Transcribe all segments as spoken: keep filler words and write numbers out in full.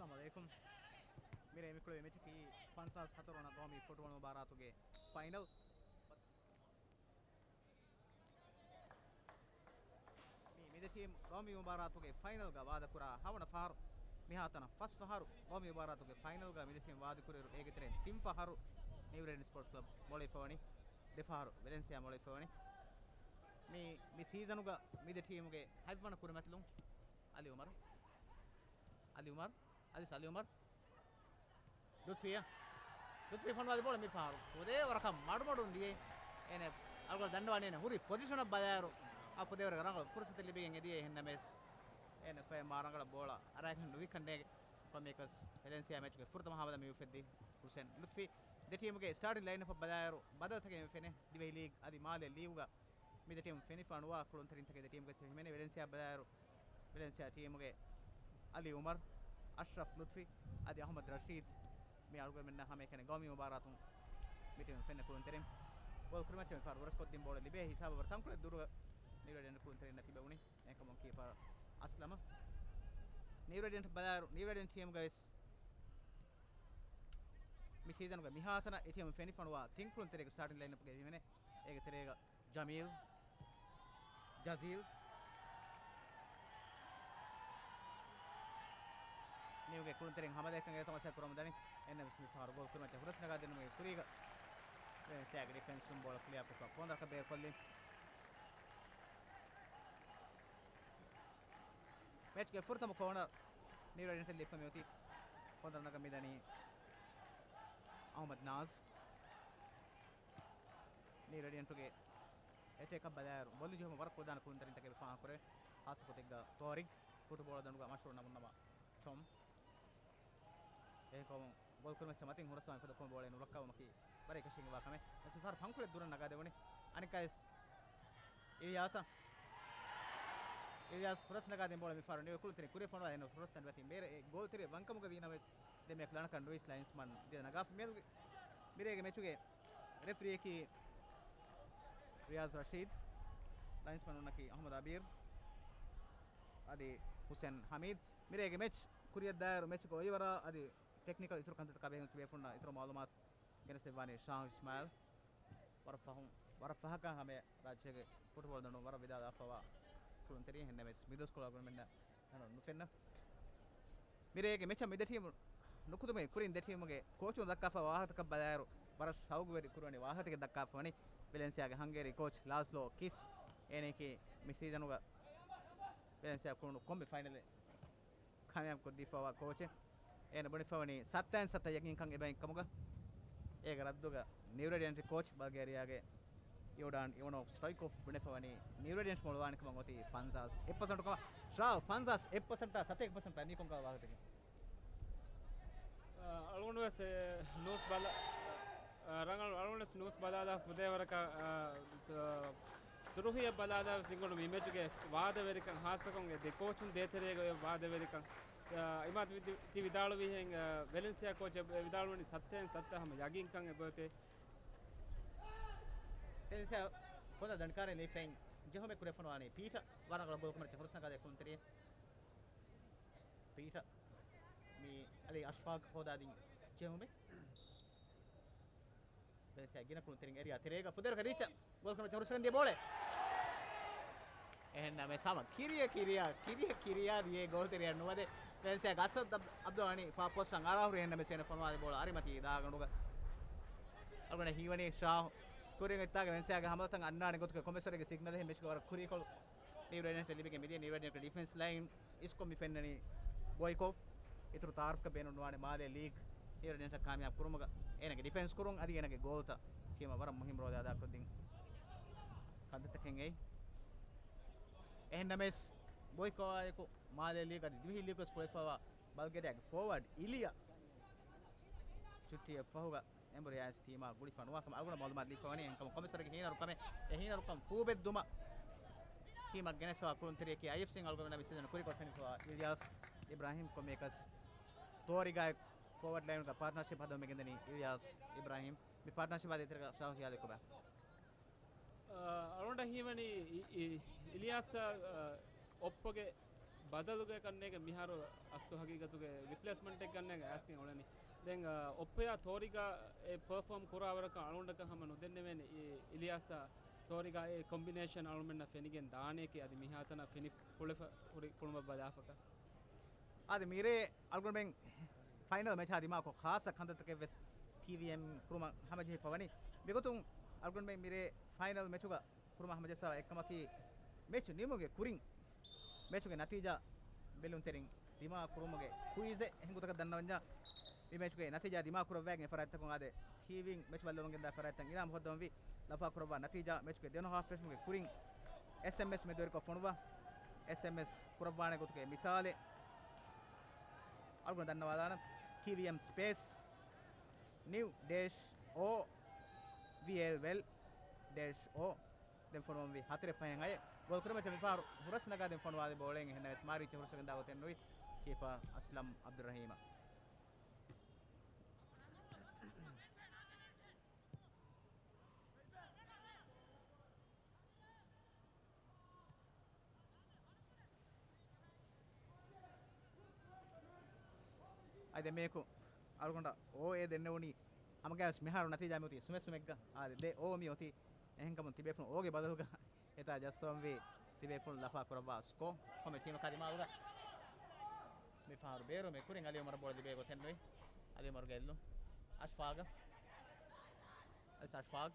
އައްސަލާމު ޢަލައިކުމް. މިރޭ މި ކުޅެވޭ މެޗަކީ ފަންސާސް ހަތަރު ވަނަ ގައުމީ ފުޓްބޯޅަ މުބާރާތުގެ ފައިނަލް. މި މިދެ ޓީމް ގައުމީ މުބާރާތުގެ ފައިނަލްގަ ވާދަކުރާ ހަވަނަ ފަހަރު. މިހާތަނަ ފަސް ފަހަރު ގައުމީ މުބާރާތުގެ ފައިނަލްގަ މިދެ ޓީމް ވާދަކުރިއިރު އޭގެ ތެރެއިން ތިން ފަހަރު ނިއު ރޭޑިއަންޓް ސްޕޯޓްސް ކްލަބް މޮޅަވެފަވަނީ. ދެ ފަހަރު ވެލެންސިއާ މޮޅަވެފަވަނީ. މި، މި ސީޒަނުގަ މިދެ ޓީމުގެ ހަތްވަނަ ކުރިމަތިލުން އަލީ އުމަރު. އަލީ އުމަރު. އަލީ އަލީ އުމަރު. ލުތްފިޔާ. ލުތްފިޔާ ފޮނުވާލި ބޯޅަ މި ފަހަރު ފުދޭވަރަކަށް މަޑުމަޑުން ދިޔައީ. އޭނަ އަޅުގަނޑު ދަންނަވާނީ އޭނަ ހުރި ޕޮޒިޝަނަށް ބަލާއިރު، އާ ފުދޭވަރަކަށް ރަނގަޅު ފުރުސަތެއް ލިބިގެން އެދިޔައީ. އެހެންނަމަވެސް އޭނަ ފަޔަށް މާ ރަނގަޅަށް ބޯޅަ އަރާގެން ނުވި ކަންނޭގެ. ކޮންމެއަކަސް ވެލެންސިއާ މެޗުގެ ފުރަތަމަ ހާމަލަ މި އުފެއްދީ ހުސެން ލުތްފީ. ދެ ޓީމުގެ ސްޓާޓިން ލައިންއަޕަށް ބަލާއިރު ބަދަލުތަކެއް މި ފެނޭ. ދިވެހި ލީގް އަދި މާލޭ ލީގުގަ މި ދެ ޓީމު ފެނިފަ ނުވާ ކުޅުންތެރިންތަކެއް ދެ ޓީމުގެ ހިމެނޭ. ވެލެންސިއާ ބަލާއިރު، ވެލެންސިއާ ޓީމުގެ އަލީ އުމަރު، އަޝްރަފް ލުތްފީ އަދި އަޙްމަދު ރަޝީދު. މި އަޅުގަނޑުމެންނަށް ހަމައެކަނި ގައުމީ މުބާރާތުން މި ޓީމު ފެންނަ ކުޅުންތެރިން. ގޯލް ކުރިމައްޗަށް މި ފަހަރު ވުރަސްކޮށްދިން ބޯޅަ ލިބޭ ހިސާބަށް ވަރަށް ތަންކޮޅެއް ދުރުގަ ނިއު ރޭޑިއަންޓް ކުޅުންތެރިންނަށް ތިބެވުނީ. އެކަމުން ކީޕަރ އަސްލަމަ. ނިއު ރޭޑިއަންޓް ބަލާއިރު، ނިއު ރޭޑިއަންޓް ޓީމުގަވެސް މި ސީޒަނުގެ މިހާތަނަށް އެ ޓީމު ފެނިފަ ނުވާ ތިން ކުޅުންތެރިޔަކު ސްޓާޓިން ލައިންއަޕްގައި ހިމެނޭ. އޭގެ ތެރޭގަ ޖަމީލް، ޖަޒީލް. ނިއުގެ ކުޅުންތެރިން ހަމަލާކަން އެރޭ ތަމާޝާ ކުރަމުން ދަނީ. އެހެންނަމަވެސް މި ފަހަރު ގޯލް ކުރިމައްޗަށް ހުރަސް ނަގާ ދިނުމުގެ ކުރީގަ ވެލެންސިއާގެ ޑިފެންސުން ބޯޅަ ކްލިއާކޮށްފަ ކޯނަރަކަށް ބޭރުކޮށްލީ. މެޗްގެ ފުރަތަމަ ކޯނަރ ނިއު ރޭޑިއަންޓް ލިބިފަ މިއޮތީ. ކޯނަރ ނަގަން މިދަނީ އަޙްމަދު ނާޒް. ނިއު ރޭޑިއަންޓުގެ އެޓޭކަށް ބަލާއިރު، ބޮލި ޖެހުމަށް ވަރަށް ކުޅަދާނަ ކުޅުންތެރިންތަކެއް ފާހަގަކުރޭ. ހާއްސަ ގޮތެއްގަ ތޯރިގް، ފުޓުބޯޅަ ދަނޑުގަ މަޝްހޫރު ނަމުން ނަމަ ޓޮމް. އެހެންކަމުން ގޯލް ކުރިމައްޗަށް މަތިން ހުރަސްވާ މިފަދަ ކޮން ބޯޅައެއް ނުރައްކާވުމަކީ ވަރަށް އެކަށީގެންވާ ކަމެއް. ނަސީމް ފަހަރު ތަންކޮޅެއް ދުރަށް ނަގާދެވުނީ. އަނެއްކާވެސް އިލްޔާސަށް، އިލްޔާސް ހުރަސް ނަގާދިން ބޯޅަ މިފަހަރު ނިއު ކުޅުންތެރިން ކުރިއަށް ފޮނުވާ އެހެން ހުރަސް ދަނޑު ވަތިން ބޭރަށް އެ ގޯލްތެރި ވަންކަމުގަ ވީނަމަވެސް ދެން މިއަކު ލަނަކަން ނުވިސް ލައިންސްމަން ދިޔަ ނަގާފަ މިއަދުގެ މިރޭގެ މެޗުގެ ރެފްރީއަކީ ރިޔާޒް ރަޝީދް، ލައިންސްމަން ވަނަކީ އަޙްމަދު އަބީރް އަދި ހުސެން ހަމީދް. މިރޭގެ މެޗް ކުރިއަށްދާއިރު މެޗުގެ އޮއިވަރާ އަދި ޓެކްނިކަލް އިތުރު ކަންތައްތަކާ ބެހޭ ތިބޭފުންނަށް އިތުރު މައުލޫމާތު ގެނެސްދެއްވާނީ ޝާހު އިސްމާއިލް. ވަރަށް ފަހުން، ވަރަށް ފަހަކަށް ހަމަ ރާއްޖޭގެ ފުޓްބޯޅަ ދަނޑު ވަރަށް ވިދާލާފަވާ ކުޅުންތެރި. އެހެންނަމަވެސް މިދުވަސްކޮޅު އަޅުގަނޑުމެންނަށް ނުފެންނަ. މިރޭގެ މެޗަށް މިދެ ޓީމު ނުކުތުމުގެ ކުރިން ދެ ޓީމުގެ ކޯޗުން ދައްކާފަ ވާހަކަތަކަށް ބަލާއިރު، ވަރަށް ޝައުގުވެރި ކުރުވަނި ވާހަކަތަކެއް ދައްކާފަ ވަނީ ވެލެންސިއާގެ ހަންގޭރީ ކޯޗް ލާސްލޯ ކިސް. އޭނައަކީ މި ސީޒަނުގަ ވެލެންސިއާ ކުޅުނު ކޮންމެ ފައިނަލެއް ކާމިޔާބު ކޮށްދީފައިވާ ކޯޗެއް. އޭނަ ބުނެފަވަނީ ސައްތައިން ސައްތަ ޔަގީންކަން އެބައިން ކަމުގަ. އޭގެ ރައްދުގަ ނިއު ރޭޑިއަންޓް ކޯޗް ބަލްގޭރިއާގެ ޔޯޑާން އިވަނޯވް ސްޓޮއިކޮވް ބުނެފަވަނީ ނިއު ރޭޑިއަންޓް މޮޅުވާނެ ކަމަށް އޮތީ ފަންސާސް އެއް ޕަސެންޓު ކަމަށް. ޝާ، ފަންސާސް އެއް ޕަސެންޓާ ސަތޭކަ ޕަސެންޓާ ނީ ކޮންކަހަލަ ވާހަކަތަކެއް؟ އަޅުގަނޑުވެސް ނޫސް ބަލަ-، ރަނގަޅު އަޅުގަނޑުވެސް ނޫސް ބަލާލާ ފުދޭވަރަކަށް، އާ، ސުރުޚީއަށް ބަލާލާ ވެސް އިނގޮނޑު މި މެޗުގެ ވާދަވެރިކަން، ހާއްސަކޮށް އެ ދެ ކޯޗުން ދޭތެރޭގަ އޮތް ވާދަވެރިކަން، އާ، އިމާދު ވި-، ތި ވިދާޅުވިހެން، އާ، ވެލެންސިއާ ކޯޗް އެ ވިދާޅުވަނީ ސައްތައިން ސައްތަ ހަމަ ޔަގީންކަން އެބައޮތޭ. ވެލެންސިއާ ހޮދާ ދަނޑުކާރައިން ލިބިފައި ޖެހުމެއް ކުރެފަނުވާނީ ޕީޓަ ވަރަށް ރަނގަޅު ގޯލް ކުރިމައްޗަށް ހުރަސް ނަގާދޭ ކުޅުންތެރިއެއް. ޕީޓަ މި އަލީ އަޝްފާގް ހޯދާދިން ޖެހުމެއް. ވެލެންސިއާ ގިނަ ކުޅުންތެރިން އެރިޔާ ތެރޭގަ ފުދޭވަރަކަށް ރީއްޗަށް ގޯލް ކުރިމައްޗަށް ހުރަސް ނަގާދިން ދިޔަ ބޯޅަ. އެހެންނަމަވެސް ހަމަ ކިރިޔަށް ކިރިޔާ، ކިރިޔަށް ކިރިޔާ ދިޔަ ގޯލްތެރިއެއް ނުވަދެ. ވެލެންސިއާގެ އަސްވަދު އަބްދު އަނި ފާ ޕޯސްޓަށް އަރާހުރި. އެހެންނަމަވެސް އޭނަ ފޮނުވާލި ބޯޅަ އަރިމަތީ ދާގަނޑުގަ. އަޅުގަނޑަށް ހީވަނީ ޝާހު ކުރިން އޮތްތާގެ ވެލެންސިއާގެ ހަމަލަތައް އަންނާނެ ގޮތުގެ ކޮމެސަރީގެ ސިގްނަލެއް މެޗުގަ ވަރަށް ކުރީކޮޅު. ނިއު ރޭޑިއަންޓް ލިބިގެން މިދިޔަ ނިއު ރޭޑިއަންޓް ޑިފެންސް ލައިން އިސްކޮށް މި ފެންނަނީ ބޮއިކޮވް. އިތުރު ތައާރަފްކަ ބޭނުން ނުވާނެ މާލޭ ލީގް ނިއު ރޭޑިއަންޓަށް ކާމިޔާބު ކުރުމުގަ އޭނަގެ ޑިފެންސް ކުރުން އަދި އޭނަގެ ގޯލްތައް ސީމާ ވަރަށް މުހިންމު ރޯލެއް އަދާކޮށްދިން ކަންތައްތަކެއް އެއީ. އެހެންނަމަވެސް ބޮއިކޮވާއެކު މާލޭ ލީގް އަދި ދިވެހި ލީގް ވެސް ކުޅެފައިވާ ބަލްގޭރިއާގެ ފޯވާޑް އިލިޔާ ޗުއްޓީއަށްފަހުގަ އެނބުރި އައިސް ޓީމާ ގުޅިފަ ނުވާ ކަމަށް އަޅުގަނޑަށް މައުލޫމާތު ލިބިފަވަނީ. އެހެންކަމުން ކޮމެސަރީގެ ހީނަރުކަމެއް، އެ ހީނަރުކަން ފޫބެއްދުމަށް ޓީމަށް ގެނެސްފަ ކުޅުންތެރިޔަކީ އައިއެފްސީން އަޅުގަނޑުމެންނަށް މި ސީޒަން ކުރިކޮށް ފެނިފަ އިލްޔާސް އިބްރާހިމް ކޮންމެއަކަސް ތޯރިގާ ފޯވަޑް ލައިންގަ ޕާޓްނަރޝިޕް ހަދަމުން ގެންދަނީ އިލްޔާސް އިބްރާހިމް. މި ޕާޓްނަރޝިޕް އާދޭ ތެރޭގަ ޝާހު ހިޔާލެއް ކޮބާ؟ އަ، އަޅުގަނޑަށް ހީވަނީ އި-، އި-، އިލްޔާސް، އަ، އޮއްޕޮގެ ބަދަލުގެ ކަންނޭގެ މިހާރު އަސްލު ހަގީގަތުގެ ރިޕްލޭސްމަންޓެއް ގަންނޭގެ އައިސްގެން އުޅެނީ. ދެން، އަ، އޮއްޕަޔާ ތޯރިގާ އެ ޕަރފޯމް ކުރާވަރަކަށް އަޅުގަނޑަކަށް ހަމަ ނުދެންނެވޭނެ އި-، އިލިޔާސާ ތޯރިގާ އެ ކޮމްބިނޭޝަން އަޅުމެންނަށް ފެނިގެން ދާނެކޭ އަދި މިހާތަނަށް ފެނި ކުޅެފަ ހުރި ކުޅުމަށް ބަލާފަކަ. އާދެ، މިރޭ އަޅުގަނޑުމެން ފައިނަލް މެޗާ ދިމާކޮށް، ޚާއްޞަ ކަންތައްތަކެއް ވެސް ޓީވީއެމް ކުރުމަށް ހަމަޖެހިފަ ވަނީ. މިގޮތުން އަޅުގަނޑުމެން މިރޭ ފައިނަލް މެޗުގަ ކުރުމަށް ހަމަޖައްސާ އެއްކަމަކީ، މެޗު ނިމުމުގެ ކުރިން މެޗުގެ ނަތީޖާ ބެލުންތެރިން ދިމާ ކުރުމުގެ ކުއިޒެއް. އެހެން ގޮތަކަށް ދަންނަވަންޏާ، މި މެޗުގެ ނަތީޖާ ދިމާ ކުރައްވައިގެން ފަރާތްތަކުން އާދެ، ޓީވީއިން މެޗު ބައްލަވަންގެންދާ ފަރާތްތައް އިނާމު ހޯއްދަވަންވީ. ލަފާ ކުރައްވާ ނަތީޖާ، މެޗުގެ ދެވަނަ ހާފް ފެށުމުގެ ކުރިން އެސްއެމްއެސް މެދުވެރިކޮށް ފޮނުވާ. އެސްއެމްއެސް ކުރައްވާނެ ގޮތުގެ މިސާލެއް އަޅުގަނޑު ދަންނަވާލާނަން. ޓީވީއެމް ސްޕޭސް ނިއު ޑޭޝް އޯ ވީއެލް ވެލް ޑޭޝް އޯ. ދެން ފޮނުވަންވީ ހަތަރެއް ފަހެއް ހައެއް. ގޯލް ކުރިމައްޗަށް މިފަހަރު ހުރަސް ނަގާ ދެން ފޮނުވާލި ބޯޅައިން އެހެންނަމަވެސް މާރިއްޗަށް ހުރަސްވެގެންދާ ގޮތެއް ނުވި. ކީޕާ އަސްލަމް އަބްދުއްރަހީމަށް. އަދި ދެމޭކު އަޅުގަނޑަށް އޯ އޭ ދެންނެވުނީ ހަމަގައިވެސް މިހާރު ނަތީޖާ މިއޮތީ ސުމެއް ސުމެއްގަ. އާދެ، ދެ އޯ މި އޮތީ. އެހެންކަމުން ތިބޭފުޅުން އޯގެ ބަދަލުގަ އެތާ ޖައްސަވަންވީ. ތިބޭފުޅުން ލަފާ ކުރައްވާ ސްކޯ ކޮންމެ ޓީމަކާ ދިމާލުގަ. މިފަހަރު ބޭރުމެއް ކުރިން އަލީ އުމަރަށް ބޯޅަ ލިބޭ ގޮތެއް ނުވި. އަލީ އުމަރުގެ އެއްލުން. އަޝްފާގަށް. އަލީ އަޝްފާގް.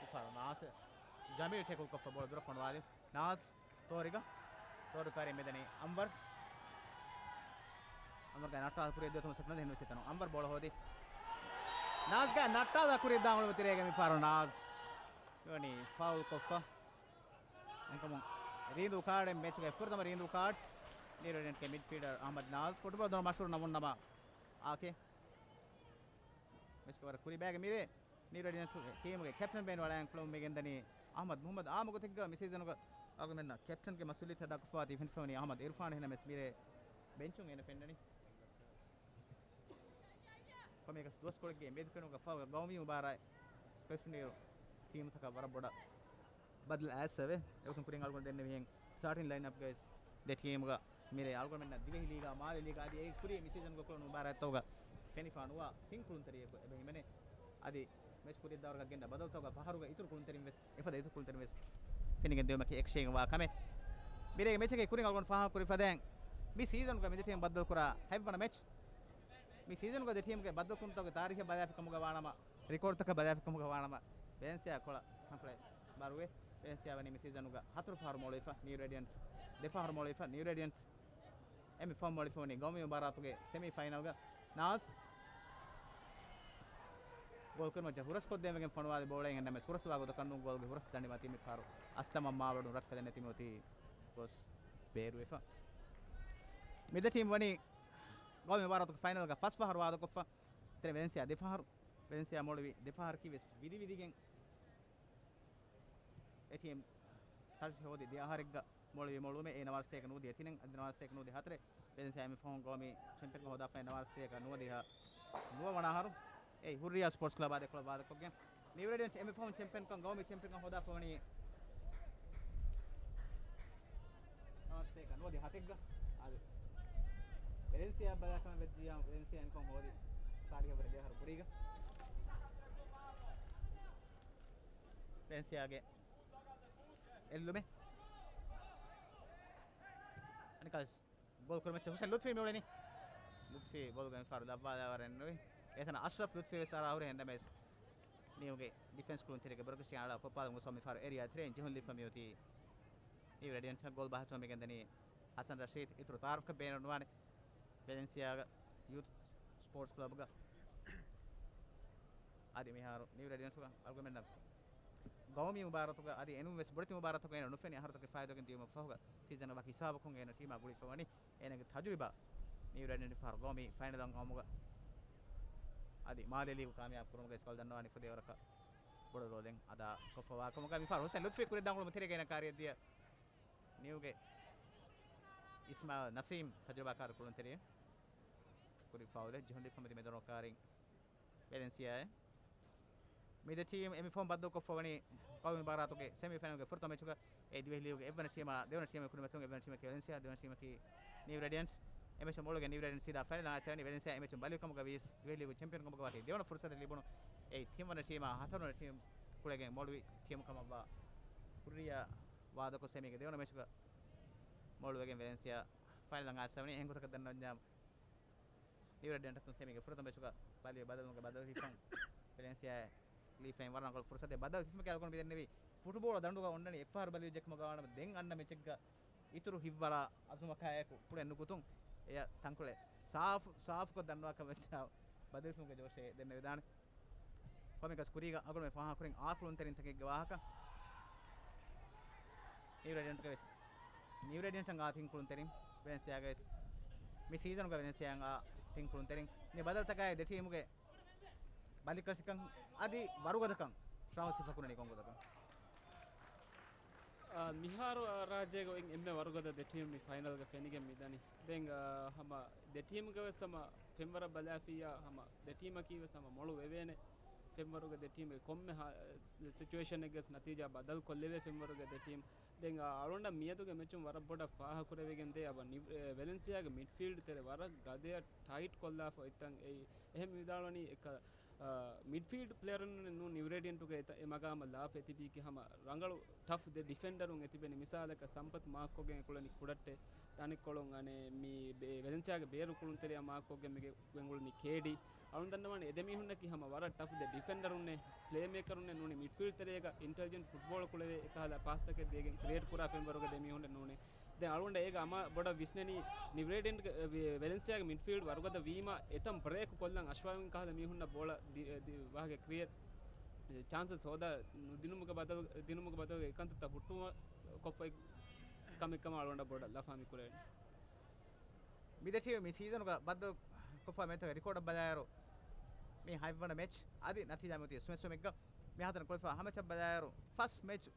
މިފަހަރު ނާސިރު. ޖަމީލް ޓެކުލް ކޮށްފަ ބޯޅަ ދުރަށް ފޮނުވާލި. ނާސް ތޯރިގަ. ތޯރި ކާރި މިދަނީ އަންވަރު. އަންވަރުގެ ނައްޓާލަ ކުރިއަށް ދިޔަ ތަނު ސެކަންޑް ހިން ވެސް ތަނު. އަންވަރު ބޯޅަ ހޯދި. ނާސްގެ ނައްޓާލަ ކުރިއަށް ދާން އުޅުމު ތެރޭގަ މިފަހަރު ނާސް މިވަނީ ފައުލް ކޮށްފަ. އެކަމު ރީނދޫ ކާޑެއް މެޗުގެ ފުރަތަމަ ރީނދޫ ކާޑް. ނީރޯ ރެޑިއެންޓްގެ މިޑްފީލްޑަރ އަހްމަދު ނާސް ފުޓްބޯޅަ ދޮނު މަޝްހޫރު ނަމުން ނަމާ އާކޭ. މެޗުގެ ވަރަށް ކުރި ބައިގެ މިރޭ ނީރޯ ރެޑިއެންޓް ޓީމުގެ ކެޕްޓަން ބޭނުން ވަޅާއިގެން ކުޅަމުން މިގެންދަނީ އަހްމަދު މުހައްމަދު. އާއްމު ގޮތެއްގަ މި ސީޒަނުގަ އަޅުގަނޑުމެންނަށް ކެޕްޓަންގެ މަސްއޫލިއްޔަތު އަދާކޮށްފަވާތީ ފެނިފަވަނީ އަހްމަދު އިރުފާން. އެހެންނަމަވެސް މިރޭ ބެންޗުން އޭނަ ފެންނަނީ. ކޮންމެއަކަސް ދުވަސްކޮޅެއްގެ އެނބޭދުކެރުމުގަ ފަހުގަ ގައުމީ މުބާރާތް ފެށުނުއިރު ޓީމުތަކަށް ވަރަށް ބޮޑަށް ބަދަލު އައިސްފަވޭ. އެގޮތުން ކުރިން އަޅުގަނޑު ދެންނެވިހެން ސްޓާޓިން ލައިންއަޕްގައި ވެސް ދެ ޓީމުގަ މިރޭ އަޅުގަނޑުމެންނަށް ދިވެހި ލީގާ، މާލެ ލީގާ އަދި އެ ކުރި މި ސީޒަންގަ ކުޅުނު މުބާރާތްތަކުގަ ފެނިފާ ނުވާ ތިން ކުޅުންތެރިއެއް އެބަ ހިމެނޭ. އަދި މެޗް ކުރިއަށްދާވަރަކަށް ގެންނަ ބަދަލުތަކުގަ ފަހަރުގަ އިތުރު ކުޅުންތެރިން ވެސް އެފަދަ އިތުރު ކުޅުންތެރިން ވެސް ފެނިގެން ދިއުމަކީ އެކަށީގެންވާ ކަމެއް. މިރޭގެ މެޗެއްގެ ކުރިން އަޅުގަނޑު ފާހަގަކުރި ފަދައިން، މި ސީޒަނުގަ މި ދެ ޓީމް ބައްދަލުކުރާ ހަތްވަނަ މެޗް. މި ސީޒަނުގަ ދެ ޓީމުގެ ބައްދަލުކުންތަކުގެ ތާރީޚަށް ބަލާފިކަމުގަ ވާނަމަ، ރެކޯޑްތަކަށް ބަލާފިކަމުގަ ވާނަމަ، ވެލެންސިއާ ކޮޅަށް ތަންކޮޅެއް ބާރުވޭ. ވެލެންސިއާ ވަނީ މި ސީޒަނުގަ ހަތަރު ފަހަރު މޮޅުވެފަ، ނީވް ރޭޑިއަންޓް ދެ ފަހަރު މޮޅުވެފަ. ނީވް ރޭޑިއަންޓް އެންމެ ފަހުން މޮޅިފަ ވަނީ ގައުމީ މުބާރާތުގެ ސެމީ ފައިނަލްގަ. ނާސް ގޯލް ކުރިމައްޗަށް ހުރަސްކޮށްދޭންވެގެން ފޮނުވާލި ބޯޅައިން އެންނަމެސް ހުރަސްވާ ގޮތަކަށް ނޫން، ގޯލްގެ ހުރަސް ދަނޑި މަތީ މި ފަހަރު އަސްލަމަށް މާބަޑުން ރައްކަލެއް ނެތި މިއޮތީ ގޮސް ބޭރުވެފަ. މި ދެ ޓީމް ވަނީ ގައުމީ މުބާރާތުގެ ފައިނަލްގަ ފަސް ފަހަރު ވާދަކޮށްފަ. ތެރެ ވެލެންސިއާ ދެ ފަހަރު، ވެލެންސިއާ މޮޅިވި ދެ ފަހަރަކީ ވެސް ވިދިވިދިގެން އެ ޓީމް ތަރިށި ހޯދި ދެ އަހަރެއްގަ މޮޅިވި މޮޅުވުމެއް އެ ނަވާރަ ސަތޭކަ ނުވަދިހަ ތިނެއް އަދި ނަވާރަ ސަތޭކަ ނުވަދިހަ ހަތަރެއް. ވެލެންސިއާ އެންމެ ފަހުން ގައުމީ ޗެމްޕިއަންކަން ހޯދާފައި ނަވާރަ ސަތޭކަ ނުވަދިހަ ނުވަ ވަނަ އަހަރު. އެއީ ހުއްރިޔާ ސްޕޯޓްސް ކްލަބާ ދެކޮޅަށް ވާދަކޮށްގެން. ނީވް ރޭޑިއަންޓް އެންމެ ފަހުން ޗެމްޕިއަންކަން، ގައުމީ ޗެމްޕިއަންކަން ހޯދާފަ ވަނީ ނަވާރަ ސަތޭކަ ނުވަދިހަ ހަތެއްގަ. އާދެ، ވެލެންސިއާ ބަލާކަމެއް ވެއްޖިއްޔާ، ވެލެންސިއާ އެންމެ ފަހުން ހޯދި ތާރީޚަށް ވަރަށް ދެ އަހަރު ކުރީގަ. ވެލެންސިއާގެ އެއްލުމެއް. އަނެއްކާވެސް ގޯލް ކުރިމައްޗަށް ހުސެން ލުތްފީ މިއުޅެނީ. ލުތްފީ ބޯޅަ ގެންފަހަރު ލައްވާލާވަރެއް ނުވި. އެތަނަށް އަޝްރަފް ލުތްފީ ވެސް އަރާ ހުރި އެންނަމެސް ނީވްގެ ޑިފެންސް ކުޅުންތެރިގެ ބުރަކިސްޓި އަޅާ ކޮއްޕާލަން ގޮސް މިފަހަރު އޭރިއާ ތެރެއިން ޖެހުން ލިބިފަ މިއޮތީ. ނީވް ރޭޑިއަންޓް ގޯލް ބަހައްޓަވަން މިގެންދަނީ ހަސަން ރަޝީދު. އިތުރު ތައާރަފްކަށް ބޭނުންވާނެ. ވެލެންސިއާގަ ޔޫތު ސްޕޯޓްސް ކްލަބުގަ އަދި މިހާރު ނީވް ރޭޑިއަންޓްގަ އަޅުގަނޑުމެންނަށް ގައުމީ މުބާރާތުގަ އަދި އެނޫން ވެސް ބޮޑެތި މުބާރާތަކުގަ އޭނަ ނުފެނި އަހަރުތަކެއް ފާއިތުވެގެން ދިޔުމަށް ފަހުގަ ސީޒަނަށް ވަކި ހިސާބަކުން އޭނަ ޓީމާ ގުޅިފަ ވަނީ. އޭނަގެ ތަޖުރިބާ ނީވް ރޭޑިއަންޓް ފަހަރު ގައުމީ ފައިނަލަށް އައުމުގަ އަދި މާލޭ ލީގު ކާމިޔާބު ކުރުމުގަ އިސްކަލް ދަންނަވާނީ ފުދޭވަރަކަށް ބޮޑު ރޯލެއް އަދާ ކޮށްފަވާ ކަމުގަ. މިފަހަރު ހުސެން ލުތްފީ ކުރިއަށް ދާން އުޅުމު ތެރޭގަ އޭނަ ކާރިއަށް ދިޔަ ނީވްގެ އިސްމާއިލް ނަސީމް ތަޖުރިބާކާރު ކުޅުންތެރިއެއް. ކުރި ފައުލެއް ޖެހުން ލިބިފަ މިދި މެދު ރައުންޑް ކާރިން ވެލެންސިއާއެއް. މި ދެ ޓީމް އެމި ފޯމް ބައްދަލުކޮށްފަ ވަނީ ޤައުމީ މުބާރާތުގެ ސެމީ ފައިނަލްގެ ފުރަތަމަ މެޗުގަ. އެ ދިވެހި ލީގުގެ އެއްވަނަ ޓީމާ ދެވަނަ ޓީމަށް ކުރިމަތިލުން. އެއްވަނަ ޓީމަކީ ވެލެންސިއާ، ދެވަނަ ޓީމަކީ ނިއު ރޭޑިއަންޓް. އެ މެޗުން މޮޅުވެގެން ނިއު ރޭޑިއަންޓް ސީދާ ފައިނަލް އައިސް ވަނީ. ވެލެންސިއާ އެ މެޗުން ބަލި ކަމުގަ ވިޔަސް ދިވެހި ލީގު ޗެމްޕިއަން ކަމުގަ ވާތީ ދެވަނަ ފުރުސަތެއް ލިބުނު. އެ ތިންވަނަ ޓީމާ ހަތަރުވަނަ ޓީމް ކުޅެގެން މޮޅުވި ޓީމު ކަމަށްވާ ކުރިއަށް ވާދަކޮށް ސެމީގެ ދެވަނަ މެޗުގަ މޮޅުވެގެން ވެލެންސިއާ ފައިނަލަށް އައިސް ވަނީ. އެހެން ގޮތަކަށް ދަންނަވަންޏާ ނިއު ރޭޑިއަންޓަށް ސެމީގެ ފުރަތަމަ މެޗުގަ ބަލި ބަދަލުމުގެ ބަދަލު ހިފަން ވެލެންސިއާ ލީފައިން ވަރަށް ރަނގަޅު ފުރުސަތެއް. ބަދަލު ހިފުމަކީ އަޅުގަނޑު މިދެންނެވީ ފުޓުބޯޅަ ދަނޑުގަ އޮންނަނީ އެއްފަހަރު ބަލިވެއްޖެކަމަށް ވާނަމަ، ދެން އަންނަ މެޗެއްގަ އިތުރު ހިތްވަރާ އަޒުމަކާއެކު ކުޅެން ނުގުތުން އެޔަށް ތަންކޮޅެއް ސާފު، ސާފުކޮށް ދަންނަވާކަމަށް ވެއްޖާ ބަދަލު ހިފުމުގެ ޖޯޝެއް ދެންނެވިދާނެ. ކޮމިކަސް ކުރީގަ އަޅުގަނޑުމެން ފާހަގަކުރިން އާ ކުޅުންތެރިންތަކެއްގެ ވާހަކަ. ނިއު ރޭޑިއަންޓްގެ ވެސް، ނިއު ރޭޑިއަންޓަށް އާ ތިން ކުޅުންތެރިން، ވެލެންސިއާގެ ވެސް މި ސީޒަނުގަ ވެލެންސިއާއަށް އާ ތިން ކުޅުންތެރިން. މި ބަދަލުތަކާއި ދެ ޓީމުގެ ބަލިކަށިކަން އަދި ވަރުގަދަކަން ޝާހު ސިފަކުރަނީ ކޮން ގޮތަކަށް؟ އާ، މިހާރު، އާ، ރާއްޖޭގަ އޮތް އެންމެ ވަރުގަދަ ދެ ޓީމް މި ފައިނަލްގަ ފެނިގެން މިދަނީ. ދެން، އާ، ހަމަ ދެ ޓީމުގެ ވެސް ހަމަ ފެންވަރަށް ބަލާފިއްޔާ ހަމަ ދެ ޓީމަކީ ވެސް ހަމަ މޮޅު ވެވޭނެ. ފެންވަރުގެ ދެ ޓީމްގެ ކޮންމެ ހާ-، ސިޗުއޭޝަނެއްގެ ވެސް ނަތީޖާ ބަދަލު ކޮށްލެވޭ ފެންވަރުގެ ދެ ޓީމް. ދެން، އާ، އަޅުގަނޑަށް މިއަދުގެ މެޗުން ވަރަށް ބޮޑަށް ފާހަކުރެވިގެން ދޭ އަބަ ނި-، އެ، ވެލެންސިއާގެ މިޑްފީލްޑް ތެރެ ވަރަށް ގަދަޔަށް ޓައިޓް ކޮށްލާފަ އޮތްތަން އެއީ. އެހެން މިވިދާޅުވަނީ އެކަ-، އާ، މިޑްފީލްޑް ޕްލޭޔަރުން ނޫން ނިއު ރޭޑިއަންޓުގެ އެތަ-، އެ މަގާމަށް ލާފަ އެތިބީކީ ހަމަ ރަނގަޅު ޓަފް ދެ ޑިފެންޑަރުން އެތިބެނީ. މިސާލަކަށް ސަމްޕަތް މާކްކޮށްގެން އެކުޅެނީ ކުޑައްޓެ ތަނެއްކޮޅުން އަނެއް މި ބޭ-، ވެލެންސިއާގެ ބޭރު ކުޅުންތެރިޔާ މާކްކޮށްގެން މިގެ-، ގެންގުޅުނީ ކޭޑީ. އަޅުން ދަންނަވާނެ އެ ދެ މީހުންނަކީ ހަމަ ވަރަށް ޓަފް ދެ ޑިފެންޑަރުންނޭ، ޕްލޭމޭކަރުންނޭ ނޫނީ މިޑްފީލްޑް ތެރޭގަ އިންޓެލިޖެންޓް ފުޓްބޯޅަ ކުޅެވޭ އެކަހަލަ ޕާސްތަކެއް ދޭގެން ކްރިއޭޓް ކުރާ ފެންވަރުގެ ދެ މީހުންނޭ ނޫނީ. ދެން އަޅުގަނޑަށް އޭގަ އަމާ ބޮޑަށް ވިސްނެނީ ނިއު ރޭޑިއަންޓްގެ، ވެ-، ވެލެންސިއާގެ މިޑްފީލްޑް ވަރުގަދަ ވީމަ އެތަން ބްރޭކް ކޮށްލަން އަޝްވާގުން ކަހަލަ މީހުންނަށް ބޯޅަ ދި-، ދި-، ވާހަކަ ކްރިއޭޓް ޗާންސަސް ހޯދާ ނުދިނުމުގެ ބަދަލު، ދިނުމުގެ ބަދަލުގަ އެކަންތައްތައް ހުއްޓުވާ ކޮށްފައި ކަމެއް ކަމަށް އަޅުގަނޑަށް ބޮޑަށް ލަފާ މި ކުރެވެނީ. މި ދެ ޓީމް މި ސީޒަނުގަ ބައްދަލު ކޮށްފަ މެޗުގެ ރެކޯޑަށް ބަލާއިރު، މި ހަތްވަނަ މެޗް އަދި ނަތީޖާ މިއޮތީ ސުމެ ސުމެއްގަ. މި ހަތަރަން ކުޅެފަ ހަމަ މެޗަށް ބަލާއިރު، ފަސް މެޗް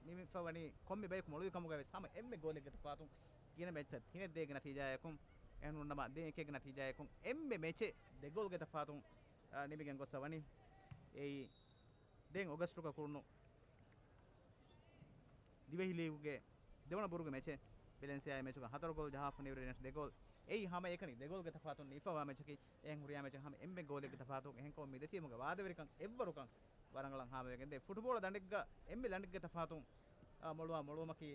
ނިމިފަ ވަނީ ކޮންމެ ބަޔަކު މޮޅުވި ކަމުގަ ވެސް ހަމަ އެންމެ ގޯލެއްގެ ތަފާތުން ގިނަ މެޗްތައް ތިނެއް ދޭގެ ނަތީޖާއަކުން، އެހެން ނޫންނަމަ ދެ އެކެއްގެ ނަތީޖާއަކުން އެންމެ މެޗެއް ދެ ގޯލްގެ ތަފާތުން، އާ، ނިމިގެން ގޮއްސަ ވަނީ. އެއީ ދެން އޮގަސްޓުގަ ކުޅުނު ދިވެހި ލީގުގެ ދެވަނަ ބުރުގެ މެޗެއް. ވެލެންސިއާ މެޗުގަ ހަތަރު ގޯލް ޖަހާފަ ނިއު ރޭޑިއަންޓް ދެ ގޯލް. އެއީ ހަމައެކަނި ދެ ގޯލްގެ ތަފާތުން ނިފަވާ މެޗަކީ. އެހެން ހުރިހާ މެޗެއް ހަމަ އެންމެ ގޯލެއްގެ ތަފާތުން. އެހެންކަމުން މި ދެ ޓީމުގެ ވާދަވެރިކަން އެއްވަރުކަން ވަރަށް ރަނގަޅަށް ހާމަވެގެންދޭ. ފުޓުބޯޅަ ދަނޑެއްގަ އެންމެ ލަނޑެއްގެ ތަފާތުން، އާ، މޮޅުވާ މޮޅުވުމަކީ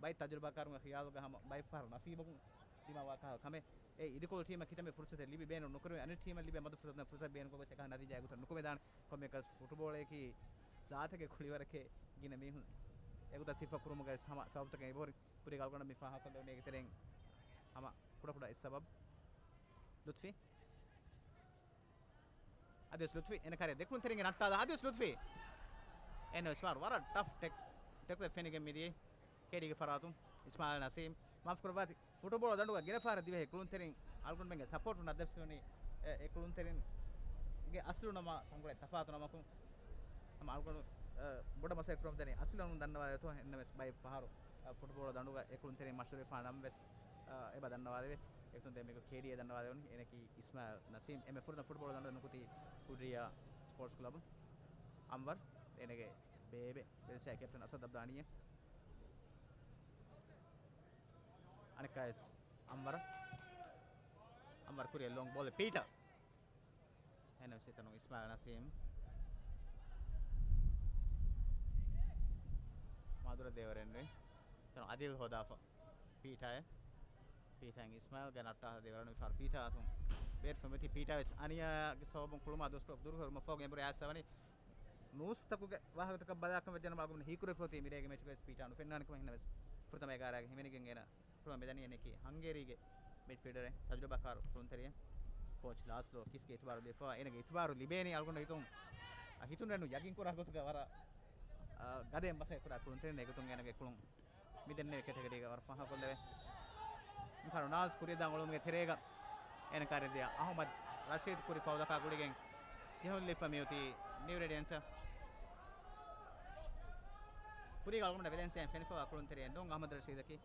ބައެއް ތަޖުރިބާކާރުންގެ ޚިޔާލުގަ ހަމަ ބައެއް ފަހަރު ނަސީބަކުން ދިމާވާ ކަހަލަ ކަމެއް. އެ އިދިކޮޅު ޓީމަށް ކިތަންމެ ފުރުސަތެއް ލިބި ބޭނުން ނުކުރެވޭ، އަނެއް ޓީމަށް ލިބޭ މަދު ފުރުސަތެއް، ފުރުސަތެއް ބޭނުންކޮށް ވެސް އެކަހަ ނަތީޖާ ގޮތަށް ނުކުމެދާނެ. ކޮންމެއަކަސް ފުޓުބޯޅައަކީ ޒާތެއްގެ ކުޅިވަރެކޭ. ގިނަ މީހުން އެގޮތަށް ސިފަ ކުރުމުގަ ވެސް ހަމަ ސަބަބުތަކެއް އެބަހުރި. ކުރީގަ އަޅުގަނޑަށް މި ފާހަގަކޮށްލެވުނީ އޭގެ ތެރެއިން ހަމަ ކުޑަކުޑަ އެއް ސަބަބު. ލުތްފީ. އަދިވެސް ލުތްފީ އޭނަ ކާރިއަށް ދެކުންތެރިންގެ ނައްޓާލާ. އަދިވެސް ލުތްފީ. އޭނަ ވެސް ވަރަށް ޓަފް ޓެކް-، ޓެކްލެއް ފެނިގެން މިދިޔައީ ކޭޑީގެ ފަރާތުން. އިސްމާއިލް ނަސީމް މާފުކުރައްވާތި. ފުޓުބޯޅަ ދަނޑުގަ ގިނަ ފަހަރަށް ދިވެހި ކުޅުންތެރިން އަޅުގަނޑުމެންގެ ސަޕޯޓުން އަށް ދެއްވެސް ވަނީ، އެ، އެ ކުޅުންތެރިންގެ އަސްލު ނަމާ ތަންކޮޅެއް ތަފާތު ނަމަކުން، ހަމަ އަޅުގަނޑު، އެ، ބޮޑަށް މަސައްކަތް ކުރަމުން ދަނީ އަސްލު ނަމުން ދަންނަވާދޭތޯ. އެހެންނަމަވެސް ބައެއް ފަހަރު، އެ، ފުޓުބޯޅަ ދަނޑުގަ އެ ކުޅުންތެރިން މަޝްހޫރުވެފާ ނަމަވެސް، އެ، އެބަ ދަންނަވާދެވޭ. އެގޮތުން ދެން މިގޮތަށް ކޭޑީއޭ ދަންނަވާދެވުނީ. އޭނައަކީ އިސްމާއިލް ނަސީމް. އެންމެ ފުރަތަމަ ފުޓްބޯޅަ ދަނޑު ދަންނަ ކުތީ ކުރިއަށް ސްޕޯޓްސް ކްލަބު. އަންވަރު، އޭނަގެ ބޭބެ، ވެލެންސިއާ ކެޕްޓަން އަސަދް އަބްދާނީއޭ. އަނެއްކާވެސް އަންވަރަށް. އަންވަރު ކުރިއަށް ލޮންގް ބޯލެއް ޕީޓަ. އެހެންނަމަވެސް އެތަނުން އިސްމާއިލް ނަސީމް. މާދުރަށް ދޭވަރެއް ނުވި. އެތަނުން އަދިލް ހޯދާފަ. ޕީޓާއެއް. ޕީޓާއިން އިސްމާއިލްގެ ނައްޓާ ދޭވަރެއް ނުވި ފަހަރު ޕީޓާ އަތުން ބޭރު ފެންނަނީ. ޕީޓާ ވެސް އަނިޔާގެ ސަބަބުން ކުޅުމާ ދުވަސްކޮޅަކު ދުރުހެލުމަށްފަހު އެނބުރި އައިސް ވަނީ ނޫސްތަކުގެ ވާހަކަތަކަށް ބަލާކަމަށް ވެއްޖެނަމަ އަޅުގަނޑު ހީކުރެފަ އޮތީ މިރޭގެ މެޗުގައި ވެސް ޕީޓާ ނުފެންނާނެ ކަމަށް. އެހެންނަމަވެސް ފުރަތަމަ އެގާރައިގަ ހިމެނިގެން އޭނަ ކުޅަމަށް މިދަނީ. އޭނައަކީ ހަންގޭރީގެ މިޑްފީލްޑަރެއް، ތަޖުރިބާކާރު ކުޅުންތެރިއެއް. ކޯޗް ލާސްލޯ ކިސްގެ އިތުބާރު ލިބިފަ، އޭނަގެ އިތުބާރު ލިބޭނީ އަޅުގަނޑު ހިތުން، ހިތުން އެންނު ޔަގީން ކުރާ ގޮތުގަ ވަރަށް، އާ، ގަދައިން މަސައްކަތް ކުރާ ކުޅުންތެރިން. އެގޮތުން އޭނަގެ ކުޅުން މިދެންނެވި ކެޓަގަރީގަ ވަރަށް ފާހަގަކޮށްލެވޭ. މިފަހަރު ނާޒް ކުރިއަށް ދާން އުޅުމުގެ ތެރޭގަ އޭނަ ކާރިއަށް ދިޔަ އަހުމަދް ރަޝީދު ކުރި ފައުލަކާ ގުޅިގެން ޖެހުން ލިބިފަ މިއޮތީ ނިއު ރޭޑިއަންޓަށް. ކުރީގަ އަޅުގަނޑަށް ވެލެންސިއާއިން ފެނިފަވާ ކުޅުންތެރިއެއް ނޫން އަހުމަދް ރަޝީދަކީ.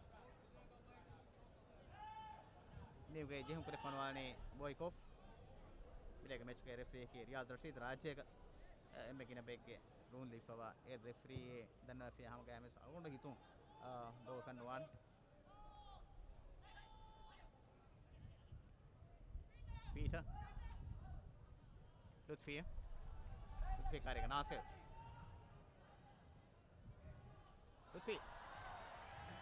ނިއުގެ ޖެހުން ކުރި ފޮނުވާލަނީ ބޯއިކޯފް. މިރޭގެ މެޗުގެ ރެފްރީއަކީ ރިޔާޒް ރަޝީދު. ރާއްޖޭގަ އެންމެ ގިނަ ބައެއްގެ ރޫން ލިބިފަވާ އެ ރެފްރީއެއް ދަންނަވައިފި ހަމަ ގައިމެސް އަޅުގަނޑު ހިތުން ދޮގަކަށް ނުވާނެ. ޕީޓަ. ލުތްފީ. ލުތްފީ ކާރިގަ ނާސިރު. ލުތްފީ.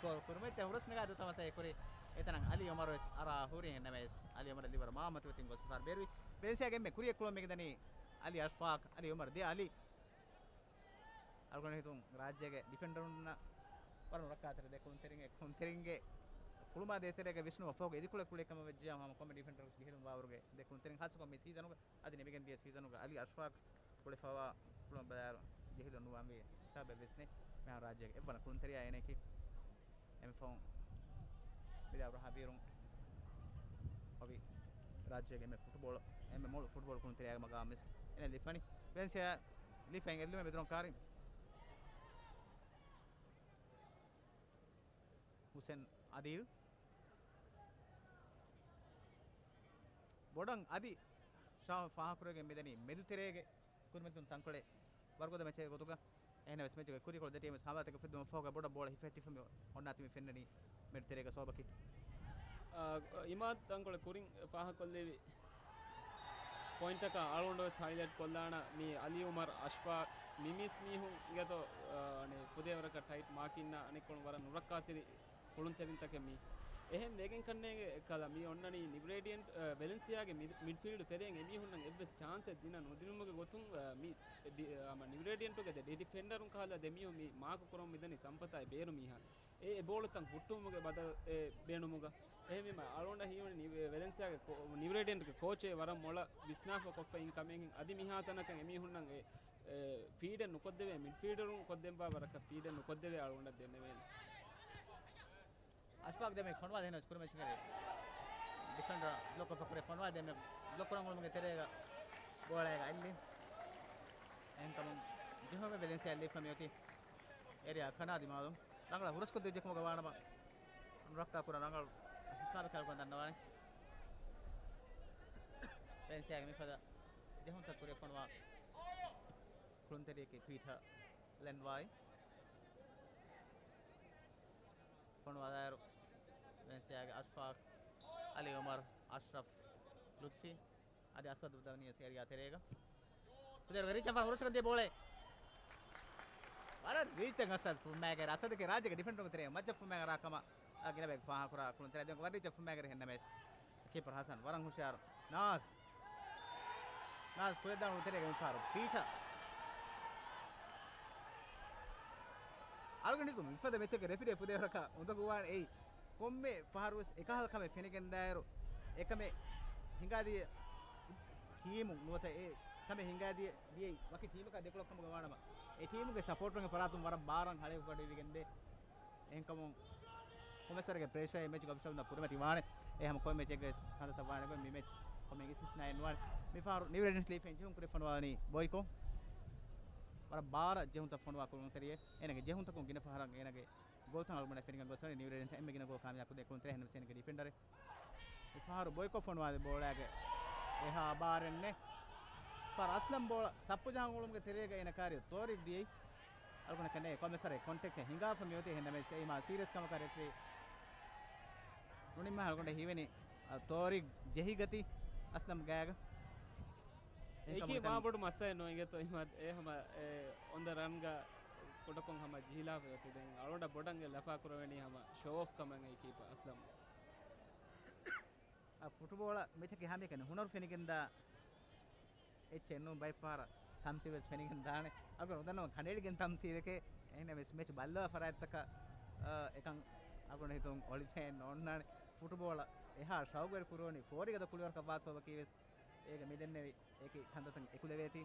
ގޯލް ކުރުމަށް ޖަހުރަސް ނަގާ ދުތަމަސައެ ކުރި. އެތަނަށް އަލީ އުމަރު ވެސް އަރާ ހުރި ނަމަވެސް އަލީ އުމަރަށް ލިބިވަރު މާ މަތިވެތިން ގޮސް ފާރު ބޭރުވި. ވެލެންސިއާގެ އެންމެ ކުރިއެއް ކުޅުމެއް ދަނީ އަލީ އަޝްފާޤް. އަލީ އުމަރު ދިޔަ އަލީ. އަޅުގަނޑު ހިތުން ރާއްޖޭގެ ޑިފެންޑަރުންނަށް ވަރަށް ނުރައްކާތެރި ދެ ކުޅުންތެރިންގެ، ކުޅުންތެރިންގެ ކުޅުމާ ދޭތެރޭގަ ވިސްނުމަށް ފަހުގަ އިދިކުޅެ ކުޅެ ކަމަށް ވެއްޖެޔާ ހަމަ ކޮންމެ ޑިފެންޑަރަކު ޖެހިލުން ވާވަރުގެ ދެ ކުޅުންތެރިން ހާއްސަކޮށް މި ސީޒަނުގަ އަދި ނިމިގެން ދިޔަ ސީޒަނުގަ އަލީ އަޝްފާޤް ކުޅެފަވާ ކުޅުން ބަލާއިރު ޖެހިލުން ނުވާންވީ ހިސާބެއް ވެސް ނެތް. މިހާރު ރާއްޖޭގެ އެއްވަނަ ކުޅުންތެރިޔާ އޭނައަކީ. އެންމެ ފަހުން މިދާ ރަހަބީރުން ހޮވި ރާއްޖޭގެ އެންމެ ފުޓްބޯޅަ، އެންމެ މޮޅު ފުޓްބޯޅަ ކުޅުންތެރިޔާގެ މަގާމް ވެސް އޭނަ ލިބިފަނީ. ވެލެންސިއާ ލިބިފައި އެއްލުމެއް މެދުރަނގަޅު ކާރި. ހުސެން އަދީލް. ބޮޑަށް އަދި ޝާހު ފާހަގަކުރެވިގެން މިދަނީ މެދުތެރޭގެ ކުރިމަތިލުން ތަންކޮޅެއް ވަރުގަދަ މެޗެއް ގޮތުގަ. އެހެނަސް މެޗުގެ ކުރިކޮޅު ދެ ޓީމު ސާބާތެއް އުފެއްދުމަށް ފަހުގަ ބޮޑަށް ބޯޅަ ހިފެހެއްޓިފަ މި އޮންނާތީ މި ފެންނަނީ މެދުތެރޭގެ ސޯބަކީ. އާ، އިމާދު ތަންކޮޅެއް ކުރިން ފާހަގަކޮށްލެވި ޕޮއިންޓަކަށް އަޅުގަނޑު ވެސް ހައިލައިޓް ކޮށްލާނަ މި އަލީ އުމަރު އަޝްފާޤް މި މީސް މީހުން އިނގޭތޯ، އާ، އަނެއް ފުދޭވަރަކަށް ޓައިޓް މާކިންނާ އަނެއްކޮޅުން ވަރަށް ނުރައްކާތެރި ކުޅުންތެރިންތަކެއް މީ. އެހެން ވެގެން ކަންނޭނގެ ކަލަ މީ އޮންނަނީ ނިވްރޭޑިއެންޓް، އަ، ވެލެންސިއާގެ މިޑް، މިޑްފީލްޑް ތެރެއިން އެމީހުންނަށް އެއްވެސް ޗާންސެއް ދިނަ ނުދިނުމުގެ ގޮތުން، އަ، މި ޑި، އަ، ހަމަ ނިވްރޭޑިއެންޓުގެ ދެ ޑި، ޑިފެންޑަރުން ކަހަލަ ދެ މީހުން މި މާކު ކުރަމުން މިދަނީ ސަމްޕަތާއި ބޭރު މީހާ. އެ، އެ ބޯޅަތައް ހުއްޓުވުމުގެ ބަދަލު އެ ބޭނުމުގަ. އެހެންވީމަ އަޅުގަނޑަށް ހީވަނީ ނިވް، ވެލެންސިއާގެ ކޯ، ނިވްރޭޑިއެންޓްގެ ކޯޗެއް ވަރަށް މޮޅަށް ވިސްނާފަ ކޮށްފަ އިން ކަމެއް ހިން. އަދި މިހާތަނަކަށް އެމީހުންނަށް އެ، އެ، ފީޑެއް ނުކޮށްދެވޭ، މިޑްފީލްޑަރުން ކޮށްދެއްވާ ވަރަކަށް ފީޑެއް ނުކޮށްދެވޭ އަޅުގަނޑަށް ދެންނެވޭނެ. އަޝްފާޤް ދެމެ ފޮނުވާ ދެން ކުރިމަތިލުން ބްލޮކް ކޮށްފަ ކުރި ފޮނުވާ ދެމެ ބްލޮކް ކުރަން އުޅުމުގެ ތެރޭގަ ބޯޅައިގަ އައްލި. އެހެންކަމުން ޖެހުމެއް ވެލެންސިއާ ލިބިފަ މިއޮތީ އޭރިއާ ކަނާ ދިމާލުން. ރަނގަޅަށް ހުރަސްކޮށްދެއްޖެ ކަމުގަ ވާނަމަ ރައްކާ ކުރާ ރަނގަޅު ހިސާބެއް ކަލަކުން ދަންނަވާނެ. ވެލެންސިއާގެ މިފަދަ ޖެހުންތައް ކުރި ފޮނުވާ ކުޅުންތެރިޔަކީ ޕީޓަ ލެންވާއި. ފޮނުވާލާއިރު ވެލެންސިއާގެ އަޝްފާޤް، އަލީ އުމަރު، އަޝްރަފް، ލުތްފީ. އަދި އަސަދު ދަނީ ވެސް އޭރިއާ ތެރޭގަ. ކުދޭރުގެ ރީޗަށް ފަހު ހުރަސްކޮށްދިޔަ ބޯޅައެއް. ވަރަށް ރީޗަށް އަސަދު ފުމާގެ އަސަދުގެ ރާއްޖޭގެ ޑިފެންޑަރުގެ ތެރެއަށް މައްޗަށް ފުމާގެ ރާ ކަމަށް ގިނަ ބައެއް ފާހަގަކުރާ ކުޅުންތެރި ދެން ވަރަށް ރީޗަށް ފުމާގެ ހެންނަމެސް. ކީޕަރ ހަސަން ވަރަށް ހުޝިޔާރު. ނާޒް. ނާޒް ކުރެދާން އުޅުންތެރޭގެ މިފަހަރު ޕީޓަ. އަޅުގަނޑު ހިތުން މިފަދަ މެޗެއްގެ ރެފްރީ ފުދޭވަރަކަށް އުނދަގޫވާން އެއީ. ކޮންމެ ފަހަރުވެސް އެކަހަލަ ކަމެއް ފެނިގެންދާއިރު، އެކަމެއް ހިނގާދިޔަ ޓީމު ނުވަތަ އެ ކަމެއް ހިނގާދިޔަ ދިޔައީ ވަކި ޓީމަކާ ދެކޮޅަށް ކަމުގަ ވާނަމަ، އެ ޓީމުގެ ސަޕޯޓުންގެ ފަރާތުން ވަރަށް ބާރަށް ހަޅޭއްވަޑައިގެންދޭ. އެހެންކަމުން ކޮމެސްވަރެގެ ޕްރެޝަރ މެޗްގެ އޮފިޝަލްންނަށް ފުރިމަތި ވާނެ. އެ ހަމަ ކޮންމެ މެޗެއްގެ ކަންތައްތައް ވާނެ ގޮތް މި މެޗް ކޮމެ އިސްތިސްނާއެއް ނުވާނެ. މިފަހަރު ނިވްރެޑިންސް ލީފެން ޖެހުން ކުރި ފޮނުވާލަނީ ބޮއިކޯ. ވަރަށް ބާރަށް ޖެހުންތައް ފޮނުވާ ކުޅުންތެރިއެއް. އޭނަގެ ޖެހުންތަކުން ގިނަ ފަހަރަށް އޭނަގެ ގޯލްތައް އަޅުގަނޑަށް ފެނިގެން ގޮސް ވަނީ ނިވްރެޑިންސް އެންމެ ގިނަ ގޯލް ކާމިޔާބު ކުރި ކުޅުންތެރި ހެން ސޭންގެ ޑިފެންޑަރެއް. މިފަހަރު ބޮއިކޯ ފޮނުވާލި ބޯޅައިގެ އެހާ ބާރެއްނެ. ފަރް އަސްލަމް ބޯޅަ ސައްޕު ޖަހަން އުޅުމުގެ ތެރޭގަ އޭނަ ކާރި ތޯރިގް ދިޔައީ. އަޅުގަނޑަކަށް ނޭ ކޮމެސަރެ ކޮންޓެކްޓެއް ހިނގާފަ މިއޮތީ ހެންނަމެސް އެއީ މާ ސީރިއަސް ކަމަކަށް ރެފްރީ ނުނިންމާ އަޅުގަނޑަށް ހީވެނީ، އަ، ތޯރިގް ޖެހިގަތީ އަސްލަމް ގާގަ. އެކީ މާ ބޮޑު މައްސަލައެއް ނޫން އިނގޭތޯ އިމާދު އެ ހަމަ އެ އޮން ދަ ރަންގަ ކުޑަކޮށް ހަމަ ޖިހިލާފަ އޮތީ. ދެން އަޅުގަނޑަށް ބޮޑަށް އެ ލަފާ ކުރެވެނީ ހަމަ ޝޯ އޮފް ކަމަށް އެ ކީޕަ އަސްލަމް. އަ، ފުޓުބޯޅަ މެޗަކީ ހަމައެކަނި ހުނަރު ފެނިގެންދާ އެއްޗެއް ނޫން، ބައެއް ފަހަރަށް ތަމްސީލް ވެސް ފެނިގެން ދާނެ. އަޅުގަނޑު އުދަންނަވަން ކަނޑައެޅިގެން ތަމްސީލެކޭ. އެހެންނަމަވެސް މެޗު ބައްލަވާ ފަރާތްތަކަށް، އަ، އެކަން އަޅުގަނޑު ހިތުން އޮޅިފައެއް ނޯންނާނެ. ފުޓުބޯޅަ އެހާ ޝައުގުވެރި ކުރުވަނީ ފޯރިގަދަ ކުޅިވަރަކަށް ވާ ސަބަބަކީ ވެސް އޭގެ މިދެންނެވި އެކި ކަންތައްތައް އެކުލެވޭތީ.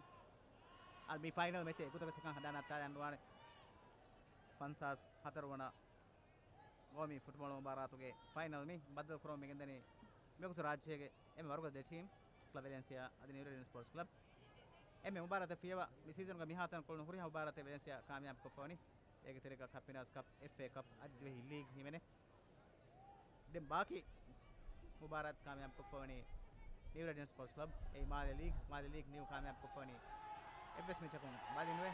އަ، މި ފައިނަލް މެޗެއް އެގޮތަކަށް އެކަން ހަދާނެ އަތާލާން ނުވާނެ. ފަންސާސް ހަތަރު ވަނަ ގޯމީ ފުޓްބޯޅަ މުބާރާތުގެ ފައިނަލް މި ބައްދަލު ކުރަމުން މިގެންދަނީ މިވަގުތު ރާއްޖޭގެ އެންމެ ވަރުގަދަ ދެ ޓީމް، ކްލަބް ވެލެންސިއާ އަދި ނިވްރެޑިން ސްޕޯޓްސް ކްލަބް. އެންމެ މުބާރާތަށް ފިޔަވާ މި ސީޒަނުގެ މިހާތަނަށް ކުޅުނު ހުރިހާ މުބާރާތެއް ވެލެންސިއާ ކާމިޔާބުކޮށްފަވަނީ. އޭގެ ތެރޭގަ ކަޕް އިނާސް ކަޕް، އެފްއޭ ކަޕް އަދި ދިވެހި ލީގް ހިމެނޭ. ދެން ބާކީ މުބާރާތް ކާމިޔާބުކޮށްފަވަނީ ނިވްރެޑިން ސްޕޯޓްސް ކްލަބް. އެއީ މާލެ ލީގް، މާލެ ލީގް ނިވް ކާމިޔާބުކޮށްފަވަނީ އެއްވެސް މެޗަކުން ބަލި ނުވޭ.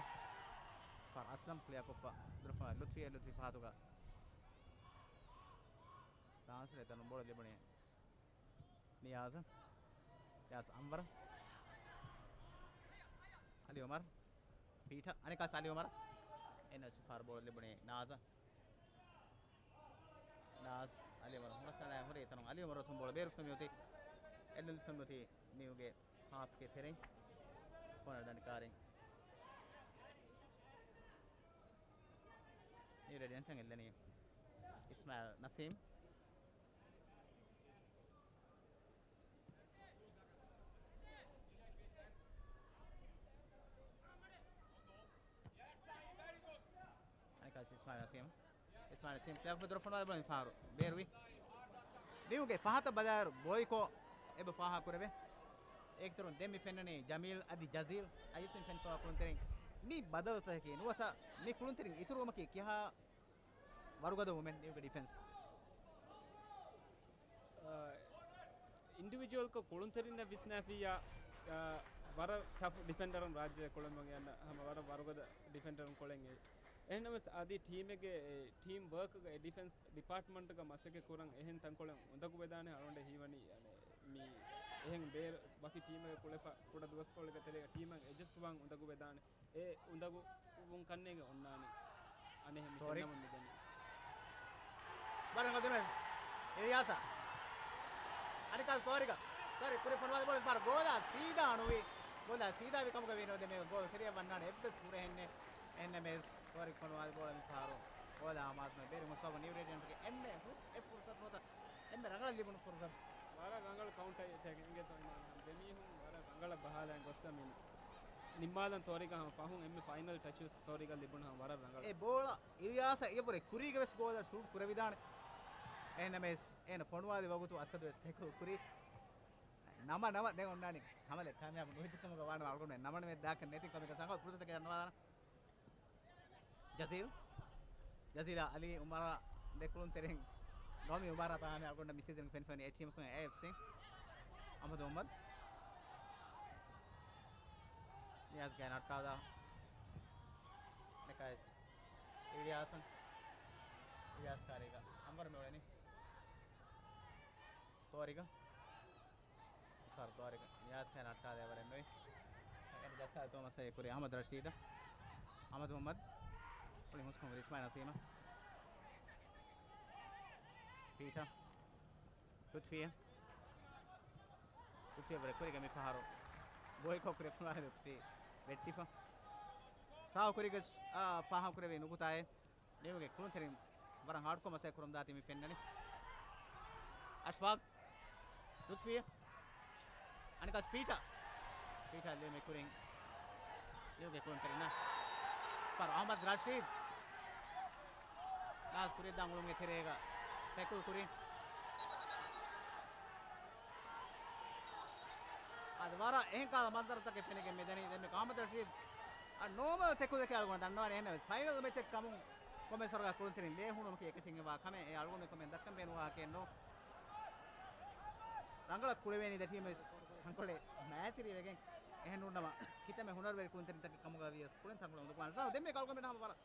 ފާރު އަސްލަމް ކްލިއާ ކޮށްފަ ދުރުފަ ލުތްފިޔަ، ލުތްފި ފަހަތުގަ ޓްރާންސްފާ ތަނު ބޯޅަ ލިބުނީ ނިޔާޒަށް. ނިޔާޒް އަންވަރަށް. އަލީ އުމަރު. ޕީޓަ. އަނެއްކާސް އަލީ އުމަރަށް. އެން އެސް ފާރު ބޯޅަ ލިބުނީ ނާޒަށް. ނާޒް އަލީ އުމަރު ހުރަސްއަޅާ ހުރި ތަނުން އަލީ އުމަރު ތުން ބޯޅަ ބޭރު ފެމިއޮތީ. އެލްއެލް ފެމިއޮތީ ނިއުގެ ހާފްގެ ތެރެއިން. ކޯނަރ ދަނޑި ކާރިން. ނިއު ރެޑިއަންޓަށް އެއްލެނީ އިސްމާއިލް ނަސީމް. އަނެކާސް އިސްމާއިލް ނަސީމް. އިސްމާއިލް ނަސީމް ޕްލޭއޮފް ދުރުފަނުވާ ބޯޅަ ފާރު ބޭރުވި. ނިއުގެ ފަހަތަށް ބަލާއިރު ބޯއިކޯ އެބަ ފާހާ ކުރެވޭ. އޭގެ އިތުރުން ދެން މި ފެންނަނީ ޖަމީލް އަދި ޖަޒީލް. އައިސް ފެން ފެން ފާ ކުޅުންތެރިން މި ބަދަލުތަކަކީ ނުވަތަ މި ކުޅުންތެރިން އިތުރުވުމަކީ ކިހާ ވަރުގަދަ ވުމެން ނިއުގެ ޑިފެންސް. އާ، އިންޑިވިޖުއަލްކޮށް ކުޅުންތެރިންނަށް ވިސްނާފިއްޔާ، އާ، ވަރަށް ޓަފް ޑިފެންޑަރުން ރާއްޖެ ކުޅެމުން އަންނަ ހަމަ ވަރަށް ވަރުގަދަ ޑިފެންޑަރުން ކޮޅެން އެ. އެހެންނަމަސް އަދި ޓީމެއްގެ ޓީމް ވަރކްގަ އެ ޑިފެންސް ޑިޕާޓްމަންޓްގަ މަސައްކަތް ކުރަން އެހެން ތަންކޮޅެއް އުނދަގޫވެދާނެ އަޅުގަނޑަށް ހީވަނީ، އަނެ، މި އެހެން ބޭރު ވަކި ޓީމެއް ކުޅެފަ ކުޑަ ދުވަސްކޮޅެއްގެ ތެރޭގަ ޓީމަށް އެޑްޖަސްޓް ވާން އުނދަގޫވެދާނެ. އެ އުނދަގޫ ވުން ކަންނޭނގެ އޮންނާނީ. އަނެއް ހެން ތޯރި. ފެންނަމުން މިދަނީ. ބަރަނގަ ދެމެ. އިލްޔާސާ. އަނިކާސް ތޯރިގަ. ތޯރި ކުރި ފޮނުވާލި ބޯޅަ ފާރު ގޯލާ ސީދާ ނުވި. ގޯލާ ސީދާވި ކަމުގަ ވީ ނޯ ދެމެ ގޯލް ތެރެއަށް ވަންނާނެ އެއްވެސް ހުރެހެންނެއް. އެންއެމްއެސް ތޯރި ފޮނުވާލި ބޯޅަ މި ފާރު. ގޯލާ މާސްމެ ބޭރި މުސާބު ނިއު ރޭޑިއަންޓްގެ އެންމެ ހުސް އެއް ފުރުސަތު ނުވަތަ އެންމެ ރަނގަޅަށް ލިބުނު ފުރުސަތު. ވަރަށް ރަނގަޅު ކައުންޓަރ އެޓޭކް އިނގޭތޯ އިމާން އަހަން. ދެމީހުން ވަރަށް ރަނގަޅަށް ބަހާލައި ގޮއްސަ މި ނިންމާލަން ތޯރިގަ ހަމަ ފަހުން އެންމެ ފައިނަލް ޓަޗް ވެސް ތޯރިގަ ލިބުނު ހަމަ ވަރަށް ރަނގަޅު. އެ ބޯޅަ އިލްޔާސަށް އެޔަށްވުރެ ކުރީގަ ވެސް ގޯލަށް ޝޫޓް ކުރެވިދާނެ. އެހެންނަމަވެސް އޭނަ ފޮނުވާލި ވަގުތު އަސަދު ވެސް ޓެކްލް ކުރި. ނަމަ ނަމަ ދެން އޮންނާނީ ހަމަލެއް ކާމިޔާބު ނުވެއްޖެ ކަމުގަ ވާނަމަ އަޅުގަނޑުމެން ނަމަނަމެއް ދާކަށް ނެތި ކަމެއް ސަނގަ ފުރުސަތަކެއް ނުވާލާނަ. ޖަޒީލް. ޖަޒީލާ އަލީ އުމަރާ ދެ ކުޅުންތެރިން ގައުމީ މުބާރާތާ ހަމަ އަޅުގަނޑަށް މި ސީޒަންގެ ފެނިފެނި އެއް ޓީމަކުން އޭއެފްސީ. އަހްމަދު މުހައްމަދު. ނިޔާޒް ގެ ނައްޓާލާ. ނެކައިސް. އިލްޔާސަށް. އިލްޔާސް ކާރީގަ. އަންވަރު މިއުޅެނީ. ތޯރިގަ. ސަރު ތޯރިގަ ނިޔާޒް ކާރީ ނައްޓާލާ އެވަރެއް ނުވި. އެން ޖައްސާލި ތޯމަސް އެ ކުރި އަހްމަދު ރަޝީދަށް. އަހްމަދު މުހައްމަދު. ކުޅި ހުސްކަން ހުރި އިސްމާއިލް ނަސީމަށް. ޕީޓަ. ލުތްފިޔަ. ލުތްފިޔަ ވަރަށް ކުރީގަ މި ފަހަރު ބޯއިކޯ ކުރެފުނާ ލުތްފީ ވެއްޓިފަ. ސާހު ކުރީގަ، އާ، ފާހަގަ ކުރެވޭ ނުކުތާއެއް. ނިއުގެ ކުޅުންތެރިން ވަރަށް ހާޑްކޮށް މަސައްކަތް ކުރަމުންދާތީ މި ފެންނަނީ. އަޝްފާގް. ލުތްފިޔަ. އަނިކާސް ޕީޓާ. ޕީޓާ ލިޔުމެއް ކުރިން. ލިޔުގެ ކުޅުންތެރިންނަށް. ފަރު އަހްމަދު ރަޝީދު. ނާޒް ކުރިއަށްދާން އުޅުމުގެ ތެރޭގަ ޓެކުލް ކުރިން. އަދި ވަރަށް އެހެން ކަހަލަ މަންޒަރުތަކެއް ފެނިގެން މިދަނީ. ދެންމެ އަހްމަދު ރަޝީދު އަ، ނޯމަލް ޓެކުލްއެކޭ އަޅުގަނޑު ދަންނަވާނެ. އެހެންނަމަވެސް ފައިނަލް މެޗެއް ކަމުން ކޮމެސް ވަރަކަށް ކުޅުންތެރިން ލޭ ހޫނުމަކީ އެކަށީގެންވާ ކަމެއް. އެ އަޅުގަނޑު ކޮމެން ދައްކަން ބޭނުންވާ ހަކެއް ނޫން. ރަނގަޅަށް ކުޅެވޭނީ ދެ ޓީމް ވެސް ތަންކޮޅެއް މައިތިރިވެގެން. އެހެން ނޫންނަމަ ކިތަންމެ ހުނަރުވެރި ކުޅުންތެރިންތަކެއް ކަމުގަ ވިޔަސް ކުޅެން ތަންކޮޅެއް އުނދަގޫވާނެ. ރާހުލް ދެންމެ އަޅުގަނޑުމެން ހަމަ ވަރަށް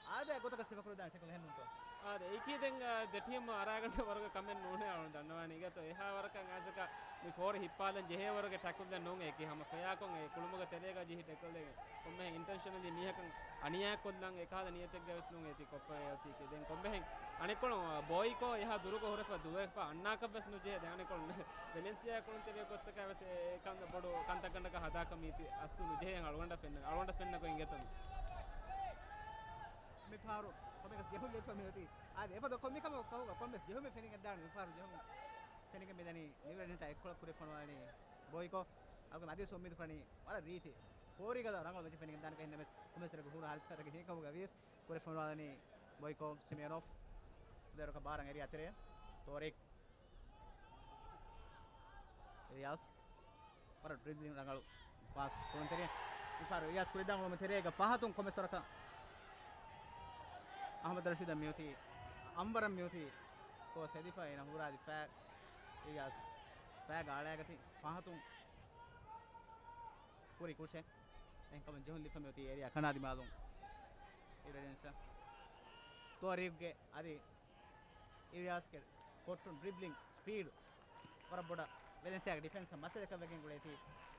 އާދައިގެ ގޮތަކަށް ސިފަކުރެވިދާނެ ޓެކުލް އެހެންނޫންތޯ؟ އާދެ، އެއީކީ ދެން، އާ، ދެ ޓީމް އަރާގަނޑަށް ވަރުގެ ކަމެއް ނޫނޭ އަޅުން ދަންނަވާނީ. އިގޭތޯ އެހާ ވަރަކަށް އާޒަކަށް މި ފޯރު ހިއްޕާލަން ޖެހޭ ވަރުގެ ޓެކުލް ދެން ނޫން. އެއީކީ ހަމަ ފަޔާކޮށް އެ ކުޅުމުގެ ތެރޭގަ ޖެހި ޓެކުލް ދެން ކޮންމެހެން އިންޓެންޝަނަލީ މީހަކަށް އަނިޔާ ކޮށްލަން އެކަހަލަ ނިޔަތެއްގަ ވެސް ނޫން އޭތި ކޮށްފަ އޮތީކީ. ދެން ކޮންމެހެން އަނެއްކޮޅު ބޯއިކޯ އެހާ ދުރުގަ ހުރެފަ ދުވެފަ އަންނާކަށް ވެސް ނުޖެހޭ. ދެން އަނެއްކޮޅު ވެލެންސިއާ ކުޅުންތެރިޔަށް ގޮއްސަކަށް ވެސް އެ ކަން ބޮޑު ކަންތައް ގަނޑަކަށް ހަދާކަށް މީތި އަސްލު ނުޖެހޭ. އަޅުގަނޑަށް ފެންނަ، އަޅުގަނޑަށް ފެންނަ ގޮތް އިނގޭތޯ. މި ފަހަރު ކޮމެކަސް ޖެހުން ލެއްފަ މިއޮތީ. އާދެ، އެފަދަ ކޮ-، މިކަމަށް ފަހުގަ ކޮންމެސް ޖެހުމެއް ފެނިގެން ދާނެ. މި ފަހަރު ޖެހުން ފެނިގެން މިދަނީ ނިއު ރެޑިއަންޓާ އެއްކޮޅަށް ކުރި ފޮނުވާލަނީ ބޯއިކޯ. އަޅުގަނޑު އަދިވެސް އުއްމީދު ކުރަނީ ވަރަށް ރީތި ފޯރީގަ ރަނގަޅު މެޗެއް ފެނިގެން ދާނެ ކަހެން ނަމަވެސް ކޮމެސް ރެގު ހޫނު ހާރިސް ކަތަކެ ހިނގަމުގަ ވިޔަސް ކުރި ފޮނުވާލަނީ ބޯއިކޯ ސިމިއޮނޮފް. ދެރަކަ ބާރަށް އެރިއާ ތެރެއަށް ތޯރިކް. އިލްޔާސް. ވަރަށް ޑްރިބްލިން ރަނގަޅު ފާސްޓް ކުޅުންތެރި. މިފަހަރު އިލްޔާސް ކުރިދާން އުޅުމު ތެރޭގަ ފަހަތުން ކޮމެސް ވަރަކަށް އަހްމަދު ރަޝީދަށް މިއޮތީ އަންވަރަށް މިއޮތީ ކޯސް ހެދިފަ އޭނަ ހުރާލި ފައި އިލްޔާސް ފައިގަ އަޅައިގަތި ފަހަތުން ކުރި ކުށެއް. އެހެންކަމުން ޖެހުން ލިބިފަ މިއޮތީ އޭރިއާ ކަނޑައަށް ދިމާލުން. އިރެޑެންސަ ތޯރީގްގެ އަދި އިލްޔާސްގެ ކޮއްޓުން ޑްރިބްލިން ސްޕީޑް ވަރަށް ބޮޑަށް ވެލެންސިއާގެ ޑިފެންސަށް މަސައްކަތްވެގެން ގުޅޭތީ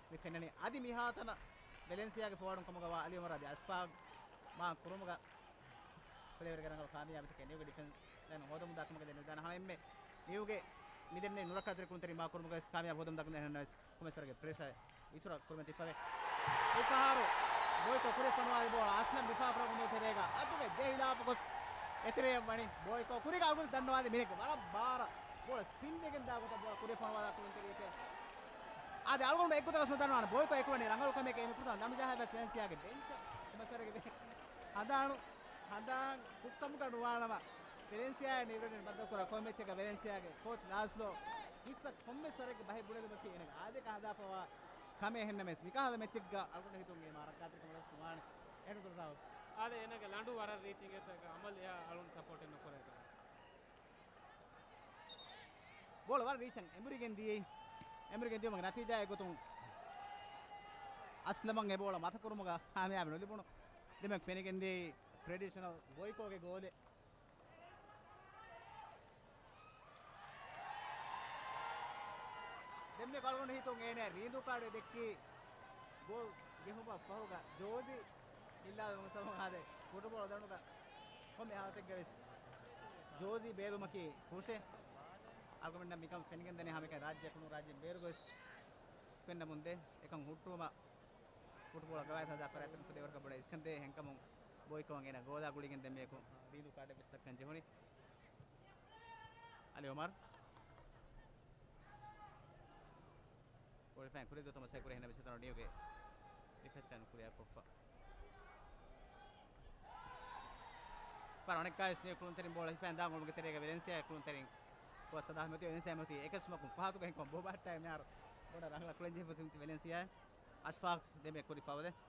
މި ފެންނަނީ. އަދި މިހާތަނަށް ވެލެންސިއާގެ ފޯވާޑުން ކަމުގަވާ އަލި އުމަރު އަދި އަޝްފާގް މާ ކުރުމުގަ ކުލެވެރިގެ ރަނގަޅު ކާމިޔާބުތަކެއް ނިއުގެ ޑިފެންސް ލައިން ހޯދަމުންދާ ކަމަކަށް ދެން ނުދާނެ. ހަމައެންމެ ނިއުގެ މިދެންނެވި ނުރައްކާތެރި ކުޅުންތެރިން މާ ކުރުމުގަވެސް ކާމިޔާބު ހޯދަމުންދާކަން އެހެންނަމަވެސް ކޮމެސްވަރގެ ޕްރެޝަރ އިތުރަށް ކުރުމަށް ތިއްފަވޭ. މިފަހަރު ބޯއިކޯ ކުރިއަށް ފޮނުވާލި ބޯޅަ އަސްލަމް ދިފާ ކުރަމުން ތެރޭގަ އަތުގެ ޖެހިލާފަ ގޮސް އެތެރެއަށް ވަނީ. ބޯއިކޯ ކުރީގަ އަޅުގަނޑު ދަންނަވާލި މީހެއްގެ ވަރަށް ބާރަށް ބޯޅަ ސްޕިން ވެގެން ދާ ގޮތަށް ބޯޅަ ކުރިއަށް ފޮނުވާލާ ކުޅުންތެރިއެކޭ. އާދެ، އަޅުގަނޑު އެއްގޮތަކަށް ނުދަންނަވާނެ ބޯއިކޯ އެކުވަނީ ރަނގަޅު ކަމެކޭ. އެމީ ފުރަތަމަ ދަނޑު ޖަހާ ވެސް ވެލެންސިއާގެ ބެންޗަށް ކޮމެސްވަރގެ ހަނދާނު ހަނދާން ކުއްކަމުގަ ނުވާނަމަ، ވެލެންސިއާއާ ނިއުރެޑިން ބައްދަލުކުރާ ކޮންމެ މެޗެއްގަ ވެލެންސިއާގެ ކޯޗް ލާސްލޯ ކިއްސަ ކޮންމެ ވަރެއްގެ ބަހެއް ބުނެލުމަކީ އޭނަގެ އާދަޔަކަށް ހަދާފަވާ ކަމެއް. އެހެންނަމަވެސް، މިކަހަލަ މެޗެއްގަ އަޅުގަނޑު ހިތުން އެ މާ ރައްކާތެރިކަމަށް ވެސް ނުވާނެ. އެހެން ދުރު ރާހުލް. އާދެ، އޭނަގެ ލަނޑު ވަރަށް ރީތި އިނގޭތޯ އަމަލް އެހާ އަޅުން ސަޕޯޓެއް ނުކުރޭ. ބޯޅަ ވަރަށް ރީޗަށް އެނބުރިގެން ދިޔައީ. އެނބުރިގެން ދިޔުމުގެ ނަތީޖާއެއް ގޮތުން އަސްލަމަށް އެ ބޯޅަ މަތަކުރުމުގަ ކާމިޔާބު ނުލިބުނު. ދެމެކް ފެނިގެން ދިޔައީ ޓްރެޑިޝަނަލް ބޯއިކޯގެ ގޯލެއް. ދެންމެ އަޅުގަނޑު ހިތުން އޭނަ ރީނދޫ ކާޑެއް ދެއްކީ ގޯލް ޖެހުމަށް ފަހުގަ ޖޯޒީ އިއްލާލުމުގެ ސަބަބުން އާދެ ފުޓުބޯޅަ ދަނޑުގަ ކޮންމެ ހާލަތެއްގަ ވެސް ޖޯޒީ ބޭލުމަކީ ކުށެއް. އަޅުގަނޑަށް މިކަން ފެނިގެންދަނީ ހަމައެކަނި ރާއްޖެ ކުނު ރާއްޖެ ބޭރުގަ ވެސް ފެންނަމުންދޭ. އެކަން ހުއްޓުވުމަށް ފުޓުބޯޅަ ގަވާއިދު ހަދާ ފަރާތްތަކުން ފުދޭވަރަކަށް ބޮޑަށް އިސްކަންދޭ. އެހެންކަމުން ބޯއިކޯއަށް އޭނަ ގޯލާ ގުޅިގެން ދެންމެއަކު ރީނދޫ ކާޑެއް ވެސް ދައްކަން ޖެހުނީ. އަލި އުމަރު. ކޮލިފައިން ކުރިއަށް ދޫ ތަމަސްސާ ކުރި ހެންނަ ވިސްނަތަނަ ނިއުގެ ޑިފެންސް ލައިން ކުރިއަށް ކޮށްފަ. ފަރު އަނެއްކާވެސް ނިއު ކުޅުންތެރިން ބޯޅަ ހިފައިން ދާ ގޮޅުމުގެ ތެރޭގަ ވެލެންސިއާ ކުޅުންތެރިން ކުއްސަ ދާ މެތި ވެލެންސިއާ މެތި އެކަސްމަކުން ފަހަތުގަ ހިންކޮން ބޯ ބަހައްޓާ މިހާރު ބޮޑަށް ރަނގަޅަށް ކުޅެން ޖެހިފަ ސިމްތި ވެލެންސިއާ. އަޝްފާޤް ދެމެ ކުރި ފައުލެއް.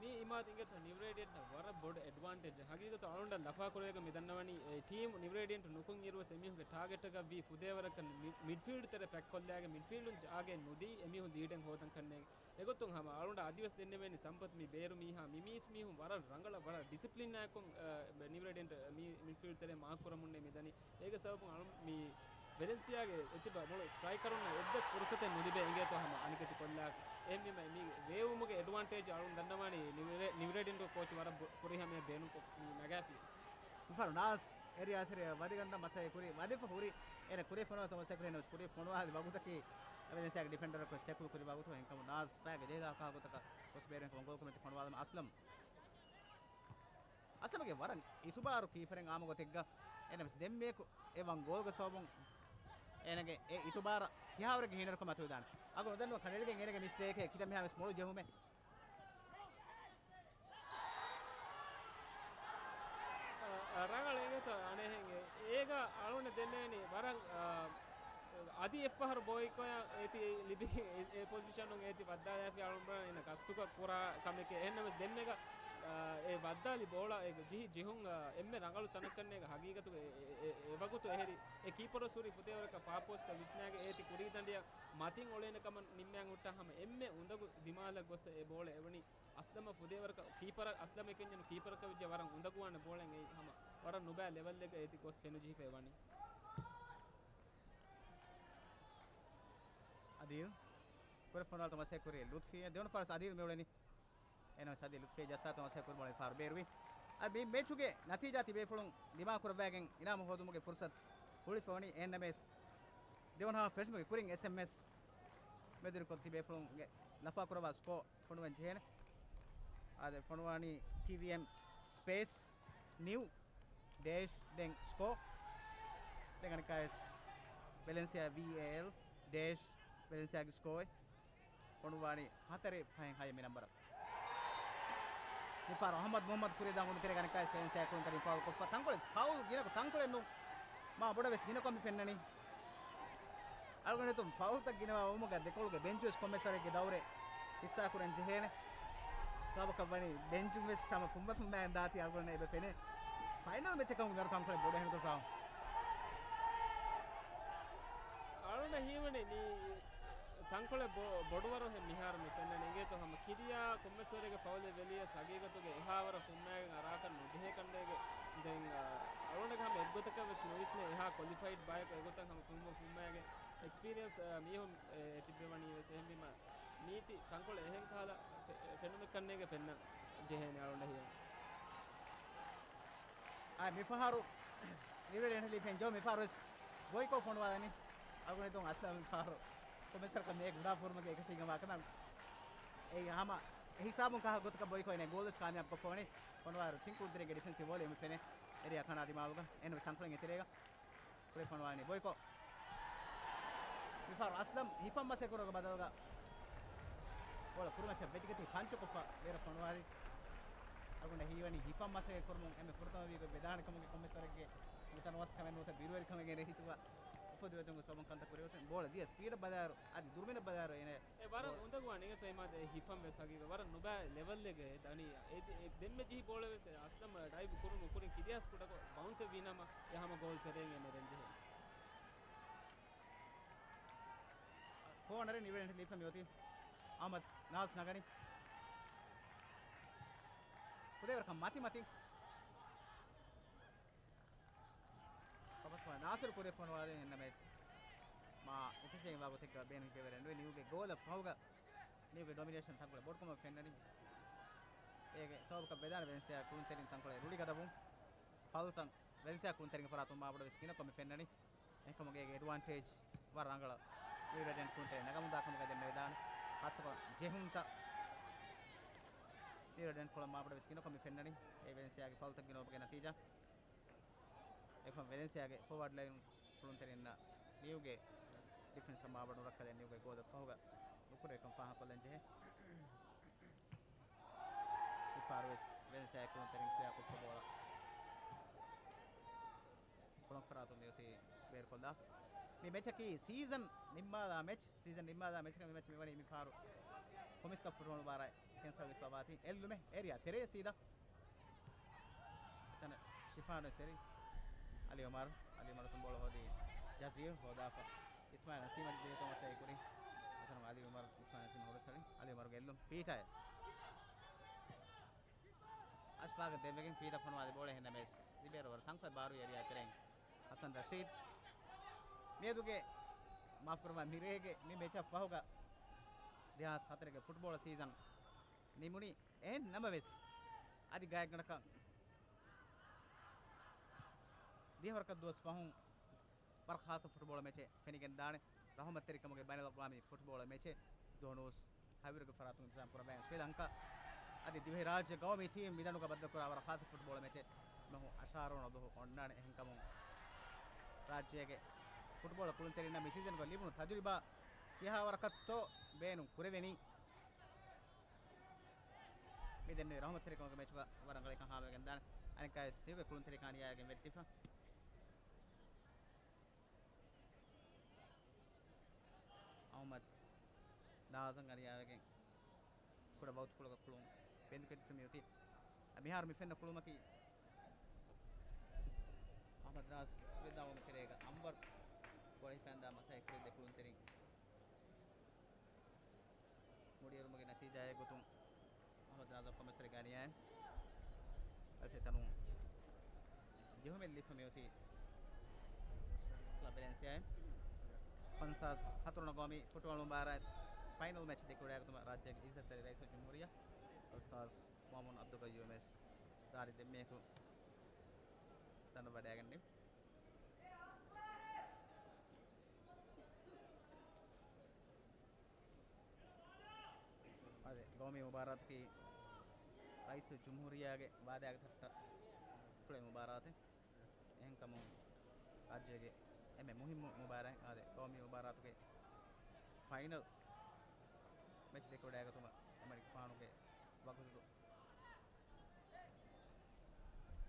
މި އިމާދު އިނގޭތޯ ނިއުރޭޑިއެންޓަށް ވަރަށް ބޮޑު އެޑްވާންޓޭޖް. ހަގީގަތު އަޅުގަނޑަށް ލަފާ ކުރެވޭގަ މި ދަންނަވަނީ އެ ޓީމު ނިއުރޭޑިއެންޓު ނުކުން އިރުވެސް އެމީހުންގެ ޓާގެޓަކަށް ވީ ފުދޭވަރަކަށް މި-، މިޑްފީލްޑް ތެރެ ޕެކް ކޮށްލާގެ މިޑްފީލްޑުން ޖާގައެއް ނުދީ އެމީހުން ލީޑެއް ހޯދަން ކަންނޭނގެ. އެގޮތުން ހަމަ އަޅުގަނޑަށް އަދިވެސް ދެންނެވޭނީ ސަމްޕަތް މި ބޭރު މީހާ މި މީސް މީހުން ވަރަށް ރަނގަޅަށް ވަރަށް ޑިސިޕްލިން އާއެކުން، އަ، ނިއުރޭޑިއެންޓް މި މިޑްފީލްޑް ތެރެ މާކް ކުރަމުންނޭ މި ދަނީ. އޭގެ ސަބަބުން އަޅު މި ވެލެންސިއާގެ އެތިބަ މޮޅު ސްޓްރައިކަރުންނަށް އެއްވެސް ފުރުސަތެއް ނުލިބޭ އިނގޭތޯ ހަމަ އަނިކެތި ކޮށްލާ. އެހެންވީމަ މި ވޭވުމުގެ އެޑްވާންޓޭޖް އަޅުން ދަންނަވާނީ ނިވްރެ-، ނިވްރެޑިންގ ކޯޗް ވަރަށް ބު-، ފުރިހަމަޔަށް ބޭނުންކޮށް މި ނަގާފި. މިފަހަރު ނާޒް އެރިއާ ތެރެއަށް ވަދިގަންނަ މަސައްކަތް ކުރި، ވަދެފަ ހުރި އޭނަ ކުރި ފޮނުވާ ތަމަސް ކުރި ނަމަވެސް ކުރި ފޮނުވާ ވަގުތަކީ ވެލެންސިއާގެ ޑިފެންޑަރަކު ޓެކްލް ކުރި ވަގުތު. އެހެންކަމުން ނާޒް ފައިގެ ޖެހިލާ ކާ ގޮތަކަށް ގޮސް ބޭރުން ކަމަށް ގޯލް ކުރިމަތި ފޮނުވާލަމު އަސްލަމް. އަސްލަމްގެ ވަރަށް އިތުބާރު ކީޕަރެއް އާމު ގޮތެއްގަ އެނަމެސް ދެންމެއަކު އެ ވަން ގޯލްގެ ސަބަބުން އޭނަގެ އެ އިތުބާރަށް ކިހާވަރެއްގެ ހީނަރުކަމެއް އަތުވެދާނެ. އަގު ނުދަންނަވަ ކަނޑައެޅިގެން އޭނަގެ މިސްޓޭކެއް ކިތައް މިހާ ވެސް މޮޅު ޖެހުމެއް. އަ، އަ، ރަނގަޅު އިނގޭތޯ އަނެއްހެން އެ-، އޭގަ އަޅުގަނޑަށް ދެންނެވެނީ ވަރަށް، އަ، އަދި އެއްފަހަރު ބޯއިކޯއަށް އޭތި ލިބި އެ، އެ ޕޮޒިޝަނުން އޭތި ވައްދާލާފި އަޅުގަނޑު ބުނާ އިން ގަސްތުކޮށް ކުރާ ކަމެކޭ. އެހެންނަމަވެސް ދެންމެގަ، އަ، އެ ވައްދާލި ބޯޅަ އެ ޖިހި ޖިހުން، އަ، އެންމެ ރަނގަޅު ތަނަކަށްނޭގަ ހަގީގަތުގަ އެ، އެ، އެ، އެ ވަގުތު އެހެރި އެ ކީޕަރު ސުރި ފުދޭވަރަކަށް ފާޕޯސްޓަށް ވިސްނާގެ އޭތި ކުރީ ދަނޑިއަށް މަތިން އޮޅޭނެ ކަމަށް ނިންމައިން ހުއްޓާ ހަމަ އެންމެ އުނދަގޫ ދިމާލަށް ގޮސް އެ ބޯޅަ އެވަނީ އަސްލަމަށް ފުދޭވަރަކަށް ކީޕަރަށް އަސްލަމް އެކަންޏެއް ނޫން ކީޕަރަކަށް ވެއްޖެ ވަރަށް އުނދަގޫވާނެ ބޯޅައެއް އެއީ ހަމަ ވަރަށް ނުބައި ލެވެލްއެއްގަ އޭތި ގޮސް ފެނުޖެހިފައި ވަނީ. އަދިލް ކުރެ ފޮނުވާލު ތަމަސް ކުރި ލުތްފީ ދެވަނަ ފާރަސް އަދިލް މިއުޅެނީ. އެނަމަސް އަދި ލުތްފީ ޖައްސާ ތަމަސް ކުރި ބޯޅަ ފާރު ބޭރުވި. އަދި މި މެޗުގެ ނަތީޖާ ތިބޭފުޅުން ދިމާކުރައްވައިގެން އިނާމު ހޯދުމުގެ ފުރުސަތު ހުޅުވިފަ ވަނީ. އެންއެމްއެސް ދެވަނަ ހާފް ފެށުމުގެ ކުރިން އެސްއެމްއެސް މެދުވެރިކޮށް ތިބޭފުޅުންގެ ލަފާކުރައްވާ ސްކޯ ފޮނުވަން ޖެހޭނެ. އާދެ، ފޮނުވާނީ ޓީވީއެމް ސްޕޭސް ނިއު ޑޭޝް ދެން ސްކޯ. ދެން އަނެއްކާވެސް ވެލެންސިއާ ވީއޭއެލް ޑޭޝް ވެލެންސިއާގެ ސްކޯއެއް ފޮނުވާނީ ހަތަރެއް ފަހެއް ހައެއް މި ނަންބަރަށް. މިފަހަރު އަހްމަދު މުހައްމަދު ކުރިއަށް ދާން ގޮނޑު ތެރޭގަ އަނެއްކާވެސް ވެލެންސިއާ ކުޅުންތެރިން ފައުލް ކޮށްފަ. ތަންކޮޅެއް ފައުލް ގިނަކޮށް، ތަންކޮޅެއް ނޫން، މާ ބޮޑަށް ވެސް ގިނަކޮށް މި ފެންނަނީ. އަޅުގަނޑު ހިތުން ފައުލްތައް ގިނަވާ ވުމުގަ ދެކޮޅުގެ ބެންޗުވެސް ކޮންމެސް ވަރެއްގެ ދައުރެއް ހިއްސާކުރަން ޖެހޭނެ. ސަބަބަކަށް ވަނީ ބެންޗުން ވެސް ހަމަ ފުނބަ ފުނބައިން ދާތީ އަޅުގަނޑަށް އެބަ ފެނޭ. ފައިނަލް މެޗެއް ކަމުގެ ވަރަށް ތަންކޮޅެއް ބޮޑު ހެނދުފާ. އަޅުގަނޑަށް ހީވަނީ މި ތަންކޮޅެއް ބޮ-، ބޮޑުވަރުހެއް މިހާރު މި ފެންނަނީ. އިނގޭ ކިރިޔާ ކޮންމެސްވަރެއްގެ ފައުލެއް ވެލިޔަސް ހަގީގަތުގެ އެހާވަރަށް ފުންމައިގެން އަރާކަށް ނުޖެހޭ ކަންނޭގެ. ދެން އަޅުގަނޑަކަށް ހަމަ އެއްގޮތަކަށް ވެސް ނުވިސްނޭ އެހާ ކޮލިފައިޑް ބަޔަކު އެގޮތަށް ހަމަ ފުންމަ ފުންމައިގެ އެކްސްޕީރިއަންސް މީހުން ތިއްބެވަނީ ވެސް. އެހެންވީމަ މީތި ތަންކޮޅެއް އެހެން ކަހަލަ ފެ-، ފެނުމެއްކަންނޭގެ ފެންނަން ޖެހޭނެ އަޅުގަނޑަށް ހީވަނީ. އާ، މިފަހަރު ނިވެލެން ހެލިފެން ޖޯ މިފަހަރު ވެސް ގޮއިކޯ ފޮނުވާލަނީ. އަޅުގަނޑު އަސްލަމް މިފަހަރު ކޮމެސަރަކަށް މޭ ގުޑާ ފުރުމަގެ އެކަށީގަ ވާކަމަށް އެ ހަމަ އެ ހިސާބުން ކާ ގޮތަކަށް ބޮއިކޯ އިނޭ ގޯލް ވެސް ކާމިޔާބު ކޮށްފަވަނީ. ފޮނުވާލި ތިން ކުޅުންތެރިންގެ ޑިފެންސިވް ވޯލިއުމް ފެނޭ އެރިއާ ކަނާ ދިމާލުގަ. އެން ވެސް ތަންކޮޅެއް އެތެރޭގަ ކުރެ ފޮނުވާލަނީ ބޮއިކޯ. މިފަހަރު އަސްލަމް ހިފަން މަސައްކަތް ކުރުމުގެ ބަދަލުގަ ބޯޅަ ކުރިމައްޗަށް ވެއްޖިގަތީ ޕަންޗުކޮށްފަ ބޭރަށް ފޮނުވާލި. އަޅުގަނޑަށް ހީވަނީ ހިފަން މަސައްކަތް ކުރުމުން އެންމެ ފުރަތަމަ ވީގޮތް ވެދާނެ ކަމުގެ ކޮންމެސް ވަރެއްގެ ނުތަނަވަސް ކަމެއް ނުވަތަ ބިރުވެރިކަމެއް ގެނެހިތުވާ އުފަދިވެތުންގެ ސޯބަން ކަންތައް ކުރިއޮތެން ބޯޅަ ދިޔަ ސްޕީޑަށް ބަލާއިރު އަދި ދުރުމިނަށް ބަލާއިރު އޭނަ އެ ވަރަށް ބޯ- އުނދަގޫވާ ނިޔަތު އެމާ ދެ ހިފަން ވެސް ހަގީގަ ވަރަށް ނުބައި ލެވަލްއެއްގަ ދަނީ. އެ ދެ-، އެ ދެންމެ ޖެހި ބޯޅަ ވެސް އަސްލަމް ޑައިވް ކުރުން ކުރިން ކިރިޔާސް ކުޑަކޮށް ބައުންސް ވީނަމަ އެ ހަމަ ގޯލް ތެރެއިން އެ ނެރެން ޖެހޭ. ކޯނަރެއް ނިވެން ލީފަ މިއޮތީ އަހްމަދު ނާޒް ނަގަނީ. ފުދޭވަރަކަށް މަތި މަތި. ކޮމަސް ނާސިރު ކުރިއަށް ފޮނުވާލި އެންނަމެސް މާ އެކަށީގެންވާ ގޮތެއްގަ ބޭނުން ހިފެވެރެއް ނުވެ. ނިއުގެ ގޯލަށް ފަހުގަ ނިއުގެ ޑޮމިނޭޝަން ތަންކޮޅެއް ބޮޑުކަމަށް ފެންނަނީ. އޭގެ ސަބަބަކަށް ވެދާނެ ވެލެންސިއާ ކުޅުންތެރިން ތަންކޮޅެއް ރުޅިގަދަވުން. ފައުލްތައް ވެލެންސިއާ ކުޅުންތެރިންގެ ފަރާތުން މާބޮޑަށް ވެސް ގިނަ ކަމެއް ފެންނަނީ. އެހެންކަމުގެ އޭގެ އެޑްވާންޓޭޖް ވަރަށް ރަނގަޅަށް ނިއު ރެޑް އެންޑް ކުޅުންތެރިން ނަގަމުންދާ ކަމުގަ ދެން މި ވެދާނެ. ޚާއްޞަކޮށް ޖެހުންތައް ނިއު ރެޑް އެންޑް ކޮޅަށް މާބޮޑަށް ވެސް ގިނަ ކަމެއް ފެންނަނީ. އެ ވެލެންސިއާގެ ފައުލްތައް ގިނަވުމުގެ ނަތީޖާ. އެފަން ވެލެންސިއާގެ ފޯވާޑް ލައިން ކުޅުންތެރިންނަށް ނިއުގެ ޑިފެންސަށް މާބޮޑު ރައްކަލެއް ނިއުގެ ގޯލަށް ފަހުގަ ނުކުރެވިކަން ފާހަގަކޮށްލަން ޖެހޭ. މިފަހަރު ވެސް ވެލެންސިއާގެ ކުޅުންތެރިން ކްލިއާ ކޮށްފަ ބޯޅަ ކުޅަން ފަރާތުން މިއޮތީ ބޭރުކޮށްލާފަ. މި މެޗަކީ ސީޒަން ނިންމާލާ މެޗް. ސީޒަން ނިންމާލާ މެޗަކަށް މި މެޗް މިވަނީ މިފަހަރު ކޮމިސް ކަޕް ފުޓްބޯޅަ މުބާރާތް ކެންސަލް ވެފަ ވާތީ. އެއްލުމެއް އޭރިއާ ތެރޭ ސީދާ. އެތަނަށް ޝިފާން ވެސް އެރި. އަލީ އުމަރު، އަލީ އުމަރު ތުނބޯޅަ ހޯދީ ޖަޒީލް ހޯދާފަ. އިސްމާއިލް ނަސީމަށް ދިރިތޯ މަސައްކަތް ކުރި. އެތަނުން އަލީ އުމަރު، އިސްމާއިލް ނަސީމް ހުރަސްއަޅި. އަލީ އުމަރުގެ އެއްލުން ޕީޓާއަށް. އަޝްފާގަށް ދެއްވެގެން ޕީޓާ ފޮނުވާލި ބޯޅަ އެހެންނަމެސް ލިބޭރޯ ވަރަށް ތަންކޮޅެއް ބާރު އޭރިއާ ތެރެއިން. ހަސަން ރަޝީދު. މިއަދުގެ މާފުކުރައްވާ މިރޭގެ މި މެޗަށް ފަހުގަ ދެހާސް ހަތަރުގެ ފުޓްބޯޅަ ސީޒަން ނިމުނީ. އެހެން ނަމަވެސް، އަދި ގާތްގަނޑަކަށް ދިހަވަރަކަށް ދުވަސް ފަހުން ވަރަށް ޚާއްޞަ ފުޓްބޯޅަ މެޗެއް ފެނިގެންދާނެ. ރަހުމަތްތެރިކަމުގެ ބައިނަލްއަގްވާމީ ފުޓްބޯޅަ މެޗެއް ދުވަހު ނޫސް ހަވީރުގެ ފަރާތުން އިންތިޒާމް ކުރައްވައިގެން ޝްރީލަންކާ އަދި ދިވެހިރާއްޖެ ގައުމީ ޓީމް މިދަނޑުގަ ބައްދަލުކުރާ ވަރަށް ޚާއްޞަ ފުޓްބޯޅަ މެޗެއް މަހު އަށާރަ ވަނަ ދުވަހު އޮންނާނެ. އެހެންކަމުން ރާއްޖޭގެ ފުޓްބޯޅަ ކުޅުންތެރިންނަށް މި ސީޒަންގަ ލިބުނު ތަޖުރިބާ ކިހާވަރަކަށްތޯ ބޭނުން ކުރެވެނީ. މި ދެންނެވި ރަހުމަތްތެރިކަމުގެ މެޗުގަ ވަރަށް ރަނގަޅިކަން ހާމަވެގެން ދާނެ. އަނެއްކާވެސް ނިއުގެ ކުޅުންތެރިކަން އަނިޔާވެގެން ވެއްޓިފަ. އަހުމަދު ނާޒަށް އަނިޔާވެގެން ކުޑަ ވަގުތުކޮޅަކަށް ކުޅުން ބެނދުކޮށްފަ މިއޮތީ. މިހާރު މި ފެންނަ ކުޅުމަކީ އަހުމަދު ނާޒް ކުރިއަށްދާން އުޅުމުގެ ތެރޭގަ އަންވަރު ބޯޅަ ހިފައިގެންދާ މަސައްކަތް ކުރި ދެ ކުޅުންތެރިން މުޑިއެރުމުގެ ނަތީޖާއެއް ގޮތުން އަހުމަދު ނާޒަށް ކޮމެސް އަނިޔާ. އަސެތަނު ޖެހުމެއް ލިބިފަ މިއޮތީ ކްލަބް ވެލެންސިއާއިން. ފަންސާސް ހަތަރު ނަގައިމި ފުޓްބޯޅަ މުބާރާތް ފައިނަލް މެޗް ދެކެވަޑައިގަތުމަށް ރާއްޖޭގެ އިއްޒަތްތެރި ރައީސުލްޖުމްހޫރިއްޔާ އުސްތާޒް މައުމޫން ޢަބްދުލްޤައްޔޫމް ވެސް ދާރި ދެންމެޔަކު ދަނޑަވަޑައިގަންނެވި. އާދެ، ގައުމީ މުބާރާތަކީ ރައީސުލްޖުމްހޫރިއްޔާގެ ވާދާގެ ތައްޓަށް ކުޅޭ މުބާރާތެއް. އެހެންކަމުން ރާއްޖޭގެ އެންމެ މުހިއްމު މުބާރާތް، އާދެ، ގައުމީ މުބާރާތުގެ ފައިނަލް މެޗް ދެކެވަޑައިގަތުމަށް އެމަނިކުފާނުގެ ވަގުތު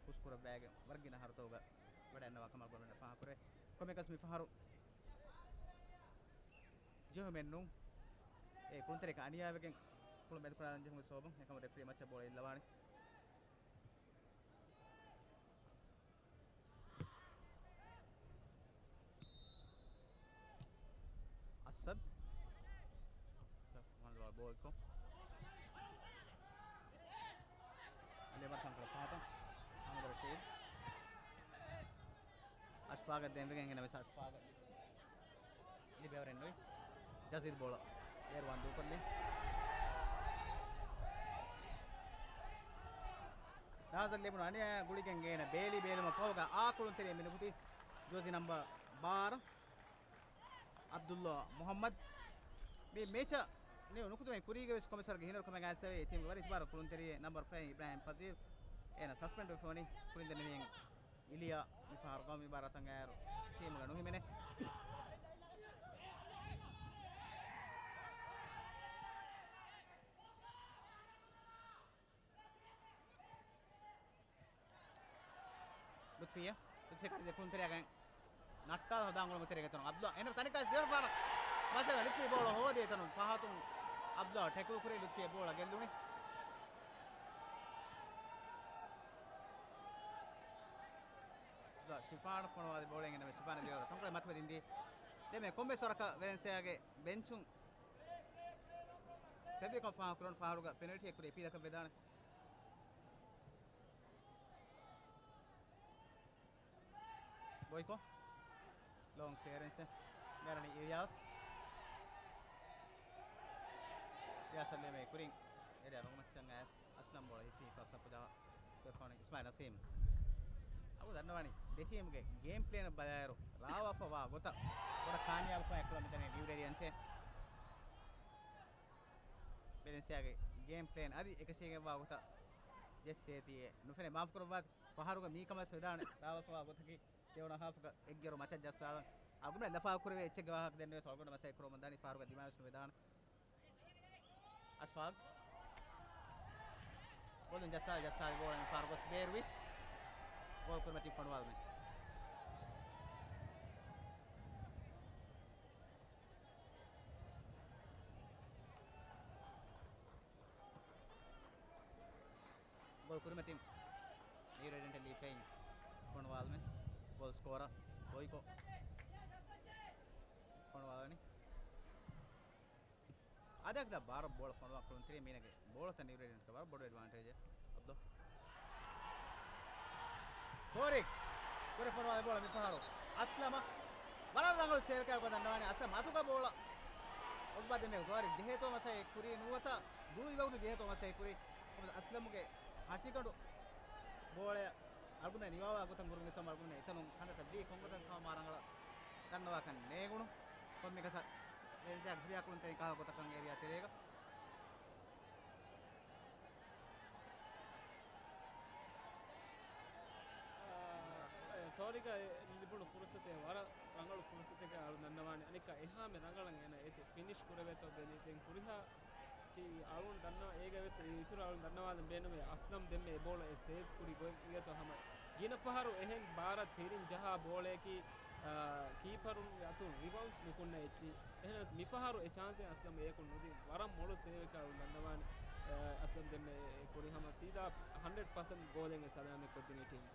ހުސްކުރައްވައިގެން ވަރަށް ގިނަ އަހަރުތަކުގަ ވަޑައިގަންނަވާ ކަމަށް ގޮވަމެން ފާހަގަކުރޭ. ކޮންމެއަކަސް މިފަހަރު ޖެހުމެއް ނޫން. އެ ކުޅުންތެރިކަން އަނިޔާވެގެން ކުޅުން ބެންދުކުރާލަން ޖެހުމުގެ ސަބަބުން އެކަމަށް ރެފްރީ މައްޗަށް ބޯޅަ އިއްލަވާނެ. އަސަދް. ބޯ އެއްކޮށް. ތަންކޮޅެއް ފަހަތަށް އަހްމަދު ރަޝީދު. އަޝްފާގަށް ދޭންވެގެން އެނގޭނެ ވެސް އަޝްފާގަށް ލިބެވަރެއް ނުވި. ޖަޒީދު ބޯޅަ ބޭރުވާން ދޫކޮށްލި. ނާޒަށް ލިބުނު އަނިޔާ ގުޅިގެން އޭނަ ބޭލި ބޭލުމަށް ފަހުގަ އާ ކުޅުންތެރިއެއް މި ނުކުތީ. ޖާޒީ ނަމްބަރު ބާރަ އަބްދުﷲ މުޙައްމަދު. މި މޭޗަށް ނި ނުކުތުމެއް ކުރީގެ ވެސް ކޮމިސަރގެ ހިނަރުކަމެއް އައިސްފަވޭ. ޓީމުގެ ވަރި އިތުބާރު ކުޅުންތެރިއެއް ނަމްބަރު ފަހެއް އިބްރާހިމް ފަޒީލް. އޭނަ ސަސްޕެންޑް ވެފަ ވަނީ. ކުޅިން ދެންނެވިއިން އިލިޔާ މި ފަހަރު ގައުމީ ބާރަތަށް އައިރު ޓީމުގަ ނުހިމެނޭ. ލުތްފީއަށް، ލުތްފީ ކަރިދެ ކުޅުންތެރިޔާގެ ނައްޓާލަ ހަދާން ގުޅުމު ތެރޭގެ ތަނުން އަބްދުﷲ. އެން ސަނިކާސް ދެވަނަ ފަހަރަށް މަސަގަ ލުތްފީ ބޯޅަ ހޯދި އެތަނުން ފަހަތުން އަބްދުﷲ ޓެކުލް ކުރި ލުތްފީ ބޯޅަ ގެއްލުނި. އަބްދުﷲ ޝިފާނަށް ފޮނުވާލި ބޯޅައިގެން ޝިފާނަށް ދިޔަ ތަންކޮޅެއް މަތިވެދިންދީ. ދެމެ ކޮންމެސް ވަރަކަށް ވެލެންސިއާގެ ބެންޗުން ތެދުވެކަން ފާހަގަކުރަން ފަހަރުގަ ޕެނަލްޓީއެއް ކުރި އެޕީލަކަށް ވެދާނެ. ބޮއިކޮ. ލޯން ކްލިއަރެންސެއް. މިއަރަނީ އިލްޔާސް. އިލްޔާސް އަލީމޭ ކުރިން އެރިއާ ރޮނގުމައްޗަށް އައިސް އަސްލަމް ބޯޅަ ހިފީ ފަސް ސަޕު ޖަހާ ދެފާނު އިސްމާއިލް ނަސީމް. އަބު ދަންނަވާނީ ދެ ޓީމުގެ ގޭމް ޕްލޭނަށް ބަލާއިރު ރާވާފަ ވާ ގޮތަށް ބޮޑަށް ކާމިޔާބުކަމެއް ކުޅަން މިދަނީ ނިއު ރޭޑިއަންޓޭ. ވެލެންސިއާގެ ގޭމް ޕްލޭން އަދި އެކަށީގެންވާ ގޮތަށް ޖެއްސޭތީ ނުފެނޭ. މާފުކުރައްވާތި ފަހަރުގަ މީ ކަމަށް ވެދާނެ ރާވާފަވާ ގޮތަކީ ދެވަނަ ހާފުގަ އެއްގެރު މަޗަށް ޖައްސާލަން. އަޅުގަނޑަށް ލަފާ ކުރެވޭ އެއްޗެއްގެ ވާހަކަ ދެންނެވޭ އަޅުގަނޑު މަސައްކަތް ކުރަމުން ދާނީ ފަހަރުގަ ދިމާވެސް ނުވެދާނެ. އަޝްފާގް. ބޮލުން ޖައްސާލި، ޖައްސާލި ބޯޅަ މި ފަހަރު ގޮސް ބޭރުވި. ގޯލް ކުރިމަތިން ފޮނުވާލުމެއް. ގޯލް ކުރިމަތިން ނިއު ރޭޑިއަންޓް ލީފެއިން ފޮނުވާލުމެއް. ގޯލް ސްކޯރަރ ބޮއިކޮ ފޮނުވާލަނީ. އާދެ އަކިލާ ބާރަށް ބޯޅަ ފޮނުވާ ކުޅުންތެރި މީނަގެ ބޯޅަތައް ނިއު ރޭޑިއަންޓް ވަރަށް ބޮޑު އެޑްވާންޓޭޖެއް. އަބްދު. ތޯރިކް. ކުރި ފޮނުވާލި ބޯޅަ މިފަހަރު އަސްލަމަށް ވަރަށް ރަނގަޅު ސޭވެކާ ކޮށް ދަންނަވާނެ. އަސްލަމް އަތުގަ ބޯޅަ އޮއްވާ ދެމެ ތޯރިކް ޖެހޭތޯ މަސައްކަތް ކުރީ ނުވަތަ ދޫއި ވަގުތު ޖެހޭތޯ މަސައްކަތް ކުރީ. އަސްލަމުގެ ހަށިގަނޑު ބޯޅަ އަޅުގަނޑަށް ނިވާވާ ގޮތަށް ގުރުމި ސަމަ އަޅުގަނޑަށް އެތަނުން ކަންތައްތައް ވީ ކޮންގޮތަށް ކަމަށް މާ ރަނގަޅަށް ދަންނަވާކަން ނޭނގުނު. ކޮންމެ ކަސަ ވެލެންސިއާ ހުރިހާ ކުޅުންތެރިން ކާ ގޮތަކަށް އޭރިއާ ތެރޭގަ. އާ، ތޯރިކަށް ލިބުނު ފުރުސަތެއް ވަރަށް ރަނގަޅު ފުރުސަތެކޭ އަޅު ދަންނަވާނެ. އަނެއްކާ އެހާމެ ރަނގަޅަށް އޭނަ އޭތި ފިނިޝް ކުރެވޭތޯ ބެލީ. ދެން ހުރިހާ ތި އަޅުން ދަންނަ، އޭގެ ވެސް އިތުރު އަޅުން ދަންނަވާލަން ބޭނުމޭ، އަސްލަމް ދެންމެ އެ ބޯޅަ އެ ސޭވް ކުރި ގޮތް އިނގޭތޯ ހަމަ. ގިނަ ފަހަރު އެހެން ބާރަށް ތިރިން ޖަހާ ބޯޅައަކީ، އާ، ކީޕަރުންގެ އަތުން ރިބައުންޑް ނުކުންނަ އެއްޗި. އެހެނަސް މިފަހަރު އެ ޗާންސެއް އަސްލަމް އެޔަކުން ނުދިން. ވަރަށް މޮޅު ސޭވެކާ އަޅުން ދަންނަވާނެ، އާ، އަސްލަމް ދެންމެ އެ ކުރި ހަމަ ސީދާ ހަންޑްރެޑް ޕަސެންޓް ގޯލެއް ސަލާމަތް ކޮށްދިނީ ޓީމް.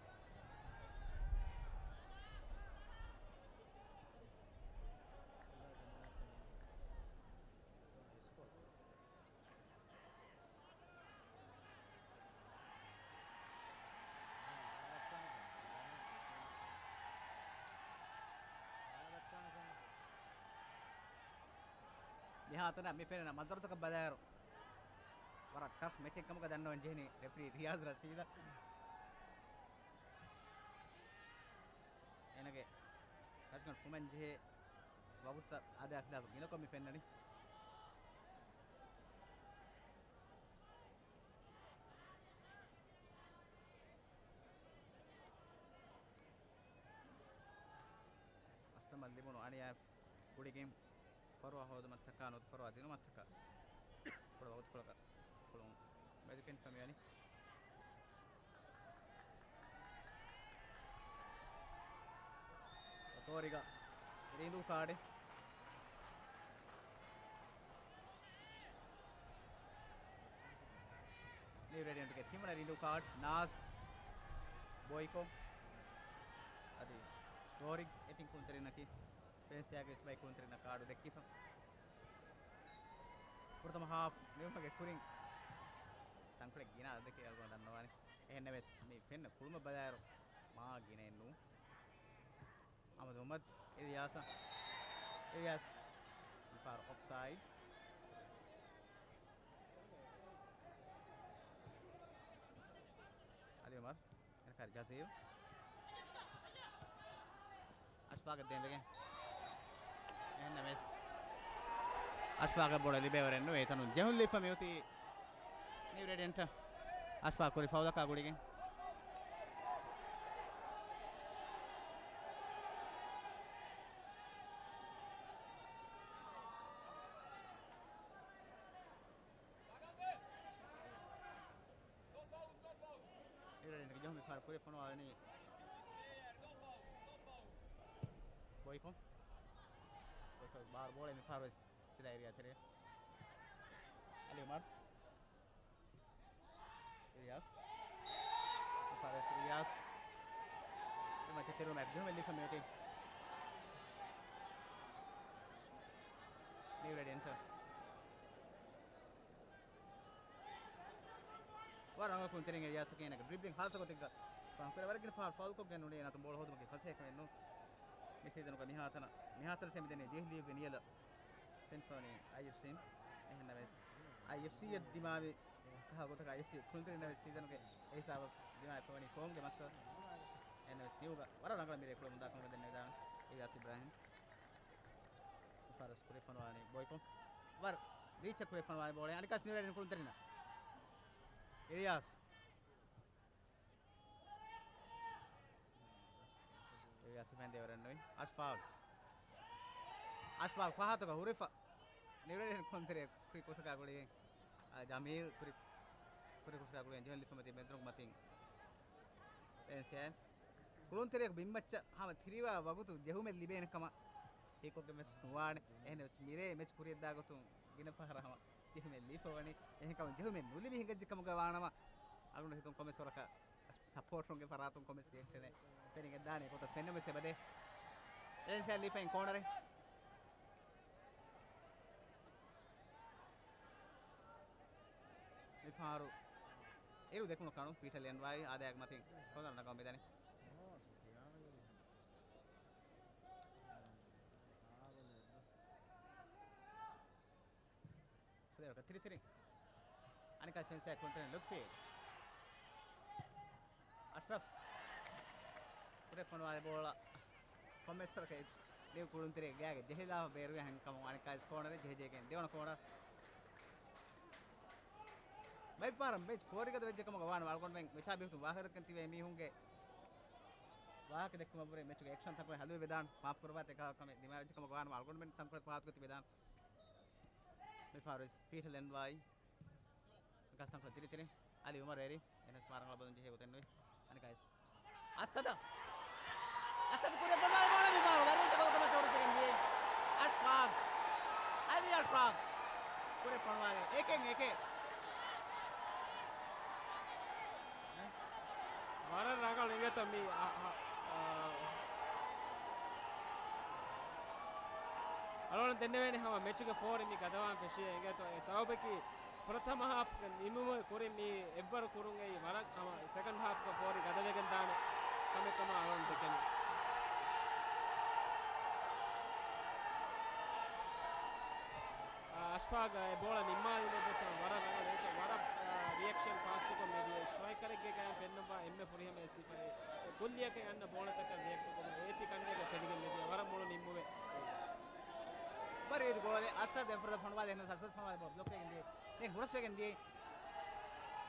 މިހާތަނަށް މި ފެންނަ މަންޒަރުތަކަށް ބަލާއިރު، ވަރަށް ޓަފް މެޗެއް ކަމުގަ ދަންނަވަން ޖެހެނީ ރެފްރީ ރިޔާޒް ރަޝީދަށް. އޭނަގެ ކަށިގަނޑު ފުމެން ޖެހޭ ވަގުތުތައް އާދަޔާ ޚިލާފަށް ގިނަކޮށް މި ފެންނަނީ. އަސްލަމަށް ލިބުނު އަނިޔާ ގުޅިގެން ފަރުވާ ހޯދުމަށްޓަކާ ނުވަތަ ފަރުވާ ދިނުމަށްޓަކާ ބޮޑު ވަގުތުކޮޅަކަށް ކުޅުން މެދުކެން ފެންވަނީ. ތޯރިކަށް ރީނދޫ ކާޑެއް. ނިއު ރޭޑިއަންޓްގެ ތިންވަނަ ރީނދޫ ކާޑް ނާޒް ބޮއިކޮށް. އަދި ތޯރިކް އެތިން ކުޅުންތެރިންނަކީ ފެންސިއާގެ އިސްބައި ކުޅުންތެރިންނަށް ކާޑު ދެއްކިފަ. ފުރަތަމަ ހާފް ނިމުމުގެ ކުރިން ތަންކޮޅެއް ގިނަ އަދަދެކެއް އަޅުގަނޑު ދަންނަވާނެ. އެހެންނަމަވެސް މި ފެންނަ ކުޅުމަށް ބަލާއިރު މާ ގިނައެއް ނޫން. އަހްމަދު މުހައްމަދު، އިލްޔާސަށް. އިލްޔާސް މިފަހަރު އޮފްސައިޑް. އަލީ އުމަރު. އެންކަރ ޖަޒީލް. އަޝްފާގަށް ދޭންވެގެން. އެހެންނަމަވެސް އަޝްފާގަށް ބޯޅަ ލިބޭވަރެއް ނުވޭ. އެތަނުން ޖެހުން ލިބިފަ މިއޮތީ ނިއު ރޭޑިއަންޓަށް. އަޝްފާގް ކުރި ފައުލަކާ ގުޅިގެން. އިރަނީގެ ޖަހުމި ފާރު ކުރި ފޮނުވާލަނީ ބޮއިކޮ. ބޮއިކޮ ބާރު ބޯޅަ މި ފާރު ވެސް ސިލާ އެރިއާ ތެރޭ. އަލީ އުމަރު. އިލްޔާސް. މި ފާރު ވެސް އިލްޔާސް. އެ މައްޗަށް ތެރެއިން އެއް ދިހުމެއް ލިބިފަ މިއޮތީ ނިއު ރޭޑިއަންޓަށް. ވަރަށް ރަނގަޅު ކުޅުންތެރިން އެލިޔާސް ކޭނަގެ ޑްރިބްލިން ހާއްސަ ގޮތެއްގަ ފަހުން ކުރެ ވަރަށް ގިނަ ފަހަރު ފައުލްކޮށްގެން ނުނޭ އެނަތުން ބޯޅަ ހޯދުމަކީ ފަސޭހަކަމެއް ނޫން. މި ސީޒަނުގަ މިހާތަނަށް މިހާތަނަށް މިދެނީ ދިވެހި ލީގުގެ ނިޔަލަށް ފެންފަވަނީ އައިއެފްސީން. އެހެންނަމަވެސް އައިއެފްސީއަށް ދިމާވި ކަހަލަ ގޮތަކަށް އައިއެފްސީ ކުޅުންތެރިންނަށް ވެސް ސީޒަނުގެ އެ ހިސާބަށް ދިމާވެފަވަނީ ފޯމްގެ މައްސަލަ. އެހެންނަމަވެސް ނިޔުގަ ވަރަށް ރަނގަޅަށް މިރޭ ކުޅެމުންދާ ކަމުގަ ދެންނެވިދާނެ އިލްޔާސް އިބްރާހިމް. މި ފާރު ވެސް ކުރި ފޮނުވާލަނީ ބޮއިކޮ. ވަރަށް ރީޗަށް ކުރި ފޮނުވާލަނީ ބޯޅަ. އަނެއްކާސް ނިއު ރޭޑިއަން ކުޅުންތެރިންނަށް. އިލްޔާސް. އިލްޔާސް ފެން ދޭވަރެއް ނުވި. އަޝްފާގް. އަޝްފާގް ފަހަތުގަ ހުރިފަ. ނިއު ރޭޑިއަން ކުޅުންތެރި ކުރި ކުށަކާ ގުޅިގެން. އާ، ޖަމީލް ކުރި، ކުރި ކުށަކާ ގުޅިގެން ޖެހުން ލިބިފަ މިއޮތީ މެދުނު މަތިން. އެންސީއާއި. ކުޅުންތެރިޔަކު ބިންމައްޗަށް ހަމަ ތިރިވާ ވަގުތު ޖެހުމެއް ލިބޭނެ ކަމަށް ހީކޮށްގެން ވެސް ނުވާނެ. އެހެންވެސް މިރޭ މެޗް ކުރިއަށްދާ ގޮތުން ގިނަ ފަހަރަށް ހަމަ ޖެހުމެއް ލިބިފަވަނީ. އެހެންކަމުން ޖެހުމެއް ނުލިބި ހިނގައްޖެ ކަމުގަ ވާނަމަ، އަޅުގަނޑު ހިތުން ކޮމެސް ވަރަކަށް ސަޕޯޓަރުންގެ ފަރާތުން ކޮމެސް ރިއެކްޝަނެއް ފެނިގެން ދާނެ. އެގޮތަށް ފެންނަމަވެސް އެބަދޭ. އެންސީއާއި ލިބިފައިން ކޯނަރެއް. މިފަހަރު އިރު ދެކުނު ކަނު ޕީޓަރ ލެންޑްވާއި އާދަޔާގެ މަތިން ކޮންތަން ނަގަމުން މިދަނީ. ފުލެވަރަކަށް ތިރިތިރި. އަނެއްކާ ސްޕެންސާ ކުންތެރެން ލުތްފީ. އަޝްރަފް. ކުރެ ފޮނުވާލި ބޯޅަ. ކޮމެސްވަރަކަށް ލިޔު ކުޅުންތެރި ގާގެ ޖެހިލާފަ ބޭރުވި އެހެންކަމުން އަނެއްކާ ސްކޯނަރެއް ޖެހިޖެހިގެން ދެވަނަ ކޯނަރ. ބައެއްފަހަރަށް މެޗް ފޯރިގަދަ ވެއްޖެ ކަމުގަ ވާނަމަ އަޅުގަނޑުމެން މެޗާ ބެހުން ވާހަކަ ދައްކަން ތިބޭ މީހުންގެ ވާހަކަ ދެއްކުމަށްވުރެ މެޗުގެ އެކްޝަން ތަންކޮޅެއް ހަލުވެވެދާން. މާފް ކުރައްވާތި ކަމެއް ދިމާވެއްޖެ ކަމުގަ ވާނަމަ އަޅުގަނޑުމެން ތަންކޮޅެއް ފަހާތުކޮށް ތިބެދާން. މިފަހަރު ޕީޓަރ ލެންޑްވާއި. ގަސް ތަންކޮޅެއް ތިރިތިރި. އަލީ އުމަރު އެރި. އެންއެސް މާރަނގަޅަށް ބަލުން ޖެހޭ ގޮތެއް ނުވި. އަނެއްކާ އަސަދަށް. އަސަދު ކުރި ފޮނުވާލި ބޯޅަ މިފަހަރު ވަރުން ތަކޮޅު ކަމަށް ތައުރިސަކަން ދިޔައީ. އަޝްފާގް. އަލީ އަޝްފާގް. ކުރި ފޮނުވާލި. އެކެއް އެކެއް. ވަރަށް ރަނގަޅު އިނގޭތޯ މި، އަ، އަ، އަ، އަޅުގަނޑު ދެންނެވޭނެ ހަމަ މެޗުގެ ފޯރި މި ގަދަވާން ފެށިއޭ އިނގޭތޯ. އެ ސަބަބަކީ ފުރަތަމަ ހާފްގެ ނިމުމުގެ ކުރިން މި އެއްވަރު ކުރުން އެއީ ވަރަށް ހަމަ ސެކަންޑް ހާފްގެ ފޯރި ގަދަވެގެން ދާނެ ކަމެއް ކަމަށް އަޅުގަނޑު ދެކެނީ. އަޝްފާގް އެ ބޯޅަ ނިންމާލިނެއްވެސް ވަރަށް ރަނގަޅު. އޭގެ ވަރަށް، އާ، ރިއެކްޝަން ފާސްޓުކޮށް މިދިޔަ ސްޓްރައިކަރެއްގެ ގައިން ފެންނަންވާ އެންމެ ފުރިހަމަ އެއް ސިފައެއް. އެ ކުއްލިއަކަށް އަންނަ ބޯޅަތަކަށް ރިއެކްޓް ކޮށް އޭތި ކަނޑޭގަ ފެނިގެން މިދިޔަ ވަރަށް މޮޅު ނިންމުމެއް. ވަރަށް ރީތި ގޯލެއް. އަސަދު ދެން ފުރަތަމަ ފޮނުވާލި އެހެންވެސް އަސަދު ފޮނުވާލި ބޯޅަ ބްލޮކް ވެގެން ދިޔަ. ދެން ހުރަސް ވެގެން ދިޔަ.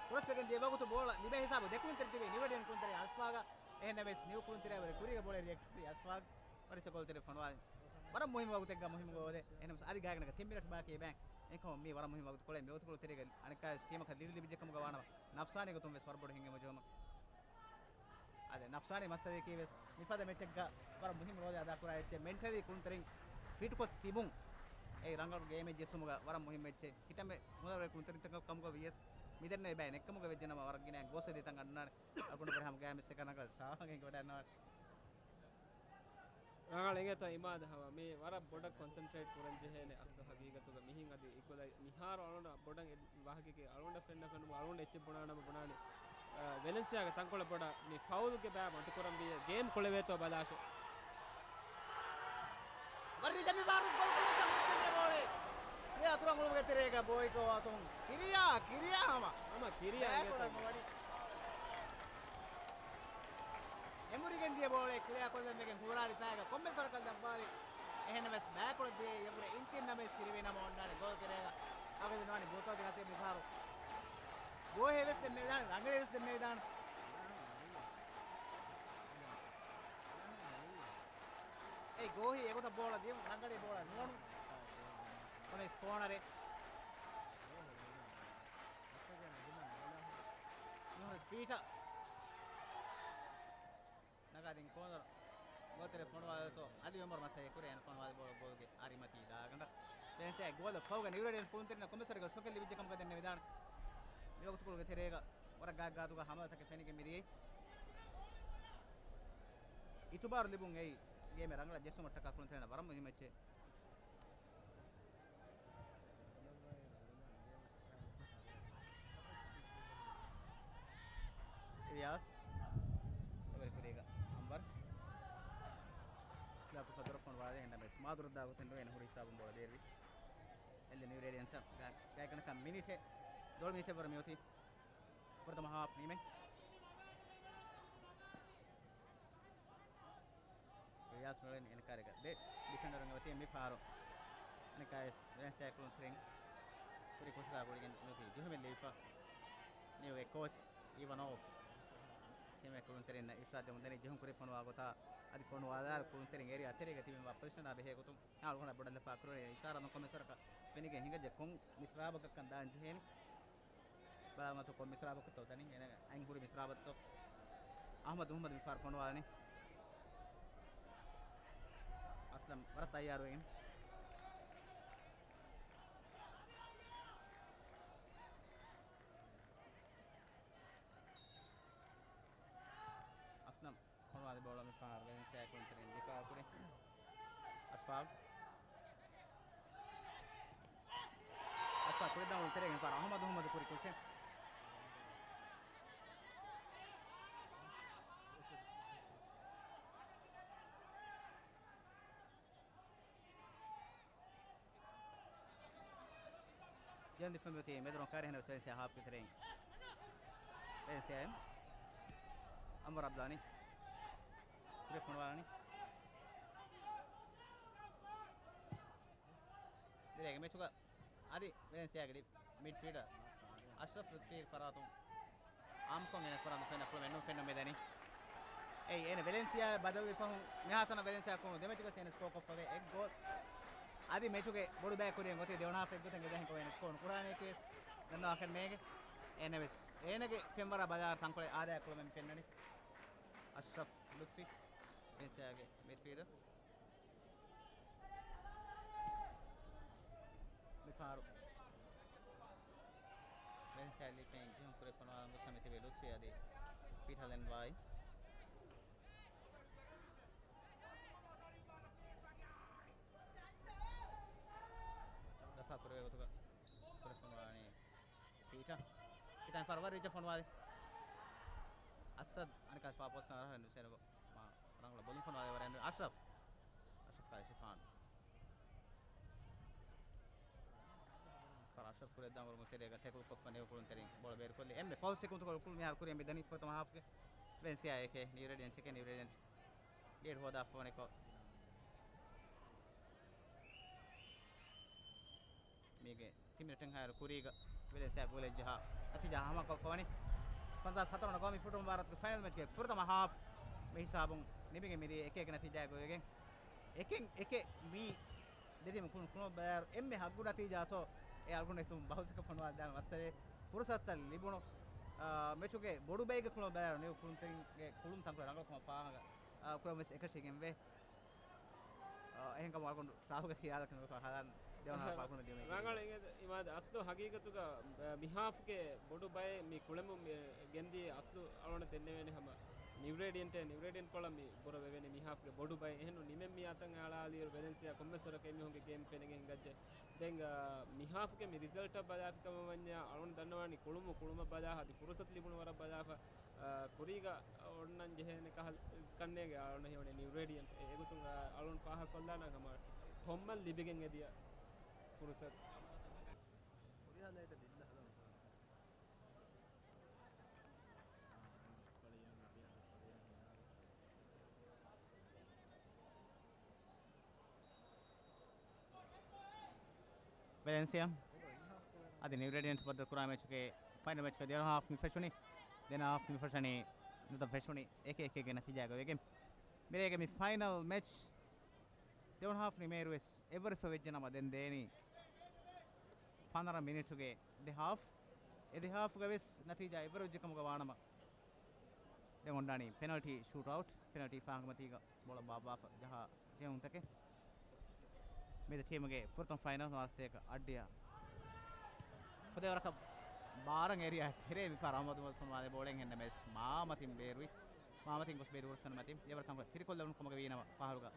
ހުރަސް ވެގެން ދިޔަ ވަގުތު ބޯޅަ ލިބޭ ހިސާބު ދެކުންތެރި ތިބޭ ނިވެޑިއަން ކުންތެރި އަޝްފާގަ. އެހެންނަމަވެސް ނިވް ކުޅުންތެރިޔާ ވަރަށް ކުރީގަ ބޯޅަ ރިއެކްޓް ކުރި އަޝްފާގް ވަރަށް ރީތި ގޯލްތެރި ފޮނުވާލި. ވަރަށް މުހިންމު ވަގުތެއްގަ މުހިންމު ގޯލެއް. އެހެންނަމަވެސް އަދި ގާތްގަނޑަކަށް ތިން މިނެޓް ބާކީ އެބައިން. އެކަމަށް މީ ވަރަށް މުހިންމު ވަގުތު ކޮޅެއް މި ވަގުތުކޮޅު ތެރޭގަ އަނެއްކާވެސް ޓީމަކަށް ލިބި ލިބިއްޖެ ކަމުގަ ވާނަމަ ނަފްސާނީ ގޮތުން ވެސް ވަރަށް ބޮޑު ހިނގުމެއް ޖެހުމަށް. އާދެ، ނަފްސާނީ މައްސަލައަކީ ވެސް މިފަދަ މެޗެއްގަ ވަރަށް މުހިންމު ރޯލެއް އަދާކުރާ އެއްޗެއް. މެންޓަލީ ކުޅުންތެރިން ފިޓްކޮށް ތިބުން އެއީ ރަނގަޅު ގޭމެއް ޖެއްސުމުގަ ވަރަށް މުހިންމު އެއްޗެއް. ކިތަންމެ މުދަވަރު ކުޅުންތެރިން ކަމުގަ ވިޔަސް މިދެންނެވި ބައެއް ނެއްކަމުގަ ވެއްޖެނަމަ ވަރަށް ގިނައިން ގޯސްވެދި ތަން އަންނާނެ. އަޅުގަނޑު ބަރެ ހަމަ ގާމެއްސެ ކަނަކަށް ޝާވަނގެ ވަޑައިންނާނެ. ރަނގަޅު އެނގޭތޯ އިމާދު ހަމަ މީ ވަރަށް ބޮޑަށް ކޮންސެންޓްރޭޓް ކުރަން ޖެހޭނެ އަސްލު ހަގީގަތުގަ މިހިން އަދި އިކުލަ މިހާރު އަޅުގަނޑަށް ބޮޑަށް އެ ވާހަކައެއް އަޅުގަނޑަށް ފެންނަ ފެނުމު އަޅުގަނޑު އެއްޗެއް ބުނާނަމަ ބުނާނެ. އަ، ވެލެންސިއާގެ ތަންކޮޅަށް ބޮޑަށް މި ފައުލުގެ ބައި މަތިކުރަންވީ. ގޭމް ކުޅެވޭތޯ ބަލާށޭ. ވަރްރީ ދެމި ބާރުސް ގޯލް ކުރި ކަން ވެސް ކެނޑިޔަ ބޯޅެ. ކްލިއާ ކުރަން އުޅުމުގެ ތެރޭގަ ބޯއިކޯ އަތުން ކިރިޔާ، ކިރިޔާ ހަމަ. ހަމަ ކިރިޔާ ބޭކުޅަން އިނގޭތޯ. ވަނީ. އެނބުރިގެން ދިޔަ ބޯޅެ ކްލިއާ ކޮށްލަން ވެގެން ހުރާލި ފައިގަ ކޮންމެސް ވަރަކަށް ލައްވާލި. އެހެންނަމަވެސް ބައިކުޅަށް ދިޔަ އެވުރެ އިންޗިން ނަމަވެސް ތިރިވެ ނަމަ އޮންނާނެ ގޯލް ތެރޭގަ. އަގަދި ނުވާނީ ބުލްކޮގެ ނަސީބު މިފަހަރު. ގޯހޭ ވެސް ދެންނެވިދާނެ، ރަނގަޅީ ވެސް ދެންނެވިދާނެ. އެ ގޯހީ އެގޮތަށް ބޯޅަ ދިޔުން، ރަނގަޅީ ބޯޅަ ނުވަނު. ކޮނެސް ކޯނަރެއް. ނޫން ސްޕީޓަ. ނަގާދިން ކޯނަރ ގޯތެރެ ފޮނުވާލަތޯ އަލި އޮމަރު މަސައްކަތް ކުރޭ އެން ފޮނުވާލި ބޯޅަ ގޯލްގެ އަރިމަތީ ދާގަނޑަށް. ވެލެންސިއާ ގޯލަށް ފަހުގަ ނިއުރޭޑިއަން ކުޅުންތެރިންނަށް ކޮންމެސް ވަރަކަށް ޝޮކެއް ލިބިއްޖެ ކަމަކަށް ދެންނެވިދާނެ. މިވަގުތުކޮޅުގެ ތެރޭގަ ވަރަށް ގާތްގާތުގަ ހަމަލަތަކެއް ފެނިގެން މިދިޔައީ. އިތުބާރު ލިބުން އެއީ ގޭމެއް ރަނގަޅަށް ޖެއްސުމަށްޓަކާ ކުޅުންތެރިންނަށް ވަރަށް މުހިއްމު އެއްޗެއް. އިލްޔާސް. އެވެރި ކުރީގަ އަންވަރު. ލާކު ފަދަރަ ފޮނުވާލި އެހެންނަމަވެސް މާދުރަށް ދާގޮތެއް ނުވޭ ހުރި ހިސާބުން ބޯޅަ ބޭރުވި. އެލް ނިއުރޭޑިއަންޓަށް ގާތްގަނޑަކަށް މިނިޓެއް، ދޮޅު މިނިޓެއް ވަރަށް މިއޮތީ. ފުރަތަމަ ހާފް ނިމެން. ރިޔާސް މެޅެން އެންކާރެގަ ދެ ޑިފެންޑަރުންގެ ވަތީ މި ފަހަރު ނިކާޔަސް ވެލެންސިއާ ކުޅުންތެރިން ކުރި ކުށަކާ ގުޅިގެން ނުތީ ޖެހުމެއް ލިބިފަ. ނިއުގެ ކޯޗް އީވަނޯވް ޓީމެއް ކުޅުންތެރިންނަށް އިރުޝާދު ދެމުން ދަނީ ޖެހުން ކުރި ފޮނުވާ ގޮތާ އަދި ފޮނުވާ ދާރު ކުޅުންތެރިން އޭރިއާ ތެރޭގަ ތިބެން ވާ ޕޮޒިޝަނާ ބެހޭ ގޮތުން އަޅުގަނޑަށް ބޮޑަށް ލަފާ ކުރެވޭ އިޝާރާތުން ކޮންމެސް ވަރަކަށް ފެނިގެން ހިނގައްޖެ ކޮން މިސްރާބަކަށްކަން ދާން ޖެހޭނެ. ބަލާމަތު ކޮން މިސްރާބަކަށްތޯ ދަނީ އޭނަ އަތް ހުރި މިސްރާބަށްތޯ. އަހްމަދު މުހައްމަދު މިފަހަރު ފޮނުވާލަނީ. އަސްލަމް ވަރަށް ތައްޔާރުވެގެން. އަސްލަމް ފޮނުވާލި ބޯޅަ މިފަހަރު ވެލެންސިއާ ކުޅުންތެރިން ދިފާއު ކުރި. އަޝްފާގް. އަޝްފާގް ކުޅެދާން ތެރޭގެ މިފަހަރު އަހްމަދު މުހައްމަދު ކުރި ކުށެއް. ޖަން ދިފާ މިއޮތީ މެދުރޮން ކާރި ހެނަވެސް ވެލެންސިއާ ހާފްގެ ތެރެއިން. ވެލެންސިއާއިން އަންވަރު އަބްދާނީ. ކުރި ފޮނުވާލަނީ. މިރޭގެ މެޗުގަ އަދި ވެލެންސިއާގެ ޑި-، މިޑްފީލްޑަރ އަޝްރަފް ލުތްފީ ފަރާތުން އާމްކޮށް އޭނަ ފަރާތުން ފެންނަ ކުޅުމެއް ނޫން ފެންނަ މިދަނީ. އެއީ އޭނަ ވެލެންސިއާ ބަދަލުވި ފަހުން މިހާތަނަށް ވެލެންސިއާ ކުޅުނު ދެމެޗުގަ އޭނަ ސްކޯ ކޮށްފަވޭ އެއް ގޯލް. އަދި މެޗުގެ ބޮޑު ބައެއް ކުރިއަށް އޮތީ ދެވަނަ ހާފް އެއްގޮތަށް އެދާހެން ކޮށް އޭނަ ސްކޯ ނުކުރާނެ ކޭސް ދަންނަވާކަށް ނޭނގެ. އޭނަ ވެސް އޭނަގެ ފެންވަރާ ބަލާ ތަންކޮޅެއް އާދަޔާ ކުޅުމެއް ފެންނަނީ. އަޝްރަފް ލުތްފީ ވެލެންސިއާގެ މިޑްފީލްޑަރ. މިފަހަރު ވެލެންސިއާ ލިފެއިން ޖެހުން ކުރި ފޮނުވާލަން ގޮސް މިތިބީ ލުތްފީ އަދި ޕީޓަލެން ވާއި. ދަފާ ކުރެވޭ ގޮތުގަ ކުރި ފޮނުވާލަނީ. ޕީޓަ. ޕީޓަ ފަރުވާ ރީޗަށް ފޮނުވާލި. އަސަދް އަނެކާ ފާ ޕޯސްޓް ނަރަހަން ސޭނަބަ. މާ ރަނގަޅަށް ބޮލިން ފޮނުވާލި ވަރަށް އަޝްރަފް. އަޝްރަފް ކާރި ޝިފާން. ފަރާ އަޝްރަފް ކުރެއްދާން ވަރު މުތެރޭގަ ޓެކުލް ކޮށްފަ ނެވު ކުޅުންތެރިން ބޯޅަ ބޭރުކޮށްލި. އެންމެ ފަހު ސެކުންޑު ކޮޅު ކުޅު މިހާރު ކުރިއަށް މި ދަނީ ފުރަތަމަ ހާފްގެ ވެލެންސިއާ އެކެއް ނިއުރޭޑިއަންޓް އެކެއް ނިއުރޭޑިއަންޓް ލީޑް ހޯދާފަވަނިކޮށް. މީގެ ތިން މިނެޓެއް ހާއިރު ކުރީގަ ވެލެންސިއާ ގޯލެއް ޖަހާ ނަތީޖާ ހަމަކޮށްފަވަނީ. ފަންސާސް ހަތަރު ގޯމި ފުޓްބޯޅަ ވާރަތުގެ ފައިނަލް މެޗްގެ ފުރަތަމަ ހާފް މި ހިސާބުން ނިމިގެން މިދިޔަ އެކެއް ނަތީޖާ ގޮވެގެން އެކެއް އެކެއް މީ ދެތިމު ކުން ކުނު ބަޔާރު އެންމެ ހައްގު ނަތީޖާތޯ އެ އަޅުގަނޑު އެތުން ބަހުސަކަށް ފޮނުވާ ދާން މައްސަލައެއް ފުރުސަތުތައް ލިބުނު، އާ، މެޗުގެ ބޮޑު ބައެއްގެ ކުޅު ބަޔާރު ނިއު ކުޅުންތެރިންގެ ކުޅުން ތަންކޮޅެއް ރަނގަޅު ކަމަށް ފާހަގަ، އާ، ކުރަން ވެސް އެކަށީގެންވޭ. އެހެންކަމުން އަޅުގަނޑު ޝާހުގެ ޚިޔާލަކީ ނުވަތަ ހަލާން ދެވަނަ ހާފް ބާކުން ދިޔުމެއް. ރަނގަޅު އިނގޭ އިމާދު އަސްލު ހަގީގަތުގަ، އަ، މި ހާފްގެ ބޮޑު ބައެއް މި ކުޅެމުން މި ގެންދިޔަ އަސްލު އަޅުގަނޑަށް ދެންނެވޭނެ ހަމަ. ނިއުރޭޑިއަންޓޭ، ނިއުރޭޑިއަންޓް ކޮޅަށް މި ބުރަ ވެވެނީ މި ހާފްގެ ބޮޑު ބައެއް. އެހެންނު ނިމެން މި އަތަށް އަޅާލިއިރު ވެލެންސިއާ ކޮންމެސް ވަރަކަށް އެމީހުންގެ ގޭމް ފެނިގެން ހިނގައްޖެ. ދެން، އާ، މި ހާފްގެ މި ރިޒަލްޓަށް ބަލާފި ކަމަށް ވަންޏާ، އަޅުން ދަންނަވާނީ ކުޅުމު ކުޅުމަށް ބަލާ އަދި ފުރުސަތު ލިބުނު ވަރަށް ބަލާފަ، އާ، ކުރީގަ އޮންނަން ޖެހޭނެ ކަހަލަ ކަންނޭގެ އަޅުން ހީވަނީ ނިއުރޭޑިއަންޓް. އެ، އެގޮތުން، އާ، އަޅުން ފާހަގަކޮށްލާނަން ހަމަ ކޮންމެ ލިބިގެން އެދިޔަ ފުރުސަތު. ވެލެންސިއާ އަދި ނިއުރޭޑިއަންޓް ބައްދަލުކުރާ މެޗުގެ ފައިނަލް މެޗުގެ ދެވަނަ ހާފް މި ފެށުނީ. ދެވަނަ ހާފް މި ފެށުނީ، ނުދަ ފެށުނީ އެކެއް އެކެއްގެ ނަތީޖާގަ ވެގެން. މިރޭގެ މި ފައިނަލް މެޗް ދެވަނަ ހާފް ނިމޭއިރު ވެސް އެއްވަރު ފެށި ވެއްޖެ ނަމަ، ދެން ދޭނީ ފަނަރަ މިނިޓުގެ ދެ ހާފް. އެ ދެ ހާފްގަ ވެސް ނަތީޖާ އެއްވަރު ވެއްޖެ ކަމުގަ ވާނަމަ، ދެން އޮންނާނީ ޕެނަލްޓީ ޝޫޓްއައުޓް. ޕެނަލްޓީ ފާހަގަމަތީގަ ބޯޅަ ބާއްވާފަ ޖަހާ ޖެހުންތަކެއް. މި ދެ ޓީމުގެ ފުރަތަމަ ފައިނަލް ނާސްތޭކަ އައްޑިއަ. ފުދޭވަރަކަށް ބާރަށް އެރިއާ ތެރޭ މިފަހަރު އަހްމަދު މުހައްމަދު ސަމާލެ ބޯޅައިން ހެންނަމެސް މާމަތިން ބޭރުވި. މާމަތިން ގޮސް ބޭރު ހުރަސްތަން މަތިން އެވަރަށް ތަންކޮޅެއް ތިރިކޮށްލެވުނު ކަމުގަ ވީނަމަ ފަހަރުގަ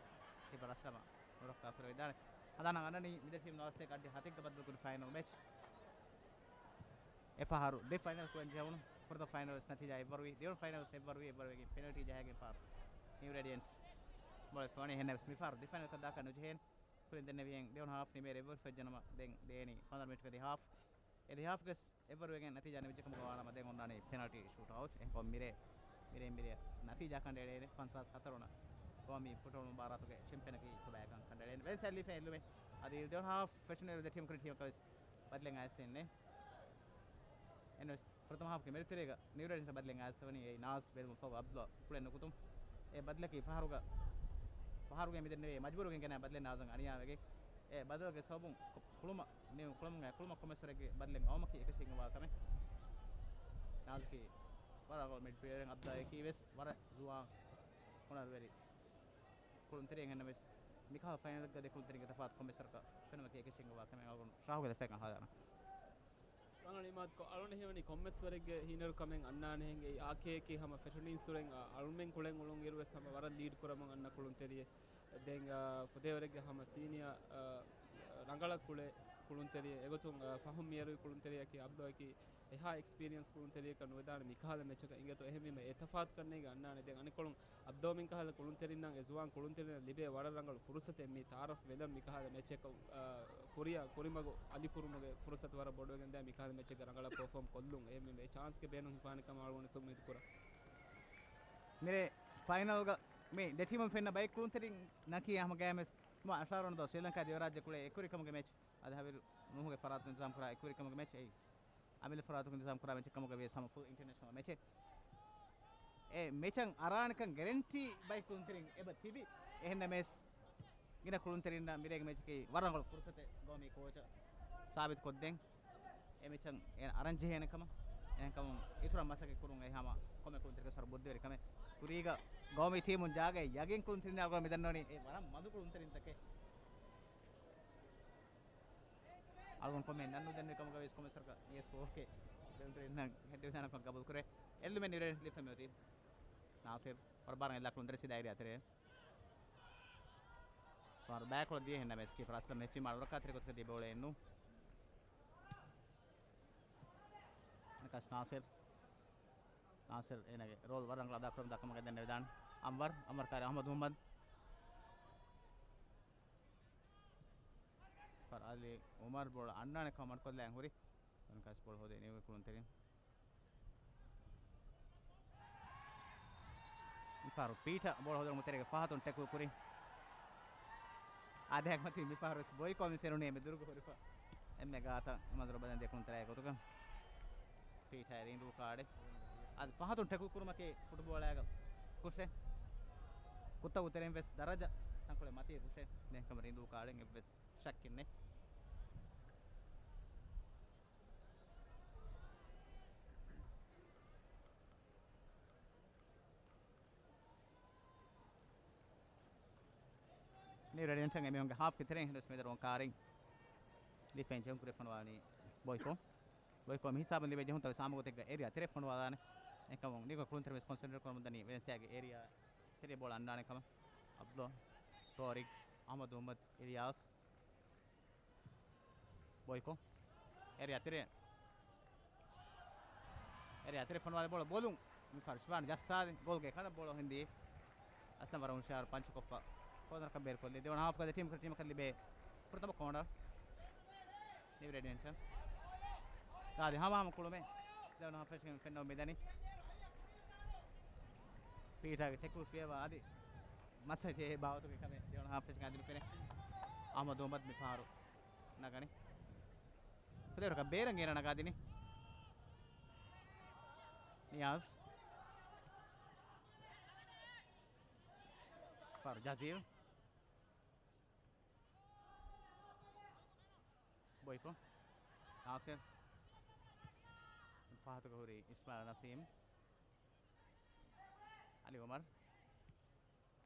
ހިބަ ރަސްލަމަ ނުރައްކާ ކުރެވިދާނެ. ހަނދާނަށް އަންނަނީ މި ދެ ޓީމް ނާސްތޭކަ އައްޑި ހަތެއްގަ ބައްދަލުކުރި ފައިނަލް މެޗް. އެފަހަރު ދެ ފައިނަލް ކުޅެން ޖެހުނު. ފުރަތަމަ ފައިނަލް ވެސް ނަތީޖާ އެއްވަރުވި. ދެވަނަ ފައިނަލް ވެސް އެއްވަރުވި، އެއްވަރުވެގެން ޕެނަލްޓީ ޖަހައިގެން ފަހަރު ނިއުރޭޑިއަންޓް މޮޅެ ފޯނި ހެންނެވެސް މިފަހަރު ދެ ފައިނަލް ކަން ދާކަށް ނުޖެހޭނެ. ކުރިން ދެންނެވިހެން ދެވަނަ ހާފް ނިމޭރެ އެއްވަރު ފެއްޖެނަމަ ދެން ދޭނީ ފަނަރަ މިނިޓްގަ ދެ ހާފް. އެ ދެ ހާފްގެސް އެއްވަރުވެގެން ނަތީޖާ ނިމިއްޖެ ކަމުގަ ވާނަމަ ދެން އޮންނާނީ ޕެނަލްޓީ ޝޫޓްއައުޓް. އެހެންކޮށް މިރޭ، މިރޭ މިރޭ ނަތީޖާ ކަނޑައެޅޭނެ. ފަންސާސް ހަތަރު ވަނަ ގައުމީ ފުޓްބޯޅަ މުބާރާތުގެ ޗެމްޕިއަނަކީ ކޮބާކަން ކަނޑައެޅޭނެ. ވެލެންސިއާ ލިބިފައި އެއްލުމެއް. އަދި ދެވަނަ ހާފް ފެށުނުއިރު ދެ ޓީމް ކުރިން ޓީމަކަށް ވެސް ބަދަލެއް އައިސް އިންނެ. އެންވެސް ފުރަތަމަ ހާފްގެ މެދުތެރޭގަ ނިއުރޭޑިއަންޓް ބަދަލެއް އައިސްފަވަނީ އެއީ ނާސް ބޭރުމަށް ފަހު އަބްދުލާ ކުޅެން ނުކުތުން. އެ ބަދަލަކީ ފަހަރުގަ، ފަހަރުގެ މިދެންނެވި މަޖްބޫރުގެން ގެނައި ބަދަލެއް ނާސްއަށް އަނިޔާވެގެން. އެ ބަދަލުގެ ސަބަބުން ކު-، ކުޅުމަށް، މި ކުޅަމުގެ، ކުޅުމަށް ކޮމެސްވަރެއްގެ ބަދަލެއް އައުމަކީ އެކަށީގެންވާ ކަމެއް. ނާސްއަކީ ވަރަށް ރަނގަޅު މިޑްފީލްޑަރެއް، އަބްދުލާއަކީ ވެސް ވަރަށް ޒުވާން ހުނަރުވެރި ކުޅުންތެރިއެއް އެހެންނަމަވެސް، މިކަހަލަ ފައިނަލްގަ ދެ ކުޅުންތެރިންގެ ތަފާތު ކޮންމެސްވަރަކަށް ފެނުމަކީ އެކަށީގެންވާ ކަމެއް. އަޅުގަނޑު ޝާހުގެ ދެފައިގަ ހަދާނަން. ރަނގަޅު އިމާދުކޮށް، އަޅުގަނޑަށް ހީވަނީ ކޮންމެސްވަރެއްގެ ހީނަރުކަމެއް އަންނާނެ ހިނގި، އާކޭއަކީ ހަމަ ފެށުނީންސުރެން، އަ، އަޅުމެން ކުޅެން އުޅުން އިރުވެސް ހަމަ ވަރަށް ލީޑް ކުރަމުން އަންނަ ކުޅުންތެރިއެއް. ދެން، އަ، ފުދޭވަރެއްގެ ހަމަ ސީނިއާ، އަ، ރަނގަޅަށް ކުޅޭ ކުޅުންތެރިއެއް. އެގޮތުން، އަ، ފަހުން މިއަރުވި ކުޅުންތެރިއަކީ އަބްދޯއަކީ އެހާ އެކްސްޕީރިއަންސް ކުޅުންތެރިއަކަށް ނުވެދާނެ މިކަހަލަ މެޗަކަށް. އިނގޭތޯ އެހެންވީމަ އެ ތަފާތުކަންނޭގެ އަންނާނެ. ދެން އަނެއްކޮޅުން އަބްދޯ މިންކަހަލަ ކުޅުންތެރިންނަށް އެ ޒުވާން ކުޅުންތެރިންނަށް ލިބޭ ވަރަށް ރަނގަޅު ފުރުސަތެއް މި ތައާރަފް ވެލަން މިކަހަލަ މެޗެއް، އަ، ކުރިއަށް ކުރިމަގު އަލިކުރުމުގެ ފުރުސަތު ވަރަށް ބޮޑުވެގެންދާ މިކަހަލަ މެޗެއްގަ ރަނގަޅަށް ޕަރފޯމް ކޮށްލުން. އެ މި މެ ޗާންސްގެ ބޭނުން ހިފާނެ ކަމަށް އަޅުގަނޑު އުއްމީދު ކުރަން. މިރޭ ފައިނަލްގަ މި ދެ ޓީމުން ފެންނަ ބައެއް ކުޅުންތެރިންނަކީ ހަމަ ގައިމެސް މާ އަށާރަ ވަނަ ދުވަސް ސްރީލަންކާ ދިވެހިރާއްޖެ ކުޅޭ އެކުވެރިކަމުގެ މެޗް. އަދި ހަވީރު ނޫހުގެ ފަރާތުން ނިޒާމް ކުރާ އެކުވެރިކަމުގެ މެޗް އެއީ. އަމިއްލަ ފަރާތުން ނިޒާމް ކުރާ މެޗެއް ކަމުގަ ވިޔަސް ހަމަ ފުލް އިންޓަރނޭޝަނަލް މެޗެއް. އެ މެޗަށް އަރާނެކަން ގެރެންޓީ ބައެއް ކުޅުންތެރިން އެބަ ތިބި. އެހެންނަމަވެސް، ގިނަ ކުޅުންތެރިންނަށް މިރޭގެ މެޗަކީ ވަރަށް ރަނގަޅު ފުރުސަތެއް ގައުމީ ކޯޗަށް ސާބިތުކޮށްދޭން. އެ މެޗަށް އޭނަ އަރަން ޖެހޭނެ ކަމަށް. އެހެންކަމުން އިތުރަށް މަސައްކަތް ކުރުން އެ ހަމަ ކޮންމެ ކުޅުންތެރިންގެ ސަރު ބުއްދިވެރި ކަމެއް. ކުރީގަ ގައުމީ ޓީމުން ޖާގައެއް ޔަގީން ކުޅުންތެރިންނާ އަޅުގަނޑު މިދަންނަވަނީ އެ ވަރަށް މަދު ކުޅުންތެރިންތަކެއް. އަޅުގަނޑު ކޮންމެ ނަން ނުދެންނެވި ކަމުގަ ވިޔަސް ކޮންމެ ސަރަކަށް މިޔަސް ފޯކެ ދެންތެރިންނަށް ހެއްދެވިދާނަކަން ގަބޫލު ކުރޭ. އެއްލުމެއް ނިރެން ލިފެމިއޮތީ. ނާސިރު ވަރަށް ބާރަށް އެއްލާ ކުޅުންތެރި ސީދާ އެރިއާ ތެރޭ. ފާރު ބައިކޮޅަށް ދިޔަ ހެންނަމަވެސް ކީޕަރ އަސްލަމް ހެފީމާ ރައްކާތެރި ގޮތަކަށް ދިޔަ ބޯޅައެއް ނޫން. އަނެކަސް ނާސިރު. ނާސިރު އޭނާގެ ރޯލް ވަރަށް ރަނގަޅަށް އަދާކުރަމުންދާ ކަމަކަށް ދެންނެވިދާނެ. އަންވަރު، އަންވަރު ކާރި އަޙްމަދު މުޙައްމަދު. ފާރު އަލީ އުމަރު ބޯޅަ އަންނާނެ ކަމަށް މަޑުކޮށްލައި ހުރި. އަނެކަސް ބޯޅަ ހޯދޭ ނިއު ކުޅުންތެރިން. މިފަހަރު ޕީޓަ ބޯޅަ ހޯދުމުގެ ތެރޭގަ ފަހަތުން ޓެކުލް ކުރި. އާދެއަކަށް މަތީ މިފަހަރު ވެސް ބޮއިކޯ މި ފެނުނީ އެންމެ ދުރުގަ ހުރިފަ. އެންމެ ގާތަށް މަންޒަރު ބަލަން ދިޔަ ކުޅުންތެރިއެއް ގޮތުގަ. ޕީޓަ ރިނގު ކާޑެއް. އަދި ފަހަތުން ޓެކުލް ކުރުމަކީ ފުޓްބޯޅައިގަ ކުށެއް. ކުށްތަކުގެ ތެރެއިން ވެސް ދަރަޖަ ތަންކޮޅެއް މަތީ ކުށެއް. ދެން ކަމަށް ރިނގު ކާޑެއް އެއްވެސް ޝައްކެއް ނެތް. ނިއު ރޭޑިއަންޓަށް އެމީހުންގެ ހާފްގެ ތެރެއިން ހިނދުސް މެދަރު ކާރިން ލިފެން ޖެހުން ކުރި ފޮނުވާލީ ބޮއިކޯ. ބޮއިކޯ މި ހިސާބުން ލިބޭ ޖެހުންތައް ވެސް އާއްމުގޮތެއްގަ އެރިއާ ތެރެ ފޮނުވާލާނެ. އެކަމުން ނިކޯ ކުޅުންތެރި ވެސް ކޮންސެންޓްރޭޓް ކުރަމުން ދަނީ ވެލެންސިއާގެ އޭރިއާ ތެރޭ ބޯޅަ އަންނާނެ ކަމަށް. އަބްދުލް، ތޯރިގް، އަހްމަދު މުހައްމަދު، އިލްޔާސް، ބޮއިކޯ. އޭރިއާ ތެރޭ. އޭރިއާ ތެރޭ ފޮނުވާލި ބޯޅަ ބޮލުން. މި ފަރުޝް ވާން ޖައްސާލި. ގޯލްގެ ކަނޑަށް ބޯޅަ ހިންދީ. އަސްލަމް ވަރަށް ހުޝާރު ޕަންޗުކޮށްފަ ކޯނަރަކަށް ބޭރުކޮށްލީ. ދެވަނަ ހާފްގަ ދެ ޓީމް، ޓީމަކަށް ލިބޭ ފުރަތަމަ ކޯނަރ. ނިވް ރޭޑިއަންޓް. ދާދި ހަމަހަމަ ކުޅުމެއް. ދެވަނަ ހާފް ފެށިގެން ފެންނަވަން މިދަނީ. ޕީޓާގެ ޓެކުލް ފިޔަވާ އަދި މަސަޖޭ ބާވަތުގެ ކަމެއް ދެވަނަ ހާފް ފެށިގެން އަދި ނުފެނޭ. އަހްމަދު މުހައްމަދު މި ފަހަރު ނަގަނީ. ފުދޭވަރަކަށް ބޭރަށް އޭރަށް ނަގާދިނީ. ނިޔާޒް. ފަރު ޖަޒީލް. ބޮއިކޯ. ނާސިރް. ފަހަތުގަ ހުރި އިސްމާއިލް ނަސީމް. އަލީ އުމަރު.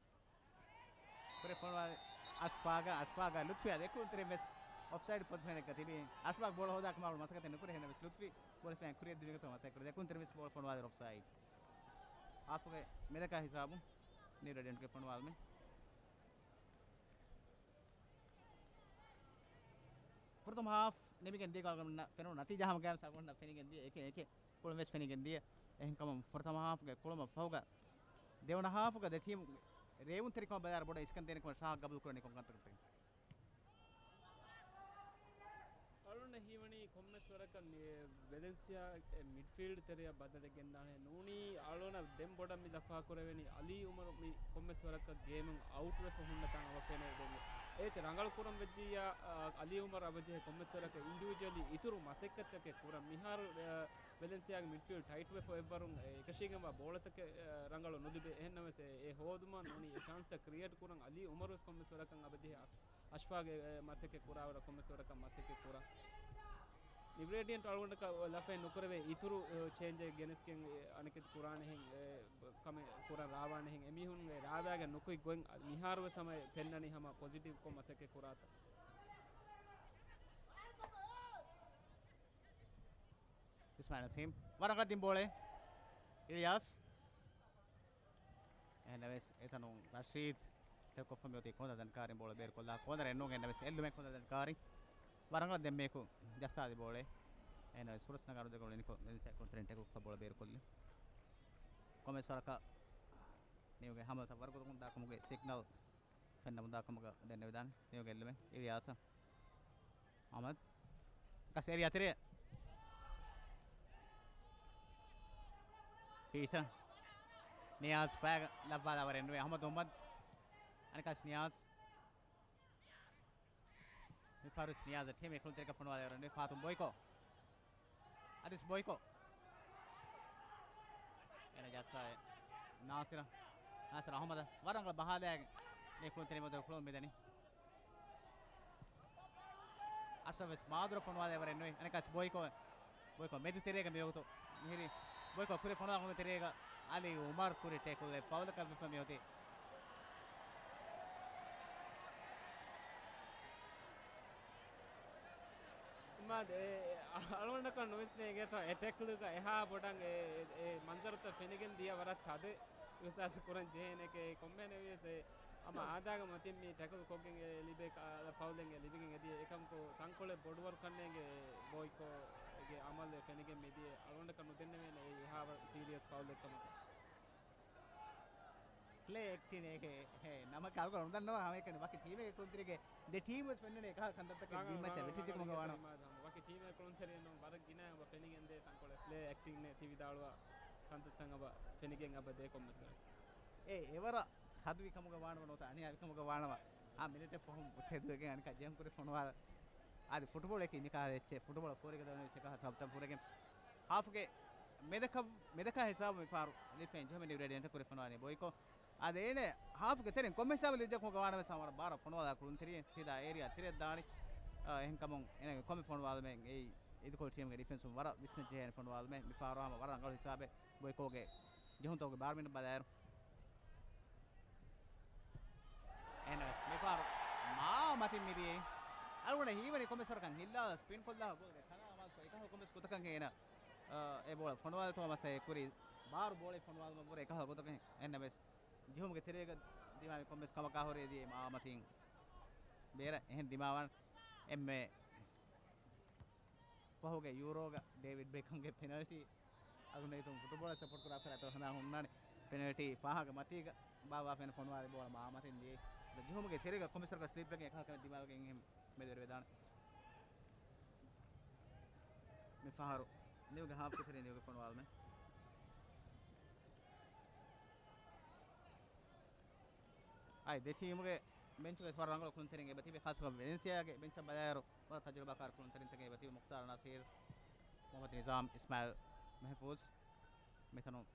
ކުރެ ފޮނުވާ އަޝްފާގަ، އަޝްފާގަ ލުތްފިޔާ ދެކުންތެރި ވެސް އޮފްސައިޑް ޕޮޒިޝަނެއްގަ ތިބި. އަޝްފާގް ބޯޅަ ހޯދާ ކަމާ މަސައްކަތެއް ނުކުރޭ ހެންނަ ވެސް ލުތްފި ބޯޅަ ފެން ކުރިއަށް ދިނުގަތުމަށް މަސައްކަތް ކުރޭ. ދެކުންތެރި ވެސް ބޯޅަ ފޮނުވާލި އޮފްސައިޑް. ހާފުގެ މެދަކާ ހިސާބު ނިވް ރޭޑިއަންޓްގެ ފޮނުވާލުމެއް. ފުރަތަމަ ހާފް ނިމިގެން ދިޔަ ގޯލް ފެނުނު ނަތީޖާ ހަމަ ގައިމު ސަގުންނަށް ފެނިގެން ދިޔަ އެކެއް އެކެއް ކުޅުން ވެސް ފެނިގެން ދިޔަ. އެހެންކަމުން ފުރަތަމަ ހާފްގެ ކުޅުމަށް ފަހުގަ ދެވަނަ ހާފުގަ ދެ ޓީމް ރޭވުންތެރިކަމަށް ބަލާއިރު ބޮޑަށް އިސްކަން ދޭނެ ކަމަށް ޝާހް ގަބޫލު ކުރަނީ ކޮން ކަންތަކަށް؟ އަޅުގަނޑަށް ހީވަނީ ކޮންމެސް ވަރަކަށް ވެލެންސިއާ މިޑްފީލްޑް ތެރެއަށް ބަދަލެއް ގެންދާނެ. ނޫނީ އަޅުގަނޑަށް ދެން ބޮޑަށް މި ލަފާ ކުރެވެނީ އަލީ އުމަރު މި ކޮންމެސް ވަރަކަށް ގޭމުން އައުޓް ވެފަ ހުންނަ ތަން އަވަ ފެނޭ ދެން. އޭތި ރަނގަޅު ކުރަން ވެއްޖިއްޔާ، އަ، އަލީ އުމަރު އަބަޖެހޭ ކޮންމެސް ވަރަކަށް އިންޑިވިޖުއަލީ އިތުރު މަސައްކަތްތަކެއް ކުރަން. މިހާރު، އަ، ވެލެންސިއާގެ މިޑްފީލްޑް ޓައިޓް ވެފަ އެއްވަރުން އެކަށީގެންވާ ބޯޅަތަކެއް، އަ، ރަނގަޅު ނުލިބޭ. އެހެންނަމަވެސް އެ، އެ ހޯދުމަށް ނޫނީ އެ ޗާންސްތައް ކްރިއޭޓް ކުރަން އަލީ އުމަރު ވެސް ކޮންމެސް ވަރަކަށް އަބަޖެހޭ އަސް އަޝްފާގެ، އެ، މަސައްކަތް ކުރާވަރަށް ކޮންމެސް ވަރަކަށް މަސައްކަތް ކުރަން. ނިވް ރޭޑިއަންޓް އަޅުގަނޑަކަށް ލަފައެއް ނުކުރެވޭ އިތުރު، އެ، ޗޭންޖެއް ގެނެސްގެން، އެ، އަނެކެތި ކުރާނެހެން، އެ، ކަމެއް ކުރަން ރާވާނެހެން. އެމީހުން އެ ރާވާގެ ނުކުތް ގޮތް މިހާރު ވެސް ހަމަ ފެންނަނީ ހަމަ ޕޮޒިޓިވްކޮށް މަސައްކަތް ކުރާތަން. އިސްމާއިލް ނަސީމް ވަރަށް ރަނގަޅަށް ދިން ބޯޅެއް. އިލްޔާސް. އެހެންނަމަވެސް އެތަނުން ރަޝީދް ތެރެކޮށްފަ މިއޮތީ ކޮން ދަންކާރިން ބޯޅަ ބޭރުކޮށްލާ ކޯނަރެއް ނޫން. އެހެންނަމަވެސް އެއްލުމެއް ކޮން ދަންކާރި ވަރަށް ރަނގަޅަށް ދެންމެއަކު ޖައްސާލި ބޯޅެއް. އެހެންނަމަވެސް ފުރަސް ނަގާ ނުދެކޮޅު ނިކޯ ވެލެންސިއާ ކުޅުންތެރިން ޓެކުލްކޮށް ބޯޅަ ބޭރުކޮށްލި. ކޮންމެސް ވަރަކަށް ނިއުގެ ހަމަލަތައް ވަރުގަދަކުރުން ދާކަމުގެ ސިގްނަލް ފެންނަމުންދާ ކަމުގަ ދެންނެވިދާނެ. ނިއުގެ އެއްލުމެއް އިލްޔާސަށް. އަހްމަދު. ކަސް އޭރިއާ ތެރެއަށް. ޕީޓަ. ނިޔާޒް ފައިގަ ލައްވާލާ ވަރެއް ނުވޭ. އަހްމަދު މުހައްމަދު. އަނެއްކާސް ނިޔާޒް. މި ފަހަރު ވެސް ނިޔާޒަށް ޓީމް އެކުޅުން ތެރެކަށް ފޮނުވާލާ ވަރެއް ނުވޭ. ފާތުން ބޮއިކޯ. އަދިސް ބޮއިކޯ. އޭނަ ޖައްސާ ނާސިރަށް. ނާސިރަށް އަހުމަދަށް ވަރަށް ރަނގަޅަށް ބަހާލައިގެން މި ކުޅުންތެރި މުދަލު ކުޅުން މިދަނީ. އަޝްރަފް ވެސް މާދުރަށް ފޮނުވާލައި ވަރެއް ނުވޭ. އަނެއްކާސް ބޮއިކޯ. ބޮއިކޯ މެދު ތެރޭގަ މިވަގުތު މިހިރީ. ބޮއިކޯ ކުރި ފޮނުވާލުމުގެ ތެރޭގަ އަލީ އުމަރު ކުރި ޓެކުލް އެއް ފައުލަކަށް ވެފަ މިއޮތީ. އިމާދު، އެ، އަޅުގަނޑަކަށް ނުވިސްނޭ އިނގޭތޯ އެ ޓެކްލުގަ އެހާ ބޮޑަށް އެ، އެ މަންޒަރުތައް ފެނިގެން ދިޔަ ވަރަށް ތަދެއް އިހުސާސް ކުރަން ޖެހޭނެކޭ. ކޮންމެހެނެއްވިޔަސް އެ ހަމަ އާދައިގެ މަތިން މި ޓެކްލް ކޮށްގެން އެ ލިބޭ ކާ-، ފައުލެއް އެ ލިބިގެން އެދިޔަ. އެކަމަކު ތަންކޮޅެއް ބޮޑުވަރު ކަންނޭނގެ ބޮއިކޯގެ އަމަލެއް ފެނިގެން މިދިޔަ. އަޅުގަނޑަކަށް ނުދެންނެވޭނެ އެ އެހާ ވަރަށް ސީރިއަސް ފައުލެއް ކަމަކަށް. ޕްލޭ އެކްޓިން އޭގެ، ހޭ، ނަމަކަށް އަޅުގަނޑު ނުދަންނަވާ ހަމައެކަނި ވަކި ޓީމެއްގެ ކުޅުންތެރިގެ ދެ ޓީމް ވެސް ފެންނަނީ އެކަހަލަ ކަންތައްތަކެއް ރަނގަޅު، މި މެޗަށް ވެއްޓިއްޖެ ކަމުގަ ވާނަމަ. ވަކި ޓީމެއްގެ ކުޅުންތެރިން ވަރަށް ގިނަ އެބަ ފެނިގެންދޭ ތަންކޮޅެއް ޕްލޭ އެކްޓިން ތި ވިދާޅުވާ ކަންތައްތައް އެބަ ފެނިގެން އެބަ ދޭ ކޮންމެސް ވަރަކަށް. އެ، އެވަރަށް ތަދުވި ކަމުގަ ވާނަމަ ނުވަތަ އަނިޔާވި ކަމުގަ ވާނަމަ އާ މިނެޓެއް ފަހުން ތެދުވެގެން އަނެއްކާ ޖެހުން ކުރި ފޮނުވާލަ. އާދެ ފުޓުބޯޅައަކީ މިކަހަލަ އެއްޗެއް. ފުޓުބޯޅަ ފޯރިގަ ދަންނަވަނީ އެކަހަލަ ސަބަބުތައް ފުރެގެން. ހާފުގެ މެދަކަށް، މެދަކާ ހިސާބު މިފަހަރު ލިފެން ޖޮހަމެން ރޭޑިއަންޓަށް ކުރި ފޮނުވާލީ ބޮއިކޯ. އާދެ އޭނެ ހާފުގެ ތެރެއިން ކޮންމެ ހިސާބެއް ލިއްޖެ ކަމުގަ ވާނަމަ ވަރަށް ބާރަށް ފޮނުވާލާ ކުޅުންތެރިއެއް ސީދާ އޭރިއާ ތެރެއަށް ދާނީ. އާ، އެހެންކަމުން އޭނަގެ ކޮންމެ ފޮނުވާލުމެއް އެއީ އިދިކޮޅު ޓީމްގެ ޑިފެންސުން ވަރަށް ވިސްނަން ޖެހޭނެ ފޮނުވާލުމެއް. މިފަހަރު ހަމަ ވަރަށް ރަނގަޅު ހިސާބެއް ބޮއިކޯގެ ޖެހުންތަކުގެ ބާރުމިނަށް ބަލާއިރު. އެހެންނަމަވެސް މިފަހަރު މާ މަތިން މިދިޔައީ. އަޅުގަނޑަށް ހީވަނީ ކޮންމެސް ވަރަކަށް ހިއްލާލަސް ޕިން ކޮށްލާ ގޯލްގެ ކަނާ އަމާޒުކޮށް އެކަހަލަ ކޮންމެސް ގޮތަކަށް އޭނަ، އަ، އެ ބޯޅަ ފޮނުވާލިތޯ މަސައްކަތް ކުރީ. ބާރު ބޯޅަ ފޮނުވާލުމަށްވުރެ އެކަހަލަ ގޮތަކަށް އެންނަމެސް ޖެހުމުގެ ތެރޭގަ ދިމާވި ކޮންމެސް ކަމަކާ ހުރެ ދިޔައީ މާމަތިން ބޭރަށް. އެހެން ދިމާވާން އެންމެ ފަހުގެ ޔޫރޯގަ ޑޭވިޑް ބެކަމްގެ ޕެނަލްޓީ އަގުނެގިތުން ފުޓުބޯޅަ ސަޕޯޓް ކުރާ ފަރާތްތައް ހަނދާން ހުންނާނެ. ޕެނަލްޓީ ފާހަގަ މަތީގަ ބާއްވާފައި ފޮނުވާލި ބޯޅަ މާމަތިން ދިޔައީ. ޖެހުމުގެ ތެރޭގަ ކޮންމެސް ވަރަކަށް ސްލިޕް އެއް އެކަހަލަ ކަމެއް ދިމާވެގެން އެހެން މެދުވެރިވެދާނެ. މި ފަހަރު ނިއުގެ ހާފްގެ ތެރެއިން ނިއުގެ ފޮނުވާލުމެއް. އައި ދެ ޓީމުގެ ބެންޗުގައި ވަރަށް ރަނގަޅު ކުޅުންތެރިން އެބަ ތިބި، ޚާއްޞަކޮށް ވެލެންސިއާގެ ބެންޗަށް ބަލާއިރު ވަރަށް ތަޖުރިބާކާރު ކުޅުންތެރިންތަކެއް އެބަ ތިބި، މުޚްތާރު ނަސީރު، މުޙައްމަދު ނިޒާމް، އިސްމާއިލް މެހެފޫޒު. މިތަނުން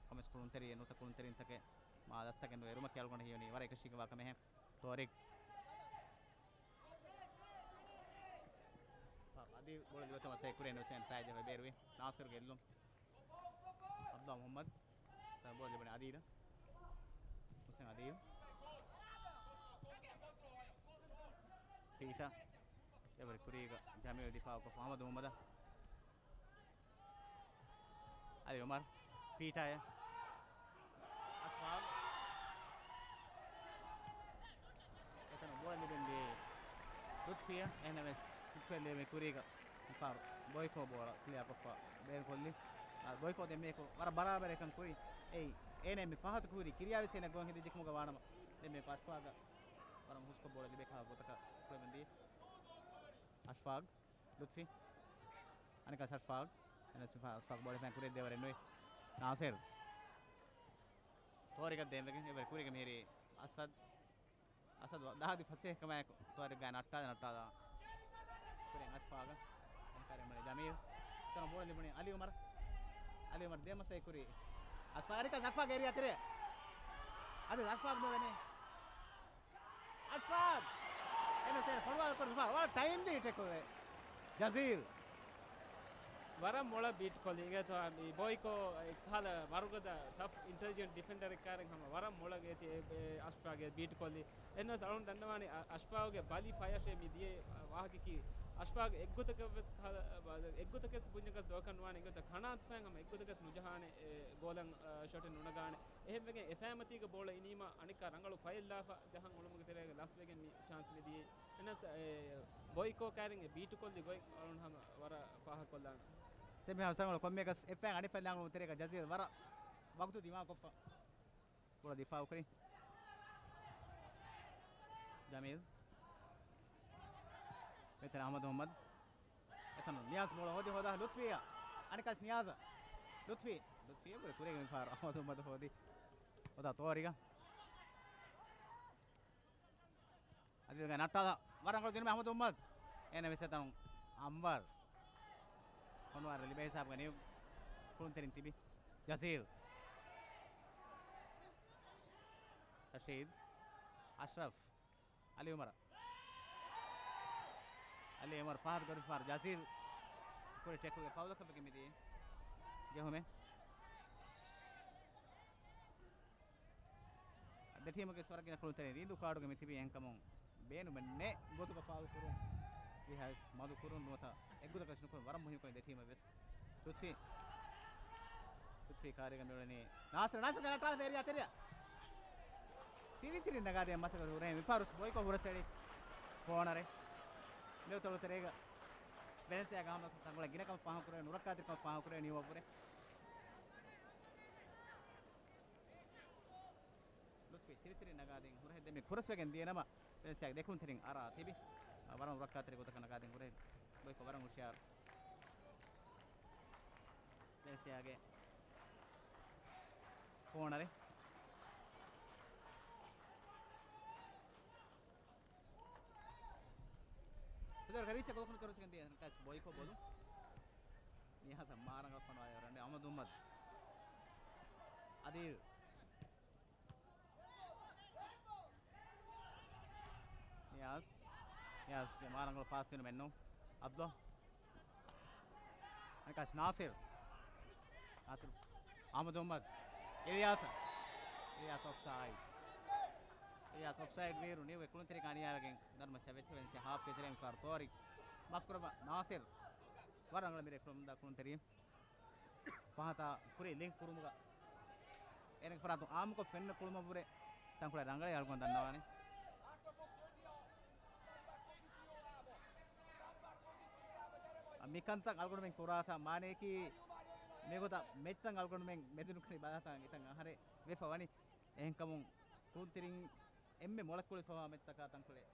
ކޮންމެސް ކުޅުންތެރިއެއް ނުވަތަ ކުޅުންތެރިންތަކެއް މާ ދަސްތަކެއް ނުވެ އެރުމަކީ އަޅުގަނޑަށް ހީވަނީ ވަރަށް އެކަށީގެންވާ ކަމެއް. ތޯރިކް. އަދި ބޯޅަ ލިބޭތޯ މަސައްކަތް ކުރި އެން އެސް އެން ފައިޒަށް ބޭރުވި. ނާސިރުގެ އެއްލުން. ޢަބްދުﷲ މުޙައްމަދު. ތަން ބޯޅަ ލިބުނީ އަދީލަށް. ޙުސެން އަދީލް. ޕީޓާ. އެވަރު ކުރީގަ ޖަމީލް ދިފާޢުކޮށްފަ އަޙްމަދު މުޙައްމަދަށް. އަލީ ޢުމަރު، ޕީޓާއަށް. އަޝްފާޤް. އެތަނުން ބޯޅަ ލިބެން ދިޔައީ ލުތްފީއަށް. އެހެނަސް ލުތްފީއަށް ލިބެން ކުރީގަ މިފަހަރު ބޮއިކޯ ބޯޅަ ކްލިއާކޮށްފަ ބޭރުކޮށްލި. އާ، ބޮއިކޯ ދެންމެ އެކު ވަރަށް ބަރާބަރަކަށް ކުރި. އެއީ އޭނަ މި ފަހަތު ކުރި ކިރިޔާވެސް އޭނަ ގޮތް ހިނދި ޖެކުމުގަ ވާނަމަ، ދެންމެ އަޝްފާޤަށް ވަރަށް ހުސްކޮށް ބޯޅަ ލިބޭ ކަހަލަ ގޮތަކަށް ކުރެވެން ދިޔަ. އަޝްފާޤް. ލުތްފީ. އަނެކާ އަޝްފާޤް. އަނެކާ އަޝްފާޤް ބޯޅަ ފެން ކުރި ދެވަރެއް ނުވި. ނާސިރު. ތޯރިކަށް ދޭންވެގެން އެވަރު ކުރީގަ މިހިރީ އަސަދް. އަސަދް ދާދި ފަސޭހަކަމާއެކު ތޯރިކްގައި ނައްޓާލަ ނައްޓާލާ. ކުރިން އަޝްފާޤަށް. އަނެކާ މަޅި ޖަމީލް. އެތަނަށް ބޯޅަ ލިބުނީ އަލީ ޢުމަރަށް. އަލީ ޢުމަރު ދެން މަސައްކަތް ކުރީ. އަޝްފާޤް އަނެކާ އަޝްފާޤް އޭރިއާ ތެރޭ. އަދި އަޝްފާޤް މިވެނީ. އަޝްފާޤް! އެން އެސް އެން ފޮނުވާލަ ކުރި ފަހަރު ވަރަށް ޓައިމްލީ ޓެކުލެއް. ޖަޒީލް. ވަރަށް މޮޅަށް ބީޓް ކޮށްލި. އިނގޭތޯ މި ބޮއިކޯ އެއްކަހަލަ ވަރުގަދަ ޓަފް އިންޓެލިޖެންޓް ޑިފެންޑަރެއް ކާރިން ހަމަ ވަރަށް މޮޅަށް އޭތި އެ، އެ އަޝްފާޤް ބީޓް ކޮށްލި. އެން އެސް އަޅުން ދަންނަވާނީ އަ-، އަޝްފާޤްގެ ބަލި ފަޔަށޭ މި ދިޔަ ވާހަކަކީ އަޝްފާޤް އެއްގޮތަކަށް ވެސް ކަ-، އެއްގޮތަކަށް ބުންޏަކަސް ދޯކަން ނުވާނެ އެއްގޮތަށް ކަނާތުފައިން ހަމަ އެއްގޮތަކަސް ނުޖަހާނެ އެ ގޯލަށް، އަ، ޝޮޓެއް ނުނަގާނެ. އެހެންވެގެން އެފައިމަތީގަ ބޯޅަ އިނީމަ އަނެއްކާ ރަނގަޅު ފަޔެއް ލާފަ ޖަހަން އުޅުމުގެ ތެރޭގަ ލަސްވެގެން މި ޗާންސް މިދިޔައީ. އެން އެސް އެ، ބޮއިކޯ ކާރިން އެ ބީޓު ކޮށްލި ގޮތް އަޅުން ހަމަ ވަރަށް ފާހަގަކޮށްލާނެ. ތެމި ހަމަ ސަރަނގަޅު ކޮންމެއަކަސް އެފައިން އަނެއް ފައިން ލާނގުޅުމުގެ ތެރޭގަ ޖަޒީލް ވަރަށް ވަގުތު ދިމާކޮށްފަ. ބޯޅަ ދިފާޢުކުރި. ޖަމީލް. މިތަނަށް އަޙްމަދު މުޙައްމަދު. އެތަނުން ނިޔާޒް ބޯޅަ ހޯދި ހޯދާ ލުތްފީއަށް. އަނެކާސް ނިޔާޒަށް. ލުތްފީ. ލުތްފީ އެބަ ކުރީގަ މިފަހަރު އަޙްމަދު މުޙައްމަދު ހޯދި. ހޯދާ ތޯރިގަ. އަދިލްގައި ނައްޓާލާ. ވަރަށް ރަނގަޅު ދިނުމެއް އަޙްމަދު މުޙައްމަދު. އޭނަ ވެސް އެތަނުން އަންވަރު. އަންވަރު ލިބޭ ހިސާބުގަ ނިއު ކުޅުންތެރިން ތިބި. ޖަޒީލް. ރަޝީދް. އަޝްރަފް. އަލީ ޢުމަރަށް. އަލީ ޢުމަރު ފަހަތު ގޮތް ފަހަރު ޖަޒީލް ކުރި ޓެކުލްގެ ފައުލަކަށް ވެގެން މިދިޔަ ޖެހުމެއް. ދެ ޓީމުގެ ސޮރަކިން ކުޅުންތެރިން ރީނދޫ ކާޑުގަ މި ތިބީ އެހެންކަމުން ބޭނުމެއް ނެތް ގޮތުގަ ފައުލް ކުރުން ވިހަވެސް މަދު ކުރުން ނުވަތަ އެއްގޮތަކަށް ނުކުރުން ވަރަށް މުހިންމު ކަމެއް ދެ ޓީމަށް ވެސް. ލުތްފީ. ލުތްފީ ކާރީގަ މިއުޅެނީ. ނާސިރު، ނާސިރު ގެނައްޓާލާ އެރިއާ ތެރެއަށް. ތިރި ތިރި ނަގާދޭ މަސައްކަތް ހުރޭ. މިފަހަރު ބޮއިކޯ ހުރަސްއެޅި ކޯނަރެއް. ނެވުތޮޅު ތެރޭގަ ވެލެންސިއާގެ ހަމަލާތައް ތަންކޮޅެއް ގިނަކަން ފާހަގަކުރެވޭ، ނުރައްކާތެރިކަން ފާހަގަކުރެވޭ ނިއުއަށްވުރެ. ލުތްފީ ތިރި ތިރި ނަގާދިން ހުރަހެއް ދެމި ކުރަސްވެގެން ދިޔަ ނަމަ، ވެލެންސިއާގެ ދެ ކުޅުންތެރިން އަރާ ތިބި. އަ، ވަރަށް ރައްކާތެރި ގޮތަކަށް ނަގާދިން ހުރެ. ބޮއިކޯ ވަރަށް ހުޝިޔާރު. ވެލެންސިއާގެ ކޯނަރެއް. ފެދަރ ގަރީޗަށް ގޮލު ކުނި ކުރަސްގެން ދިޔަ ނަކަސް ބޮއިކޯ ބޮލު. ނިޔާސަށް މާރަނގަ ފޮނުވާލި ރަންޑެ އަޙްމަދު މުޙައްމަދު. އަދިލް. ނިޔާސް. ނިޔާސްގެ މާރަނގަޅު ޕާސް ދިނުމެއްނު. އަބްދުﷲ. އަނެކާސް ނާސިރު. ނާސިރު. އަޙްމަދު މުޙައްމަދު. އިލްޔާސަށް. އިލްޔާސް އޮފްސައިޑް. އިލްޔާސް އޮފްސައިޑް ވީއިރު ނިއު އެ ކުޅުންތެރި ކާނިޔާވެގެން ދަރުމަ ޗަވެއްޗެވެން ސި ހާފްގެ ތެރެއިން ފާރު ތޯރި. މާފްކުރައްވާ ނާސިރު. ވަރަށް ރަނގަޅަށް މިރޭ ކުޅުމުންދާ ކުޅުންތެރި. ފަހަތާ ކުރި ލިންކް ކުރުމުގަ އޭނަގެ ފަރާތުން އާއްމުކޮށް ފެންނަ ކުޅުމަށްވުރެ ތަންކޮޅެއް ރަނގަޅޭ އަޅުގަނޑު ދަންނަވާނެ. މިކަންތައް އަޅުގަނޑުމެން ކުރާތާ މާނަޔަކީ މިގޮތަށް މެޗްތައް އަޅުގަނޑުމެން މެދުނުކުރި ބަލާތާ އިތަން އަހަރެ ވެފަ ވަނީ. އެހެންކަމުން ކުޅުންތެރިން އެންމެ މޮޅަށް ކުޅެފަވާ މެޗްތަކާ ތަންކޮޅެއް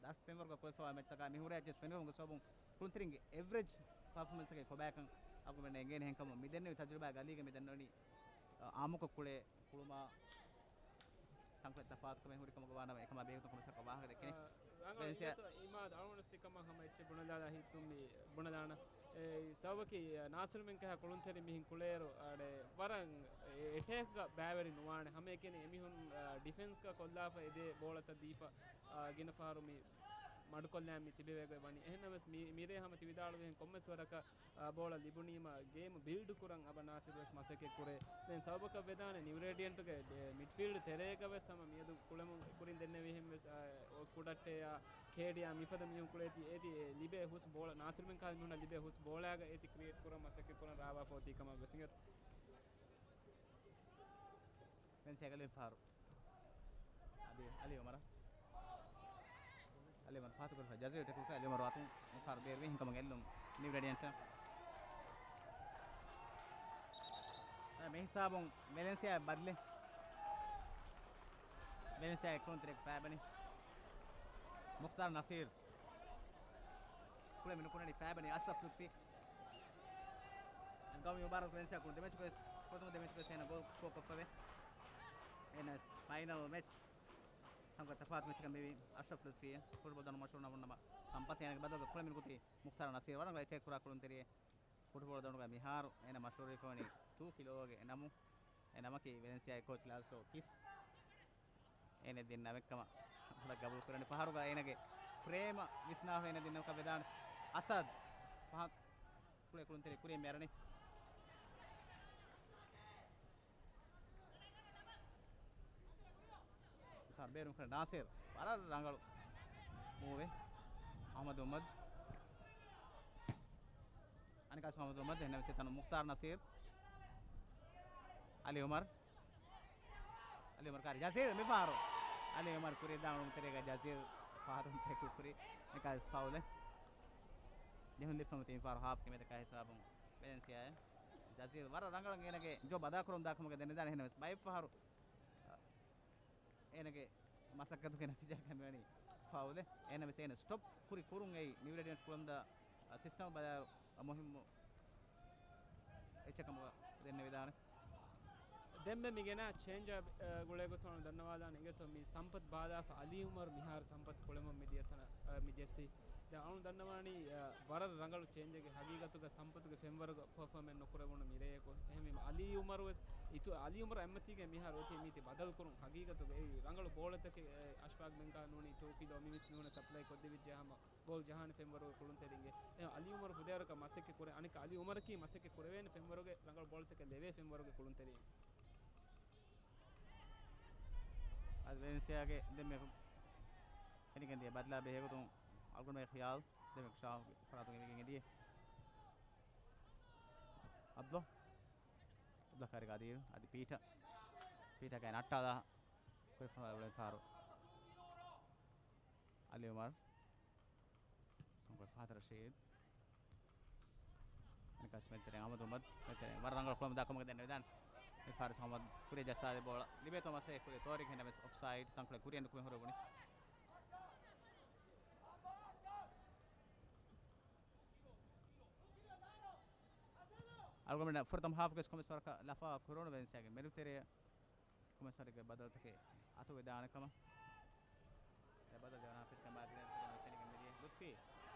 ދަށް ފެންވަރުގަ ކުޅެފަވާ މެޗްތަކާ މި ހުރިހާ ޖެސް ފެންވަރުގެ ސަބަބުން ކުޅުންތެރިންގެ އެވްރެޖް ޕަރފޯމެންސްގެ ކޮބާކަން އަޅުގަނޑުމެން އެނގޭނެ. އެހެންކަމުން މި ދެންނެވި ތަޖުރިބާގެ އަލީގަ މި ދެންނެވުނީ، އާ، އާއްމުކޮށް ކުޅޭ ކުޅުމާ ތަންކޮޅެއް ތަފާތުކަމެއް ހުރިކަމުގަ ވާނަމަ އެކަމާ ބެހޭގޮތުން ކޮމިސަރަކަށް ވާހަކަ ދެއްކެނީ. އާ، ރަނގަޅު ވެލެންސިއާ. އިނގޭތޯ އިމާދު އަޅުގަނޑު ތިކަމާ ހަމަ އެއްޗެއް ބުނެލާލާ ހިތުން މި ބުނެލާނަ. އެ ސަބަބަކީ، އާ، ނާސިރުމެން ކަހަ ކުޅުންތެރި މިހިން ކުޅޭއިރު، އަޑެ، ވަރަށް އެ، އެޓޭކްގަ ބައިވެރި ނުވާނެ. ހަމައެކަނި އެމީހުން، އާ، ޑިފެންސްގަ ކޮށްލާފަ އެދޭ ބޯޅަތައް ދީފަ، އާ، ގިނަ ފަހަރު މި މަޑުކޮށްލާން މި ތިބެވޭގޮތް ވަނީ. އެހެންނަމަވެސް މި، މިރޭ ހަމަ ތި ވިދާޅުވިހެން ކޮންމެސް ވަރަކަށް، އާ، ބޯޅަ ލިބުނީމަ ގޭމް ބިލްޑް ކުރަން އަބަ ނާސިރު ވެސް މަސައްކަތް ކުރޭ. ދެން ސަބަބަކަށް ވެދާނެ ނިއު ރޭޑިއަންޓުގެ، އެ، މިޑްފީލްޑް ތެރޭގަ ވެސް ހަމަ މިއަދު ކުޅެމުން ކުރިން ދެންނެވިހެން ވެސް، އާ، ކުޑައްޓެއާ ކޭޑިއާ މިފަދަ މީހުން ކުޅޭތީ އޭތި ލިބޭ ހުސް ބޯޅަ، ނާސިރުމެން ކާލް މީހުންނަށް ލިބޭ ހުސް ބޯޅައިގަ އޭތި ކްރިއޭޓް ކުރަން މަސައްކަތް ކުރަން ރާވާފަ އޮތީ ކަމަށް ވެސް އިނގޭތޯ. ފެންސް އެކަލި ފާރު. އަދި އަލީ އުމަރަށް. އަލީ އުމަރު ފާތުކުރިފަ ޖަޒީރު ޓެކުލް ކުރި އަލީ އުމަރު އަތުން ފާރު ބޭރުވި ހިންކަމަށް ގެއްލުން ނިއު ރޭޑިއަންޓަށް. މި ހިސާބުން ވެލެންސިއާ ބަދަލެއް. ވެލެންސިއާ ކުޅުންތެރިއަކު ފައިބަނި. މުޚްތާރު ނަސީރު. ކުޅެ މި ނުކުންނަނީ ފައިބަނި އަޝްރަފް ލުތްފީ. ގައުމީ މުބާރާތު ވެންސިއާ ކުޅުން ދެމެޗުގައި ފުރަތަމަ ދެމެޗުގައި އޭނަ ގޯލް ސްކޯ ކޮށްފަވޭ. އޭނަ ފައިނަލް މެޗް ހަމަ ތަފާތު މެޗަކަށް މިވީ އަޝްރަފް ލުތްފީ. ފުޓްބޯޅަ ދަނޑު މަޝްހޫރު ނަމުން ނަމަ ސަމްޕަތި އޭނަގެ ބަދަލުގަ ކުޅެ މިނުކުތީ މުޚްތާރު ނަސީރު. ވަރަށް އެޓޭކް ކުރާ ކުޅުންތެރިއެއް. ފުޓްބޯޅަ ދަނޑުގަ މިހާރު އޭނަ މަޝްހޫރުވެފަވަނީ ޓޫ ކިލޯގެ ނަމުން. އެ ނަމަކީ ވެލެންސިއާގެ ކޯޗް ލާޒްލޯ ކިސް އޭނަ ދިން ނަމެއްކަމަށް ހަމަ ގަބޫލު ކުރަނީ. ފަހަރުގަ އޭނަގެ ފްރޭމަށް ވިސްނާފަ އޭނަ ދިން ނަމަކަށް ވެދާނެ. އަސަދް ފަހަތު ކުޅެ ކުޅުންތެރި ކުރިއަށް މި އަރަނީ. ފާރު ބޭރުން ކުރެ ނާސިރު. ވަރަށް ރަނގަޅު މޫވެއް. އަހްމަދު އުމަދު. އަނެކާސް އަހްމަދު އުމަދު. އެހެންނަމަވެސް އެތަނުން މުޚްތާރު ނަސީރު. އަލީ އުމަރު. އަލީ އުމަރު ކާރި ޖަޒީރު މިފަހަރު. އަލީ އުމަރު ކުރިއަށް ދާން އުޅުމު ތެރޭގަ ޖަޒީރު ފަހަތުން ޓެކުލް ކުރި. އަނެކާސް ފައުލެއް. ޖެހުން ލިފަމު ތިން ފަހަރު ހާފްގެ މެދަކާ ހިސާބުން ވެލެންސިއާއެއް. ޖަޒީރު ވަރަށް ރަނގަޅަށް އޭނަގެ ޖޯބް އަދާކުރަމުން ދާ ކަމުގަ ދެނެދާނެ. އެހެންނަމަވެސް ބައެއް ފަހަރު އޭނަގެ މަސައްކަތުގެ ނަތީޖާއަކަށް މިވަނީ ފައުލެއް. އެހެންނަމަވެސް އޭނަ ސްޓޮޕް ކުރި ކުރުން އެއީ ނިއު ރޭޑިއަންޓް ކުޅަންދާ ސިސްޓަމަށް ބަލާއިރު މުހިއްމު އެއްޗެއް ކަމުގަ ދެންނެވިދާނެ. ދެންމެ މި ގެނަ ޗޭންޖާ، އަ، ގުޅޭގޮތުން އަޅު ދަންނަވާލާނެ އިނގޭތޯ މި ސަމްޕަތް ބާލާފަ އަލީ އުމަރު މިހާރު ސަމްޕަތް ކުޅެމުން މި ދިޔަ ތަނަށް، އަ، މި ޖެއްސީ. ދެން އަޅު ދަންނަވާނީ، އަ، ވަރަށް ރަނގަޅު ޗޭންޖެއްގެ ހަގީގަތުގަ ސަމްޕަތުގެ ފެންވަރުގަ ޕަރފޯމެން ނުކުރެވުނު މިރެއެކު. އެހެންވީމަ އަލީ އުމަރު ވެސް އިތު، އަލީ އުމަރު އެއްމަތީގަ މިހާރު އޮތީ މީތި ބަދަލުކުރުން. ހަގީގަތުގަ އެއީ ރަނގަޅު ބޯޅަތަކެއް، އެ، އަޝްފާގް ބެންގާ ނޫނީ ޓޫ ކިލޯ މި ވެސް މީހުނަށް ސަޕްލައި ކޮށްދެވިއްޖެ ހަމަ ބޯލް ޖަހާނެ ފެންވަރުގެ ކުޅުންތެރިންގެ. އެ، އަލީ އުމަރު ފުދޭވަރަކަށް މަސައްކަތް ކުރޭ، އަނެއްކާ އަލީ އުމަރަކީ މަސައްކަތް ކުރެވޭނެ ފެންވަރުގެ ރަނގަޅު ބޯޅަތަކެއް ލެވޭ ފެންވަރުގެ ކުޅުންތެރިން. އަދި ވެލެންސިއާގެ ދެންމެ ފެނިގެން ދިޔަ ބަދަލާ ބެހޭގޮތުން އަޅުގަނޑުމެން ޚިޔާލު ދެންމެ ޝާހުގެ ފަރާތުން އެނގިގެން ދިޔަ. އަބްދު. އަބްދު ކާރި ގާދީރު. އަދި ޕީޓަ. ޕީޓަ ގާތް ނައްޓާލާ. ކުރިފަ ފާރު. އަލީ އުމަރު. ފަހަތަށް ރަޝީދު. އަނެކާސް މެދުތެރެއިން އަހްމަދު އުމަރު. މެދުތެރެއިން ވަރަށް ރަނގަޅު ކުޅަމުން ދާ ކަމުގަ ދެންނެވިދާނެ. މި ފާރިސް އަހްމަދު ކުރިއަށް ޖައްސާދޭ ބޯޅަ. ލިބޭތޯ މަސައްކަތް ކުރި ތޯރިކް އެހެންނަމަވެސް އޮފްސައިޑް ތަންކޮޅެއް ކުރިއަށް ނުކުމެ ހުރެވުނީ. އަޅުގަނޑު ފުރަތަމަ ހާފްގެ ކޮންމެސް ވަރަކަށް ލަފާ ކުރެވުނު ވެލެންސިއާގެ މެދުތެރެއަށް. ކޮމެސަރގެ ބަދަލުތަކެއް އަތުވެދާނެ ކަމަށް. އެ ބަދަލު ދެވަނަ ހާފް ކަމާ ގިނަ ފެނިގެން މިދިޔަ. ލުތްފީ.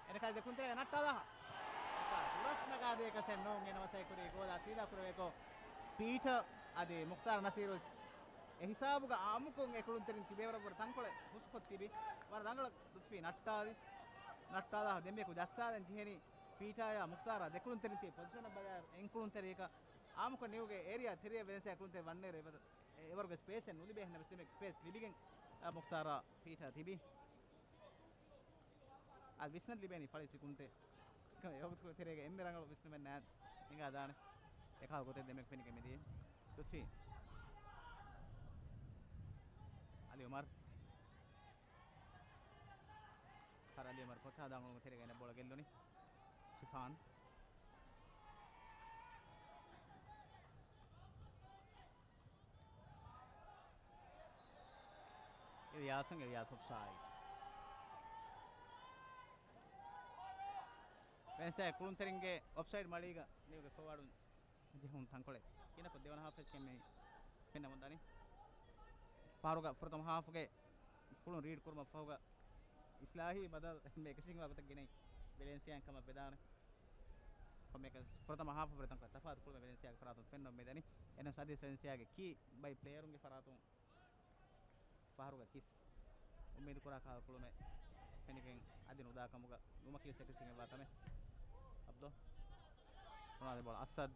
އެނެކާ ދެކުންތެރޭ ނައްޓާލާ. ހުރަސް ނަގާދޭ ކަށެއް ނޫން. އެނަ މަސައްކަތް ކުރީ ގޯލާ ސީދާ ކުރެވޭތޯ. ޕީޓަރ އަދި މުޚްތާރު ނަސީރު ވެސް އެ ހިސާބުގަ އާއްމުކޮށް އެ ކުޅުންތެރިން ތިބޭވަރަށްވުރެ ތަންކޮޅެއް ހުސްކޮށް ތިބި. ވަރަށް ރަނގަޅަށް ލުތްފީ ނައްޓާލި. ނައްޓާލާ ދެންމެކު ޖައްސާލަން ޖެހެނީ ޕީޓާޔާ މުޚްތާރާ ދެ ކުޅުންތެރިން ތިބި ޕޮޒިޝަނަށް ބަލާ އެން ކުޅުންތެރިޔަކަށް އާއްމުކޮށް ނިއުގެ އޭރިޔާ ތެރެއަށް ވެލެންސިއާ ކުޅުންތެރި ވަންނައިރު އެވަރު އެވަރުގެ ސްޕޭސެއް ނުލިބޭ. އެހެންނަމަވެސް ދެމެ ސްޕޭސް ލިބިގެން، އަ، މުޚްތާރާ ޕީޓާ ތިބި. އަދި ވިސްނަން ލިބޭނީ ފަޅި ސިކުންތެއް. އެ ވަގުތު ތެރޭގަ އެންމެ ރަނގަޅު ވިސްނުމެއް ނާ ހިނގާ ދާނެ. އެކާ ގޮތެއް ދެމެކް ފެނިގެން މިދިޔަ. ލުތްފީ. އަލީ އުމަރު. ފަރަ އަލީ އުމަރު ކޮޓާ ދާނގުޅުމުގެ ތެރޭގަ އެނެ ބޯޅަ ގެއްލުނީ. ޝިފާން. އިލްޔާސު، އިލްޔާސް އޮފްސައިޑް. ވެންސައި ކުޅުންތެރިންގެ އޮފްސައިޑް މަޅީގަ ނިއުގެ ފޯވާޑުން ޖެހުން ތަންކޮޅެއް. ކިނަކު ދެވަނަ ހާފް އެސްކެމް މި ފެންނަމުން ދަނީ. ފާރުގަ ފުރަތަމަ ހާފުގެ ކުޅުން ރީޑް ކުރުމަށް ފަހުގަ އިސްލާހީ ބަދަލު އެންމެ އެކަށީގެންވާ ގޮތަށް ގެނައި ވެލެންސިއާއިން ކަމަށް ވެދާނެ. ކޮންމެއަކަސް ފުރަތަމަ ހާފަށް ވުރެ ތަންކޮޅެއް ތަފާތު ކުޅުމެއް ވެލެންސިއާގެ ފަރާތުން ފެންނަމުން މިދަނީ. އެހެނަސް އަދިވެސް ވެލެންސިއާގެ ކީ ބައި ޕްލޭޔަރުންގެ ފަރާތުން ފަހަރުގަ ކިސް އުއްމީދު ކުރާ ކަހަލަ ކުޅުމެއް ފެނިގެން އަދި ނުދާ ކަމުގަ ނުމަކީވެސް އެކަށީގެންވާ ކަމެއް. އަބްދު ރޮނާލްޑޯ ބޯޅަ އަސަދް.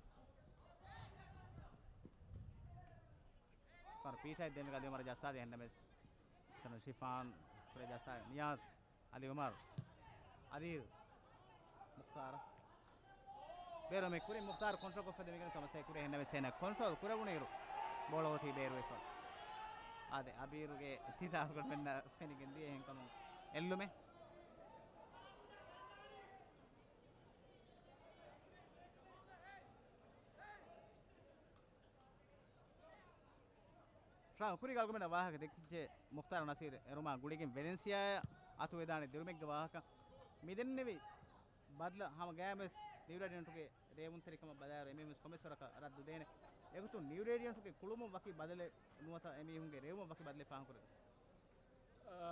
ފަރު ޕީޓާއެއް ދެމިގަ ލިޔުމަރ ޖައްސާދޭ ހެންނަމެސް. ތަނު ޝިފާން ކުރެ ޖައްސާ ނިޔާޒް. އަލީ އުމަރު. އަދީލް. މުޚްތާރަށް. ބޭރު މި ކުރިން މުޚްތާރު ކޮންޓްރޯލް ކޮށްފަ ދެމިގެން ކަމަށް ސައި ކުރި ހެންނަމެސް އޭނަ ކޮންޓްރޯލް ކުރެވުނުއިރު ބޯޅަ އޮތީ ބޭރުވެފަ. އާދެ، އަބީރުގެ ތިތާ އަޅުގަނޑުމެންނަށް ފެނިގެން ދިޔަ އެހެންކަމުން އެއްލުމެއް. ޝާ، ކުރީގެ އަޅުގަނޑަށް ވާހަކަ ދެއްކިއްޖެ މުޚްތާރު ނަސީރު އެރުމާ ގުޅިގެން ވެލެންސިއާއަށް އަތުވެދާނެ ދިރުމެއްގެ ވާހަކަ. މިދެންނެވި ބަދަލަށް ހަމަ ގައިމުވެސް ނިއު ރޭޑިއަންޓުގެ ރޭވުންތެރިކަމަށް ބަލާއިރު އެމީހުންވެސް ކޮންމެސް ވަރަކަށް ރައްދު ދޭނެ. އެގޮތުން ނިއު ރޭޑިއަންޓުގެ ކުޅުމުން ވަކި ބަދަލެއް ނުވަތަ އެމީހުންގެ ރޭވުމަށް ވަކި ބަދަލެއް ފާހަގަކުރޭ. އަ،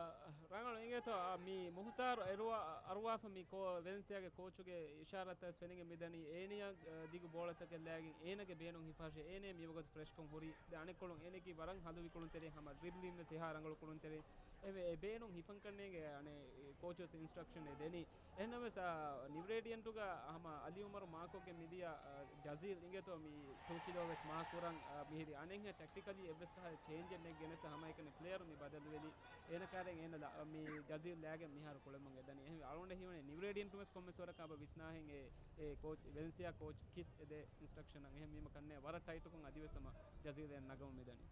ރަނގަޅު އިނގޭތޯ، އަ، މި މުހުތާރު އެރުވާ-، އަރުވާފަ މި ކޯ-، ވެލެންސިއާގެ ކޯޗުގެ އިޝާރާތް ވެސް ފެނިގެން މިދަނީ. އޭނިޔާ، އަ، ދިގު ބޯޅަތަކެއް ލައިގެން އޭނަގެ ބޭނުން ހިފާށޭ، އޭނަ މިވަގުތު ފްރެޝްކޮށް ހުރީ. ދެ އަނެއްކޮޅުން އޭނަކީ ވަރަށް ހަލުވި ކުޅުންތެރި ހަމަ ޑްރިބްލިން ވެސް އެހާ ރަނގަޅު ކުޅުންތެރި. އެ ބޭނުން ހިފަން ކަންނޭނގެ އަނެއް ކޯޗު ވެސް އިންސްޓްރަކްޝަން އެ ދެނީ. އެހެންނަމަވެސް، އާ، ނިއު ރޭޑިއަންޓުގަ ހަމަ އަލީ އުމަރު މާކްކޮށްގެން މިދިޔަ، އާ، ޖަޒީލް އިނގޭތޯ މި ޓޫ ކިލޯ ވެސް މާކް ކުރަން، އާ، މިހިރީ އަނެއްހެން ޓެކްޓިކަލީ އެއްވެސް ކަހަލަ ޗޭންޖެއް ނެތް ގެނެސް ހަމައެކަނި ޕްލޭޔަރު މި ބަދަލުވެލީ. އޭނަ ކާރެން އޭނަ ލަ-، މި ޖަޒީލް ލާގެން މިހާރު ކުޅެމުން އެދަނީ. އެހެންވެ އަޅުގަނޑަށް ހީވަނީ ނިއު ރޭޑިއަންޓު ވެސް ކޮންމެސް ވަރަކަށް އަބަ ވިސްނާހެން އެ، އެ ކޯޗް، ވެލެންސިއާ ކޯޗް ކިސް އެދޭ އިންސްޓްރަކްޝަން އަށް. އެހެންވީމަ ކަންނޭ ވަރަށް ޓައިޓުކޮށް އަދިވެސް ހަމަ ޖަޒީލް އޭނަ ނަގަމުން މިދަނީ.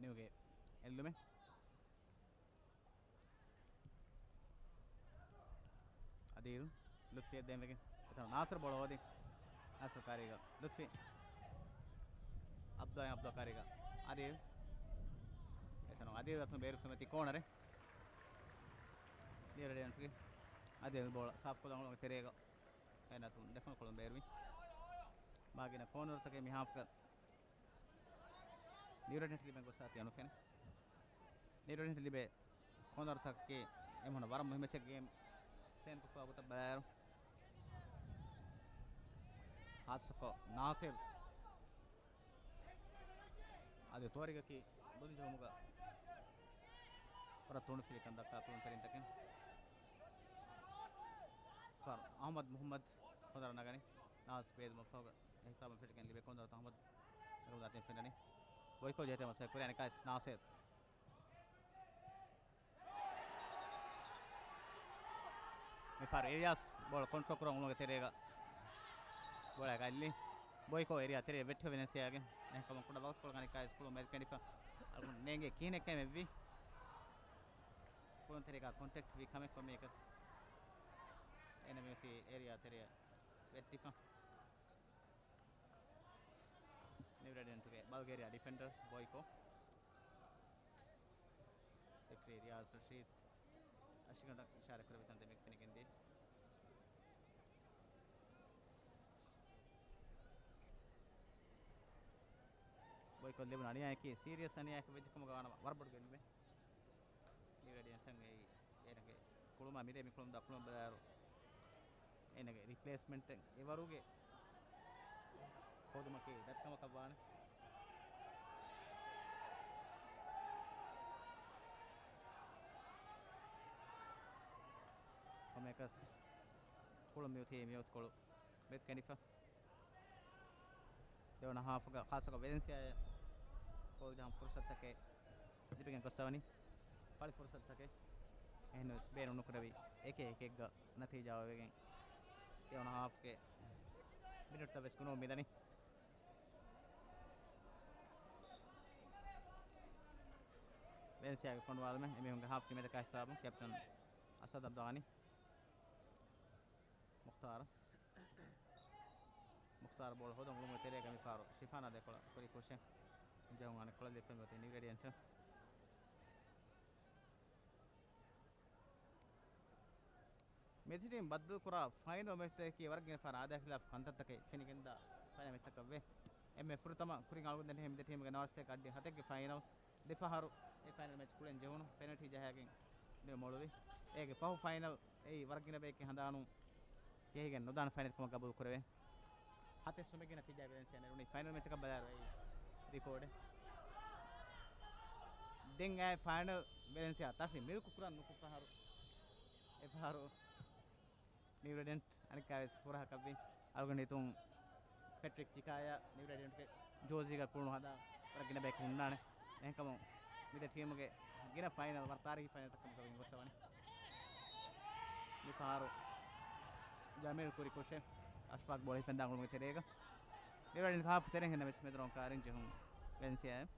ނިއުގެ އެއްލުމެއް. އަދީލް ލުތްފީއަށް ދޭންވެގެން. އެތަނު ނާސިރު ބޯޅަ ހޯދި. ނާސިރު ކާރީގަ ލުތްފީ. އަބްދާ، އަބްދާ ކާރީގަ އަދީލް. އެތަނު އަދީލް އަތުން ބޭރު ފެމެތި ކޯނަރެއް. ނިއު ރޭޑިއަންޓުގެ އަދީލް ބޯޅަ ސާފްކޮށްލަން އުޅުނު ތެރޭގަ. އޭނަ އަތުން ދެކުނު ކޮޅުން ބޭރުވި. މާގިނަ ކޯނަރުތަކެއް މި ހާފްގަ ނިއު ރޭޑިއަންޓް ލިބެން ގޮއްސާތީ އަނުފެނެ. ނިއު ރޭޑިއަންޓް ލިބޭ ކޯނަރުތަކަކީ އެމީހުންނަށް ވަރަށް މުހިއްމު މެޗެއް ގޭމް ޕްލޭން ކޮށްފަ ވަގުތަށް ބަލާއިރު. ޚާއްޞަކޮށް ނާސިރު އަދި ތޯރިގަކީ ބުދި ޖެހުމުގަ ވަރަށް ތުނޑުފިލިކަން ދައްކާ ކުޅުންތެރިންތަކެއް. ފަރު އަޙްމަދު މުޙައްމަދު ކޮންދަރަ ނަގަނީ. ނާސް ބޭދުމަށްފަހުގަ އެ ހިސާބުން ފެށިގެން ލިބޭ ކޮންދަރަތައް އަޙްމަދު ނަގަމުން ދާތީ ފެންނަނީ. ބޮއިކޯ ޖެހޭތެ މަސައްކަތް ކުރި އަނެކާވެސް ނާސިރު. މިފަހަރު އިލްޔާސް ބޯޅަ ކޮންޓްރޯލް ކުރަން އުޅުމުގެ ތެރޭގަ ބޯޅަ ގައިލި. ބޮއިކޯ އޭރިއާ ތެރެއަށް ވެއްޓިފަ ވެލެންސިއާގެ. އެހެންކަމުން ކުޑަ ވަގުތުކޮޅަކަށް އަނެކާވެސް ކުޅުން މެދުކެނޑިފަ. އަޅުގަނޑު ނޭނގޭ ކިހިނެއްކަމެއްވީ. ކުޅުން ތެރޭގަ ކޮންޓެކްޓް ވީ ކަމެއް ކޮންމެއަކަސް އޭނަ މިއޮތީ އޭރިއާ ތެރެއަށް ވެއްޓިފަ. ނިއު ރޭޑިއަންޓުގެ ބަލްގޭރިއާ ޑިފެންޑަރ ބޮއިކޯ. ރެފްރީ ރިޔާޒް ރަޝީދު އަށިގަނޑަށް އިޝާރާތް ކުރެވި ތަންތަން ދެމެ ފެނިގެންދިޔަ. ބޮއިކޯ ލިބުނު އަނިޔާއަކީ ސީރިއަސް އަނިޔާއަކަށް ވެއްޖެ ކަމުގަ ވާނަމަ ވަރަށް ބޮޑު ގެއްލުމެއް. ނިއު ރޭޑިއަންޓަށް އެއީ އޭނަގެ ކުޅުމާ މިރޭ މި ކުޅުން ދަ ކުޅުން ބަލާއިރު އޭނަގެ ރިޕްލޭސްމަންޓެއް އެވަރުގެ ހޯދުމަކީ ދަތިކަމަކަށް ވާނެ. ކޮންމެއަކަސް ކުޅުން މިއޮތީ މިވަގުތުކޮޅު މެދު ކެނޑިފަ. ދެވަނަ ހާފުގަ ޚާއްޞަކޮށް ވެލެންސިއާއަށް ގޯލް ޖަހަން ފުރުސަތުތަކެއް ލިބިގެން ގޮއްސަވަނީ. އަޅި ފުރުސަތުތަކެއް އެހެންވެސް ބޭނުން ނުކުރެވި، އެކެއް އެކެއްގަ ނަތީޖާ އޮވެގެން ދެވަނަ ހާފްގެ މިނެޓްތައް ވެސް ގުނަވަމުން މިދަނީ. ވެލެންސިއާގެ ފޮނުވާލުމެއް އެމީހުންގެ ހާފްގެ މެދަކާ ހިސާބުން ކެޕްޓަން އަސަދް އަބްދުލް ޣަނީ. މުޚްތާރު. މުޚްތާރު ބޯޅަ ހޯދަން އުޅުމުގެ ތެރޭގަ މިފަހަރު ޝިފާނާ ދެކޮޅަށް ކުރި ކުށެއް ޖެހުން އަނެއްކޮޅަށް ލިބިފައި އޮތީ ނިއު ރޭޑިއަންޓަށް. މި ދެ ޓީމް ބައްދަލުކުރާ ފައިނަލް މެޗްތަކަކީ ވަރަށް ގިނަ ފަހަރަށް އާދަޔާ ޚިލާފު ކަންތައްތަކެއް ފެނިގެންދާ ފައިނަލް މެޗްތަކަށްވޭ. އެންމެ ފުރަތަމަ ކުރިން އަޅުގަނޑު ދެންނެވި މި ދެ ޓީމުގެ ނަވާރަސްތޭކަ އައްޑިހަ ހަތެއްގެ ފައިނަލް ދެ ފަހަރު އެ ފައިނަލް މެޗް ކުޅެން ޖެހުނު ޕެނަލްޓީ ޖަހައިގެން މޮޅުވި. އޭގެ ފަހު ފައިނަލް އެއީ ވަރަށް ގިނަ ބަޔެއްގެ ހަނދާނުން ޖެހިގެން ނުދާނެ ފައިނަލް ކަމަށް ގަބޫލު ކުރެވޭ. ހަތެއް ސުމެއްގެ ނަތީޖާ ވެލެންސިއާ ނެރުނީ ފައިނަލް މެޗަކަށް ބަލާއިރު އެއީ ރިކޯޑެއް. ދެން އައި ފައިނަލް ވެލެންސިއާ ތަށި މިލްކު ކުރަން ނުކުތް ފަހަރު އެފަހަރު ނިއު ރޭޑިއަންޓް އަނެއްކާވެސް ހުރަހަކަށްވީ. އަޅުގަނޑު ހިތުން ޕެޓްރިކް ޗިކާޔާ ނިއު ރޭޑިއަންޓްގެ ޖޯޒީގަ ކުޅުނު ހަދާ ވަރަށް ގިނަ ބަޔަކު ހުންނާނެ. އެހެންކަމުން މި ދެ ޓީމުގެ ގިނަ ފައިނަލް ވަރަށް ތާރީހީ ފައިނަލްތަކަށް ކަމަކަށް ގޮސް ވަނީ. މި ފަހަރު ޖަމީލް ކުރި ކުށެއް އަޝްފާޤް ބޯޅަ ހިފެންދާ ގުޅުމުގެ ތެރޭގަ. ނިއު ރޭޑިއަންޓް ހާފް ތެރެއިން ހެންނަ ވެސް މެދު ރައުން ކާރިން ޖެހުން ވެލެންސިއާއެއް.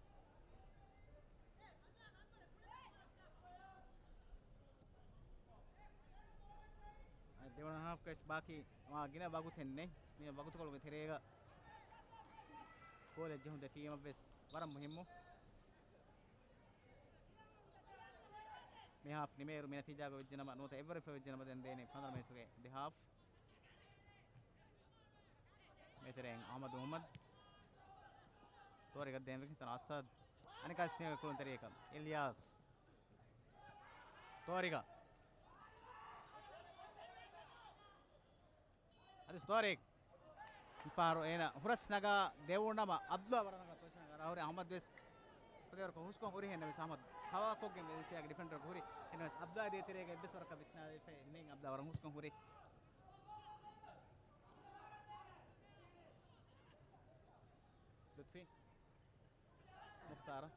ދެވަނަ ހާފްގައި ވެސް ބާކީ މާ ގިނަ ވަގުތެއް ނެތް. މި ވަގުތުކޮޅުގެ ތެރޭގަ ގޯލެއް ޖެހުން ދެ ޓީމަށް ވެސް ވަރަށް މުހިއްމު. މި ހާފް ނިމޭއިރު މި ނަތީޖާގަ ވެއްޖެނަމަ ނުވަތަ އެއްވަރު ހިފަވެއްޖެނަމަ ދެން ދޭނީ ފަނަރަ މިނެޓުގެ ދެ ހާފް. މިތެރެއިން އަޙްމަދު މުޙައްމަދު. ތޯރިގަ ދޭންވެގެން ތަނަ އަސަދް. އަނެއްކާވެސް މި ކުޅުންތެރިޔަކަށް އިލްޔާސް. ތޯރިގަ. އަދި ތޯރިގް. މިފަހަރު އޭނަ ހުރަސް ނަގާ ދެވުނަމަ އަބްދުﷲ ވަރަށް ރަނގަޅަށް ޕޮޒިޝަނަށް ގަރާ ހުރި. އަޙްމަދު ވެސް ފަދައިވަރަކަށް ހުސްކޮށް ހުރި. އެހެންނަމަވެސް އަޙްމަދު ކަވާކޮށްގެން ވެލެންސިއާގެ ޑިފެންޑަރަކު ހުރި. އެހެންނަމަވެސް އަބްދުﷲ ދޭތެރޭގަ އެއްވެސް ވަރަކަށް ވިސްނާލެވިފައެއް ނެތް. އަބްދުﷲ ވަރަށް ހުސްކޮށް ހުރި. ލުތްފީ. މުޚްތާރު.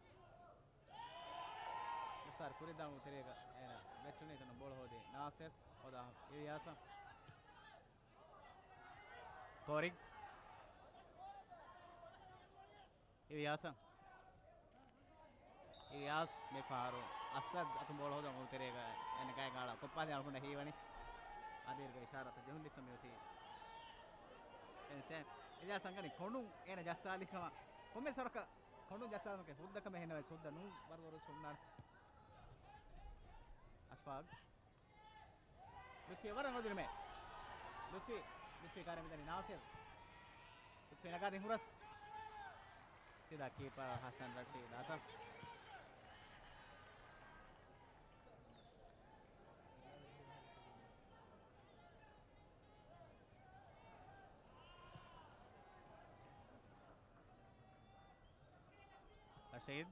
މުޚްތާރު ކުރިއަށް ދާން ތެރޭގަ އޭނަ ވެއްޓުނީ. ތަނަށް ބޯޅަ ހޯދީ ނާސިރު. ހޯދާ އިލްޔާސަށް. ތޯރިގް. އިލްޔާސަށް. އިލްޔާސް މި ފަހަރު އަސަދް އަތުން ބޯޅަ ހޯދަން އޮތް ތެރޭގަ އޭނަ ގާތް ގާޅަށް ކޮށްޕާދޭ އަޅުގަނޑަށް ހީވަނީ. އަބީރުގެ އިޝާރާތަށް ޖެހުން ލިބިފަ މިއޮތީ. އެންސޭ އިލްޔާސް އަންގަނީ ކޮނޑުން އޭނަ ޖައްސާލި ކަމަށް. ކޮންމެ ސޮރަކަށް ކޮނޑުން ޖައްސާލުމަކީ ހުއްދަ ކަމެއް. އެހެންނަމަވެސް ހުއްދަ ނޫން ވަރު ވަރު ހުންނާނެ. އަޝްފާޤް. ލުތްފީ ވަރަށް ރަނގަޅު ދިނުމެއް. ލުތްފީ، ލުތްފީ ކާރި މިދަނީ ނާސިރު. ލުތްފީ ނަގާދިން ހުރަސް. ސީދާ ކީޕަރ ހަސަން ރަޝީދަށް. ރަޝީދު.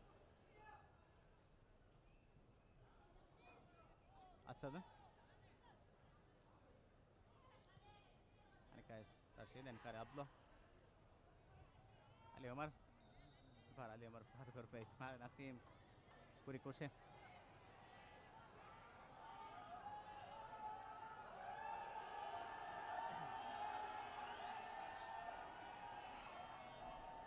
އަސަދު. އަނެއްކާވެސް ރަޝީދު، އަނެއްކާ އަބްދުﷲ. އަލީ އުމަރު. ފަހަރު އަލީ އުމަރު ފަހަތު ކުރިފައި އިސްމާއިލް ނަސީމް ކުރި ކުށެއް.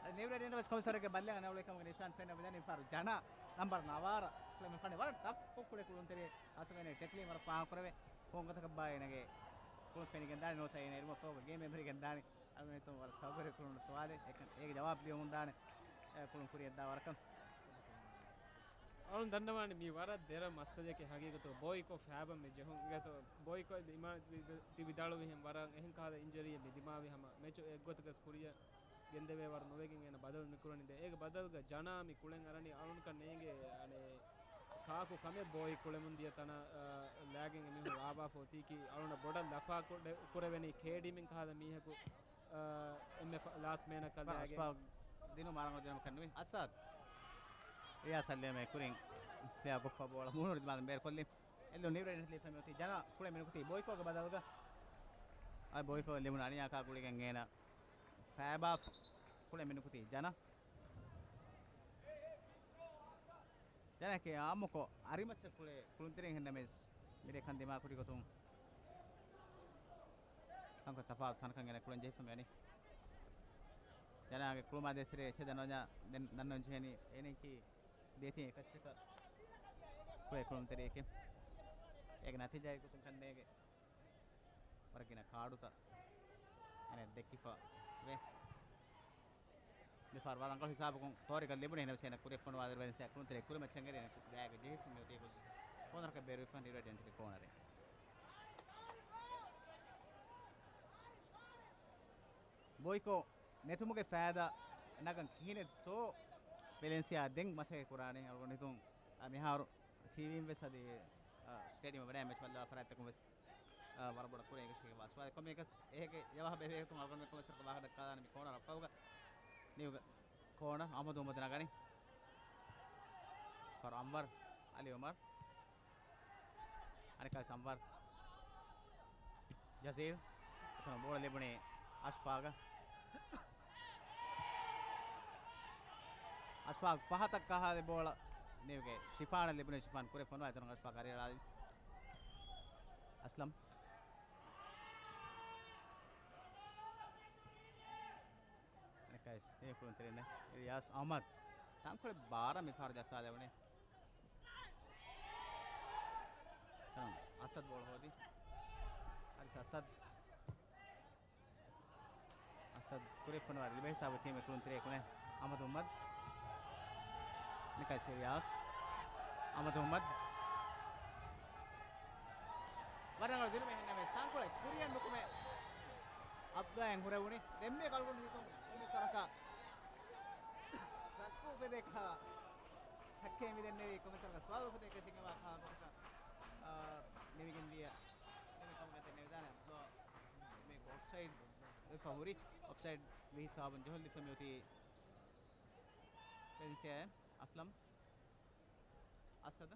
އަދި ނިއު ރޭޑިއަންޓް ވެސް ކޮމިސަރގެ ބައްލަ އަނެއުޅޭ ކަމުގެ ނިޝާން ފެންނަ މިދަނީ ފަހަރު ޖަނާ ނަމްބަރު ނަވާރަ ކުޅެ މި ފަނި ވަރަށް ޓަފް ކޮށް ކުޅެ ކުޅުންތެރި އަސުގެ ޓެކްލިން ވަރަށް ފާހަގަ ކުރެވޭ. ކޯން ގޮތަކަށް ބާ އޭނަގެ ކުޅުން ފެނިގެން ދާނެ ނުވަތަ އޭނަ އިރުމަށް ފަހުގަ ގޭމް މެމަރީ ގެންދާނެ. އަޅުގަނޑު ހިތުން ވަރަށް ސަބުރެއް ކުޅުނު ސުވާލެއް. އެކަން އޭގެ ޖަވާބު ލިޔުމުން ދާނެ. އެ، ކުޅުން ކުރިއަށް ދާ ވަރަކަށް. އަޅުން ދަންނަވާނެ މީ ވަރަށް ދެރަ މައްސަލައެކޭ ހަގީގަތު ބޯއިކޮށް ފައިބަން މި ޖެހުން. އިނގޭތޯ ބޯއިކޮށް ދިމާ ތި ވިދާޅުވިހެން ވަރަށް އެހެން ކަހަލަ އިންޖަރީއެއް މި ދިމާވި ހަމަ މެޗު އެއްގޮތަކަސް ކުރިއަށް ގެންދެވޭ ވަރު ނުވެގެން އޭނަ ބަދަލު މިކުރަނީ. ދެން އޭގެ ބަދަލުގަ ޖަނާ މި ކުޅެން އަރަނީ އަޅުންކަން ނޭނގޭ އަނެއް ކާކު ކަމެއް ބޯއި ކުޅެމުން ދިޔަ ތަނަށް، އާ، ލާގެން އެމީހުން ރާވާފަ އޮތީކީ އަޅުންނަށް ބޮޑަށް ލަފާ ކު-، ކުރެވެނީ ކޭޑީމެން ކަހަލަ މީހަކު، އާ، އެންމެ ފަ-، ލާސްޓް މޭނަކަށް ލާގެން. އަޝްފާޤް ދިނުމަށް އަނގަ ދިނުމަކަށް ނުވި. އަސަދް. ރިޔާސް އަލްލޭމެ ކުރިން ޕްލޭއާ ގޮފްފަ ބޯޅަ މޫނު ދިމާލަށް ބޭރުކޮށްލި. އެއްލު ނިއު ރޭޑިއަންޓް ލިބިފައި މިއޮތީ ޖަނާ ކުޅެ މިނުކުތީ ބޯއިކޯގެ ބަދަލުގަ. އައި ބޯއިކޯ ލިބުނު އަނިޔާކާ ގުޅިގެން އޭނަ ފައިބާފަ ކުޅެ މިނުކުތީ ޖަނާ. ޖަނާއަކީ އާއްމުކޮށް އަރިމައްޗަށް ކުޅޭ ކުޅުންތެރިން ހެންނަމެސް މިރޭ ކަން ދިމާކުރި ގޮތުން ތަންކޮޅެއް ތަފާތު ތަނަކަށް ގެނެ ކުޅެން ޖެހިފަ މިވަނީ. ޖަނާގެ ކުޅުމާ ދޭތެރޭ އެއްޗެއް ދަންނަވަންޏާ ދެން ދަންނަވަން ޖެހެނީ އޭނައަކީ ދޭތިން އެކައްޗަކަށް ކުޅޭ ކުޅުންތެރިއެކޭ. އޭގެ ނަތީޖާއެއް ގޮތުން ކަންނޭގެ ވަރަށް ގިނަ ކާޑުތައް އޭނަ ދެއްކިފަ ވޭ. މިފަހަރު ވަރަށް ރަނގަޅު ހިސާބަކުން ތޯރިކަށް ލިބުނީ. އެހެނަސް އޭނަ ކުރިއަށް ފޮނުވާލި ވެންސް ކުޅުންތެރި ކުރިމައްޗަށް އެރި އޭނަ ދާގެ ޖެހިފަ މިއޮތީ ގޮސް ކޯނަރަކަށް ބޭރުވިފަ ނިއުރަ އައިޑެންޓިޓީ ކޯނަރެއް. ބޮއިކޯ ނެތުމުގެ ފައިދާ ނަގަން ކިހިނެއްތޯ ވެލެންސިއާ ދެން މަސައްކަތް ކުރާނީ. އަޅުގަނޑު ހިތުން މިހާރު ޓީވީން ވެސް އަދި ސްޓޭޑިއަމަށް ވަޑައި މެޗް ބައްލަވާ ފަރާތްތަކުން ވެސް ވަރަށް ބޮޑަށް ކުރިއަށް އެނގިފަ ސުވާލެއް. ކޮންމެއަކަސް އޭގެ ޖަވާބެއް ވޭގޮތުން އަޅުގަނޑުމެން ކޮންމެސް ވަރަކަށް ވާހަކަ ދައްކާލާނެ މި ކޯނަރ އަށްފަހުގަ. ނިއުގެ ކޯނަރ އަހްމަދު މުހައްމަދު ނަގަނީ. ފަރު އަންވަރު އަލީ އުމަރު. އަނެއްކާވެސް އަންވަރު. ޖަޒީލް. އެތަނުން ބޯޅަ ލިބުނީ އަޝްފާގަށް. އަޝްފާގް ފަހަތަށް ކަހާލި ބޯޅަ ނިއުގެ ޝިފާނަށް ލިބުނީ. ޝިފާން ކުރިއަށް ފޮނުވާ އެތަނުން އަޝްފާގް އަރިއަޅާލި. އަސްލަމް. އަނެއްކާވެސް ނިއު ކުޅުންތެރިން އިލްޔާސް އަހްމަދު. ތަންކޮޅެއް ބާރަށް މިފަހަރު ޖައްސާލެވުނީ. އަސަދު ބޯޅަ ހޯދި. ހަރިސް އަސަދު. އަސަދު ކުރިއަށް ފޮނުވާ ރިބޭހިސާބު ތީމެއް ކުޅުންތެރިއެއް ކުޅެ. އަހްމަދު މުހައްމަދު. ނިކަސް އިލްޔާސް. އަހްމަދު މުހައްމަދު. ވަރަށް ރަނގަޅު ދިރުމެއް ހެންނަމެސް ތަންކޮޅެއް ކުރިއަށް ނުކުމެ އަބްދާއަށް ހުރެވުނީ. ދެންމެ ކަޅުގަނޑު ހިތުން ކޮންމެސް ވަރަކަށް ޝައްކު އުފެދޭ ކަހަލަ، ޝައްކެއް މި ދެންނެވީ ކޮންމެސް ވަރަކަށް ސުވާލު އުފެދޭ ކަށިގެންވާ ކަހަލަ ގޮތަކަށް، އާ، ނިމިގެން ދިޔަ. ދެންމެ ކަމުގަ ދެންނެވިދާނެ އަބްދާ މީ އޮފްސައިޑް ވެފަ ހުރި. އޮފްސައިޑް ވި ހިސާބުން ޖެހުން ލިބިފަ މިއޮތީ ވެލެންސިއާއަށް. އަސްލަމް. އަސަދު.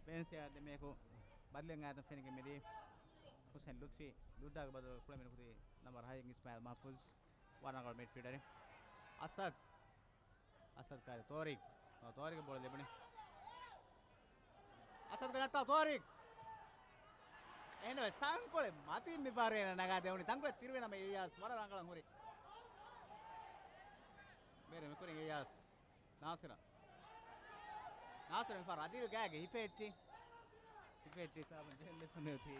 ވެލެންސިއާ ދެމޭކު ބަދަލެއް އައި އެތަން ފެނިގެން މިދީ. ހުސެން ލުތްފީ ލުއްޑާގެ ބަދަލު ކުޅެމިނުކުތީ ނަމްބަރު ހައެއް އިސްމާއިލް މަހްފޫޒް. ވަރަށް ރަނގަޅު މިޑްފީލްޑަރެއް. އަސަދު. އަސަދު ކާރި ތޯރިކް. ތޯރިކް ބޯޅަ ލިބުނީ. އަސަދުގެ ނައްޓާ ތޯރިކް. އެހެންވެސް ތަންކޮޅެއް މަތިން މިފަހަރު އޭނަ ނަގާ ދެވުނީ. ތަންކޮޅެއް ތިރިވެ ނަމަ އިލްޔާސް ވަރަށް ރަނގަޅަށް ހުރި. ބޭރު މިކުރިން އިލްޔާސް. ނާސިރަށް. ނާސިރު މިފަހަރު އަދިލު ގާގެ ހިފެއްޓި. ހިފެއްޓި ސާބުން ޖެހެން ދެފަ މިއޮތީ.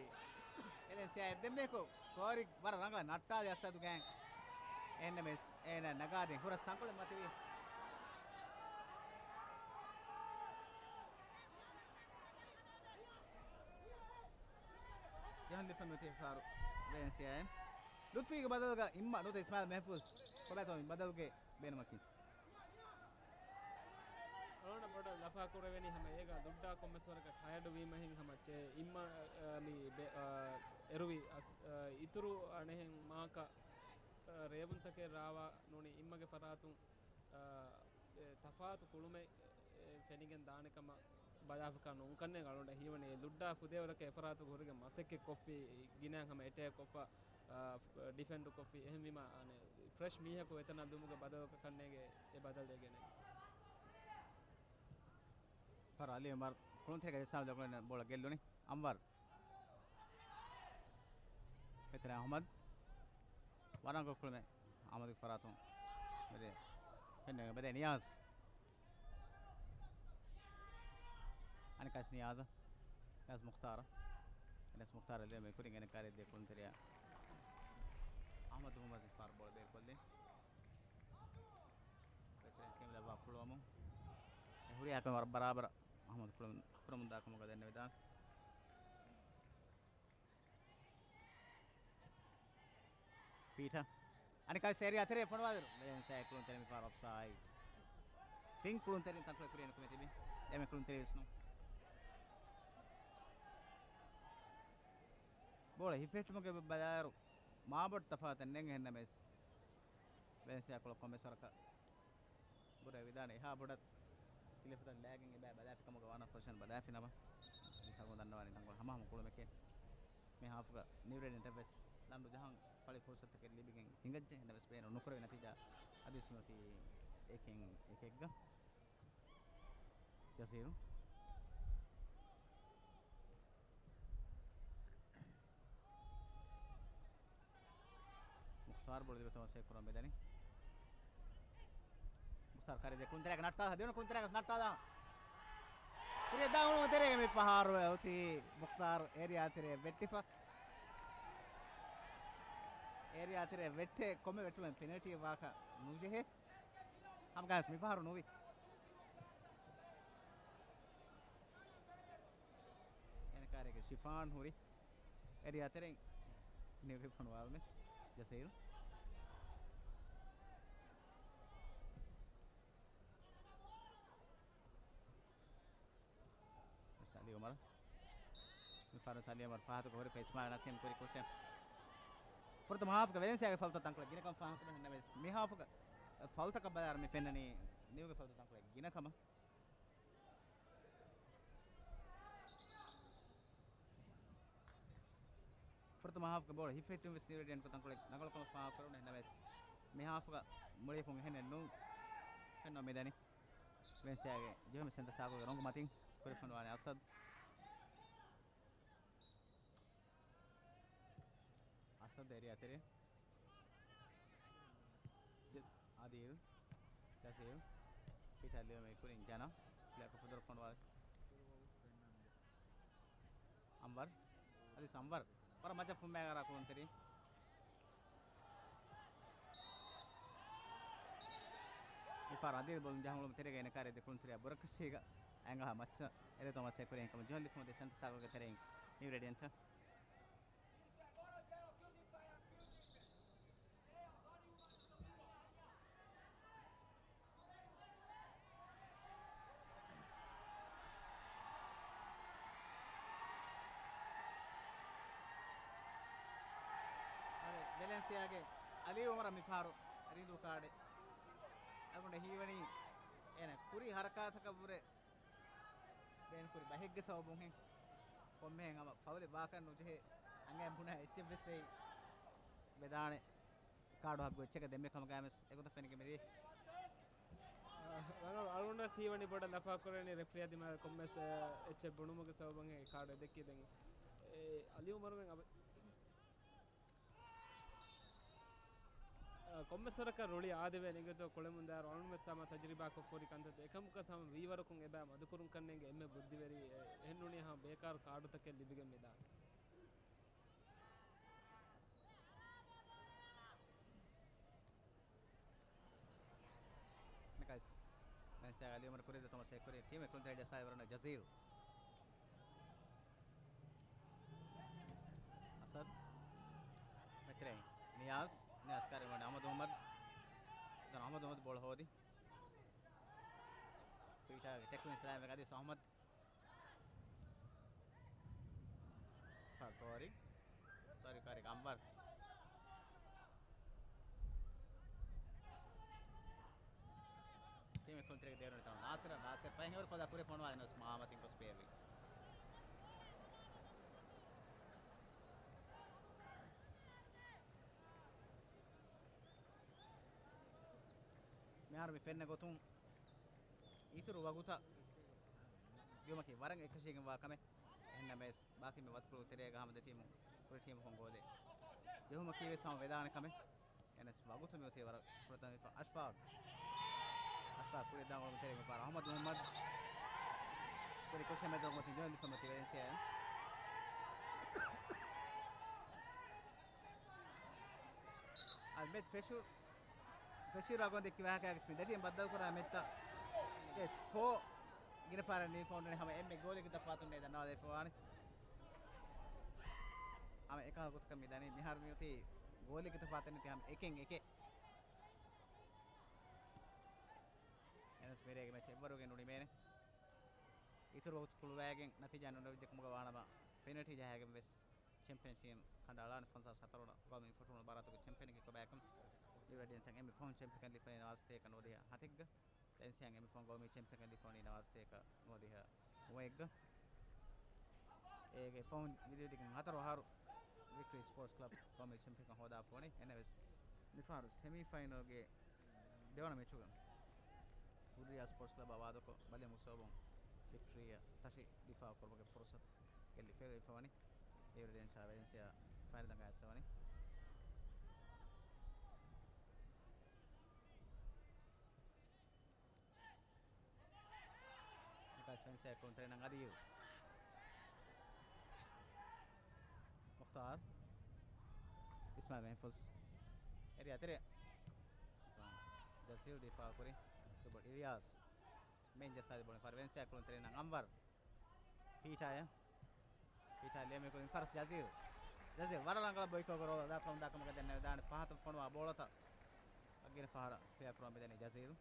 އެލެންސިއާ ދެންމެކު ތޯރިކް ވަރަށް ރަނގަޅަށް ނައްޓާލި އަސަދު ގާން. އެހެންނަމެސް އޭނަ ނަގާދިން ހުރަސް ތަންކޮޅެއް މަތިވި. ޖެހުން ދެފަ މިއޮތީ ފަހަރު ވެލެންސިއާއެއް. ލުތްފީގެ ބަދަލުގަ އިއްމާ ނުވަތަ އިސްމާއިލް މެހްފޫޒް. ކޮބާތޯ މި ބަދަލުގެ ބޭނުމަކީ؟ އަޅުގަނޑަށް ބޮޑަށް ލަފާ ކުރެވެނީ ހަމަ އޭގަ ލުއްޑާ ކޮންމެސް ވަރަކަށް ޓަޔަޑު ވީމަ ހިން ހަމަ ޗެ އިއްމާ، އަ، މި ބެ-، އަ، އެރުވި އަސް-، އަ، އިތުރު އަނެހެން މާކަ، އަ، ރޭވުންތަކެއް ރާވާ ނޫނީ އިއްމަގެ ފަރާތުން، އަ، އެ، ތަފާތު ކުޅުމެއް، އެ، ފެނިގެން ދާނެ ކަމަށް ބަލާފަކާ ނޫން. ކަންނޭނގެ އަޅުގަނޑަށް ހީވަނީ އެ ލުއްޑާ ފުދޭވަރަކަށް އެފަރާތުގެ ހުރިގެން މަސައްކަތް ކޮށްފި، ގިނައިން ހަމަ އެޓޭކް ކޮށްފަ، އާ، ޑިފެންޑް ކޮށްފި، އެހެންވީމާ، އަނެއް، ފްރެޝް މީހަކު އެތަނަށް ދުމުގެ ބަދަލުކަންނޭނގެ އެ ބަދަލެއް ގެނެ. ފަރު އަލީ އުމަރު ކުޅުންތެރިގެ ޖައްސާލި ދޮގުން ބޯޅަ ގެއްލުނީ. އަންވަރު. ބެތެރެ އަހުމަދު. ވަރަން ގޮ ކުޅުމެއް. އަހުމަދުގެ ފަރާތުން. ބެދޭ. ފެންނަ ބެދޭ ނިޔާޒް. އަނެކާސް ނިޔާޒަށް. ނިޔާޒް މުޚްތާރަށް. އެނަސް މުޚްތާރަށް ދޭ މި ކުރިން އެނެ ކާރި ދޭ ކުޅުންތެރިޔާ. އަހުމަދު މުހައްމަދު ފާރު ބޯޅަ ބޭރުކޮށްލި. ބެތެރެން ޓީމް ލައްވާ ކުޅުވަމުން. އެ ހުރިހާ ކަމެއް ވަރަށް ބަރާބަރަށް އަހުމަދު ކުޅުމުން، ކުރަމުންދާ ކަމުގަ ދެންނެވިދާނެ. ޕީޓަ. އަނެކާ ސޭރި އަތެރޭ ފޮނުވާދިރު. ވެލެންސިއާ ކުޅުންތެރިން މިފަހަރު އޮފްސައިޑް. ތިން ކުޅުންތެރިން ތަންކޮޅެއް ކުރިއަށް ނުކުމެ ތިބި. އެމެ ކުޅުންތެރި ވެސް ނޫން. ބޯޅަ ހިފެހެއްޓުމުގެ ބަލާއިރު މާބޮޑު ތަފާތެއް ނެތް އެހެންނަމަވެސް. ވެލެންސިއާ ކުޅަ ކޮންމެސް ވަރަކަށް ބުރަ ވިދާނެ އެހާ ބޮޑަށް ތިލެފުތައް ލައިގެން އެބަ ބަލާފި ކަމުގަ ވާނަ ޕޮޒިޝަން ބަލާފި ނަމަ، މިސާލު ދަންނަވާނީ ތަންކޮޅެއް ހަމަހަމަ ކުޅުމެކޭ. މި ހާފުގަ ނިއުރެޑިންޓަށް ވެސް ލަނޑު ޖަހަން ފަޅި ފުރުސަތުތަކެއް ލިބިގެން ހިނގައްޖެ. އެހެންނަމަވެސް ބޭނުން ނުކުރެވި ނަތީޖާ އަދިވެސް މިއޮތީ އެކެއް އެކެއްގަ. ޖަޒީލް. މުޚްތާރު ބޯޅަ ލިބިގަތުމަށް ސެޓް ކުރަން މިދަނީ. މުޚްތާރު ކާރި ދެ ކުޅުންތެރޭގަ ނައްޓާލާ، ދެވަނަ ކުޅުންތެރޭގަ ނައްޓާލާ. ކުރިއަށް ދާ އުޅުނު ތެރޭގަ މި ފަހަރު އޮތީ މުޚްތާރު އޭރިއާ ތެރޭ ވެއްޓިފަ. އޭރިއާ ތެރޭ ވެއްޓޭ ކޮންމެ ވެއްޓުމެއް ޕެނަލްޓީއެއް ވާކަށް ނުޖެހޭ. ހަމަގައިސް މިފަހަރު ނުވި. އޭނަ ކާރިއަކީ ޝިފާން ހުރި. އޭރިއާ ތެރެއިން ނިއުގެ ފޮނުވާލުމެއް. ޖަސީލް. ސަލީ އުމަރު. މިފަހަރު ސަލީ އުމަރު ފަހަތުގަ ހުރި ފެސްމާ ނަސީމް ކުރި ކުށެއް. ފުރަތަމަ ހާފްގަ ވެލެންސިއާގެ ފައުލްތައް ތަންކޮޅެއް ގިނަކަމަށް ފާހަގަކުރެވެން ނަމަވެސް، މި ހާފްގަ ފައުލްތަކަށް ބަލާއިރު މި ފެންނަނީ ނިއުގެ ފައުލްތައް ތަންކޮޅެއް ގިނަކަމަށް. ފުރަތަމަ ހާފްގަ ބޯޅަ ހިފެހެއްޓުން ވެސް ނިއު ރޭޑިއަންޓް ތަންކޮޅެއް ނަގަޅުކަމަށް ފާހަގަކުރެވުނު. ނަމަވެސް، މި ހާފްގަ މުޅިއަކުން އެހެނެއް ނޫން. ފެންނަ މިދަނީ. ވެލެންސިއާގެ ޖެހުމެއް ސެންޓަރ ސާކުލްގެ ރޮނގު މަތިން ކުރިފޮނުވާނެ އަސަދް. އަސަދް އޭރިއާ ތެރޭ. ޖެ-، އާދިލް. ޖަސީލް. ފިޓާލިއުމެ ކުރިން ޖަނަ. ޕްލޭއަކު ފުދުރަ ފޮނުވާލި. އަންވަރް. އަދި އަންވަރް. ވަރަށް މަޖާ ފުންމައިގަ ރާ ކުޅުންތެރި. މިފަހަރު އާދިލް ބޯޅަ ޖަހަން އުޅުމުން ތެރޭގަ އޭނަ ކާރިއަށް ދެ ކުޅުންތެރިއާ ބުރަކަށީގަ އަނގަހާ މައްޗަށް އެރޭ ތޯމަސް އެކުރެން ކަމަށް ޖޮހަން ލިފުމަށް ދެ ސެންޓަރ ސާކުލްގެ ތެރެއިން ނިއު ރޭޑިއަންޓް. ވެލެންސިއާގެ އަލީ އުމަރަށް މިފަހަރު ރިނދޫ ކާޑެއް. އަޅުގަނޑަށް ހީވަނީ އޭނަ ކުރި ހަރަކާތަކަށްވުރެ ބޭނުންކުރި ބަހެއްގެ ސަބަބުންހެން ކޮންމެހެން ހަމަ ފައުލެއް ވާކަށް ނުޖެހޭ އަނގައިން ބުނާ އެއްޗެއްވެސް އެއީ ވެދާނެ. ކާޑު ހައްގު އެއްޗަކަށް ދެންމެ ކަމަކާވެސް އެގޮތަށް ފެނިގެން މިދިޔަ. ރަނގަޅު އަޅުގަނޑަށް ހީވަނީ ބޮޑަށް ލަފާކުރަނީ ރެފްރީއާ ދިމާލަށް ކޮންމެސް އެއްޗެއް ބުނުމުގެ ސަބަބުން އެ ކާޑު އެދެއްކި ދެން އެ އަލީ އުމަރުމެން އަބަ ކޮންމެސް ވަރަކަށް ރުޅި އާދެވޭ ނިނގެތޯ ކުޅެމުންދާއިރު އަޅުންވެސް ހަމަ ތަޖުރިބާކޮށްފޯރި ކަންތައްތައް އެކަމަކުވެސް ހަމަ ވީވަރަކުން އެބައި މަދުކުރުން ކަންނޭނގެ އެންމެ ބުއްދިވެރި އެ-، އެހެންނޫނީ ހަމަ ބޭކާރު ކާޑުތަކެއް ލިބިގެން މިދާނެ. ނަކަސް. މެންސާ އަލީ އުމަރު ކުރި ދެ ތޯމަސް އެކުރި ޓީމެއް ކުޅުންތެރި ޖަސާއި ވަރަނަ ޖަޒީލް. އަސަދް. މެތްރެ. ނިޔާޒް. ނިޔާޒް ކާރި ވަން އަހްމަދު މުހައްމަދު. ދަން އަހްމަދު މުހައްމަދު ބޯޅަ ހޯދި. ޕީޓާގެ ޓެކްލިން ސްލައިމް އަދި އަހްމަދު. ފާ ތޯރިގް. ތޯރިގް ކާރި އަންވަރް. ޓީމެއް ކުޅުންތެރިގެ ދޭރުން ތަނު ނާސިރަށް، ނާސިރު ފަހެ ހިވަރު ކޮލާ ކުރި ފޮނުވާ ދެން މާމަތިން ގޮސް ބޭރުވި. މިހާރު މި ފެންނަ ގޮތުން އިތުރު ވަގުތަށް ދިޔުމަކީ ވަރަށް އެކަށީގެންވާ ކަމެއް. އެހެންނަމަވެސް، ބާކީ މި ވަތުކޮޅު ތެރޭގަ ހަމަ ދެ ޓީމު، ކުރި ޓީމަކުން ގޯލެއް ޖެހުމަކީ ވެސް ހަމަ ވެދާނެ ކަމެއް. އެހެނަސް ވަގުތު މިއޮތީ ވަރަށް ފުރަތަމަ ވެފަ. އަޝްފާގް. އަޝްފާގް ކުރި ދާން އޮޅުމު ތެރޭގަ ފާރ އަހްމަދު މުހައްމަދު. ކުރި ކުށެއް މެދު މަތިން ޖޮހެލި ފަމަތި ވެލެންސިއާ. އަލްބެޓް ފެށު، ފެށިއިރު އަގުން ދެއްކި ވާހަކައިގެ ސްޕިން ދެތިން ބައްދަލުކުރާ މެއްތަ. އެ ސްކޯ ގިނަ ފަހަރަށް ނިމިފަ އޮންނަނީ ހަމަ އެންމެ ގޯލެއްގެ ތަފާތުން ނޭ ދަންނަވާލައިފަވާނެ. ހަމަ އެކަހަލަ ގޮތަކަށް މި ދަނީ މިހާރު މިއޮތީ ގޯލެއްގެ ތަފާތެއް ނެތި ހަމަ އެކެއް އެކެއް. އެހެނަސް މިރޭގެ މެޗް އެއްވަރުގެ ނުނިމޭނެ. އިތުރު ވަގުތު ކުޅުވައިގެން ނަތީޖާ ނުލިބިއްޖެ ކަމުގަ ވާނަމަ ޕެނަލްޓީ ޖަހައިގެން ވެސް ޗެމްޕިއަން ޓީމް ކަނޑައަޅާނެ. ފަންސާސް ހަތަރު ގައުމީ ފުޓްބޯޅަ ބާރާތުގެ ޗެމްޕިއަނެއްގެ ކޮބާއަކުން ލިވަޑިންތަން އެންމެ ފަހުން ޗެމްޕިއަން ލިބިފައި ނަވާރަ ސަތޭކަ ނުވަދިހަ ހަތެއްގަ. ވެލެންސިއާ އެންމެ ފަހުން ގައުމީ ޗެމްޕިއަން ލިބިފައި ނަވާރަ ސަތޭކަ ނުވަދިހަ ނުވައެއްގަ. އޭގެ ފަހުން މިދިވެދިގެން ހަތަރު އަހަރު ވިކްޓޯރިއާ ސްޕޯޓްސް ކްލަބް ކޮމިޓީ ޗެމްޕިއަންކަން ހޯދާފަ ވަނީ. އެން އެމް އެސް މިފަހަރު ސެމީ ފައިނަލްގެ ދެވަނަ މެޗުގަ ހުރިއްޔާ ސްޕޯޓްސް ކްލަބާ ވާދަކޮށް، ބަލިމު ސޯބުން ވިކްޓޯރިއާ ތަށި ދިފާއު ކުރުމުގެ ފުރުސަތު ގެއްލި ފެލިފަ ވަނީ. އެވަރެ ޑެންޝާ ވެލެންސިއާ ފައިނަލް ދަނގަ އައްސަވަނީ. ނިކާސް ފެންސާ ކުންތެރިނަށް އަދިޔޫ. މުޚްތާރު. އިސްމާއިލް މެހްފޫޒް. އެރި އަތެރެ. ޖަސީލް ދިފާ ކުރި. ކުބޮޑް އިލްޔާސް. މެން ޖަސާލި ބޮޅި ފަރު ވެންސާ ކުންތެރިނަށް އަންވަރު. ޕީޓާޔަށް. ޕީޓާ ލޭމެ ކުރިން ފަރުސް ޖަޒީލް. ޖަޒީލް ވަރަށް ރަނގަޅަށް ބޮއިކޯ ގޮރޯ ދާކަމުން ދާކަމަކަށް ދެންނެވިދާނެ ފަހަތުން ފޮނުވާ ބޯޅަތައް. އަގިން ފަހަރަށް ކްލިއާ ކުރަމުން މިދަނީ ޖަޒީލް.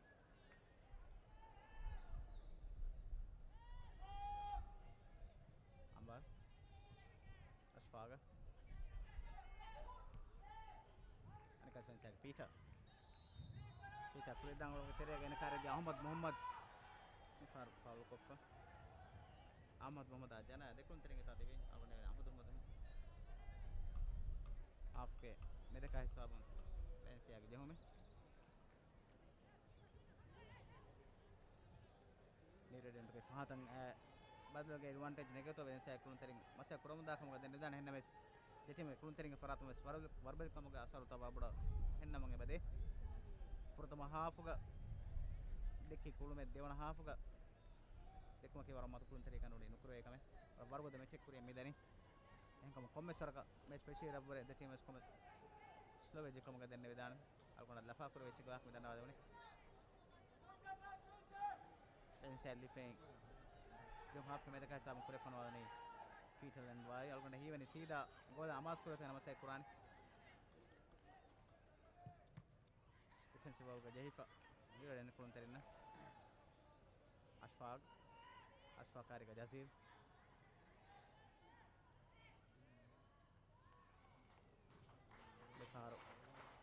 އަންވަރު. އަޝްފާގަށް. އަނެކާ ސްޕެންސާގެ ޕީޓާ. ޕީޓާ ކުރިއަށް ދާން އުޅުމުގެ ތެރޭގަ އެނެކާރެއްގެ އަޙްމަދު މުޙައްމަދު. މިފަހަރު ފައުލުކޮށްފަ. އަޙްމަދު މުޙައްމަދާ ޖަނާ ދެކުންތެރިން އެތާ ތިބީ. އަޅުގަނޑު އަޙްމަދު މުޙައްމަދު. ހާފްގެ މެދަކާ ހިސާބުން ވެންސިއާގެ ޖެހުމެއް. ނީޑް އެޑްވަންޓޭޖް ފަހަތަށް އެ ބަދަލުގެ އެޑްވަންޓޭޖް ނެގެތޯ ވެންސާ ކުޅުންތެރިން މަސައްކަތް ކުރަމުންދާ ކަމަކަށް ދެންނެވިދާނެ. އެހެންނަމަވެސް، ދެ ޓީމުގެ ކުޅުންތެރިންގެ ފަރާތުން ވެސް ވަރު-، ވަރުބަލިކަމުގެ އަސަރުތައް ވަރަށް ބޮޑަށް ފެންނަމުން އެބަދޭ. ފުރަތަމަ ހާފުގަ ދެއްކި ކުޅުމެއް ދެވަނަ ހާފުގަ ދެއްކުމަކީ ވަރަށް މަދު ކުޅުންތެރިޔަކަށް ނޫނީ ނުކުރެވޭ ކަމެއް. ވަރަށް ވަރުގަދަ މެޗެއް ކުރިއަށް މިދަނީ. އެހެންކަމުން ކޮންމެސް ވަރަކަށް މެޗް ފެށިއިރަށްވުރެ ދެ ޓީމު ވެސް ކޮންމެ ސްލޯ ވެއްޖެ ކަމަކަށް ދެންނެވިދާނެ. އަޅުގަނޑަށް ލަފާކުރެ ވެއްޖެ ގޮތަކަށް މި ދަންނަވާދެވުނީ. އެންސައިޑް ލިފެއިން ޖޮން ހާފްގެ މެދަކާ ހިސާބުން ކުރެފަނުވާލަނީ ޕީޓަލް އެންޑް ވާއި. އަޅުގަނޑަށް ހީވަނީ ސީދާ ގޯލަށް އަމާޒު ކުރެވޭތޯ އެނަ މަސައްކަތް ކުރާނީ. ޑިފެންސިވް ވަރުގަ ޖެހިފަ މިއުޅެން ކުޅުންތެރިންނަށް. އަޝްފާގް. އަޝްފާގް ކާރިގަ ޖަޒީލް. ދެފަހަރު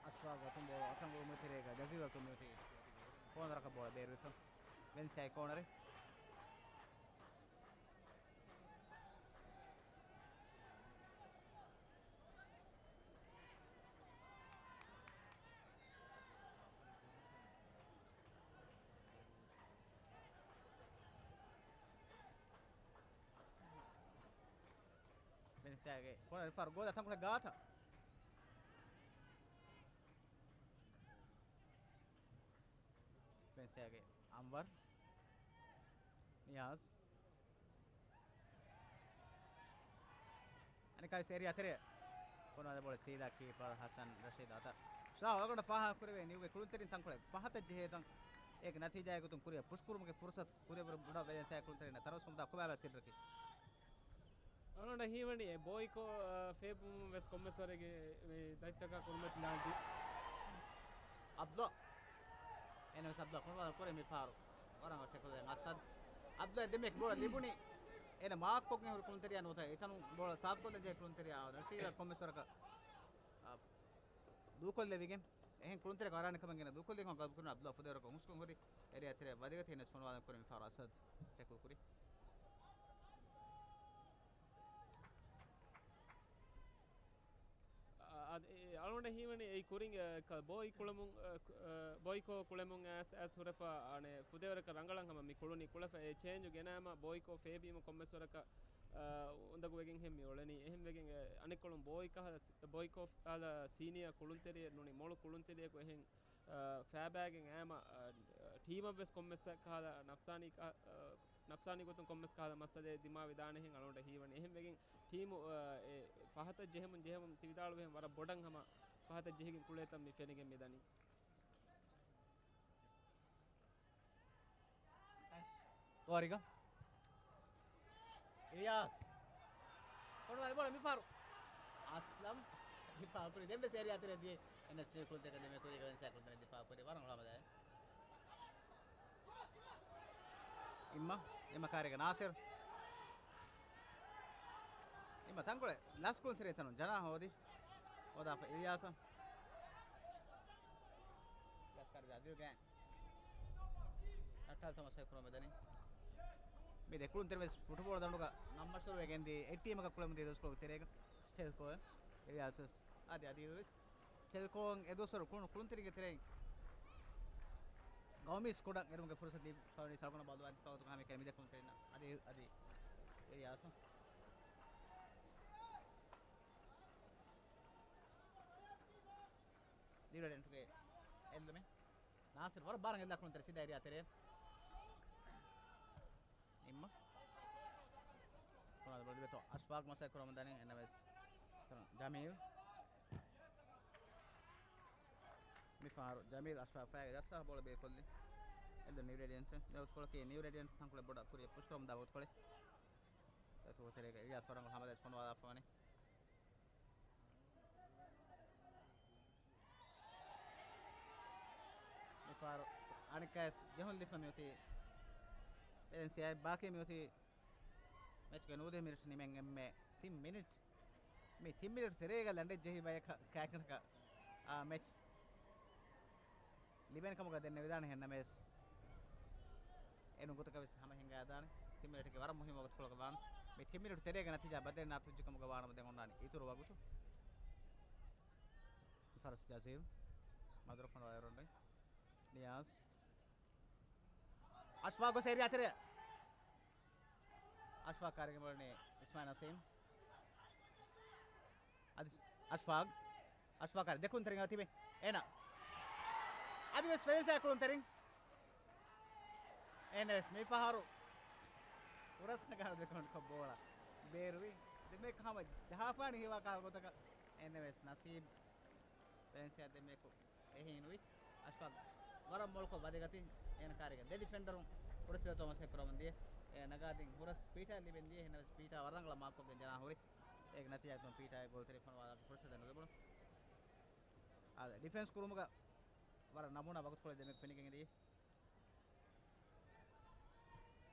އަޝްފާގް އަތުން ބޯޅަ އަތަށް އުޅުމުގެ ތެރޭގަ ޖަޒީލް އަތުން މިއޮތީ ކޯނަރަކަށް ބޯޅަ ބޭރުވެފަ. ވެންސައި ކޯނަރެއް. ވެންސައިގެ ކޯނަރު ރިފާރު ގޯލަށް ތަންކޮޅެއް ގާތަށް. ވެންސައިގެ އަންވަރު. ނިޔާޒް. އަނެކާވެސް އެރިއާ ތެރެއަށް ފޮނުވާލާ ބޯޅަ ސީދާ ކީޕަރ ހަސަން ރަޝީދު އަތަށް. ޝާ އަޅުގަނޑަށް ފާހަގަކުރެވޭ ނިއުގެ ކުޅުންތެރިން ތަންކޮޅެއް ފަހަތަށް ޖެހޭ ތަން އޭގެ ނަތީޖާގެ ގޮތުން ކުރިއަށް ޕުޝްކުރުމުގެ ފުރުސަތު ކުރިއަށް ވަރަށް ބޮޑަށް ވެލެންސާ ކުޅުންތެރިންނަށް ތަރައްސުމުންދާ ކޮބާބާ ސިއްރަކީ؟ އަޅުގަނޑަށް ހީވަނީ އެ ބޯއިކޯ، އާ، ފޭބުމުން ވެސް ކޮންމެސް ވަރެއްގެ މި ދަތިތަކާ ކުރިމަތިލާންޖެ. އަބްދުލާ. އެނަމެސް އަބްދުލާ ފޮނުވާލާ ކުރޭ މި ފަހަރު. ވަރަށް ޓެކްލް ދެން އަސަދް. އަބްދުލާ ދެމެ ބޯޅަ ލިބުނީ. އޭނަ މާކްކޮށްގެން ހުރި ކުޅުންތެރިޔާ ނުވަތަ އެތަނުން ބޯޅަ ސާފުކޮށްލަން ޖެހޭ ކުޅުންތެރިޔާ ރަޝީދަށް ކޮންމެސް ވަރަކަށް، އާ، ދޫކޮށްލެވިގެން. އެހެން ކުޅުންތެރި ވަރާނެ ކަމެއް ގެނަ ދޫކޮށްލި ކޮން ގަލްބު ކުރުން އަބްދުލާ ފުދޭވަރަކަށް ހުސްކޮށް ހުރި އެރިއާ ތެރެ ވަދެގަތީ ނެސް ފޮނުވާލަން ކުރި މި ފަހަރު އަސަދް ޓެކްލް ކުރި. އަ-، އަ-، އެ-، އަޅުގަނޑަށް ހީވަނީ އެއީ ކުރިން، އަ، ކަ-، ބޯއި ކުޅަމުން، އަ، ކު-، އަ، ބޯއިކޯ ކުޅެމުން އައިސް، އައިސް ހުރެފަ، އަނެއް ފުދޭވަރަކަށް ރަނގަޅަށް ހަމަ މި ކުޅުނީ. ކުޅެފަ އެ ޗޭންޖު ގެނައިމަ ބޯއިކޯ ފޭބީމަ ކޮންމެސް ވަރަކަށް، އަ، އުނދަގޫވެގެންހެން މި އުޅެނީ. އެހެންވެގެން އެ އަނެއްކޮޅުން ބޯއި ކަހަލަ ސި-، ބޯއިކޯ ކަހަލަ ސީނިއާ ކުޅުންތެރިއެއް ނޫނީ މޮޅު ކުޅުންތެރިޔަކު އެހެން، އަ، ފައިބައިގެން އައިމަ، އަ، ޓީމަށްވެސް ކޮންމެސް ކަހަލަ ނަފްސާނީ ކަ-، އަ، ނަފްސާނީ ގޮތުން ކޮންމެސް ކަހަލަ މައްސަލައެއް ދިމާވެދާނެހެން އަޅުގަނޑަށް ހީވަނީ. އެހެންވެގެން ޓީމު، އަ، އެ ފަހަތަށް ޖެހެމުން، ޖެހެމުން ތި ވިދާޅުވިހެން ވަރަށް ބޮޑަށް ހަމަ ފަހަތަށް ޖެހިގެން ކުޅޭތަން މި ފެނިގެން މިދަނީ. ދުވާރީގަ އިލްޔާސް. ފޮނުވާލި ބޯޅަ މިފަހަރު އަސްލަމް ދިފާއު ކުރި. ދެންވެސް އެރިއާ ތެރެ ދިޔަ. އެންއެސް ނިކުޅުންތެރި ދެމެ ކުރީގަ ވެންސާ ކުޅުންތެރިން ދިފާއު ކުރި. ވަރަށް ހުޅަމަދާ. އިއްމަ، އިއްމަ ކާރިގަ ނާސިރު. އިއްމަ ތަންކޮޅެއް ލަސްކުޅުންތެރި ތަނުން ޖަނާ ހޯދި. ހޯދާފަ އިލްޔާސަށް. ލަސްކާރި ޖަދިލް ގެން. ނައްޓާލުތައް މަސައްކަތް ކުރަމުން މިދަނީ. މި ދެ ކުޅުންތެރިން ވެސް ފުޓުބޯޅަ ދަނޑުގަ ނަން މަޝްހޫރުވެގެންދިޔަ އެއް ޓީމަކަށް ކުޅެމުންދިޔަ ދުވަސްކޮޅުގެ ތެރޭގަ ސްޓެލްކޯ. އެލިޔާސް ވެސް އަދި އަދިލް ވެސް ސެލްކޯން އެދުވަސްވަރު ކުޅުނު ކުޅުންތެރިންގެ ތެރެއިން ގައުމީސް ކުޑަން އެރުމުގެ ފުރުސަތު ލިބިފަވަނީ ސަލްކޯނަށް ބައްލަވާ އިތުފާގުތުގަ ހަމައެކަނި މިދެ ކުޅުންތެރިންނަށް. އަދި އަދި އެލިޔާސް ލިބިރަޑެންޓުގެ އެއްލުމެއް ނާސިރު ވަރަށް ބާރަށް އެއްލާ ކުޅުންތެރި ސީދާ އެރިއާ ތެރޭ. ނިންމަ. ކުރާ ބޮލު ދިބެތޯ އަޝްފާގް މަސައްކަތް ކުރަމުން ދަނީ އެންނަމެސް. ޖަމީލް. މި ފަހަރު ޖަމީލް އަޝްފާގް ފައިގެ ޖައްސާ ބޯޅަ ބޭރުކޮށްލި. އެދު ނިއު ރޭޑިއަންޓް. މި ވަގުތުކޮޅަކީ ނިއު ރޭޑިއަންޓް ތަންކޮޅެއް ބޮޑަށް ކުރިއަށް ޕުޝްކުރަމުންދާ ވަގުތުކޮޅެއް. ތަތު ތެރޭގަ އިލްޔާސް ވަރަނގަޅު ހަމަލާ ފޮނުވާލާފަވަނީ. މިފަހަރު އަނެއްކާވެސް ޖެހުން ލިފަ މިއޮތީ ވެލެންސިއާ ބާކީ މިއޮތީ މެޗުގެ ނުވަދިހަ މިނިޓް ނިމެން އެންމެ ތިން މިނިޓް. މި ތިން މިނިޓް ތެރޭގަ ލަނޑެއް ޖެހި ބަޔަކަށް ކާކަނަކަށް އާ މެޗް ލިބޭނެ ކަމުގަ ދެންނެވިދާނެ ހެންނަމެސް. އެނޫން ގޮތަކަށް ވެސް ހަމަ ހިނގާދާނެ. ތިން މިނިޓްގެ ވަރަށް މުހިއްމު ވަގުތުކޮޅަކަށް ވާން. މި ތިން މިނިޓް ތެރޭގެ ނަތީޖާ ބަދަލެއް ނާތުއްޖެ ކަމުގަ ވާނަމަ ދެން އޮންނާނީ އިތުރު ވަގުތު. ފަރަސް ޖަޒީލް. މަދުރަފަން ވައިރުން ނިޔާޒް. އަޝްފާގު ސޭރި އަތެރެ. އަޝްފާގް ކާރިގެ މޮޅުނީ އިސްމާއިލް ނަސީމް. އަދި އަޝްފާގް. އަޝްފާގް ކާރި ދެކުން ތެރިން ތިބެ. އޭނަ. އަދި ވެސް ފެލިސާ ކުޅުން ތެރިން. އޭނަ ވެސް މި ފަހަރު. ފުރަސް ނަގާނު ދެކުން ކޮށް ބޯޅަ. ބޭރުވި. ދެމެ ކަހަމަ ޖަހާފާނި ހީވާ ކާލް ގޮތަކަށް. އޭނަ ވެސް ނަސީބް. ފެލިސާ ދެމެކު. އެހީނުވި. އަޝްފާގް ވަރަށް މޮޅުކޮށް ވަދެގަތި. އޭނަ ކާރިގެ ދެ ޑިފެންޑަރުން ކުޑަސިރަ ތޯމަސް ހެކް ކުރަމުން ދިޔަ. އޭނަ ނަގާދިން ހުރަސް ޕީޓާ ލިބެން ދިޔަ. ހެންނަވެސް ޕީޓާ ވަރަށް ރަނގަޅަށް މާކްކޮށްގެން ޖަނާ ހުރި. އޭގެ ނަތީޖާގަތުން ޕީޓާގެ ގޯލް ތެރެ ފޮނުވާލާފަ ފުރުސަތެއް ނުލިބުނު. އާދެ، ޑިފެންސް ކުރުމުގަ ވަރަށް ނަމޫނާ ވަގުތުކޮޅެއް ދެމެކު ފެނިގެން އިނދީ.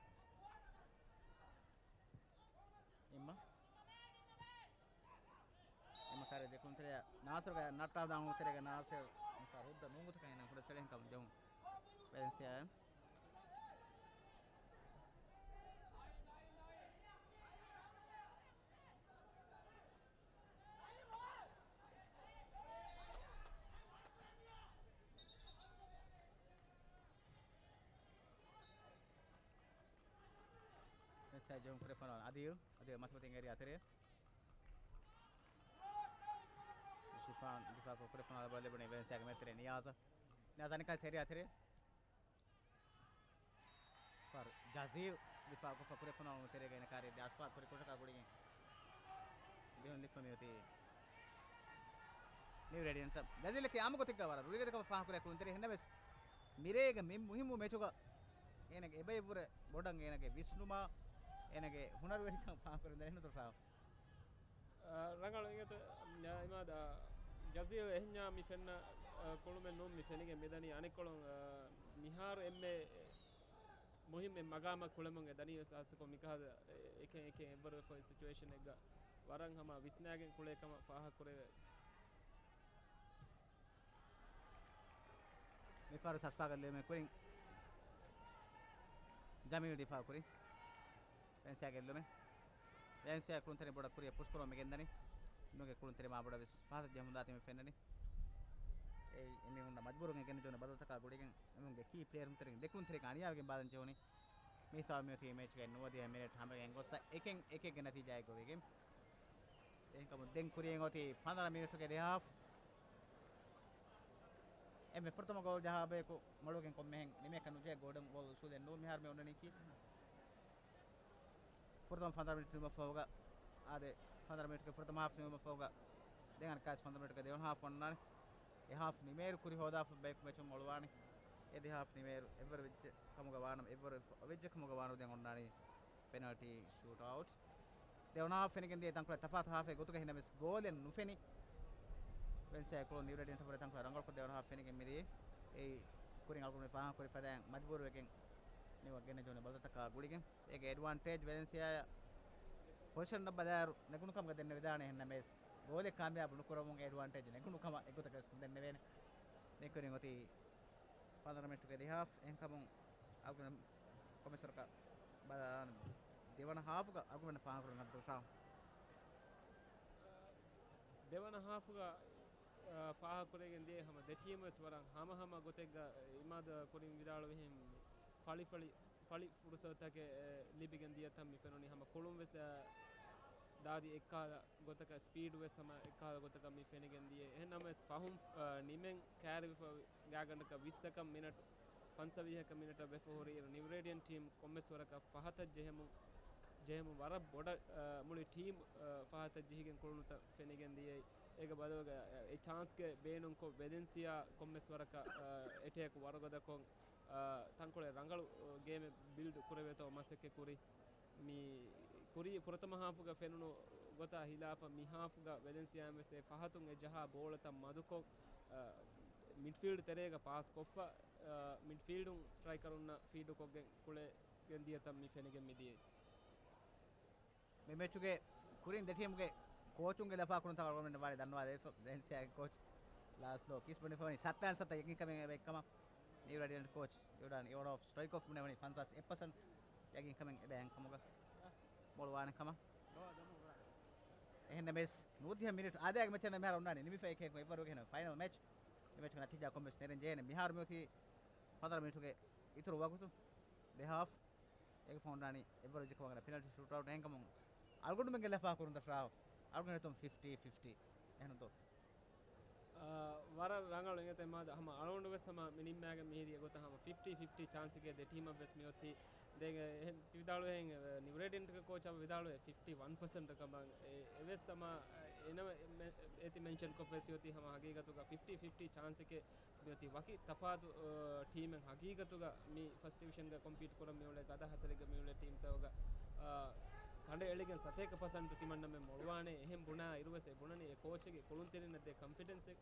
އިމްމަ. އިމްމަ ކާރި ދެކުން ތެރެއަށް ނާސިރުގެ ނައްޓާލާ ދާން ތެރޭގަ ނާސިރު ހުއްދަ ނޫންގޮތަކަށް އޭނަ ކުޑަ ސެޅެހެން ކަމުން ޖެހުން. ވެލެންސިއާ. ވެލެންސިއާ ޖެހުން ކުރެފަނާ އަދީލް. އަދީލް މަތިމަތިން އެރިއާ ތެރޭ. ޝިފާން ދިފާކޮށް ކުރެފަނާ ބޯޅަ ލިބުނީ ވެލެންސިއާގެ މެދުތެރެ ނިޔާޒަށް. ނިޔާޒް އަނެއްކާ އެރިއާ ތެރޭ. ފަރު ޖަޒީލް ދިފާކޮށްފަ ކުރެފަނާ ތެރޭގައި ކާރި ދެ އަޝްފާގް ކުރި ކުށަކާ ގުޅިގެން. ދެހުން ލިފަ މިއޮތީ. ނިއު ރޭޑިއަންޓް ޖަޒީލް އައި އާންމު ގޮތެއްގަ ވަރަށް ރުޅިގަދަކަމަށް ފާހަގަކުރޭ ކުޅުންތެރި ހެންނަވެސް. މިރޭގެ މި މުހިއްމު މެޗުގަ އޭނަގެ އެބައިވުރެ ބޮޑަށް އޭނަގެ ވިސްނުމާ އޭނަގެ ހުނަރުވެރިކަން ފާހަގަކުރެން ދެނެހިނދު ފާހަގަ. އަ، ރަނގަޅު އިނގޭތަ، އަ، އިމާދާ، ޖަޒީލް އެހެންޏާ މި ފެންނަ، އަ، ކުޅުމެއް ނޫން މި ފެނިގެން މިދަނީ. އަނެއްކޮޅުން، އަ، މިހާރު އެންމެ މުހިއްމު މަގާމަށް ކުޅެމުން އެ ދަނީ ވެސް އާސަކޮށް މިކަހަލަ އެ-، އެކެއް އެކެއް އެއްވަރު ވެފައި ސިޗުއޭޝަނެއްގަ ވަރަށް ހަމަ ވިސްނާގެން ކުޅޭ ކަމަށް ފާހަގަކުރެވޭ. މިފަހަރު އަޝްފާގް ލިޔުމެއް ކުރިން ޖަމީލް ދިފާ ކުރި. ވެލެންސިއާގެ ލިޔުމެއް. ވެލެންސިއާ ކުޅުންތެރިން ބޮޑަށް ކުރިއަށް ޕުޝްކުރަމުން މިގެންދަނީ. ނުގެ ކުޅުންތެރި މާ ބޮޑަށް ވެސް ފަހަތަށް ޖެހުމުން ދާތީ މި ފެންނަނީ. އެއީ އެމީހުންނަށް މަޖްބޫރުވެގެން ގެންދިޔުނު ބަދަލުތަކާ ގުޅިގެން އެމީހުންގެ ކީ ޕްލޭޔަރުންތެރިން ދެކުޅުންތެރިން އަނިޔާވެގެން ބާލަން ޖެހުނީ. މި ހިސާބު މިއޮތީ މެޗުގެ ނުވަދިހަ މިނެޓް ހަމަގެން ގޮއްސަ އެކެއް އެކެއްގެ ނަތީޖާއެއް ގޮވިގެން. އެހެންކަމުން ދެން ކުރިއަށް އޮތީ ފަނަރަ މިނެޓުގެ ދެ ހާފް. އެންމެ ފުރަތަމަ ގޯލް ޖަހާ ބަޔަކު މޮޅުވެގެން ކޮންމެހެން ނިމޭކަށް ނުޖެހޭ ގޯލްޑަން ގޯލް އުސޫލެއް ނޫން މިހާރު މި އޮންނަނީކީ. ފުރަތަމަ ފަނަރަ މިނެޓް ނިމުމަށްފަހުގަ، އާދެ، ފަނަރަ މިނެޓްގެ ފުރަތަމަ ހާފް ނިމުމަށްފަހުގަ، ދެން އަނެއްކާވެސް ފަނަރަ މިނެޓްގެ ދެވަނަ ހާފް އޮންނާނެ. އެ ހާފް ނިމޭއިރު ކުރި ހޯދާފަ ބަޔަކު މެޗުން އޮޅުވާނެ. އެ ދެ ހާފް ނިމޭއިރު އެއްވަރު ވެއްޖެ ކަމުގަ ވާނަމަ، އެއްވަރު ވެއްޖެ ކަމުގަ ވާނަމަ ދެން އޮންނާނީ ޕެނަލްޓީ ޝޫޓްއައުޓް. ދެވަނަ ހާފް ފެނިގެން ދިޔަ ތަންކޮޅެއް ތަފާތު ހާފެއް ގޮތުގަ ހިނަމެސް ގޯލެއް ނުފެނި. ވެލެންސިއާ ކުޅުން ނިއު ރޭޑިއަންޓް ފުރެ ތަންކޮޅެއް ރަނގަޅުކޮށް ދެވަނަ ހާފް ފެނިގެން މިދިޔަ. އެއީ ކުރިން އަޅުގަނޑު ފާހަގަކުރި ފަދައިން މަޖްބޫރުވެގެން ނިއުއަށް ގެންނަ ޖޯނި ބަލަތަކާ ގުޅިގެން. އޭގެ އެޑްވާންޓޭޖް ވެލެންސިއާއަށް ޕޮޒިޝަން ނަންބަރު ދާއިރު ނެގުނު ކަމުގަ ދެންނެވިދާނެ ހެންނަމެސް ގޯލެއް ކާމިޔާބު ނުކުރަމުން އެޑްވާންޓޭޖް ނެގުނު ކަމަށް އެގޮތަކަށް ވެސް ދެންނެވޭނެ. ދެން ކުރިން އޮތީ ފަނަރަ މިނެޓުގެ ދެ ހާފް. އެހެންކަމުން އަޅުގަނޑު ކޮމެންޓްސް ވަރަކަށް ބަލާން ދެވަނަ ހާފުގަ އަޅުގަނޑު ފާހަގަކުރަން ހައްދަރުޝާ. ދެވަނަ ހާފުގަ، އާ، ފާހަގަކުރެވިގެން ދިޔަ ހަމަ ދެ ޓީމުވެސް ވަރަށް ހަމަހަމަ ގޮތެއްގަ އިމާދު ކުރިން ވިދާޅުވިހެން ފަޅިފަޅި، ފަޅި ފުރުސަތުތަކެއް، އެ، ލިބިގެން ދިޔަތަން މި ފެނުނީ. ހަމަ ކުޅުންވެސް، އާ، ދާދި އެއްކާލަ ގޮތަކަށް، ސްޕީޑުވެސް ހަމަ އެއްކާލަ ގޮތަކަށް މި ފެނިގެން ދިޔަ. އެހެން ނަމަވެސް ފަހުން، އާ، ނިމެން ކައިރިވެފަ ވިއްސަކަށް މިނެޓު ފަންސަވީހަކަށް މިނެޓަށް ވެފަ ހުރި އިރު، ނިއު ރޭޑިއަންޓް ޓީމް ކޮންމެސް ވަރަކަށް ފަހަތަށް ޖެހެމުން، ޖެހެމުން ވަރަށް ބޮޑަށް، އާ، މުޅި ޓީމް، އާ، ފަހަތަށް ޖެހިގެން ކުޅުނުތައް ފެނިގެން ދިޔައީ. އޭގެ ބަދަލުގަ، އާ، އެ ޗާންސްގެ ބޭނުންކޮށް، ވެލެންސިއާ ކޮންމެސް ވަރަކަށް، އާ، އެޓޭކް ވަރުގަދަކޮށް، އާ، ތަންކޮޅެއް ރަނގަޅު، އާ، ގޭމެއް ބިލްޑް ކުރެވޭތޯ މަސައްކަތް ކުރި. މި ކުރީ ފުރަތަމަ ހާފުގަ ފެނުނު ގޮތާ ހިލާފަށް މި ހާފުގަ ވެލެންސިއާއިން ވެސް އެ ފަހަތުން އެ ޖަހާ ބޯޅަތައް މަދުކޮށް، އަ، މިޑްފީލްޑް ތެރޭގަ ޕާސް ކޮށްފަ، އަ، މިޑްފީލްޑުން ސްޓްރައިކަރުންނަށް ފީޑުކޮށްގެން ކުޅެގެން ދިޔަތަން މި ފެނިގެން މިދިޔައީ. މި މެޗުގެ ކުރިން ދެ ޓީމުގެ ކޯޗުންގެ ލަފާކުރުންތަކަށް އަޅުގަނޑު ވާނެ ދަންނަވާ ދެވިފަ، ވެލެންސިއާގެ ކޯޗް ލާސްލޯ ކިސް ބުނެފަވަނީ ސައްތައިން ސައްތަ ޔަގީންކަމެއް އެބަ އެއްކަމަށް. ނިއު ރޭޑިއަންޓް ކޯޗް އިވްޑާން އިވަނޯވް ސްޓޮއިކޮވް ބުނެވަނީ ފަންސާސް އެއް ޕަސެންޓް ޔަގީންކަމެއް އެބަ އެހެންކަމުގަ މޮޅު ވާނެ ކަމަށް. އެހެންނަމަވެސް ނުވަދިހަ މިނިޓް އާދަޔާގެ މެޗަށް މިހާރު އޮންނާނީ ނިމިފައި އެކެކު އެއްވަރުގެ ހެން ފައިނަލް މެޗް. މި މެޗުގެ ނަތީޖާ ކޮންމެސް ނެރެން ޖެހޭނެ. މިހާރު މިއޮތީ ފަންސާސް މިނިޓުގެ އިތުރު ވަގުތު ދެ ހާފް. އޭގެ ފަހުން އޮންނާނީ އެއްވަރު އެއްޗަކަށް ވާގަނޑަށް ޕެނަލްޓީ ޝޫޓްއައުޓް. އެހެންކަމުން އަޅުގަނޑުމެންގެ ލަފާކުރުންތައް ޝްރާވް އަޅުގަނޑު ހިތުން ފިފްޓީ ފިފްޓީ. އެހެންތޯ؟ އާ، ވަރަށް ރަނގަޅު އިނގޭތޯ އިމާދު. ހަމަ އަޅުގަނޑު ވެސް ހަމަ މި ނިންމާގެން މިހިރީ ގޮތަށް ހަމަ ފިފްޓީ ފިފްޓީ ޗާންސެއްގެ ދެ ޓީމަށް ވެސް މިއޮތީ. ދެން އެ، އެ، ވިދާޅުވެހެން، އެ، ނިއު ރޭޑިއަންޓްގެ ކޯޗް ހަމަ ވިދާޅުވޭ ފިފްޓީ ވަން ޕަސެންޓް ކަމަށް. އެ، އެވެސް ހަމަ، އެ، އޭނަ އެ، މެ-، އޭތި މެންޝަން ކޮށްފައި އޮތީ ހަމަ ހަގީގަތުގަ ފިފްޓީ ފިފްޓީ ޗާންސެކޭ މިއޮތީ ވަކި ތަފާތު، އަ، ޓީމެއް ހަގީގަތުގަ މި ފަސްޓް ޑިވިޝަންގަ ކޮމްޕީޓް ކުރަން މިއުޅޭ ގަދަ ހަތަރެއްގަ މިއުޅޭ ޓީމްތަކުގަ، އަ، ކަނޑައެޅިގެން ސަތޭކަ ޕަސެންޓު ތިމަންނަމެން މޮޅުވާނެ. އެހެން ބުނާ އިރުވެސް އެ ބުނަނީ އެ ކޯޗެއްގެ ކުޅުންތެރިންނަށް ދޭ ކޮންފިޑެންސެއް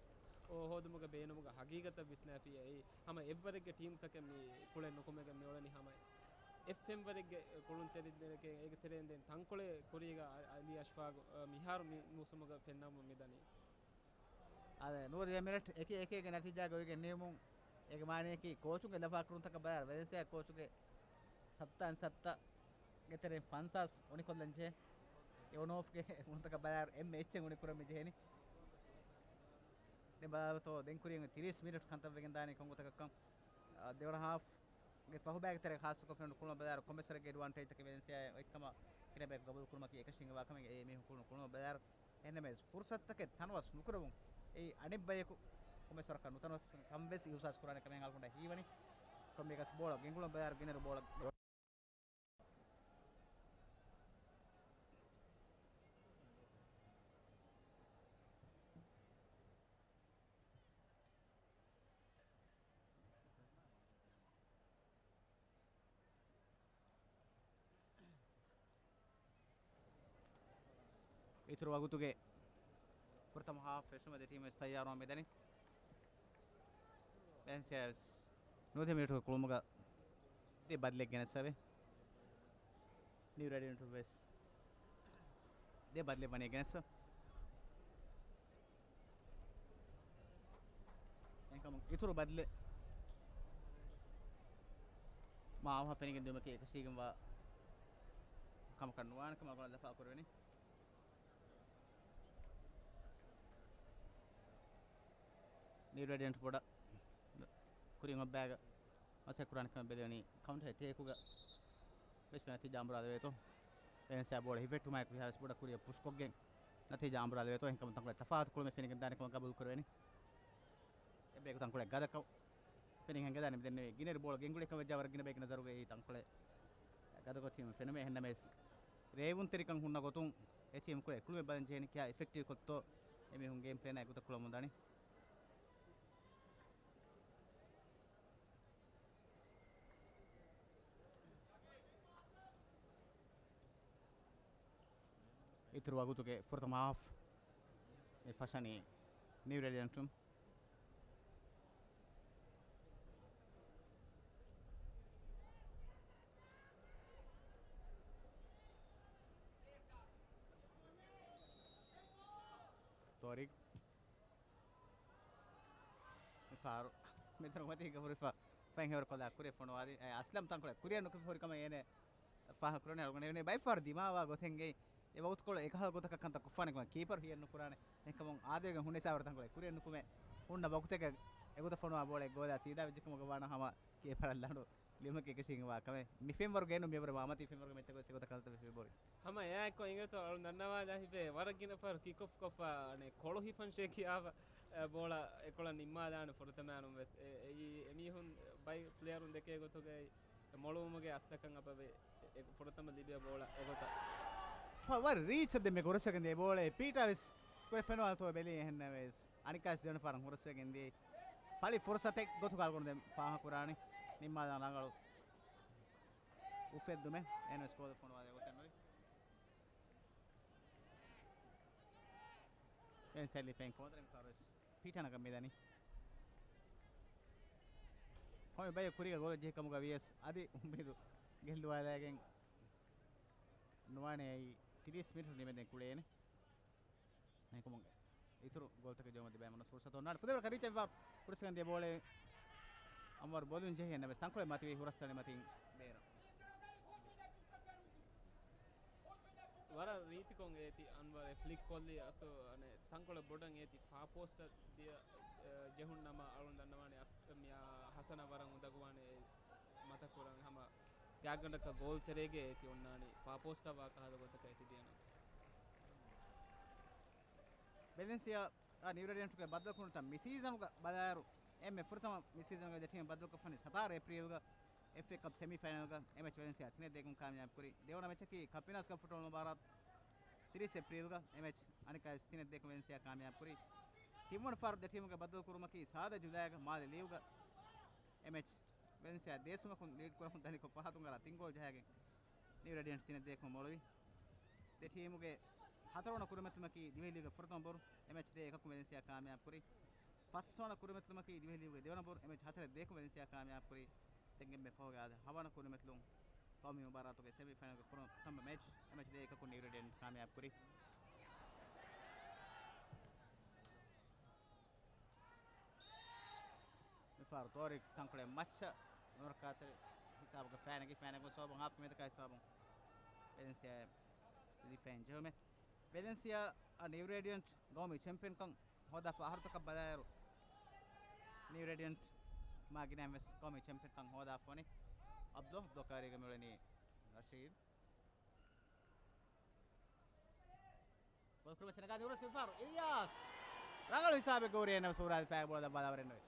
ހޯދުމުގެ ބޭނުމުގަ ހަގީގަތަށް ވިސްނާފިއޭ. އެއީ ހަމަ އެއްވަރެއްގެ ޓީމްތަކެއް މި ކުޅެ ނުކުމެގެން މިއުޅެނީ ހަމަ އެއް ފެންވަރެއްގެ ކުޅުންތެރިންނެކޭ. އޭގެ ތެރެއިން ދެން ތަންކޮޅެއް ކުރީގަ އަލީ އަޝްފާގު، އަ، މިހާރު މި މޫސުމުގަ ފެންނަމުން މިދަނީ. އާދެ، ނުވަދިހަ މިނެޓް އެކި އެކީގެ ނަތީޖާގަ އޮތްގެން ނިމުމުން އޭގެ މާނައަކީ ކޯޗުންގެ ލަފާ ކުރުންތަކަށް ބަލާއިރު ވެލެންސިއާ ކޯޗުގެ ސައްތައިން ސައްތަ ގެ ތެރެއިން ފަންސާސް އުނިކޮށްލަން ޖެހޭ. އިވަނޯވްގެ ކުޅުންތަކަށް ބަލާއިރު އެންމެ އެއްޗެއް އުނި ކުރަން މި ޖެހެނީ. ދެން ބަލާލަމާތޯ ދެން ކުރިން ތިރީސް މިނެޓް ކަންތައް ވެގެން ދާނީ ކޮންގޮތަކަށްކަން. އާ، ދެވަނަ ހާފްގެ ފަހުބައިގެ ތެރޭ ޚާއްސަކޮށް ފެނުނު ކުޅުނަށް ބަލާއިރު ކޮންމެސް ވަރެއްގެ އެޑްވާންޓޭޖްތަކެއް ވެލެންސިއާއަށް އޮތްކަމަށް ކިނަބެކް ގަބޫލު ކުރުމަކީ އެކަށީގެންވާ ކަމެއް. އެ މީހުން ކުޅުނު ކުޅުނަށް ބަލާއިރު އެހެންނަމަވެސް، ފުރުސަތުތަކެއް ތަނަވަސް ނުކުރެވުން، އެއީ އަނެއްބަޔަކު ކޮންމެސް ވަރަކަށް ނުތަނަވަސްކަން ވެސް އިހުސާސް ކުރާނެ ކަމެއް އަޅުގަނޑަށް ހީވަނީ. ކޮންމެއަކަސް ބޯޅަ ގެންގުޅުން ބަލާއިރު ގިނައިރު ބޯޅަ އިތުރު ވަގުތުގެ ފުރަތަމަ ހާފް ފެށުމަށް ދެ ޓީމް ވެސް ތައްޔާރުވާން މިދަނީ. ވެލެންސިއާ ވެސް ނުވަދިހަ މިނިޓުގެ ކުޅުމުގަ ދެ ބަދަލެއް ގެނެއްސަވޭ. ނިއު ރޭޑިއަންޓު ވެސް ދެ ބަދަލެއް ވަނީ ގެނެއްސަ. އެހެންކަމުން އިތުރު ބަދަލެއް މާ އަވަހަށް ފެނިގެން ދިއުމަކީ އެކަށީގެންވާ ކަމަކަށް ނުވާނެ ކަމަށް އަޅުގަނޑު ލަފާ ކުރެވެނީ. ނިއު ރޭޑިއަންޓް ބޮޑަށް ކުރިން އޮއްބާގަ މަސައްކަތް ކުރާނެ ކަމަށް ބެލެވެނީ ކައުންޓަރ އެޓޭކުގަ ވެސް ނަތީޖާ އަނބުރާލެވޭތޯ. ވެލެންސިއާ ބޯޅަ ހިފެއްޓުމާއެކު ވިހާވެސް ބޮޑަށް ކުރިއަށް ޕުޝްކޮށްގެން ނަތީޖާ އަނބުރާލެވޭތޯ. އެހެންކަމުން ތަންކޮޅެއް ތަފާތު ކުޅުމެއް ފެނިގެން ދާނެ ކަމަށް ގަބޫލު ކުރެވެނީ. އެއްބަޔަކު ތަންކޮޅެއް ގަދަކޮށް ފެނިގެން ހިނގަދާނެ މިދެންނެވި ގިނައިރު ބޯޅަ ގެންގުޅޭ ކަމަށް ވެއްޖާ ވަރަށް ގިނަ ބަޔަކު ނަޒަރުގައި ތަންކޮޅެއް ގަދަކޮށް ޓީމު ފެނުމެއް. އެހެންނަމަވެސް ރޭވުންތެރިކަން ހުންނަ ގޮތުން އެ ޓީމް ކުޅެ ކުޅުމެއް ބަލަން ޖެހެނީ ކިހާ އިފެކްޓިވް ކޮށްތޯ އެމީހުން ގޭމް ޕްލޭނާ އެގޮތަށް ކުޅަމުން ދާނީ. އިތުރު ވަގުތުގެ ފުރަތަމަ ހާފް މި ފަށަނީ ނިއު ރޭޑިއަންޓުން. ތޯރިގް. މި ފާރު މިތަނު މަތީގަ ހުރިފަ ފައިން ހެވަރު ކޮލާ ކުރިއަށް ފޮނުވާލި. އެ، އަސްލަމް ތަންކޮޅެއް ކުރިއަށް ނުކިފަ ހުރި ކަމަށް އޭނެ ފާހަގަ ކުރަނީ. އަޅުގަނޑު އެވެނީ ބައި ފާރު ދިމާވާ ގޮތެއްގައި އެ ވަގުތުކޮޅު އެކަހަލަ ގޮތަކަށް ކަންތައް ކޮށްފާނެ ކަމަށް ކީޕަރު ހިޔެއް ނުކުރާނެ. އެހެންކަމުން އާދަވެގެން ހުންނަ ހިސާބަށް ތަންކޮޅެއް ކުރިއަށް ނުކުމެ، ހުންނަ ވަގުތެއްގަ އެގޮތަށް ފޮނުވާ ބޯޅަ ގޯލާ ސީދާ ވެއްޖެ ކަމުގަ ވާނަ ހަމަ ކީޕަރަށް ލަނޑު ލިބުމަކީ އެކަށީގެންވާ ކަމެއް. މި ފެންވަރުގައި ނޫން މިއަށްވުރެ މާމަތީ ފެންވަރުގެ މެޗްތަކުވެސް އެގޮތަށް ކަންތައް ވެފަ އެބަހުރި. ހަމަ އެއާއެއްކޮށް އިނގޭތޯ އަޅުން ދަންނަވާލާ ހިބޭ، ވަރަށް ގިނަ ފަހަރު ކިކް އޮފް ކޮށްފަ އަނެއް ކޮޅު ހިފަން ޝޭކް ކިޔާފަ، އެ، ބޯޅަ އެކޮޅަށް ނިންމާލާނެ ފުރަތަމައިނުން ވެސް. އެ، އެއީ އެމީހުން ބައި ޕްލޭޔަރުން ދެކޭ ގޮތުގައި މޮޅުވުމުގެ އަސްލަކަން އަބަވޭ. އެ، ފުރަތަމަ ލިބިޔަ ބޯޅަ އެގޮތަށް. ފަ-، ވަރަށް ރީޗަށް ދެންމެ ހުރަސްވެގެން ދިޔަ ބޯޅަ ޕީޓާ ވެސް ކުރެ ފެނުވާލްތޯ ބެލީ އެހެންނަމަވެސް. އަނިކާސް ދެވަނަ ފަހަރަށް ހުރަސްވެގެން ދިޔަ. ފަޅި ފުރުސަތެއް ގޮތުގަ އަޅުގަނޑު ދެން ފާހަގަކުރާނީ. ނިންމާލާން ރަނގަޅު އުފެއްދުމެއް. އެހެންވެސް ގޯލް ފޮނުވާލެވޭ ގޮތެއް ނުވި. އެން ސެލި ފެން ކޯންދަރެ މި ފަރުވެސް ޕީޓާ ނަގަން މިދަނީ. ކޮންމެ ބައެއް ކުރީގަ ގޯލެއް ޖެހި ކަމުގަ ވިޔަސް އަދި އުއްމީދު ގެއްލުވާލައިގެން ނުވާނެ އެއީ ތިރީސް މިނިޓު ނިމެދެން ކުޅޭނެ. އެކަމުން އިތުރު ގޯލްތަކެއް ޖެހުމަށް ދިބާ މަނަސް ފުރުސަތު އޮންނާނެ. ފުދޭވަރަކަށް ރީޗް އެއްވާ ފުރުސަތު ދިޔަ ބޯޅަ އަންވަރު ބޮލުން ޖެހި އެންނަ ވެސް ތަންކޮޅެއް މަތިވީ ހުރަސްއަޅި މަތިން ބޭރަށް. ވަރަށް ރީތިކޮށް އޭތި އަންވަރެ ފްލިކް ކޮށްލީ އަސް އަނެއް ތަންކޮޅެއް ބޮޑަށް އޭތި ފާ ޕޯސްޓަށް ދިޔަ، އެ، ޖެހުން ނަމަ އަޅުން ދަންނަވާނެ އަސް-، މިޔާ ހަސަނަ ވަރަށް އުނދަގުވާނެ އެ މަތަކުރަން ހަމަ ގާތްގަނޑަކަށް ގޯލް ތެރޭގެ އޭތި އޮންނާނީ ފާ ޕޯސްޓަށް ވާ ކަހަލަ ގޮތަކަށް އޭތި ދިޔަނަމަ. ވެލެންސިއާ އާ، ނިއު ރޭޑިއަންޓްގެ ބައްދަލުކުރުންތައް މި ސީޒަނުގަ ބަލާއިރު، އެންމެ ފުރަތަމަ މި ސީޒަނުގެ ދެ ޓީމް ބައްދަލުކޮށްފަނީ ސަތާރަ އޭޕްރީލްގަ އެފްއޭ ކަޕް ސެމީ ފައިނަލްގަ. އެ މެޗް ވެލެންސިއާ ތިނެއް ދޭކުން ކާމިޔާބު ކުރި. ދެވަނަ މެޗަކީ ކަޕިނާސް ކަޕް ފުޓްބޯޅަ މުބާރާތު ތިރީސް އޭޕްރީލްގަ. އެ މެޗް އަނެއްކާވެސް ތިނެއް ދޭކުން ވެލެންސިއާ ކާމިޔާބު ކުރި. ތިންވަނަ ފަހަރު ދެ ޓީމުގެ ބައްދަލުކުރުމަކީ ސާދަ ޖުލައިގަ މާލެ ލީގުގަ. އެ މެޗް ވެލެންސިއާ ދޭސުމަކުން ލީޑް ކުރަމުން ދަނިކޮށް ފަހަތުން އަރާ ތިން ގޯލް ޖަހައިގެން ނިއު ރޭޑިއަންޓް ތިނެއް ދޭކުން މޮޅުވި. ދެ ޓީމުގެ ހަތަރުވަނަ ކުރިމަތިލުމަކީ ދިވެހި ލީގުގެ ފުރަތަމަ ބޯރު، އެ މެޗް ދޭ އެކަކުން ވެލެންސިއާ ކާމިޔާބު ކުރި. ފަސްވަނަ ކުރިމަތިލުމަކީ ދިވެހި ލީގުގެ ދެވަނަ ބޯރު، އެ މެޗް ހަތަރެއް ދޭކުން ވެލެންސިއާ ކާމިޔާބު ކުރި. ދެން އެންމެ ފަހުގެ އާދެ ހަވަނަ ކުރިމަތިލުން ޤައުމީ މުބާރާތުގެ ސެމީ ފައިނަލްގެ ފުރަތަމަ މެޗް، އެ މެޗް ދޭ އެކަކުން ނިއު ރޭޑިއަންޓް ކާމިޔާބު ކުރި. މިފަހަރު ތޯރިކް ތަންކޮޅެއް މައްޗަށް ނުރައްކާތެރި ހިސާބުގަ ފައިނަގި، ފައިނަގު ސޯބުން ހާފް މެދަކާ ހިސާބުން ވެލެންސިއާ ލިފައިން ޖެހުމެއް. ވެލެންސިއާ އަށް ނިއު ރޭޑިއަންޓް ގައުމީ ޗެމްޕިއަންކަން ހޯދާފަ އަހަރުތަކަށް ބަލާއިރު، ނިއު ރޭޑިއަންޓް މާ ގިނައިން ވެސް ގައުމީ ޗެމްޕިއަންކަން ހޯދާފަ ވަނީ. އަބްދު، އަބްދު ކާރީގަ މިއުޅެނީ ރަޝީދް. ގޯލް ކުރިމައްޗަށް ނަގާދީ ހުރަސް މިފަހަރު އިލްޔާސް. ރަނގަޅު ހިސާބެއް ގޯރީ އެން އެމް ސޫރާދި ފައި ބޯޅަ ދައްވާލާ ވަރެއް ނުވޭ.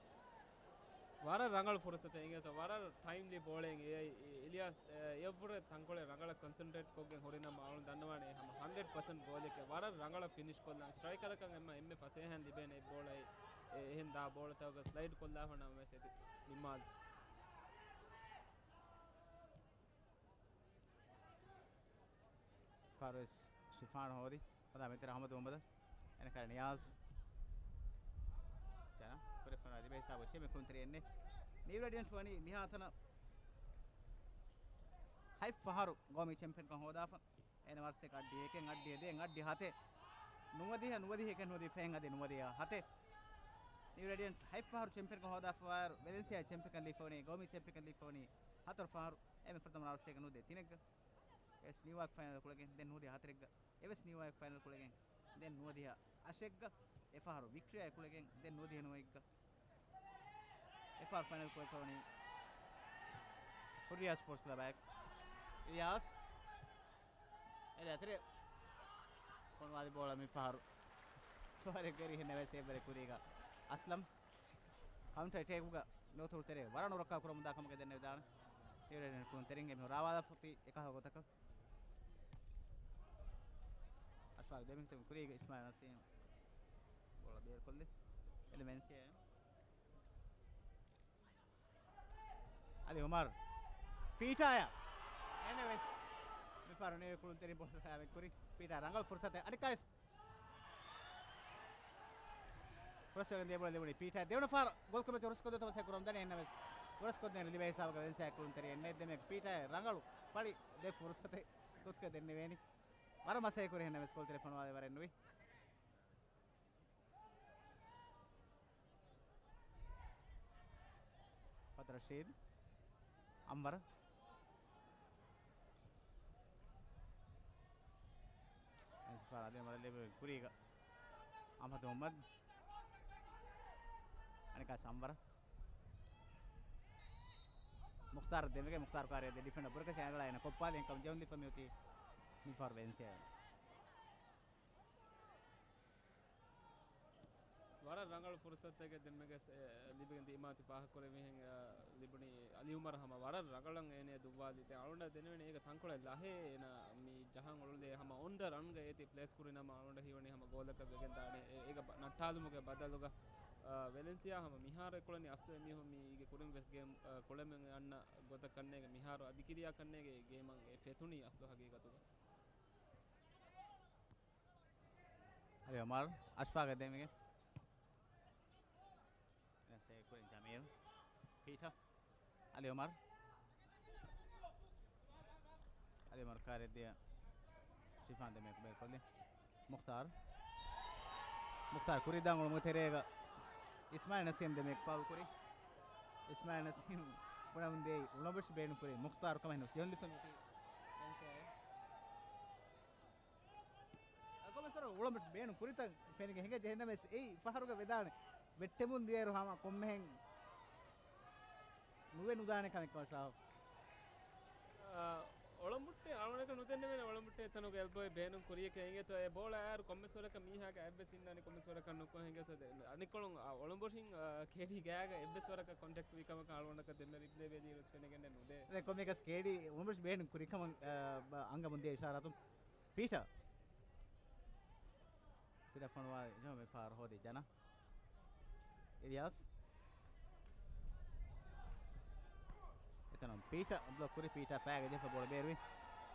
ވަރަށް ރަނގަޅު ފުރުސަތެއް އިނގޭތޯ. ވަރަށް ޓައިމްލީ ބޯޅައެއް އެއީ އިލްޔާސް، އެ، އެއަށްވުރެ ތަންކޮޅެއް ރަނގަޅަށް ކޮންސެންޓްރޭޓް ކޮށްގެން ހުރި ނަމަ އަޅުން ދަންނަވާނެ ހަމަ ހަންޑްރެޑް ޕަސެންޓް ގޯލެކޭ. ވަރަށް ރަނގަޅަށް ފިނިޝް ކޮށްލާން. ސްޓްރައިކަރަކަށް އެންމެ، އެންމެ ފަސޭހައިން ލިބޭނެ އެއް ބޯޅައެއް. އެ، އެހެން ދާ ބޯޅަތަކުގަ ސްލައިޑް ކޮށްލާފަ ނަމަވެސް އެތި ނިމާލް. ފަރުވެސް ޝިފާން ހޯދި. ހަދާ މިތެރެ އަހްމަދު މުހައްމަދު. އެނެކަރ ނިޔާޒް. ޖަނަ. ކުރެފަނާ ދިބޭ ހިސާބު ޗެމެ ކުންތެރި އެންނެ. ނިއު ރޭޑިއަންޓް ވަނީ މިހާތަނަ ހަތް ފަހަރު ގައުމީ ޗެމްޕިއަންކަން ހޯދާފަ. އޭނަ ވަރަސްތެކަ އައްޑިހަ އެކެއް އައްޑިހަ ދޭން އައްޑިހަ ހަތެއް. ނުވަދިހަ، ނުވަދިހަ އެކެއް ނުވަދިހަ ފެން އަދި ނުވަދިހަ ހަތެއް. ނިއު ރޭޑިއަންޓް ހަތް ފަހަރު ޗެމްޕިއަންކަން ހޯދާފަވާއިރު ވެލެންސިއާ ޗެމްޕިއަންކަން ލިބިފަވަނީ، ގައުމީ ޗެމްޕިއަންކަން ލިބިފަވަނީ ހަތަރު ފަހަރު. އެންމެ ފުރަތަމަ ރަސްތޭކަ ނުވަދިހަ ތިނެއްގަ. އެވެސް ނިއުޔޯކް ފައިނަލް ކުޅެގެން ދެން ނުވަދިހަ ހަތަރެއްގަ. އެވެސް ނިއުޔޯކް ފައިނަލް ކުޅެގެން ދެން ނުވަދިހަ އަށެއްގަ. އެފަހަރު ވިކްޓޯރިއާ ކުޅެގެން ދެން ނުވަދިހަ ނުވައެއްގަ. އެފަހަރު ފައިނަލް ކުޅެފަވަނީ ހުރިޔާ ސްޕޯޓްސް ކްލަބާއެކު. އިލްޔާސް. އެރޭ އަތެރޭ. ފޮނުވާލި ބޯޅަ މި ފަހަރު ތޯރެއް ގެރި ހެންނެވެސް އެއްވަރެއް ކުރީގަ އަސްލަމް. ކައުންޓަރ އެޓޭކުގަ މިއޮތުރު ތެރޭ ވަރަށް ނުރައްކާ ކުރަމުންދާ ކަމުގަ ދެންނެވިދާނެ. އެވަރެން ކުޅުން ތެރެންގެ މި ރާވާލާފަ އޮތީ އެކަހަލަ ގޮތަކަށް. އަޝްފާގް ދެމިހިތުން ކުރީގަ އިސްމާއިލް ނަސީމް ބޯޅަ ބޭރުކޮށްލި. އެލިމެންސިއޭ. އަލީ އުމަރު. ޕީޓާޔާ. އެންނެވެސް. މިފަހަރު ނިއުޔޯކް ކުޅުންތެރިން ބޯޅަ ސަލާމަތް ކުރި. ޕީޓާ ރަނގަޅު ފުރުސަތެއް. އަނިކާވެސް. ހުރަސްވެގެން ދިޔަ ބޯޅަ ލިބުނީ ޕީޓާ. ދެވަނަ ފަހަރު ގޯލް ކުރިމައްޗަށް ހުރަސްކޮށްދޭތޯ މަސައްކަތް ކުރަމުން ދަނީ އެންނެވެސް. ހުރަސްކޮށްދޭން ލިބޭ ހިސާބަކަށް ވެލެންސިއާ ކުޅުންތެރި އެންނެ ދެމެ ޕީޓާ ރަނގަޅު ފަޅި ދެ ފުރުސަތެއް ގޮތުގަ ދެންނެވޭނީ. ވަރަށް މަސައްކަތް ކުރި އެންނެވެސް ގޯލްތެރެ ފޮނުވާލެވަރެއް ނުވި. ފަތު ރަޝީދު. އަންވަރު. ފާރާ ދެމަރ ލިބި ކުރީގަ އަމަދު މުހައްމަދު. އަނެކާ ސަންވަރަ. މުޚްތާރު ދެމެގެ މުޚްތާރު ކާރި ދެ ޑިފެންޑަރ ބުރަކަށި އަނގަޅާ އޭނަ ކޮއްޕާލި އެންކަމް ޖެހުން ލިފަ މިއޮތީ މިފަހަރު ވެލެންސިއާ. ވަރަށް ރަނގަޅު ފުރުސަތެއްގެ ދެންވެސް، އެ، ލިބިގެން ދިމާތި ފާހަގަކުރެވިހެން، އެ، ލިބުނީ އަލީ އުމަރު ހަމަ ވަރަށް ރަނގަޅަށް އޭނަ ދުއްވާލި. ދެން އަޅުގަނޑަށް ދެނެވެނީ އޭގެ ތަންކޮޅެއް ލަހޭ އޭނަ މި ޖަހަން އުޅުލޭ ހަމަ އޮންޑަ ރަންގަ އޭތި ޕްލޭސް ކުރިނަމަ އަޅުގަނޑަށް ހީވަނީ ހަމަ ގޯލަކަށް ވެގެން ދާނެ. އެ، އޭގެ ބަ-، ނައްޓާލުމުގެ ބަދަލުގަ، އަ، ވެލެންސިއާ ހަމަ މިހާރު އެކުޅެނީ އަސްލު އެމީހުން މީގެ ކުރިން ވެސް ގޭމް، އަ، ކުޅެމެން އަންނަ ގޮތަށް ކަންނޭގެ މިހާރު އަދިކިރިޔާ ކަންނޭގެ ގޭމަށް އެ ފެތުނީ އަސްލު ހަގީގަތުގަ. އަލީ އުމަރު އަޝްފާގަށް ދެމިގެން. އެންސޭ ކުރިން ޖަމީލް. ޕީޓަ. އަލީ އުމަރު. އަލީ އުމަރު ކާރެއް ދިޔަ. ޝިފާން ދެމެ ބޭރުކޮށްލި. މުޚްތާރު. މުޚްތާރު ކުރި ދާން އުޅުމުގެ ތެރޭގަ އިސްމާއިލް ނަސީމް ދެމެ ފައުލް ކުރި. އިސްމާއިލް ނަސީމް ބުނަމުން ދިޔައީ އުޅަނބުށި ބޭނުން ކުރި. މުޚްތާރު ކަމަށް ނުސް ޖެހުން ލިފަ މިއޮތީ. އެންސޭ. އަގޮމެސްވަރަށް އުޅަނބު ބޭނުން ކުރިތަން ފެނިގެން ހިނގައްޖެ. އެހެންނަމަވެސް އެއީ ފަހަރުގަ ވެދާނެ. ވެއްޓެމުން ދިޔައިރު ހަމަ ކޮންމެހެން ނުވެ ނުދާނެ ކަމެއް ކަމަށް ޝާހު. އާ، އޮޅަނބުއްޓެ އަޅުގަނޑަކަށް ނުދެންނެވޭނެ އޮޅަނބުއްޓެ ތަނުގެ އެލްބޯއެއް ބޭނުން ކުރިޔަކަ އިނގޭތޯ. އެ ބޯޅަ އައިރު ކޮންމެސް ވަރަކަށް މީހާގެ އަތްވެސް އިންނާނެ ކޮންމެސް ވަރަކަށް ނުކޮށް ހިނގޭތޯ. ދެ-، އަނެއްކޮޅުން އަ، އޮޅަނބުށިން، އާ، ކޭޑީ ގާގަ އެއްވެސް ވަރަކަށް ކޮންޓެކްޓް ވީ ކަމަކަށް އަޅުގަނޑަކަށް ދެންމެ ރިޕްލޭ ވޭދީ ވެސް ފެނިގެންނެއް ނުދޭ. ދެން ކޮންމެއަކަސް ކޭޑީ އޮޅަނބުށި ބޭނުން ކުރި ކަމަށް، އާ، އަންގަމުން ދިޔަ އިޝާރާތު. ޕީޓަ. ޕީޓަ ފޮނުވާލި ޖަމީލް މި ފަހަރު ހޯދި ޖަނާ. އިލްޔާސް. އެތަނުން ޕީޓަ ބްލޮކް ކުރި. ޕީޓަ ފައިގަ ޖެހިފަ ބޯޅަ ބޭރުވި.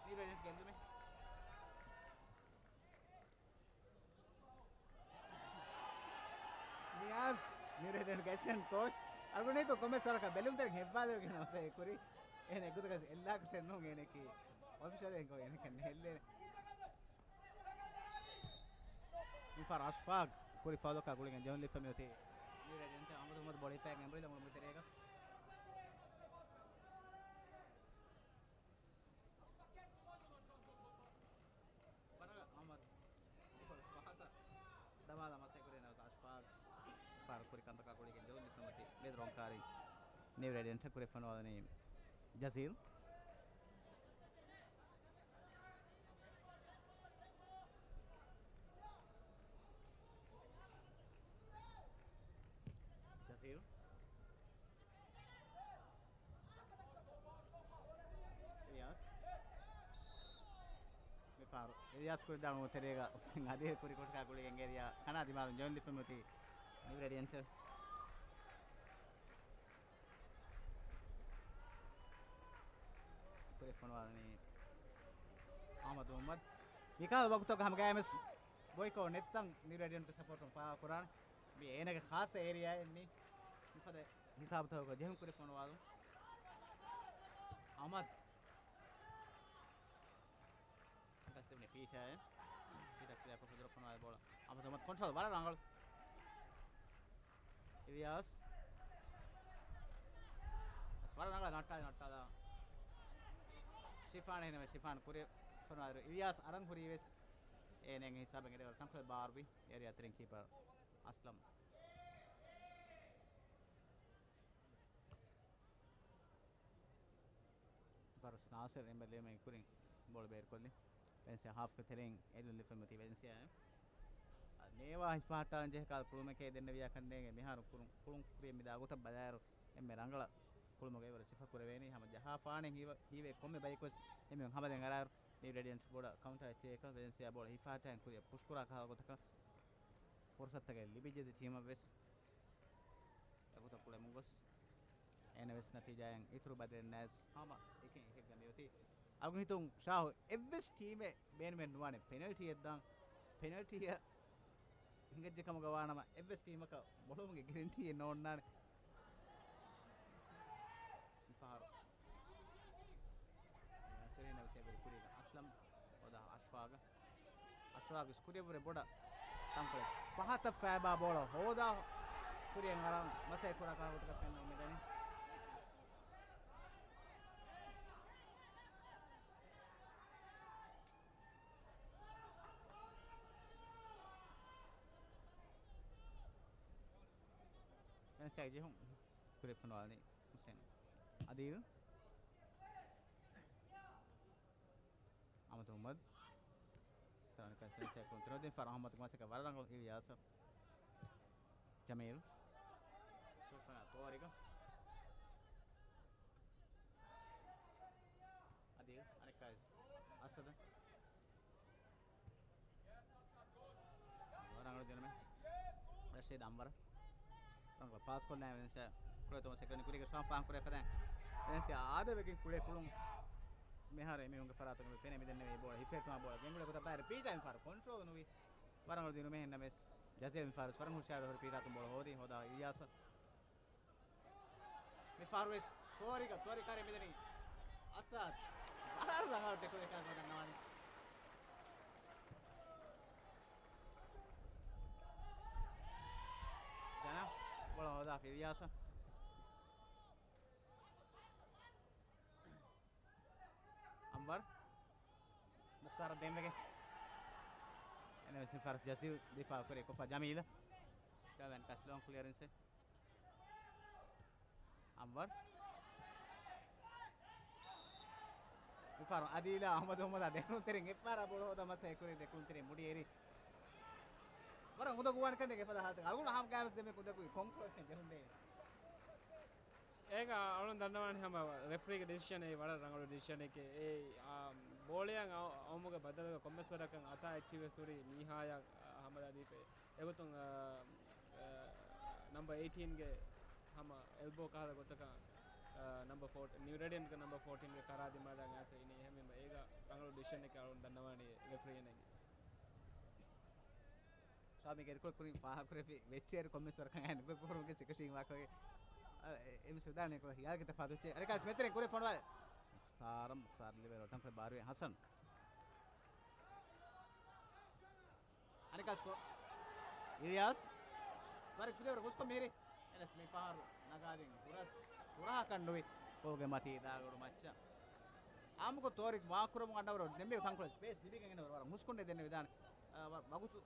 ނިއު ރޭޑިއަންޓް ގެންދުމެއް. ނިޔާޒް، ނިއު ރޭޑިއަންޓްގެ އެސިސްޓެންޓް ކޯޗް. އަޅުގަނޑު ކޮންމެސް ވަރަކަށް ބެލުންތެރިން ހެއްވާލެވިގެން އޮސޭ ކުރި. އެހެން އެގޮތަކަށް އެއްލާކަށެއް ނޫން އޭނައަކީ އޮފިޝަލެއް އެނގޮ އޭނަކަށް ނެހެއްލޭނެ. މިފަހަރު އަޝްފާގް ކުރި ފައުލަކާ ގުޅިގެން ޖެހުން ލިފަ މިއޮތީ ނިއު ރޭޑިއަންޓް. އަހްމަދު މުހައްމަދު ބޯޅަ ހިފައިގެން އެނބުރިލަ މުޅުމުގެ ތެރޭގަ. ވަރަށް އަހްމަދު ފަހަތަށް ދަމާލަށް މަސައްކަތް ކުރި ނަވަސް އަޝްފާގް ފަހަރު ކުރި ކަންތަކާ ގުޅިގެން ޖެހުން ލިފަ މިއޮތީ ބެދުރޯން ކާރި. ނިއު ރޭޑިއަންޓް ކުރި ފޮނުވާލަނީ ޖަޒީލް. ޖަޒީލް. އިލްޔާސް. މިފަހަރު އިލްޔާސް ކުރި ދާނު ތެރޭގަ އޮފްސައިޑް އަދި ކުރި ކޮށިކާ ގުޅިގެން އޭރިއާ ކަނާ ދިމާލުން ޖޮއިން ލިފަ މިއޮތީ ނިއު ރޭޑިއަންޓް. ކުރި ފޮނުވާލަނީ އަހްމަދު މުހައްމަދު. މިކަހަލަ ވަގުތަކަށް ހަމަ ގާތްމަސް ބޮއިކޯ ނެތްތަން ނިއު ރޭޑިއަންޓްގެ ސަޕޯޓުން ފާހަގަކުރާނެ. މި އޭނަގެ ޚާއްޞަ އޭރިއާއެއް މީ. މިފަދަ ހިސާބުތަކުގަ ޖެހުން ކުރި ފޮނުވާލުން. އަހްމަދު. ކަސްތެވުނީ ޕީޓާއެއް. ޕީޓާ ކްލިއާކޮށް ފެދުރަ ފޮނުވާލި ބޯޅަ. އަހްމަދު މުހައްމަދު ކޮންޓްރޯލް ވަރަށް ރަނގަޅު. އިލްޔާސް. ވަރަށް ރަނގަޅަށް ނައްޓާލި ނައްޓާލާ. ޝިފާން އެހެންވެ ޝިފާން ކުރި ފޮނުވާލި. އިލްޔާސް އަރަން ހުރީ ވެސް އޭނަގެ ހިސާބެއް އެދެވަރު ތަންކޮޅެއް ބާރުވި. އޭރިއާ ތެރެއިން ކީޕަރ އަސްލަމް. ފަރުސް ނާސިރު އެނބެލޭމެ ކުރިން ބޯޅަ ބޭރުކޮށްލި. ވެލެންސިއާ ހާފްގެ ތެރެއިން އެލުން ލިފަމަތީ ވެލެންސިއާ. ނޭވާ ހިފަހައްޓާން ޖެހޭ ކަހަލަ ކުޅުމެކޭ ދެންނެވިޔާ ކަންނޭނގެ މިހާރު ކުޅުން، ކުޅުން ކުރިޔަށް މިދާ ގޮތަށް ބަލާއިރު އެންމެ ރަނގަޅަށް ކުޅުމުގެ އިވަރު ސިފަ ކުރެވޭނީ. ހަމަ ޖަހާފާނެ ހީވެ، ހީވެ ކޮންމެ ބަޔަކުވެސް އެމީހުން ހަމަލެން އަރާއިރު ނިއު ރޭޑިއަންޓް ބޯޅަ ކައުންޓަރ އެއްޗެއް އެކަން ވެލެންސިއާ ބޯޅަ ހިފަހައްޓާން ކުރިޔަށް ޕުޝްކުރާ ކަހަލަ ގޮތަކަށް ފުރުސަތުތަކެއް ލިބިއްޖެ ދެ ޓީމަށް ވެސް. އެގޮތަށް ކުޅެމުން ގޮސް އޭނަ ވެސް ނަތީޖާއިން އިތުރު ބަދަލެއް ނައިސް ހަމަ އެކެއް އެކެއްގަ މިއޮތީ. އަޅުގަނޑު ހިތުން ޝާހު އެއްވެސް ޓީމެއް ބޭނުމެއް ނުވާނެ ޕެނަލްޓީއެއް ދާން. ޕެނަލްޓީއަށް ހިނގައްޖެ ކަމުގަ ވާނަމަ އެއްވެސް ޓީމަކަށް މޮޅުވުމުގެ ގެރެންޓީއެއް ނޯންނާނެ. މިފަހަރު ނާސިރު ހިންނަވެސް އެނބުރި ކުރީގަ އަސްލަމް ހޯދާ އަޝްފާގަ. އަޝްރާފް ސްކުރިއަށްވުރެ ބޮޑަށް ތަންކޮޅެއް ފަހަތަށް ފައިބާ ބޯޅަ ހޯދާ ކުރިއަށް އަރަން މަސައްކަތް ކުރާ ކަހަލަ ގޮތަކަށް ފެންނަން މިދަނީ. ސައި ޖެހުން ކުރެފުނުވާލި ހުސެން އަދީލް. އަހްމަދު މުހައްމަދު. ތަރަނިކާ ސެންސަރ ކުންތުރަ ދެން ފަރަހަމަތު މަސަކަ ވަރަށް ރަނގަޅު އިލްޔާސް. ޖަމީލް. ތޯރިގަ. އަދި އަނެއްކާވެސް އަސަދަ. ރަނގަޅު ދިނުމެއް. ރަޝީދު އަންވަރު. ރަނގަޅަށް ޕާސް ކޮށްލާ ވެލެންސިއާ ކުޅޭ ތޯމަސް އެކަނި ކުރީގެ ޝާމް ފާހަގަ ކުރެ ފަދައިން. ވެލެންސިއާ އާދެވެގެން ކުޅޭ ކުޅުން މިހާރު އެމީހުންގެ ފަރާތުން ފެނެ މިދެންނެވި ބޯޅަ ހިފޭތުމާ ބޯޅަ ގެންގުޅޭ ގޮތަށް ބައިރަށް ޕީޓާ އެމް ފާރު ކޮންޓްރޯލް ނުވި. ވަރަށް ރަނގަޅު ދިނުމެއް ހެންނަމެސް ޖަޒީލް އެމް ފާރު ވަރަށް ހުޝާރު ހުރި ޕީޓާ ތުން ބޯޅަ ހޯދި ހޯދާ އިލްޔާސް. މި ފާރުވެސް ތޯރިގަ، ތޯރި ކާރި މިދަނީ. އަސަދް. ވަރަށް ރަނގަޅު ޓެކުލް އެކާ ގޮތަށް ނަވާނީ. ޖަނާ ބޯޅަ ހޯދާ ފިލްޔާސަ. އަންވަރު. މުޚްތާރަށް ދޭންވެގެން. އެންއެމްސީ ފާރު ޖަޒީލް ދިފާ ކުރި ކޮފާ ޖަމީލަ. ކެވިން ކަސް ލޯން ކްލިއަރެންސެއް. އަންވަރު. މިފަހަރު އަދީލާ އަހްމަދު މުހައްމަދާ ދެކުންތެރިން އެއްފަހަރާ ބޯޅަ ހޯދާ މަސައްކަތް ކުރި ދެކުންތެރިން މުޑި އެރި. ވަރަށް އުނދަގޫވާނެ ކަންނޭނގެ އެފަދަ ހާލަތަކަށް. އަޅުގަނޑު ހަމަ ގާވެސް ދެމެ ކުދަކު ކޮންކޮޅެއް ޖެހުންދޭ. އޭގަ އަޅުން ދަންނަވާނެ ހަމަ ރެފްރީގެ ޑިސިޝަނެއް ވަރަށް ރަނގަޅު ޑިސިޝަނެކޭ. އެ، އާ، ބޯޅައަށް އައުމުގެ ބަދަލުގަ ކޮންމެސް ވަރަކަށް އަތާ އެއްޗިވެސް ހުރި މީހާޔަށް، އާ، ހަމަލާ ދީފައި. އެގޮތުން، އާ، އާ، ނަމްބަ އެއިޓީންގެ ހަމަ އެލްބޯ ކަހަލަ ގޮތަކަށް، އާ، ނަމްބަ ފޯޓީން، ނިއު ރޭޑިއަންގެ ނަމްބަ ފޯޓީންގެ ކަރާ ދިމާލަށް އައިސް އިނީ. އެހެންވީމަ އޭގަ ރަނގަޅު ޑިސިޝަނެކޭ އަޅުން ދަންނަވާނީ ރެފްރީއަށް ނެގި. ޝާމީގެ ރިކޮޑް ކުރިން ފާހަގަކުރެފި ވެއްޗޭރި ކޮންމެސް ވަރަކަށް އަހަން ނުކުތް ފުރުމުގެ ސިކަށީން ވާކޮއި، އަ، އެ، އެމި ސުދާނެ ކޮ ހިޔާލްގެ ތަފާތު އެއްޗެއް. އަނެކާސް މެތެރެން ކުރެ ފޮނުވާ. މުޚްތާރަށް، މުޚްތާރު ލިބޭ ރޮޓަން ކުރެ ބާރުވެ ހަސަން. އަނެކާސް ކޮ އިލްޔާސް. ވަރަށް ފުދޭވަރަށް ހުސްކޮށް މިހިރި. އެނަސް މި ފަހަރު ނަގާދިން ހުރަސް ހުރަހަކަށް ނުވި. ކޯގެ މަތީ ދާގަޑު މައްޗަށް. އާއްމުކޮށް ތޯރިކް މާކުރަމުން އަންނަވަރު ދެންމެ ތަންކޮޅެއް ސްޕޭސް ލިބިގެން އެންނަވަރު ވަރަށް ހުސްކޮށް ދެންނެވިދާނެ. އަ، ވަ-، ވަގުތު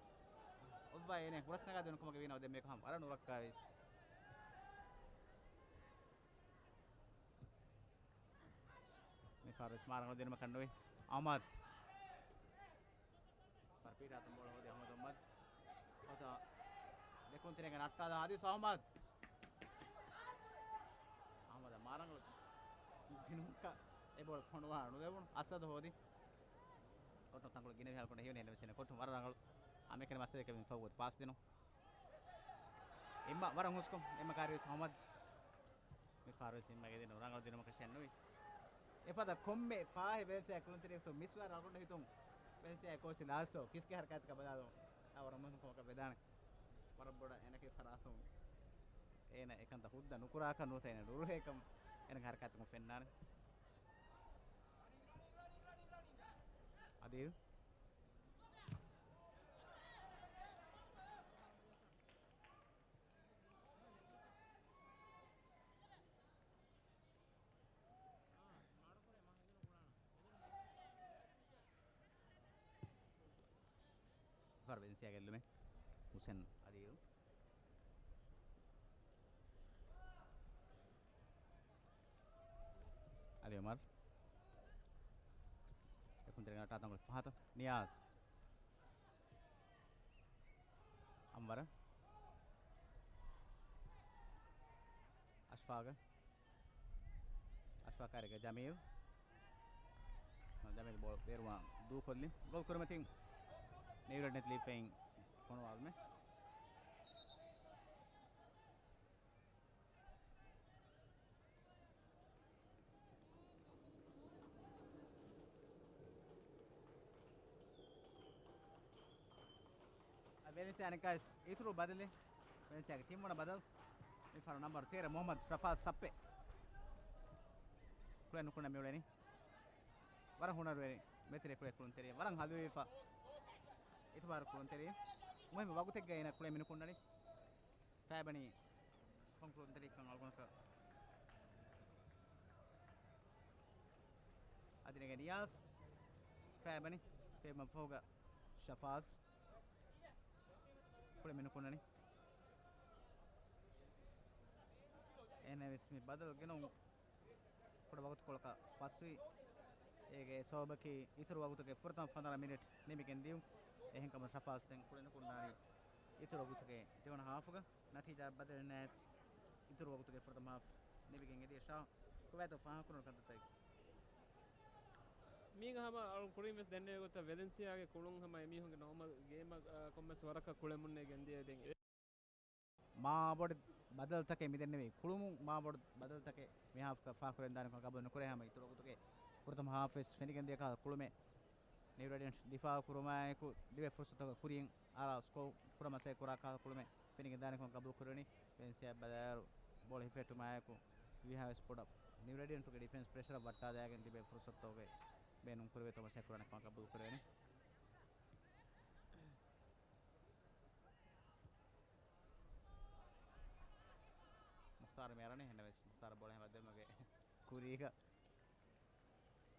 އޮއްވާ އޭނެ ހުރަސް ނަގާ ދެން ކަމަކަށް ވީނަ ދެންމެ ކަހަން ވަރަށް ނުރައްކާވީސް. މި ފާރު ވެސް މާ ރަނގަޅު ދިނުމަކަށް ނުވި. އަހްމަދު. ފަރުޕީޓާ ތުން ބޯޅަ ހޯދި އަހްމަދު މުހައްމަދު. ހޯދާ ދެކުން ތެރޭގަ ނައްޓާލާ އަދިވެސް އަހްމަދު. އަހްމަދަށް މާ ރަނގަޅު ދިނުމަކަށް އެ ބޯޅަ ފޮނުވާ ނުލެވުނު. އަސަދު ހޯދި. ކޮޓުން ތަންކޮޅު ގިނަވި ހަލަކުން ހެޔޮ ނޭނެ ވެސް ކޮޓުން ވަރަށް ރަނގަޅު. އަމެކެން މަސަލެކެ މި ފަހު ގޮތް ޕާސް ދިނުން. އެއްމަ ވަރަށް ހުސްކޮށް، އެއްމަ ކާރިވެސް އަހްމަދު. މި ފާރުވެސް އެއްމަގެ ދިނުން ރަނގަޅު ދިނުމަކަށެއް ނުވި. އެފަދަ ކޮންމެ ޕާހެއް ވެލެންސިއާ ކުޅުންތެރިއަކު މިސްވާ ރަގުން ހިތުން ވެލެންސިއާ ކޯޗް ލާސްލޯ ކިސްކެ ހަރަކާތަކަށް ބަލާލުން. އާ ވަރަށް މުހިންމު ކަމަކަށް ވެދާނެ. ވަރަށް ބޮޑަށް އޭނަގެ ފަރާތުން އޭނަ އެކަންތައް ހުއްދަ ނުކުރާކަށް ނުވަތަ އޭނަ ނުރުހޭކަން އޭނަގެ ހަރަކާތަކުން ފެންނާނެ. އަދިލް. ފަރު ވެލެންސިއާ ގެއްލުމެއް. ހުސެން އަލީ. އަލީ އުމަރު. އެކުންތެރިން އަޓާ ތަންކޮޅެއް ފަހަތަށް. ނިޔާޒް. އަންވަރު. އަޝްފާގަ. އަޝްފާ ކާރިގަ ޖަމީލް. ޖަމީލް ބޯ-، ބޭރުވާ ދޫކޮށްލި. ގޯލް ކުރިމަތިން ނެވިރަޑް ނެތިލީފައިން ފޮނުވާލުމެއް. އަ، ވެލެންސިއާ އަނެއްކާވެސް އިތުރު ބަދަލެއް. ވެލެންސިއާގެ ތިންވަނަ ބަދަލު. މި ފަހަރު ނަމްބަރު ތޭރަ މުހައްމަދު ޝަފާޒް ސައްޕެ. ކުޅެ ނުކުންނަ މިއުޅެނީ. ވަރަށް ހުނަރުވެރި މެތިރެ ކުޅެ ކުޅުންތެރި. ވަރަށް ހަލުވެފަ. އިތުބާރު ކުޅުންތެރި. މުހިއްމު ވަގުތެއްގަ އޭނަ ކުޅެ މިނުކުންނަނީ. ފައިބަނީ ކޮންކުޅުންތެރިކަން އަޅުގަނޑަކަށް އަދި ނެގެ ނިޔާޒް ފައިބަނި ފެއިބަން ފަހުގަ ޝަފާޒް ކުޅެ މިނުކުންނަނީ. އެހެންވެސް މި ބަދަލު ގެނައުން ކުޑަ ވަގުތުކޮޅަކަށް ފަސްވި. އޭގެ ސަބަބަކީ އިތުރު ވަގުތުގެ ފުރަތަމަ ފަންސާސް މިނިޓް ނިމިގެން ދިޔުން. އެހެންކަމުން ޝަފާޒް ދެން ކުޅެން ކުންނާނީ އިތުރު ވަގުތުގެ ދެވަނަ ހާފުގަ. ނަތީޖާ ބަދަލެއް ނަޔަސް އިތުރު ވަގުތުގެ ފުރަތަމަ ހާފް ނިމިގެން އެދިޔަ ޝާ. ކޮބާތޯ ފާހަގަކުރުނު ކަންތައްތަކެއް؟ މީގަ ހަމަ އަޅު ކުރިން ވެސް ދެންނެވި ގޮތަށް ވެލެންސިއާގެ ކުޅުން ހަމަ އެމީހުންގެ ނޯމަލް ގޭމަށް، އާ، ކޮންމެސް ވަރަކަށް ކުޅެމުންނޭ ގެންދިޔަ ދެން. މާ ބޮޑު ބަދަލުތަކެއް މިދެންނެވީ. ކުޅުމުން މާ ބޮޑު ބަދަލުތަކެއް މި ހާފްގަ ފާހަގަކުރެން ދާނެކަން ގަބޫލު ނުކުރޭ. ހަމަ އިތުރު ވަގުތުގެ ފުރަތަމަ ހާފް ވެސް ފެނިގެން ދިޔަ ކަހަލަ ކުޅުމެއް. ނިއު ރޭޑިއަންޓްސް ދިފާއު ކުރުމާއެކު ދިވެ ފުރުސަތުތަކަށް ކުރިން އާރާ ސްކޯ ކުރަމަސޭ ކުރާ ކަހަލަ ކުޅުމެއް ފެނިގެން ދާނެކަން ގަބޫލު ކުރެވެނީ. ވެލެންސިއާ ބަލާއިރު ބޯޅަ ހިފެހެއްޓުމާއެކު ވީހާވެސް ބޮޑަށް ނިއު ރޭޑިއަންޓުގެ ޑިފެންސް ޕްރެޝަރ ވައްޓާލައިގެން ދިވެ ފުރުސަތުގެ ބޭނުން ކުރެވޭތޯ މަސޭ ކުރާނެކަން ގަބޫލު ކުރެވެނީ. މުޚްތާރު މި އަރަނީ. އެހެންނަމަވެސް މުޚްތާރު ބޯޅަ ހެމަ ދެމުގެ ކުރީގަ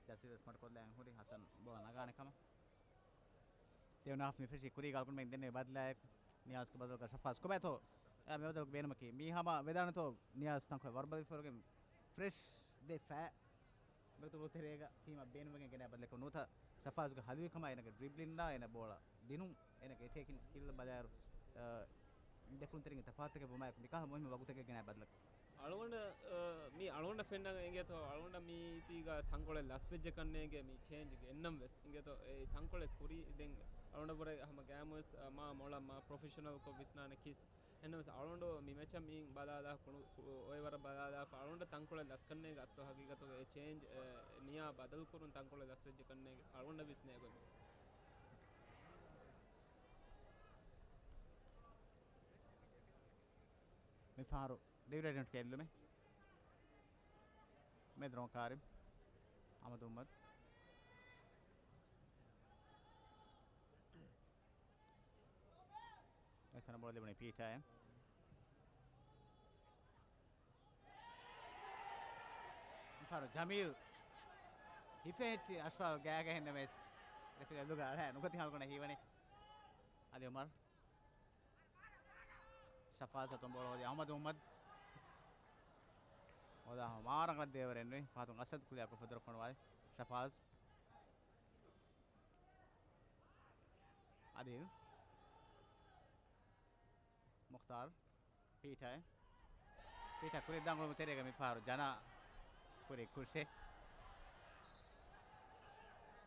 ޖަސީދަސް މަޑުކޮށްލައިގެން ހުރި ހަސަން ބޯޅަ ނަގާނެ ކަމަށް. ދެވަނަ ހާފް މި ފެށި ކުރީގަ އަޅުގަނޑުމެން ދެންނެވި ބަދަލާއެކު ނިޔާޒްގެ ބަދަލުގަ ޝަފާޒް. ކޮބާތޯ އެ މި ބަދަލު ބޭނުމަކީ؟ މީ ހަމަ ވެދާނެތޯ ނިޔާޒް ތަންކޮޅެއް ވަރުބަލިފަރުގެ ފްރެޝް ދެ ފައި ބެތުލު ތެރޭގަ ޓީމަށް ބޭނުމެގެން ގެނައި ބަދަލެއް ނޫންތަ. ޝަފާޒްގެ ހަލުވިކަމާ އޭނަގެ ޑްރިބްލިންއާ އޭނަ ބޯޅަ ދިނުން އޭނަގެ އެޓޭކިން ސްކިލް ބަލާއިރު، އަ، ދެކުންތެރިންގެ ތަފާތުތަކެއް ވުމާއެކު މިކަހަލަ މުހިންމު ވަގުތެއްގަ ގެނައި ބަދަލަކީ. އަޅުގަނޑަށް، އަ، މީ އަޅުގަނޑަށް ފެންނަން އިނގޭތޯ، އަޅުގަނޑަށް މީތީގަ ތަންކޮޅެއް ލަސްވެއްޖެ ކަންނޭނގެ މި ޗޭންޖް ގެންނަން ވެސް އިނގޭތޯ. އެ ތަންކޮޅެއް ކުރީ ދެން އަޅުގަނޑަށްވުރެ ހަމަ ގައިމުވެސް، އަ، މާ މޮޅަށް މާ ޕްރޮފެޝަނަލްކޮށް ވިސްނާނެ ކިސް. އެހެންނަމަވެސް އަޅުގަނޑު މި މެޗަށް މިއިން ބަލާލާ ކުޅު-، ކު-، އޮއެވަރަށް ބަލާލާފަ އަޅުގަނޑަށް ތަންކޮޅެއް ލަސްކަންނޭނގެ އަސްލު ހަގީގަތުގަ އެ ޗޭންޖް، އެ، ނިޔާ ބަދަލުކުރުން ތަންކޮޅެއް ލަސްވެއްޖެ ކަންނޭނގެ އަޅުގަނޑަށް ވިސްނޭ ގޮތް. މިފަހަރު ޑިވިޑެންޓް ގެއްލުމެއް. މެދު ރޮނގު ކާރިމް އަހްމަދު މުހައްމަދު. އެތަނަށް ބޯޅަ ލިބުނީ ޕީޓާއަށް. މިފަހަރު ޖަމީލް ހިފެހެއްޓި އަޝްރާފް ގާގަ ހެންނަމެސް ރެފްރީ އެލުގަ އަޅާ ނުގަތި ހަޅުގަނޑަށް ހީވަނީ. އަލީ އުމަރު. ޝަފާޒަށް ބޯޅަ ހޯދި އަހްމަދު މުހައްމަދު. ހޯދާ މާ ރަނގަޅަށް ދޭވަރެއް ނުވި. ފަހަތުން އަސަދު ކުލިއަކު ފަދަރަ ފޮނުވާލި. ޝަފާޒް. އަދިލް. މުޚްތާރު. ޕީޓާ. ޕީޓާ ކުރި ދަނގުޅުމު ތެރޭގަ މިފަހަރު ޖަނާ ކުރި ކުށެއް.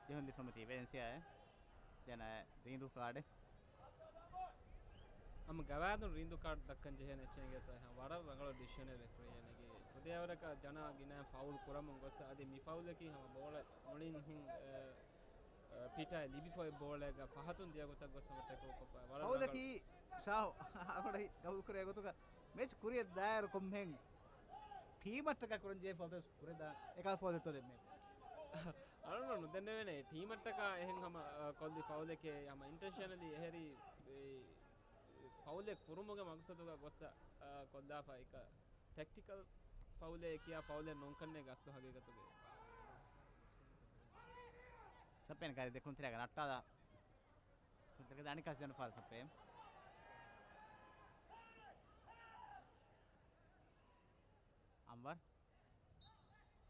ޖެހުން ލިފަމުތީ ވެލެންސިއާއެއް. ޖަނާ ރީނދޫ ކާޑެއް. ހަމަ ގަވާއިދުން ރީނދޫ ކާޑް ދައްކަން ޖެހޭނެ އެއްޗެއް އިނގޭތޯ އެހާ ވަރަށް ރަނގަޅު ޑިސިޝަނެއް ރެފްރީއާ ނެގީ. ފުދޭވަރަކަށް ޖަނާ ގިނައިން ފައުލް ކުރަމުން ގޮސް އަދި މި ފައުލަކީ ހަމަ ބޯޅަ މުޅިން ހިން، އެ، އެ، ޕީޓާއަށް ލިބިފައި ބޯޅައިގަ ފަހަތުން ދިޔަ ގޮތަށް ގޮސް ހަމަ ޓެކްލް ކޮށްފަ ވަރަށް ރަނގަޅު. ފައުލަކީ ޝާހު އަޅުގަނޑަށް ގަބޫލު ކުރޭ ގޮތުގަ މެޗް ކުރިއަށް ދާއިރު ކޮންމެހެން ޓީމަށްޓަކާ ކުރަން ޖެހޭ ފައުލްތައް ކުރެ ދާން އެކަހަލަ ފައުލެއްތޯ ދެންމެ. އަޅުގަނޑު ނުދެންނެވޭނެ ޓީމަށްޓަކާ އެހެން ހަމަ، އަ، ކޮށްލި ފައުލެކޭ ހަމަ އިންޓެންޝަނަލީ އެހެރީ، އެ، ފައުލެއް ކުރުމުގެ މަގުސަދުގަ ގޮއްސަ، އަ، ކޮށްލާފަ އެކަ ޓެކްޓިކަލް ފައުލޭ ކިޔާ ފައުލެއް ނޫންކަންނޭ ގަސްދު ހަގީގަތުގެ. ސަޕެން ގާރި ދެ ކުންތެރޭގަ ނައްޓާލާ. ކުންތެރޭގަ އަނިކާސް ދެން ފާރ ސަޕެ. އަންވަރު.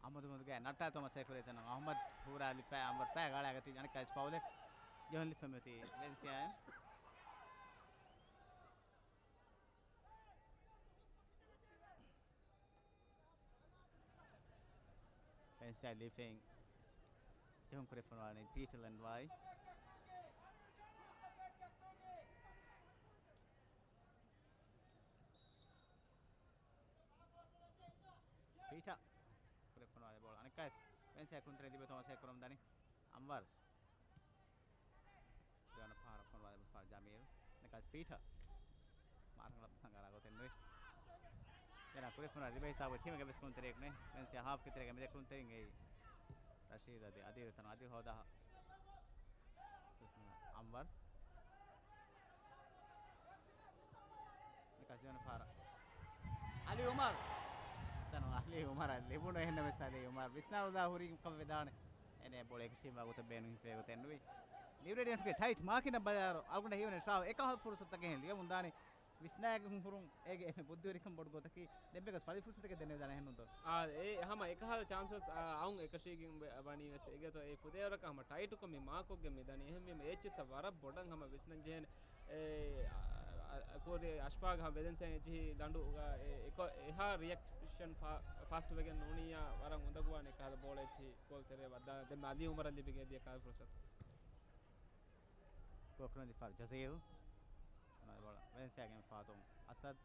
އަހްމަދު މުދުގެ ނައްޓާ ތޯމަސް އެކުރެ ތަނު އަހްމަދު ހޫރާލިފައި އަންވަރު ފައި ގާޅާގަތި އަނިކާސް ފައުލެއް. ޖެހުން ލިފަމެތި ވެންސިއާ. ފެންސާ ލިފެއިން ޖެހުން ކުރެފަންވާނީ ޕީޓަލަން ވާއި. ޕީޓަ ކުރެފަންވާ ބޯޅަ އަނެއްކާސް ފެންސާ ކުންތެރެ ލިބެ ތޯމަސް ކުރަމުން ދަނީ އަންވަރު. ދެވަނަ ފަހަރަށް ފޮނުވާލެވުނު ފަހަރު ޖަމީލް. ނަކާސް ޕީޓަ. މާރަނގަޅަށް ނަގާ ގޮތެއް ނުވި. ދެން ކުރިފުނާ ރިބޭ ހިސާބު ޓީމެއްގެ ބެސް ކުންތެރިއެއް ނެ. ފެންސި ހާފްގެ ތެރޭގަ މި ދެ ކުންތެރިން އެއީ ރަޝީދު އަދި އަދިލް ތަނު އަދިލް ހޯދާ. އަންވަރު. ނަކާސް ދެވަނަ ފަހަރަށް. އަލީ އުމަރު. ތަނު އަލީ އުމަރަށް ލިބުނު އެހެންނަމަވެސް އަލީ އުމަރު ވިސްނާލުދާ ހުރީ ކަމަށް ވެދާނެ. އެނެ ބޯޅަ އެކަށީމާ ގޮތަށް ބޭނުން ހިފޭ ގޮތެއް ނުވި. ނިއު ރޭޑިއަންޓްގެ ޓައިޓް މާކިން ބަލާއިރު އަޅުގަނޑަށް ހީވަނީ ޝާހު އެކަހަލަ ފުރުސަތުތަކެއް ހެން ލިޔަމުން ދާނީ. ވިސްނާގެން ހުރުން އޭގެ އެންމެ ބުއްދިވެރިކަން ބޮޑު ގޮތަކީ ދެންމެ ގޮސް ފަޅި ފުރުސަތެއް ދެނެވިދާނެ އެހެންނުންތޯ؟ އާ، އެ ހަމަ އެކަހަލަ ޗާންސަސް، އާ، އައުން އެކަށީގެން ވެ-، ވަނީ ވެސް އޭގެތޯ އެ ފުދޭވަރަކަށް ހަމަ ޓައިޓުކޮށް މި މާކޮށްގެން މި ދަނީ. އެހެންވީމަ އެއްޗިއްސަށް ވަރަށް ބޮޑަށް ހަމަ ވިސްނަން ޖެހޭނެ. އެ، އަ، އަ، ކޯރި އަޝްފާގް ހަމަ ވެދެންސައި ޖެހި ލަނޑުގަ އެ، އެކޮ-، އެހާ ރިއެކްޝަން ފާ-، ފާސްޓް ވެގެން ނޫނިއްޔާ ވަރަށް އުނދަގޫވާނެ ކަހަލަ ބޯޅަ އެއްޗި ގޯލް ތެރެއަށް ވައްދާ. ދެން އަލީ އުމަރަށް ލިބިގެން ދިޔަ ކަހަލަ ފުރުސަތު. ގޯކުރަން ދިފާރު ޖަޒީލް. އަނާ ބޯޅަ ވެލެންސިއާގެ ފާތުން އަސަދް.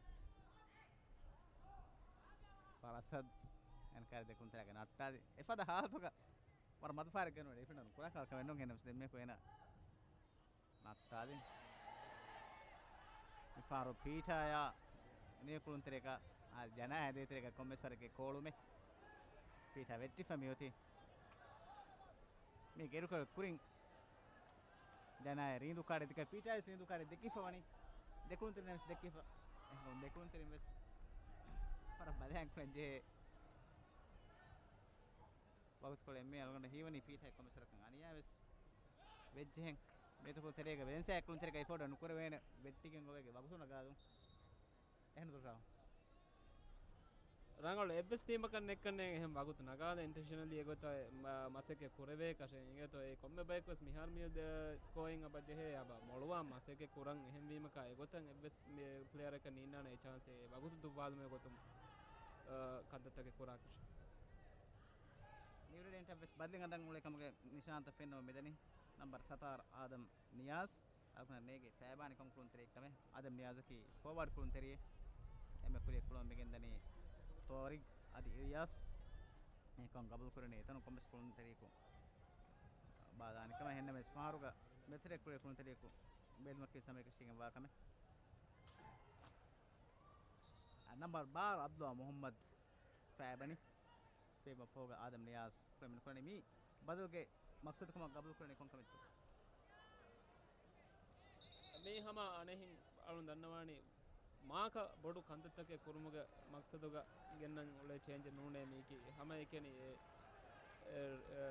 ފާރު އަސަދް. އެންކާރި ދެކުންތެރޭގަ ނައްޓާލި. އެފަދަ ހާލަތުގަ ވަރަށް މަދު ފާރެއް ގެނުވެ ޑިފެންޑަރުން ކުރާ ކަހަލަ ކަމެއް ނޫން އެން އެމްސް ދެންމެ ކުއެނަ ނައްޓާލި. މިފާރު ޕީޓާޔާ ނިޔަ ކުޅުންތެރޭގަ، އާ، ޖަނާ ހެދޭތެރޭގަ ކޮންމެސް ވަރެއްގެ ކޯޅުމެއް. ޕީޓާ ވެއްޓިފަ މިއޮތީ. މި ގެރުކޮޅު ކުރިން ޖަނާއެ ރީނދޫ ކާޑެއް ދެކެ، ޕީޓާވެސް ރީނދޫ ކާޑެއް ދެކިފަ ވަނީ. ދެކުޅުންތެރިން ވެސް ދެކިފަ. އެހެން ދެކުޅުންތެރިން ވެސް ވަރަށް ބަލަހައިން ކުޅެން ޖެހޭ ވަގުތުކޮޅެއް އެންމެ އަޅުގަނޑަށް ހީވަނީ ޕީޓާއަށް ކޮންމެސް ވަރަކަށް އަނިޔާވެސް ވެއްޖެހެން. މޭތަކު ތެރޭގަ ވެލެންސިއާ ކުޅުންތެރޭގަ އެފޯޑް ނުކުރެވޭނެ ބެއްޓިގެން ގޮވޭގެ ވަގުތު ނަގާލުން. އެހެން ދުށާ. ރަނގަޅު އެއްވެސް ޓީމަކަށް ނެއްކަންނޭނގެ އެހެން ވަގުތު ނަގާލަ އިންޓެންޝަނަލީ އެގޮތަށް މަ-، މަސައްކަތް ކުރެވޭކަށެއް. އިނގޭތޯ އެ ކޮންމެ ބަޔަކުވެސް މިހާރު މިއަދު ސްކޯއިން އަބަ ޖެހޭ އަބަ މޮޅުވާ މަސައްކަތް ކުރަން. އެހެންވީމަކާ އެގޮތަށް އެއްވެސް މި ޕްލޭޔަރަކަށް ނީންނާނެ އެ ޗާންސެއް ވަގުތު ދުއްވާލުމުގެ ގޮތުން، އަ، ކަންތައްތަކެއް ކުރާކަށެއް. ނިއުރެޑިއެންޓަށް ވެސް ބަދަލެއް އަންނަން އުޅޭ ކަމުގެ ނިޝާންތައް ފެންނަމުން މިދަނީ ނަމްބަރު ސަތާރަ އާދަމް ނިޔާޒް. އަޅުގަނޑަށް ނޭނގެ ފައިބާނީ ކޮން ކުޅުންތެރިއެއްކަމެއް. އާދަމް ނިޔާޒަކީ ފޯވާޑް ކުޅުންތެރިއެއް. އެންމެ ކުރިއަށް ކުޅަމުން މިގެންދަނީ ތޯރިގް އަދި އިލްޔާސް. އެކަން ގަބޫލުކުރަނީ އެތަނުން ކޮންމެސް ކުޅުންތެރިއަކު ބާދާނެ ކަމަށް. އެހެންނަމަވެސް ފަހަރުގަ މެތެރެ ކުރި ކުޅުންތެރިއަކު ބެލުމަކީ ސަމޭ ކަށީގެން ވާ ކަމެއް. ނަމްބަރު ބާރަ އަބްދުﷲ މުޙައްމަދު ފައިބަނީ. ފޭބަ ފޯގަ އާދަމް ނިޔާޒް ކުޅެމެން ކުރަނީ މީ ބަދަލުގެ މަޤްޞަދު ކަމަށް ގަބޫލު ކުރަނީ ކޮން ކަމެއްތޯ؟ މީ ހަމަ އަނެއްހެން އަޅުން ދަންނަވާނީ މާކަ ބޮޑު ކަންތައްތަކެއް ކުރުމުގެ މަޤްޞަދުގަ ގެންނަން އުޅޭ ޗޭންޖެއް ނޫނޭ މީކީ. ހަމައެކަނި އެ، އެ، އެ،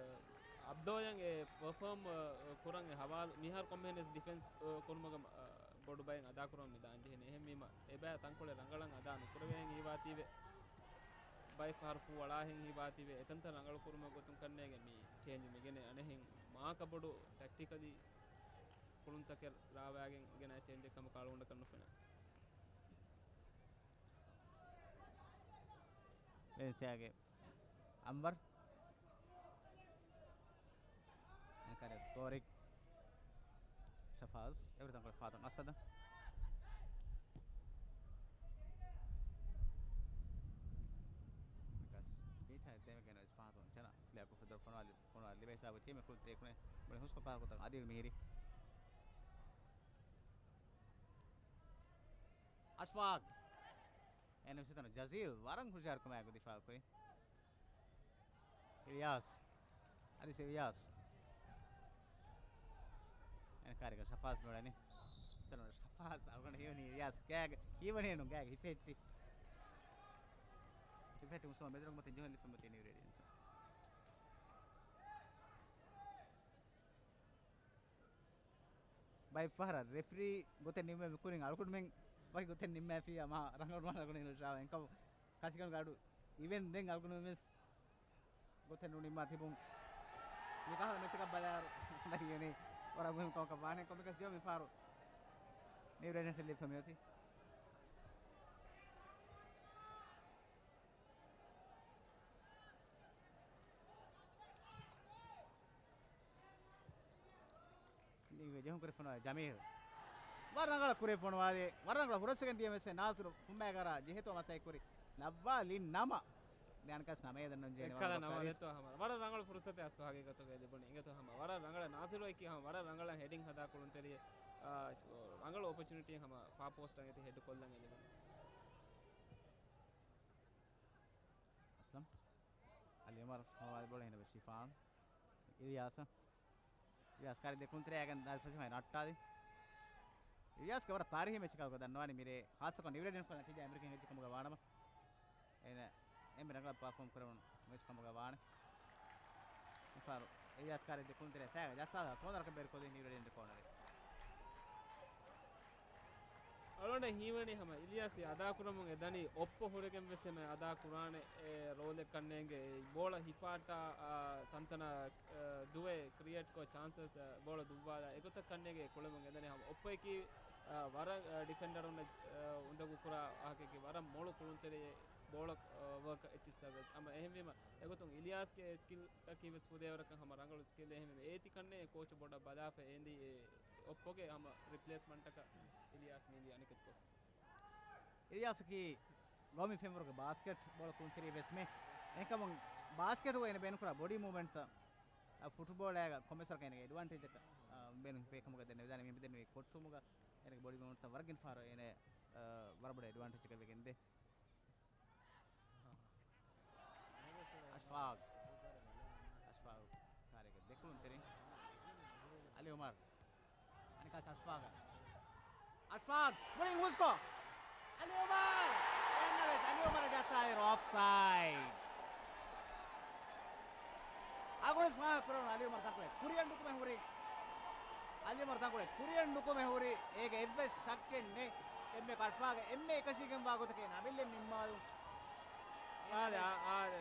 އަބްދޯޔަން އެ ޕަރފޯމް، އަ، ކުރަން އެ ހަވާލު މިހާރު ކޮންމެހެނެސް ޑިފެންސް، އަ، ކުރުމުގެ، އަ، ބޮޑު ބައެއް އަދާކުރަމުން މި ދާން ޖެހެނީ. އެހެންވީމަ އެބައި ތަންކޮޅެއް ރަނގަޅަށް އަދާ ނުކުރެވޭން ހީވާތީވެ. ބައެއް ފަހަރު ފޫ އަޅާހެން ހީވާތީވެ. އެތަންތަން ރަނގަޅު ކުރުމުގެ ގޮތުން ކަންނޭނގެ މި ޗޭންޖު މިގެނެ އަނެއްހެން މާކަ ބޮޑު ޓެކްޓިކަލީ ކުޅުންތަކެއް ރާވާގެން ގެނައި ޗޭންޖެއް ކަމަކަށް އަޅުގަނޑަކަށް ނުފެނޭ. ވެލެންސިއާގެ އަންވަރު. އެންކާރި ތޯރިގް. ޝަފާޒް. އެވަރު ތަންކޮޅެއް ފާތުން އަސަދަށް. މިކަސް ޕީޓާ އެއްދެމެގެން ވެސް ފާތުން ޖަނާ ކްލިއާކޮށް ފެދުރު ފޮނުވާލި، ފޮނުވާލި ލިބޭ ހިސާބު ޓީމެއް ކުޅުންތެރިޔަކު ބޮޅަ ހުސްކޮށް ކަހަލަ ގޮތަށް އަދިލް މިހިރީ. އަޝްފާޤް. އެން އެމްސީ ތަނު ޖަޒީލް ވަރަށް ހުޝާރުކަމާއެކު ދިފާއު ކުރި. އިލްޔާސް. އަދި އިލްޔާސް. އެން ކާރިގަ ޝަފާޒް މިއުޅެނީ. ތަނު ޝަފާޒް އަޅުގަނޑު ހީވަނީ އިލްޔާސް ގާގަ. ހީވަނީ ނޫން ގާގަ ހިފެއްޓި. ހިފެއްޓި މުސައްމަ މެދުރޮނގު މަތިން ޖުހަން ލިފަ މަތިން ނިއުރޭޑިއެންތަ. ބައެއް ފަހަރަށް ރެފްރީ ގޮތެއް ނިންމެވި ކުރިން އަޅުގަނޑުމެން ވަކި ގޮތެއް ނިންމާފިއްޔާ މާ ރަނގަޅު މާ ރަނގަޅު ނިންމެވި އެންކަމު ކަށިގަނޑުގެ އަޑު އިވެން ދެން އަޅުގަނޑުމެން ވެސް ގޮތެއް ނުނިންމާ ތިބުން މިކަހަލަ މެޗަކަށް ބަލާއިރު ދަރިޔަނީ ވަރަށް މުހިންމު ކަމަކަށް ވާނެ. ކޮންމެކަސް ޖޯ މިފަހަރު ނިއު ރެޑް ހެޓް ލިބިފަ މިއޮތީ. ނިގެ ޖެހުން ކުރި ފޮނުވާ ޖަމީލް. ވަރަށް ރަނގަޅަށް ކުރި ފޮނުވާލި. ވަރަށް ރަނގަޅަށް ހުރަސްވެގެން ދިޔަ މެސެ ނާސިރު ފުންމައިގަރާ ޖެހޭތޯ މަސައްކަތް ކުރި. ނައްވާލި ނަމަ. ދެންކަސް ނަމަ އޭދަން ނުން ޖެހޭނެ އެއްކަލަ ވަރަށް ނަމަ ވަރަށް ދެއްތޯ ހަމަ. ވަރަށް ރަނގަޅު ފުރުސަތެއް އަސްލު ހަގީގަތުގައި ލިބުނީ. އިނގޭތޯ ހަމަ. ވަރަށް ރަނގަޅަށް ނާސިރު އެކީ ހަމަ ވަރަށް ރަނގަޅަށް ހެޑިން ހަދާ ކުޅުންތެރިއެއް. އާ، ރަނގަޅު އޮޕޮޗުނިޓީ ހަމަ ފާ ޕޯސްޓަށް އެތި ހެޑް ކޮށްލަން ލިބުނީ. އަސްލަމް. އަލީ އުމަރު ފޮނުވާލި ބޯޅަ ހިނގަވެ ޝިފާން. އިލްޔާސަށް. އިލްޔާސް ކާރި ދެ ކުޅުންތެރިޔާގެން ދާލި ފަށިފައި ނައްޓާލި. އިލްޔާސްގެ ވަރަށް ތާރީހީ މެޗަކަށް ދަންނަވާނީ މިރޭ ހާއްސަކޮށް ނިއުރެޑިން ކޮޅަށް ތިޖާ އެމްރިކިން އެއްޗެއް ކަމުގަ ވާނަމަ. އޭނަ އެންމެ ރަނގަޅަށް ޕާފޯމް ކުރެވުނު މެޗް ކަމުގަ ވާނެ. މިފަހަރު އިލްޔާސް ކާރި ދެ ކުޅުންތެރިޔާ ފައިގަ ޖައްސާލާ ކޯނަރަކަށް ބޭރުކޮށްލީ ނިއުރެޑިން ކޯނަރެއް. އަޅުގަނޑަށް ހީވަނީ ހަމަ އިލްޔާސް އަދާކުރަމުން އެ ދަނީ އޮއްޕޮ ހުރެގެން ވެސް އެމެ އަދާކުރާނެ އެ ރޯލެއް ކަންނޭނގެ. އެ ބޯޅަ ހިފާއްޓާ، އާ، ތަންތަނަށް، އާ، ދުވެ ކްރިއޭޓްކޮށް ޗާންސަސް، އާ، ބޯޅަ ދުއްވާލާ އެގޮތަށް ކަންނޭނގެ ކުޅެމުން އެދަނީ ހަމަ އޮއްޕޮއަކީ، އާ، ވަރަށް، އާ، ޑިފެންޑަރުންނަށް، އާ، އުނދަގޫ ކުރާ ވާހަކައަކީ ވަރަށް މޮޅު ކުޅުންތެރިއެއް ބޯޅަ، އާ، ވަރކް އެއްޗިއްސަށް ވެސް. ހަމަ އެހެންވީމަ އެގޮތުން އިލްޔާސްގެ ސްކިލްއަކީ ވެސް ފުދޭވަރަކަށް ހަމަ ރަނގަޅު ސްކިލް. އެހެންވީމަ އޭތި ކަންނޭ ކޯޗު ބޮޑަށް ބަލާފަ އޭނދީ އެ އޮއްޕޮގެ ހަމަ ރިޕްލޭސްމަންޓަކަށް އިލްޔާސް މީނދީ އަނެކެތިކޮށްފަ. އިލްޔާސަކީ ގައުމީ ފެންވަރުގެ ބާސްކެޓް ބޯޅަ ކުޅުންތެރިއެއް ވެސް މެ. އެހެންކަމުން ބާސްކެޓުގަ އޭނަ ބޭނުންކުރާ ބޮޑީ މޫވްމަންޓްތައް، އަ، ފުޓްބޯޅައިގަ ކޮންމެސްވަރަކަށް އޭނަގެ އެޑްވާންޓޭޖަކަށް، އަ، ބޭނުން ހިފޭ ކަމުގަ ދެންނެވިދާނެ. މި ދެންނެވީ ކޮޓްރޫމުގަ އޭނަގެ ބޮޑީ މޫވްމަންޓްތައް ވަރަށް ގިނަ ފަހަރު އޭނަ، އަ، ވަރަށް ބޮޑަށް އެޑްވާންޓޭޖަކަށް ވެގެންދޭ. އަޝްފާގް. އަޝްފާގް ކާރިގެ ދެކުޅުންތެރިން. އަލީ އުމަރު. އަނެކާ އަޝްފާގަށް. އަޝްފާގް ބޮޑިން ހުސްކޮށް. އަލީ އުމަރު. އެންނަ ވެސް އަލީ އުމަރަށް ޖައްސާއިރު އޮފްސައިޑް. އަގުނިސް ފާހަގަކުރެވުނު އަލީ އުމަރު ތަންކޮޅެއް ކުރިއަށް ނުކުމެ ހުރި. އަލީ އުމަރު ތަންކޮޅެއް ކުރިއަށް ނުކުމެ ހުރި. އޭގެ އެއްވެސް ޝައްކެއް ނެތް. އެންމެ އަޝްފާގެ އެންމެ އެކަށީގެންވާ ގޮތަކީ އަމިއްލަ ނިންމާލުން. އާދެ، އާ، އާދެ.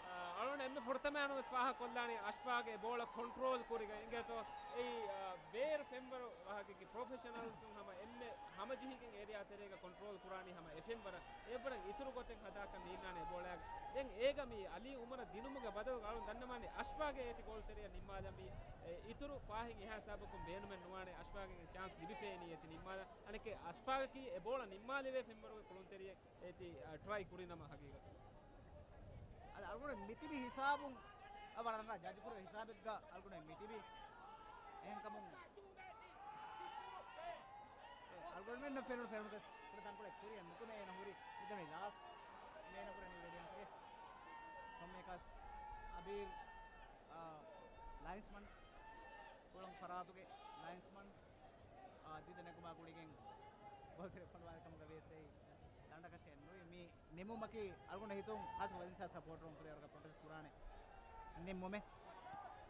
އާ، އަޅުގަނޑު އެންމެ ފުރަތަމައިނު ވެސް ފާހަގަކޮށްލާނީ އަޝްފާގެ ބޯޅަ ކޮންޓްރޯލް ކުރިގަ އިނގޭތޯ. އެއީ، އާ، ވޭރު ފެންވަރު ވާހަކައަކީ ޕްރޮފެޝަނަލްސުން ހަމަ އެންމެ ހަމަޖެހިގެން އޭރިއާ ތެރޭގަ ކޮންޓްރޯލް ކުރާނީ ހަމަ އެ ފެންވަރަށް. އެއްވަރަށް އިތުރު ގޮތެއް ހަދާކަށް ނީންނާނެ އެ ބޯޅައިގަ. ދެން އޭގަ މި އަލީ އުމަރަށް ދިނުމުގެ ބަދަލުގަ އަޅުން ދަންނަވާނީ އަޝްފާގެ އޭތި ގޯލްތެރެއަށް ނިންމާލަން މި، އެ، އިތުރު ފާހެއް އެހާ ހިސާބަކުން ބޭނުމެއް ނުވާނެ. އަޝްފާގެ ޗާންސް ލިބިފައިނީ އޭތި ނިންމާލަން. އަނެކެ އަޝްފާގަކީ އެ ބޯޅަ ނިންމާލެވޭ ފެންވަރުގެ ކުޅުންތެރިއެއް. އޭތި، އަ، ޓްރައި ކުރިނަމަ ހަގީގަތުގަ. އަދި އަޅުގަނޑު މިތިބި ހިސާބުން، އަ، ވަރަށް ރަނގަޅަށް ޖަޖް ކުރި ހިސާބެއްގަ އަޅުގަނޑު މިތިބި. އެހެންކަމުން، އެ، އަޅުގަނޑުމެންނަށް ފެނުނު ފެނުނު ކުޑަ ތަންކޮޅެއް ކުރިއަށް ނުކުމެ އޭނަ ހުރި މިތަނުން ލާސް މޭނަ ކުރަނީ ވެރިޔަންގެ ކޮންމެއަކަސް އަބީރް، އަ، ލައިންސްމަން ކުޅަން ފަރާތުގެ ލައިންސްމަން، އާ، ދިދަ ނެގުމާ ގުޅިގެން ގޯލްތެރެ ފޮނުވާލި ކަމުގަ ވިޔަސް އެއީ ދަނޑަކަށެއް ނުވި. މި ނިމުމަކީ އަޅުގަނޑަށް ހިތުން ހާސްކޮށް ވަލެންސިއާ ސަޕޯޓަރުން ފުދޭވަރަކަށް ޕްރޮޓެސްޓް ކުރާނެ ނިންމުމެއް.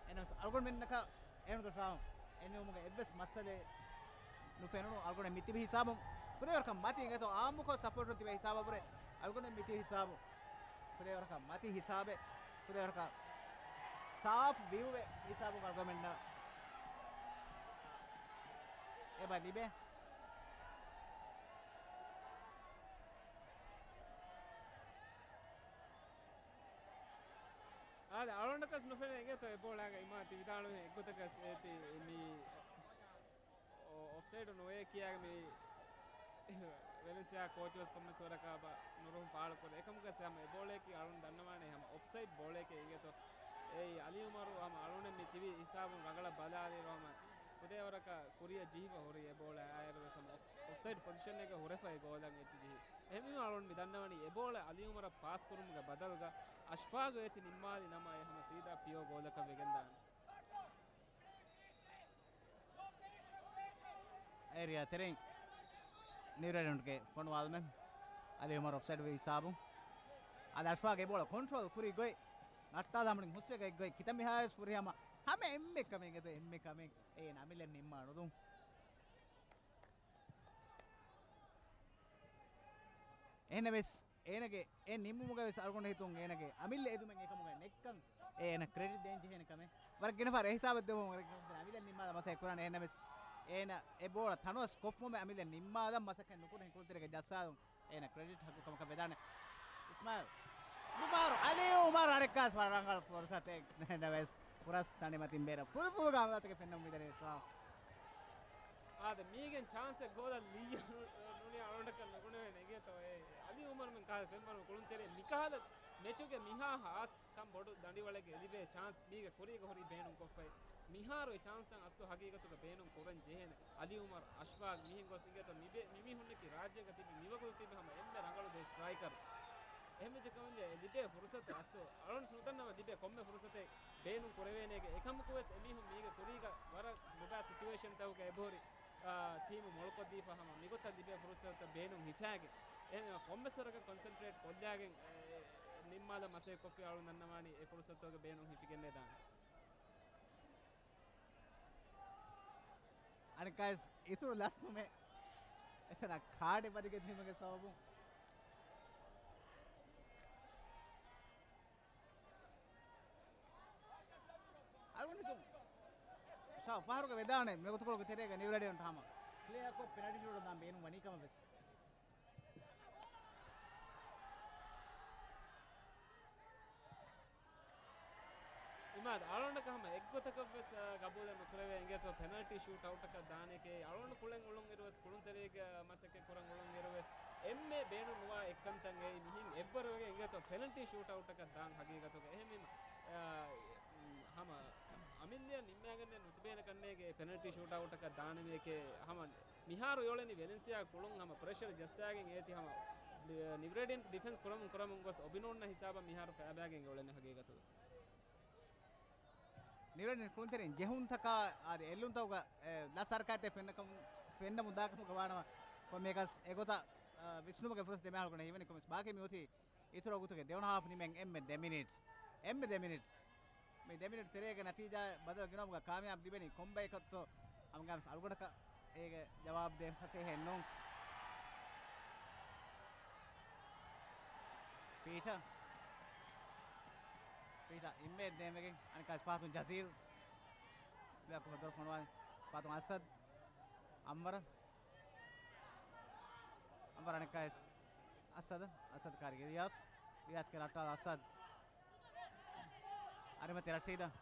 އެހެނަސް އަޅުގަނޑުމެންނަކަށް އެނުދަށާ އެ ނިމުމުގެ އެއްވެސް މައްސަލައެއް ނުފެނުނު. އަޅުގަނޑަށް މި ތިބި ހިސާބުން ފުދޭވަރަކަށް މަތި އިނގޭތޯ އާއްމުކޮށް ސަޕޯޓަރުން ތިބޭ ހިސާބަށް ވުރެ އަޅުގަނޑަށް މި ތިބި ހިސާބު ފުދޭވަރަކަށް މަތި ހިސާބެއް، ފުދޭވަރަކަށް ސާފް ވިއުއެއް ހިސާބުން އަޅުގަނޑުމެންނަށް އެބަ ލިބޭ. އާދެ، އަޅުގަނޑަކަސް ނުފެނޭ އިނގޭތޯ އެ ބޯޅައިގަ އިމާ ތި ވިދާޅުވި އެއްގޮތަކަސް އޭތި މި އޮ-، އޮފްސައިޑު ނުވޭ ކިޔާގެ މި ވެލެންސިއާ ކޯޗު ވެސް ކޮންމެސް ވަރަކަށް އެބަ ނުރުހުން ފާޅުކުރޭ. އެކަމުގަސް ހަމަ އެ ބޯޅައަކީ އަޅުން ދަންނަވާނެ ހަމަ އޮފްސައިޑް ބޯޅައެކޭ އިނގޭތޯ. އެއީ އަލީ އުމަރު ހަމަ އަޅުނެއް މި ތިބި ހިސާބުން ރަނގަޅަށް ބަލާލިއިރު ހަމަ ފުދޭވަރަކަށް ކުރިއަށް ޖެހިފަ ހުރި އެ ބޯޅަ އާއިރު ވެސް ހަމަ އޮފް-، އޮފްސައިޑް ޕޮޒިޝަނެއްގަ ހުރެފައި ގޯލަށް އެއްޗެއް ޖެހި. އެހެންވީމަ އަޅުން މި ދަންނަވަނީ އެ ބޯޅަ އަލީ އުމަރަށް ޕާސް ކުރުމުގެ ބަދަލުގަ އަޝްފާގު އޭތި ނިންމާލި ނަމަ އެ ހަމަ ސީދާ ޕިއޯ ގޯލަކަށް ވެގެންދާނެ. އޭރިއާ ތެރެއިން ނިއުރެލަންޑްގެ ފޮނުވާލުމެއް އަލީ އުމަރު އޮފްސައިޑް ވި ހިސާބުން. އަދި އަޝްފާގް އެ ބޯޅަ ކޮންޓްރޯލް ކުރި ގޮތް ނައްޓާލާ މުޅިން ހުސްވެގަތް ގޮތް ކިތަންމެހާވެސް ފުރިހަމަ ހަމަ އެންމެ ކަމެއް އެދު އެންމެ ކަމެއް އޭނަ އަމިއްލަ ނިންމާ ނުދުން. އެހެންނަމަވެސް އޭނަގެ އެ ނިންމުމުގަ ވެސް އަޅުގަނޑު ހިތުން އޭނަގެ އަމިއްލަ އެދުމެއް އެކަމުގަ ނެއްކަން އޭނަ ކްރެޑިޓް ދޭން ޖެހޭނެ ކަމެއް. ވަރަށް ގިނަ ފަހަރަށް އެހިސާބަށް ދެވުމުން ވަރަށް ގިނަ އަމިއްލަ ނިންމާލަން މަސައްކަތް ކުރާނެ. އެހެންނަމަވެސް އޭނަ އެ ބޯޅަ ތަނަވަސް ކޮށްފުމެ އަމިއްލަ ނިންމާލަން މަސައްކަތް ނުކުރި ކުޅުންތެރިގެ ޖައްސާލުން އޭނަ ކްރެޑިޓް ހައްގު ކަމަކަށް ވެދާނެ. އިސްމާއިލް. މިފަހަރު އަލީ އުމަރު އަނެއްކާސް ވަރަށް ރަނގަޅު ފުރުސަތެއް ނެހެންނަމަވެސް ފުރަސް ތަނިމަތިން ބޭރަށް ފުލުފުލުގަ ހަމަލާތަކެއް ފެންނަމުން މިދަނީ ޝާ. އާދެ، މީގެން ޗާންސެއް ގޯލަށް ލިއްޔާ ނު-، ނޫނީ އަޅުގަނޑަކަށް ނުގުނެވޭނެ އިނގޭތޯ އެ އަލީ އުމަރުމެން ކާލެ ފެންވަރު ކުޅުންތެރި މިކަހަލަ މެޗުގެ މިހާ ހާސް ކަން ބޮޑު ދަނޑިވަޅެއްގެ ލިބޭ ޗާންސް މީގެ ކުރީގަ ހުރީ ބޭނުން ކޮށްފައި. މިހާރު އެ ޗާންސްތައް އަސްލު ހަގީގަތުގަ ބޭނުން ކުރަން ޖެހޭނެ. އަލީ އުމަރު އަޝްފާގް މިހެން ގޮސް އިނގޭތޯ މިބޭ-، މިމީހުންނަކީ ރާއްޖޭގަ ތިބި މިވަގުތު ތިބި ހަމަ އެންމެ ރަނގަޅު ދެ ސްޓްރައިކަރު. އެހެންވެއްޖެ ކަމަށް އެ ލިބޭ ފުރުސަތު އަސްލު އަޅުން ނުދަންނަވަ ލިބޭ ކޮންމެ ފުރުސަތެއް ބޭނުން ކުރެވޭނޭގެ އެކަމަކުވެސް އެމީހުން މީގެ ކުރީގަ ވަރަށް ނުބައި ސިޗުއޭޝަންތަކުގަ އެބަހުރި، އާ، ޓީމު މޮޅުކޮށްދީފަ ހަމަ މިގޮތަށް ލިބޭ ފުރުސަތުތައް ބޭނުން ހިފާގެން އެހެން ކޮންމެސް ވަރަކަށް ކޮންސެންޓްރޭޓް ކޮށްލާގެން، އެ، ނިންމާލަން މަސައްކަތް ކޮށްފި އަޅުން ދަންނަވާނީ އެ ފުރުސަތުގެ ބޭނުން ހިފިގެންނޭދާނެ. އަނެއްކާވެސް އިތުރު ލަސްވުމެއް އެތަނަށް ކާޑެއް ވަދެގެން ދިނުމުގެ ސަބަބުން. އަޅުގަނޑު ހިތުން ޝާ ފަހަރުގެ ވެދާނެ މި ގޮތުކޮޅުގެ ތެރޭގަ ނިއުރެޑިއަންޓް ހަމަ ކްލިއާކޮށް ޕެނަލްޓީ ޝޫޓަށް ދާން ބޭނުން ވަނީ ކަމަށް ވެސް. އިމާދު އަޅުގަނޑަކަށް ހަމަ އެއްގޮތަކަށް ވެސް، އާ، ގަބޫލެއް ނުކުރެވޭ އިނގޭތޯ ޕެނަލްޓީ ޝޫޓް އައުޓަކަށް ދާނެކޭ. އަޅުގަނޑު ކުޅެން އުޅުން އިރު ވެސް ކުޅުންތެރިއެއްގަ މަސައްކަތް ކުރަން އުޅުން އިރު ވެސް އެންމެ ބޭނުން ނުވާ އެއްކަންތައް އެއީ މިހެން އެއްވަރު ވެގެން އިނގޭތޯ ޕެނަލްޓީ ޝޫޓް އައުޓަކަށް ދާން ހަގީގަތުގަ. އެހެންވީމަ، އާ، ހަމަ އަމިއްލައަށް ނިންމާގެންނެއް ނުތިބޭނެ ކަންނޭގެ ޕެނަލްޓީ ޝޫޓް އައުޓަކަށް ދާނަމޭކޭ. ހަމަ މިހާރު އެއުޅެނީ ވެލެންސިއާ ކުޅުން ހަމަ ޕްރެޝަރ ޖައްސާގެން އޭތި ހަމަ ނިވްރެޑިއަންޓް ޑިފެންސް ކުރަމުން ކުރަމުން ގޮސް އޮބިނޯންނަށް ހިސާބަށް މިހާރު ފައިބާގެން އެއުޅެނީ ހަގީގަތުގަ. ނިވްރެޑިއަންޓް ކުޅުންތެރިން ޖެހުންތަކާ އާދެ އެއްލުންތަކުގަ، އެ، ލަސް ހަރަކާތެއް ފެންނަކަމު، ފެންނަމުން ދާކަމުގަ ވާނަމަ، ކޮންމެއަކަސް އެގޮތަށް، އާ، ވިސްނުމުގެ ފުރުސަތު ދެމިހާރު ކުރަން ހީވަނީ ކޮންމެސް ބާކީ މި އޮތީ އިތުރު ވަގުތުގެ ދެވަނަ ހާފް ނިމެން އެންމެ ދެ މިނިޓް. އެންމެ ދެ މިނިޓް. މި ދެ މިނިޓް ތެރޭގެ ނަތީޖާ ބަދަލު ގިނަވުމުގަ ކާމިޔާބު ލިބެނީ ކޮންބައެކަށްތޯ؟ ހަމަގައިމުވެސް އަޅުގަނޑަކަށް އޭގެ ޖަވާބު ދޭން ފަސޭހައެއް ނޫން. ޕީޓަ. ޕީޓަ އިންބޭ ދޭންވެގެން އަނެއްކާވެސް ފަހަތުން ޖަޒީލް. ލިޔާކު ދޮރު ފޮނުވާލި. ފަހަތުން އަސަދް. އަންވަރަ. އަންވަރަ އަނެއްކާވެސް އަސަދަށް، އަސަދަށް ކާރި ރިޔާސް، ރިޔާސްގެ ރައްޓާލަށް އަސަދް، އަރިމަތި ރަޝީދަށް.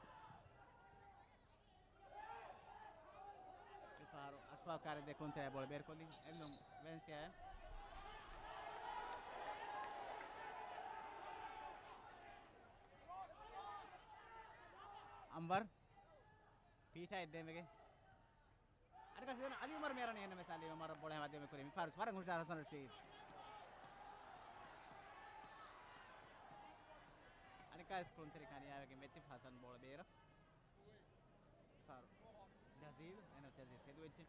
މިފަހަރު އަޝްފާޤް ކާރި ދެކުންތެރޭ ބޯޅަ ބޭރުކޮށްލީ. އެއްލުން ވެލެންސިއާއަށް. އަންވަރު. ޕީޓާ އެއްދެންވެގެން. އަނެއްކާވެސް އަލީ އުމަރު މިއަރަނީ އެހެންނަމަވެސް އަލީ އުމަރު ބޯޅަ ހަމަ ދިމަ ކުރި މިފަހަރު ވަރަށް ހުޝާރު ހަސަން ރަޝީދު. އަނެއްކާވެސް ކުޅުންތެރިކަން ކާމިޔާބެއްގެ މެއްޗި ހަސަން ބޯޅަ ބޭރަށް. މިފަހަރު ޖަޒީލް، އެން އެސް ޖަޒީލް ތެދުވެއްޖެ.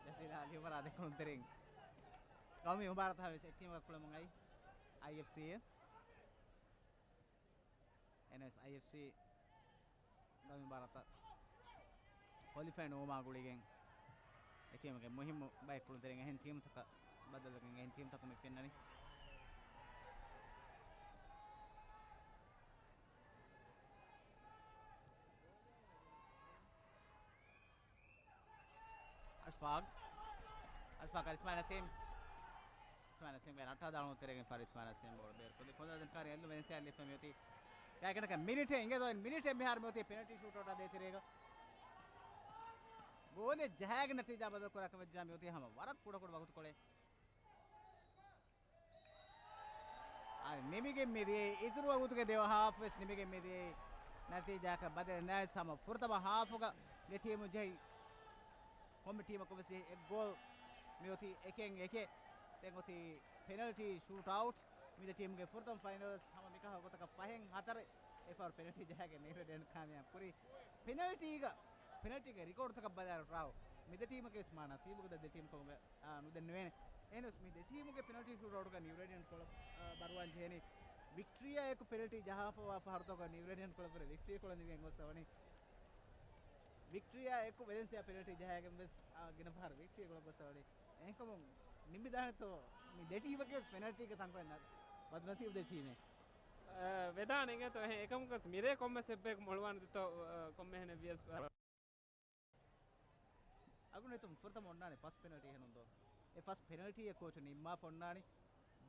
ޖަޒީލް އަލީ އުމަރާ ދެ ކުޅުންތެރިން. ގައުމީ މުބާރާތަށް ވެސް އެއް ޓީމަކަށް ކުޅަމުން އައީ އައި އެފް ސީ އެ. އެން އެސް އައި އެފް ސީ ގައުމީ މުބާރާތަށް ކޮލިފައި ނުވުމާ ގުޅިގެން އެ ޓީމުގެ މުހިއްމު ބައެއް ކުޅުންތެރިން އެހެން ޓީމުތަކަށް ބަދަލުވެގެން އެހެން ޓީމުތަކުން މި ފެންނަނީ. އަޝްފާޤް. އަޝްފާޤް އަރި އިސްމާއިލް ނަސީމް. އިސްމާއިލް ނަސީމްގެ ރައްޓާ ދާނު ތެރޭގެން ފަރި އިސްމާއިލް ނަސީމް ބޯޅަ ބޭރު ކޮށްލި ކޮންދާދެން ކާރި އެއްލު ވެންސިއާ ލިފަ މިއޮތީ. ގާތްގަނޑަކަށް މިނިޓެއް އިނގޭ ދޯ މިނިޓެއް މިހާރު މިއޮތީ ޕެނަލްޓީ ޝޫޓްއައުޓާ ދޭތެރޭގަ. ގޯލެއް ޖަހާގެން ނަތީޖާ ބަދަލު ކުރާކަމަށް ޖާ މިއޮތީ ހަމަ ވަރަށް ކުޑަކުޑަ ވަގުތުކޮޅެއް. އާ، ނިމިގެން މިދިޔައީ އިތުރު ވަގުތުގެ ދެވަނަ ހާފް ވެސް ނިމިގެން މިދިޔައީ ނަތީޖާއަކަށް ބަދަލެއް ނައިސް ހަމަ ފުރަތަމަ ހާފުގަ ދެ ޓީމު ޖެހި ކޮންމެ ޓީމަކު ވެސް އެއް ގޯލް މިއޮތީ އެކެއް އެކެއް. ދެން އޮތީ ޕެނަލްޓީ ޝޫޓް އައުޓް. މި ދެ ޓީމުގެ ފުރަތަމަ ފައިނަލްސް ހަމަ މިކަހަލަ ގޮތަކަށް ފަހެއް ހަތަރެއް އެފަހަރު ޕެނަލްޓީ ޖަހާގެން ނިއުރެޑިއަންޓް ކާމިޔާބު ކުރީ. ޕެނަލްޓީގަ، ޕެނަލްޓީގެ ރިކޯޑުތަކަށް ބަލާއިރު ރާހުލް މި ދެ ޓީމަކީ ވެސް މާ ނަސީބުގަ ދެ ޓީމް ކަމުގަ، އާ، ނުދެންނެވޭނެ. އެހެނަސް މި ދެ ޓީމުގެ ޕެނަލްޓީ ޝޫޓްއައުޓްގަ ނިއުރެޑިއަންޓް ކޮޅަށް، އާ، ބަރުވާން ޖެހެނީ. ވިކްޓްރިއާ އެކު ޕެނަލްޓީ ޖަހާފަވާ ފަހަރުތަކުގަ ނިއުރެޑިއަންޓް ކޮޅަށް ވެރި ވިކްޓްރީ ކޮޅަށް ނިމިގެން ގޮއްސަވަނީ. ވިކްޓްރިއާ އެކު ވެލެންސިއާ ޕެނަލްޓީ ޖަހާގެން ވެސް، އާ، ގިނަ ފަހަރު ވިކްޓްރީ ކޮޅަށް ގޮއްސަވަނީ. އެހެންކަމުން ނިމިދާނެތޯ މި ދެ ޓީމަކީ ވެސް ޕެނަލްޓީގެ ތަންކޮޅެއް ނަ-، ބަދުނަސީބު ދެ ޓީމެއް. އަ، ވެދާނެ އިނގޭތޯ އެހެން އެކަމަކަސް މިރޭ ކޮންމެސް އެއްބަޔަކު މޮޅުވާނެ ދެތޯ، އަ، ކޮންމެހެނެއް ވިޔަސް. އަޅުގަނޑު ހިތުން ފުރަތަމަ އޮންނާނެ ފަސް ޕެނަލްޓީ އެހެނުން ދޯ؟ އެ ފަސް ޕެނަލްޓީއެއް ކޯޗު ނިންމާފަ އޮންނާނީ.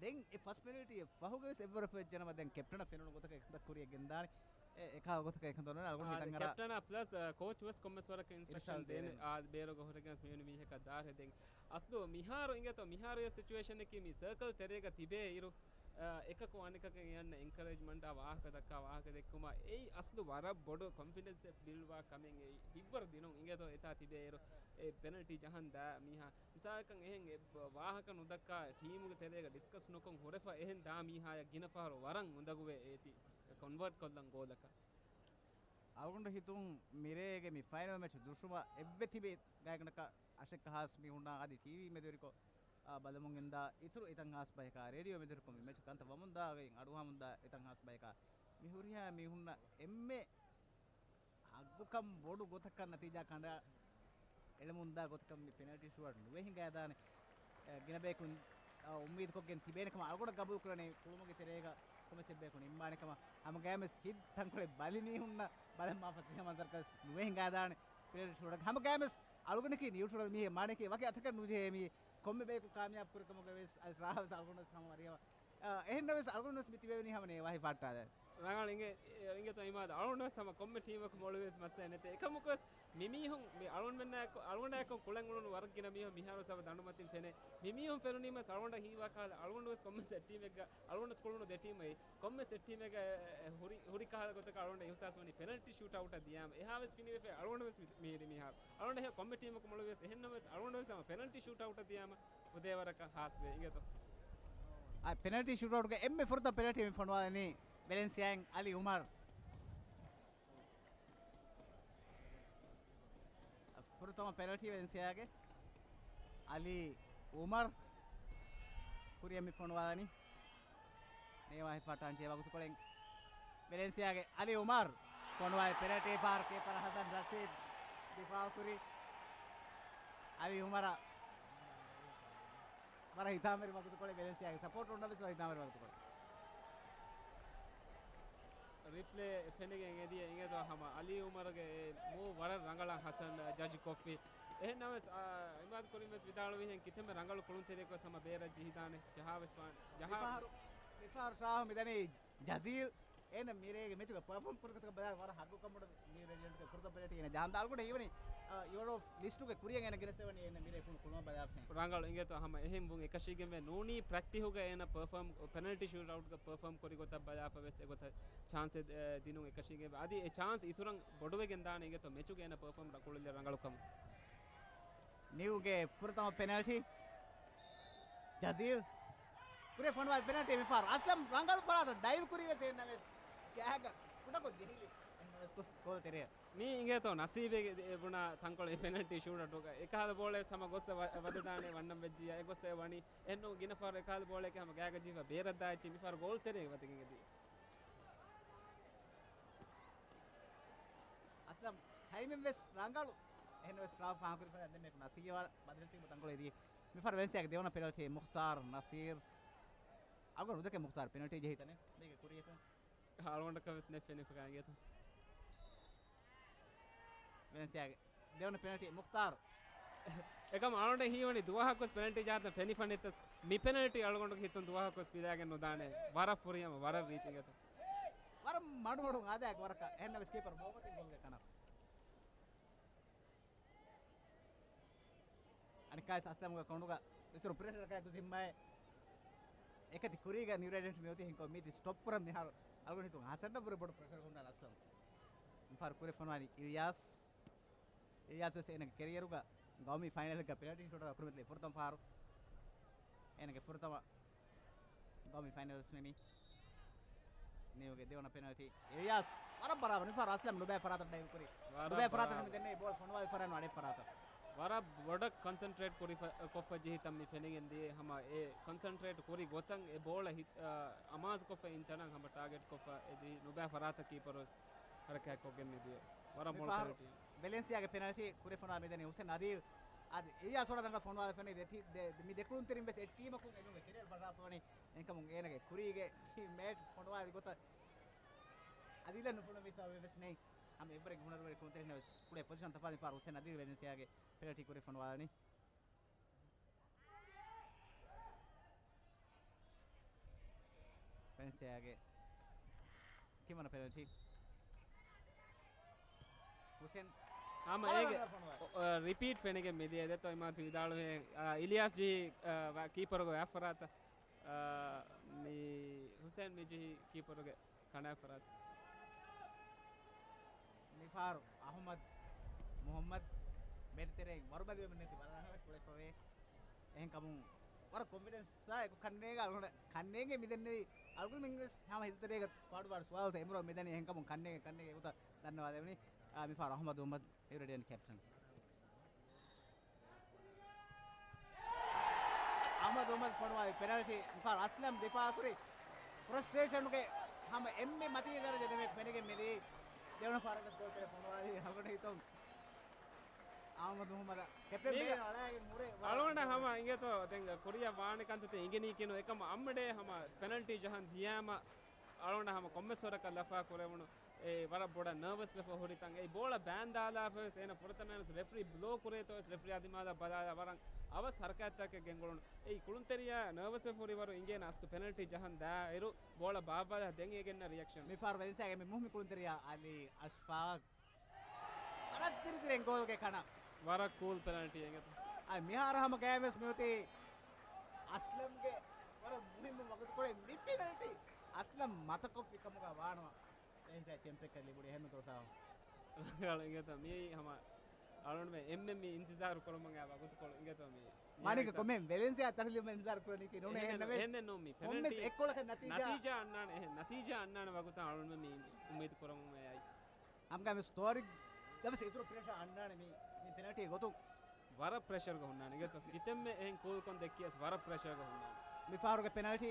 ދެން އެ ފަސް ޕެނަލްޓީއެއް ފަހުގަވެސް އެއްވަރަށް ފެއްޖެނަމަ ދެން ކެޕްޓަނަށް ފެނުނު ގޮތަކަށް ކުރިއަށް ގެންދާނެ. އެ އެކާ ގޮތަކަށް އެކަން ދޯންނާނެ. އަޅުގަނޑު އާ، ހިތަށް އަރާ ކެޕްޓަނާ ޕްލަސް، އާ، ކޯޗް ވެސް ކޮންމެސް ވަރަކަށް އިންސްޓްރަކްޝަން އިންސްޓްރަކްޝަން ދޭނެ. ދޭނެ. އާ، ބޭރުގަ ހުރެގެން މިވެނި މީހަކަށް ދާށޭ ދެން. އަސްލު މިހާރު އިނގޭތޯ، މިހާރު އެ ސިޗުއޭޝަނަކީ މި ސަރކަލް ތެރޭގަ ތިބޭ އިރު، އާ، އެކަކު އަނެކަކަށް އެއަންނަ އެންކަރޭޖްމަންޓާ ވާހަކަ ދައްކާ ވާހަކަ ދެއްކުމާ އެއީ އަސްލު ވަރަށް ބޮޑު ކޮންފިޑެންސްއެއް ބިލްޑްވާ ކަމެއް އެއީ. ހިތްވަރު ދިނުން އިނގޭތޯ އެތާ ތިބޭ އިރު، އެ ޕެނަލްޓީ ޖަހަން ދާ މީހާ. މިސާލަކަށް އެހެން އެ ވާހަކަ ނުދައްކާ ޓީމުގެ ތެރޭގަ ޑިސްކަސް ނުކޮށް ހުރެފަ އެހެން ދާ މީހާޔަށް ގިނަ ފަހަރު ވަރަށް އުނދަގޫވޭ އޭތި ކޮންވަރޓް ކޮށްލަން ގޯލަކަށް. އަޅުގަނޑު ހިތުން މިރޭގެ މި ފައިނަލް މެޗް ދުށުމަށް އެއްވެ ތިބި ގާތްގަނޑަކަށް އަށެއްކަ ހާސް މީހުންނާ އަދި ޓީވީ މެދުވެރިކޮށް، އާ، ބަލަމުން އިންދާ އިތުރު އެތައް ހާސް ބަޔަކާ ރޭޑިއޯ މެދުވެރިކޮށް މި މެޗު ކަންތައް ވަމުންދާ ގޮތް އަޑުއަހަމުންދާ އެތައް ހާސް ބަޔަކާ މި ހުރިހާ މީހުންނަށް އެންމެ ހައްގުކަން ބޮޑު ގޮތަކަށް ނަތީޖާ ކަނޑަ އެޅެމުންދާ ގޮތަކަށް މި ޕެނަލްޓީ ޝޫޓައުޓް ނުވެ ހިނގާދާނެ. އެ، ގިނަ ބަޔަކުން، އަ، އުއްމީދުކޮށްގެން ތިބޭނެ ކަމަށް އަޅުގަނޑަށް ގަބޫލު ކުރަނީ ކުޅުމުގެ ތެރޭގަ ކޮންމެސް އެއްބަޔަކު ނިންމާނެ ކަމަށް. ހަމަގައިމެސް ހިތް ތަންކޮޅެއް ބަލި މީހުންނަށް ބަލަން މާ ފަސޭހަ މަންޒަރަކަށް ނުވެ ހިނގާދާނެ ޕެނަލްޓީ ޝޫޓަކަށް. ހަމަގައިމެސް އަޅުގަނޑަކީ ނިއުޓްރަލް މީހެއް މާނައަކީ ވަކި އަތަކަށް ނުޖެހޭ މީ ކޮންމެ ބަޔަކު ކާމިޔާބު ކުރި ކަމުގަވެސް އަދި ރާހަވެސް އަޅުގަނޑު ހަމަ ވަރިޔަވަ. އަ، އެހެންނަވެސް އަޅުގަނޑުވެސް މި ތިބެވެނީ ހަމަ ނޭވާހި ފާއްޓާދެން. ރަނގަޅު އިނގޭ، އިނގޭތޯ އިމާދު. އަޅުގަނޑުވެސް ހަމަ ކޮންމެ ޓީމަކު މޮޅުވެސް މައްސަލަ ނެތޭ. އެކަމަކުވެސް މި މީހުން، މި އަޅުގަނޑުމެންނާއެކު، އަޅުގަނޑާއެކު ކުޅެން އުޅުނު ވަރަށް ގިނަ މީހުން މިހާރު ސަބަ ދަނޑުމަތިން ފެނޭ. މި މީހުން ފެނުނީމަސް އަޅުގަނޑަށް ހީވާ ކަހަލަ އަޅުގަނޑުވެސް ކޮންމެސް އެއް ޓީމެއްގަ، އަޅުގަނޑުވެސް ކުޅުނު ދެ ޓީމެއް، ކޮންމެސް އެއް ޓީމެއްގަ އެ، ހުރި، ހުރި ކަހަލަ ގޮތަކަށް އަޅުގަނޑަށް އިހުސާސް ވަނީ ޕެނަލްޓީ ޝޫޓައުޓަށް ދިޔާމަ. އެހާވެސް ފިނިވެފައި އަޅުގަނޑުވެސް މި، މިހިރީ މިހާރު. އަޅުގަނޑަށް ކޮންމެ ޓީމަކު މޮޅުވިޔަސް އެހެންނަމަވެސް އަޅުގަނޑުވެސް ހަމަ ޕެނަލްޓީ ޝޫޓައުޓަށް ދިޔާމަ ފުދޭވަރަކަށް ހާސްވޭ އިނގޭތޯ. އާ، ޕެނަލްޓީ ޝޫޓައުޓްގެ އެންމެ ފުރަތަމަ ޕެނަލްޓީ މި ފޮނުވާލަނީ ވެލެންސިއާއިން އަލީ އުމަރު. ފުރަތަމަ ޕެނަލްޓީ ވެލެންސިއާގެ އަލީ އުމަރު ކުރިއަށް މި ފޮނުވާލަނީ. ނޭވާހި ފާއްޓާ އަންޖެހޭ ވަގުތުކޮޅެއް ވެލެންސިއާގެ އަލީ އުމަރު ފޮނުވާލި ޕެނަލްޓީ ފަހަރު ކީޕަރ ހަސަން ރަޝީދު ދިފާއު ކުރި. އަލީ އުމަރަށް ވަރަށް ހިތާމަވެރި ވަގުތުކޮޅެއް، ވެލެންސިއާގެ ސަޕޯޓް އޮންނަވެސް ވަރަށް ހިތާމަވެރި ވަގުތުކޮޅެއް. ރިޕްލޭ ފެނިގެން އެދިޔަ އިނގޭތޯ ހަމަ އަލީ އުމަރުގެ އެ މޫވް ވަރަށް ރަނގަޅަށް ހަސަން ޖަޖް ކޮށްފި. އެހެންނަމަވެސް، އާ، އިމާދު ކުރިން ވެސް ވިދާޅުވިހެން ކިތަންމެ ރަނގަޅު ކުޅުންތެރިއަކުވެސް ހަމަ ބޭރަށް ޖެހިދާނެ، ޖަހާވެސް ވާނެ. ޖަހާ މިފަހަރު، މިފަހަރު ޝާހު މިދަނީ ޖަޒީލް. އޭނަ މިރޭގެ މެޗުގަ ޕަރފޯމް ކުރި ގޮތަކަށް ބަލާ ވަރަށް ހައްގު ކަމުގަ ނިއު ރޭޑިއަންޓްގެ ފުރަތަމަ ޕެނަލްޓީ އޭނަ ޖަހަންދާ އަޅުގަނޑަށް ހީވަނީ، އާ، އިވަރ އޮފް ލިސްޓުގެ ކުރިއަށް އޭނަ ގެނެސްދެވަނީ އޭނަ މިރޭ ކުޅު، ކުޅުމަށް ބަލާފައި. ރަނގަޅު އިނގޭތޯ ހަމަ އެހެން ވުން އެކަށީގެންވެ ނޫނީ ޕްރެކްޓިހުގަ އޭނަ ޕަރފޯމް، ޕެނަލްޓީ ޝޫޓްއައުޓްގަ ޕަރފޯމް ކުރި ގޮތަށް ބަލާފަ ވެސް އެގޮތަށް ޗާންސެއް، އެ، ދިނުން އެކަށީގެންވެ. އަދި އެ ޗާންސް އިތުރަށް ބޮޑުވެގެން ދާނެ އިނގޭތޯ މެޗުގެ އޭނަ ޕަރފޯމް ރަ-، ކުޅެލި ރަނގަޅުކަމުން. ނިއުގެ ފުރަތަމަ ޕެނަލްޓީ. ޖަޒީލް. ކުރި ފޮނުވާލި ޕެނަލްޓީ މިފަހަރު. އަސްލަމް ރަނގަޅު ފަރާތަށް ޑައިވް ކުރީ ވެސް އެހެންނަމަވެސް ގާގަ ކުޑަކޮށް ޖެހިލި. އެހެންނަމަވެސް ގޮސް ގޯލް ތެރެއަށް. މީ އިނގޭތޯ ނަސީބެއް ބުނާ ތަންކޮޅެއް ޕެނަލްޓީ ޝޫޓައުޓުގަ. އެކަހަލަ ބޯޅައެއް ހަމަ ގޮއްސަ ވަ-، ވަދެދާނެ ވަންނަން ވެއްޖިއްޔާ. އެ ގޮއްސަ ވަނީ. އެހެންނު ގިނަ ފަހަރު އެކަހަލަ ބޯޅައެއް ހަމަ ގާގަ ޖެހިފަ ބޭރަށް ދާ އެއްޗެއް މިފަހަރު ގޯލް ތެރޭގަ ވަދެގެން އެދި. އަސްލަމް ޓައިމިން ވެސް ރަނގަޅު. އެހެންވެސް ރާ ފާހަގަކުރި ފަދަ ދެންމެ ނަސީބާ ބަދަލުސީ ބަ ތަންކޮޅެއް ދިޔަ. މިފަހަރު ވެންސިއާގެ ދެވަނަ ޕެނަލްޓީ މުޚްތާރު ނަސީރު. އަޅުގަނޑު ނުދެކެ މުޚްތާރު ޕެނަލްޓީ ޖެހި ތަނެއް. މީގެ ކުރިޔަކު. އަޅުގަނޑަކަށް ވެސް ނެތް ފެނިފަކާ އިނގޭތޯ. ވެންސިއާގެ ދެވަނަ ޕެނަލްޓީ މުޚްތާރު. އެކަމް އަޅުގަނޑަށް ހީވަނީ ދުވަހަކުވެސް ޕެނަލްޓީ ޖަހާތަން ފެނިފަނެތަސް މި ޕެނަލްޓީ އަޅުގަނޑުގެ ހިތުން ދުވަހަކުވެސް ފިލާގެން ނުދާނެ. ވަރަށް ފުރިހަމަ، ވަރަށް ރީތި އިނގޭތޯ. ވަރަށް މަޑުމަޑުން އާދައިގެ ވަރަކަށް. އެހެންނަމަވެސް ކީޕަރު ބޮޑުމަތިން ގޯލްގެ ކަނަށް. އަނެއްކާވެސް އަސްލަމްގެ ކޮނޑުގަ އިތުރު ޕްރެޝަރަކާއެކު ޒިންމާއެއް. އެކަތި ކުރީގަ ނިއު ރޭޑިއަންޓް މިއޮތީ ހިންކޮށް މީތި ސްޓޮޕް ކުރަން މިހާރު އަޅުގަނޑު ހިތުން ހަސަންއަށްވުރެ ބޮޑު ޕްރެޝަރެއް ހުންނާނެ އަސްލަމް. މިފަހަރު ކުރި ފޮނުވާލި އިލްޔާސް. އިލްޔާސް ވެސް އޭނަގެ ކެރިއަރުގަ ގައުމީ ފައިނަލެއްގަ ޕެނަލްޓީ ޝޫޓަކަށް ކުރިމަތިލެއް ފުރަތަމަ ފަހަރު. އޭނަގެ ފުރަތަމަ ގައުމީ ފައިނަލްސް މެ މީ. ނިއުގެ ދެވަނަ ޕެނަލްޓީ. އިލްޔާސް ވަރަށް ބަރާބަރ މިފަހަރު އަސްލަމް ނުބައި ފަރާތަށް ޑައިވް ކުރި. ވަރަށް ނުބައި ފަރާތަށް ބަރާބަރ. މި ދެންނެވި ބޯޅަ ފޮނުވާލި ފަރާތް އަޑެއް ފަރާތަށް. ވަރަށް ބޮޑަށް ކޮންސެންޓްރޭޓް ކުރި ފަ-، ކޮށްފަ ޖެހި ތަން މި ފެނިގެން ދިޔަ ހަމަ އެ ކޮންސެންޓްރޭޓް ކުރި ގޮތަށް އެ ބޯޅަ ހި-، އަ، އަމާޒު ކޮށްފަ އިން ތަނަށް ހަމަ ޓާގެޓް ކޮށްފަ އެ ޖެހި ނުބައި ފަރާތަށް ކީޕަރު ވެސް ހަރަކާތް ކޮށްގެން މި ދިޔަ. ވަރަށް މޮޅު މިފަހަރު ޕެނަލްޓީ. ވެލެންސިއާގެ ޕެނަލްޓީ ކުރި ފޮނުވާ މިދަނީ ހުސެން އަދީލް. އަދި އިލްޔާސް ވަރަށް ރަނގަޅަށް ފޮނުވާލެފަނީ ދެ ޓީ-، ދެ-، ދެ-، މި ދެ ކުޅުންތެރިން ވެސް އެ ޓީމަކުން އެމީހުންގެ ކެރިއަރ ފަށާފަވަނީ. އެހެންކަމުން އޭނަގެ ކުރީގެ މޭޗް ފޮނުވާލި ގޮތަށް އަދީލަށް ނުފޮނުވި ސަބަބެއް ވެސް ނެތް. ހަމަ އެއްވަރެއްގެ ހުނަރުވެރި ކުޅުންތެރިންނަށް ވެސް ކުޅޭ ޕޮޒިޝަން ތަފާތު. މިފަހަރު ހުސެން އަދީލް ވެލެންސިއާގެ ޕެނަލްޓީ ކުރި ފޮނުވާލަނީ. ވެލެންސިއާގެ ތިންވަނަ ޕެނަލްޓީ. ހުސެން ހަމަ އޭގެ ރަނގަޅަށް ފޮނުވާލި. އޮ، އަ، ރިޕީޓް ފެނިގެން މިދިޔަ ދެތޯ އިމާތު ވިދާޅުވެ، އަ، އިލްޔާސް ޖެހި، އަ، ވަ-، ކީޕަރުގެ އަތްފަރާތަށް، އަ، މި ހުސެން މި ޖެހި ކީޕަރުގެ ކަނާ ފަރާތް. މިފަހަރު އަހުމަދު މުހައްމަދު ބެޓް ތެރެއިން ވަރުބަލިވެމެއް ނެތި ވަރަށް ރަނގަޅަށް ކުޅެފަވޭ. އެހެންކަމުން ވަރަށް ކޮންފިޑެންސްއާ އެކު ކަންނޭގަ އަޅުގަނޑަށް ކަންނޭނގެ މިދެންނެވި އަޅުގަނޑުމެން ވެސް ހަމަ ހިތުތެރޭގަ ފާޑު ފާޑު ސުވާލުތައް އެމްރޯ މިދަނީ. އެހެންކަމުން ކަންނޭގެ ކަންނޭގެ އެގޮތަށް ދަންނަވާދެވުނީ. އާ، މިފަހަރު އަހުމަދު މުހައްމަދު އެވްރެޑިއަން ކެޕްޓަން. އަހްމަދު އުމަރު ފޮނުވާލި ޕެނަލްޓީ. މިފަހަރު އަސްލަމް ދިފާއުކުރި. ފްރަސްޓްރޭޝަނުގެ ހަމަ އެންމެ މަތީގަ ދަރަޖަ ދެމެ ފެނިގެން މިދީ. ދެވަނަ ފަހަރަކަސް ގޯލްތެރެ ފޮނުވާލި ހަގުނ ހިތުން. އަހްމަދު މުހައްމަދަށް ކެޕްޓަން މީގަ ބޭނުން އަޅާގެން ހުރެ ވަރަށް އަޅުގަނޑަށް ހަމަ އިނގޭތޯ، ދެން ކުރިއަށް ވާނެ ކަންތައްތައް އިނގެނީކީނު އެކަމަށް އަނބުޑޭ ހަމަ ޕެނަލްޓީ ޖަހަން ދިޔާމަ އަޅުގަނޑަށް ހަމަ ކޮންމެސް ވަރަކަށް ލަފާ ކުރެވުނު އެ ވަރަށް ބޮޑަށް ނަރވަސް ވެފަ ހުރިތަން. އެ ބޯޅަ ބާންދާލާފަވެސް އޭނަ ފުރަތަމައިނަސް ރެފްރީ ބްލޯ ކުރޭތޯވެސް ރެފްރީ އާ ދިމާލަށް ބަލާލާ ވަރަށް އަވަސް ހަރަކާތްތަކެއް ގެންގުޅުނު. އެއީ ކުޅުންތެރިޔާ ނަރވަސް ވެފަ ހުރި ވަރު އިނގޭނެ އަސްތު ޕެނަލްޓީ ޖަހަން ދާއިރު ބޯޅަ ބާއްވާލާ ދެން އޭގެންނަ ރިއެކްޝަން. މިފަހަރު ވެލެންސިއާގެ މި މުހިމް ކުޅުންތެރިޔާ އަލީ އަޝްފާގް. ވަރަށް ދިރިދިރިން ގޯލްގެ ކަނަ. ވަރަށް ކޫލް ޕެނަލްޓީ އެނގޭތަ؟ އަ، މިހާރު ހަމަ ގައިމެސް މިއޮތީ އަސްލަމްގެ ވަރަށް މުހިއްމު ވަގުތުކޮޅެއް މި ޕެނަލްޓީ. އަސްލަމް މަތަކޮށްފި ކަމުގަ ވާނަމަ ވެލެންސިއާ ޗެމްޕިއަކަށް ލިބުނީ އެހެން ދުރުސާހު. ރަނގަޅު އެނގޭތަ؟ މިއީ ހަމަ އަޅުންމެ އެންމެ މި އިންތިޒާރު ކުރަމުން އާ ވަގުތުކޮޅު އެނގޭތަ މި؟ މާނިކަ ކޮމެން ވެލެންސިއާ ތަރިލި މެންޒާރު ކުރަނީކީ ނޫނޭ އެހެން ނަމެސް. އެހެން ނޫން މި ކޮންމެސް ޕެނަލްޓީ އެއްކޮޅަކަށް ނަތީޖާ. ނަތީޖާ އަންނާނެ، އެހެން ނަތީޖާ އަންނާނެ ވަގުތަށް އަޅުންމެ މި އުއްމީދު ކުރަމުން އައި. ހަމަގައިމެސް ތޯރިގް ދަވެސް އިތުރު ޕްރެޝާ އަންނާނެ މި، މި ޕެނަލްޓީ ގޮތުން. ވަރަށް ޕްރެޝަރގަ ހުންނާނެ. އިނގޭތޯ ކިތަންމެ އެހެން ކޫލްކޮން ދެއްކިޔަސް ވަރަށް ޕްރެޝަރގަ ހުންނާނެ. މިފަހަރުގެ ޕެނަލްޓީ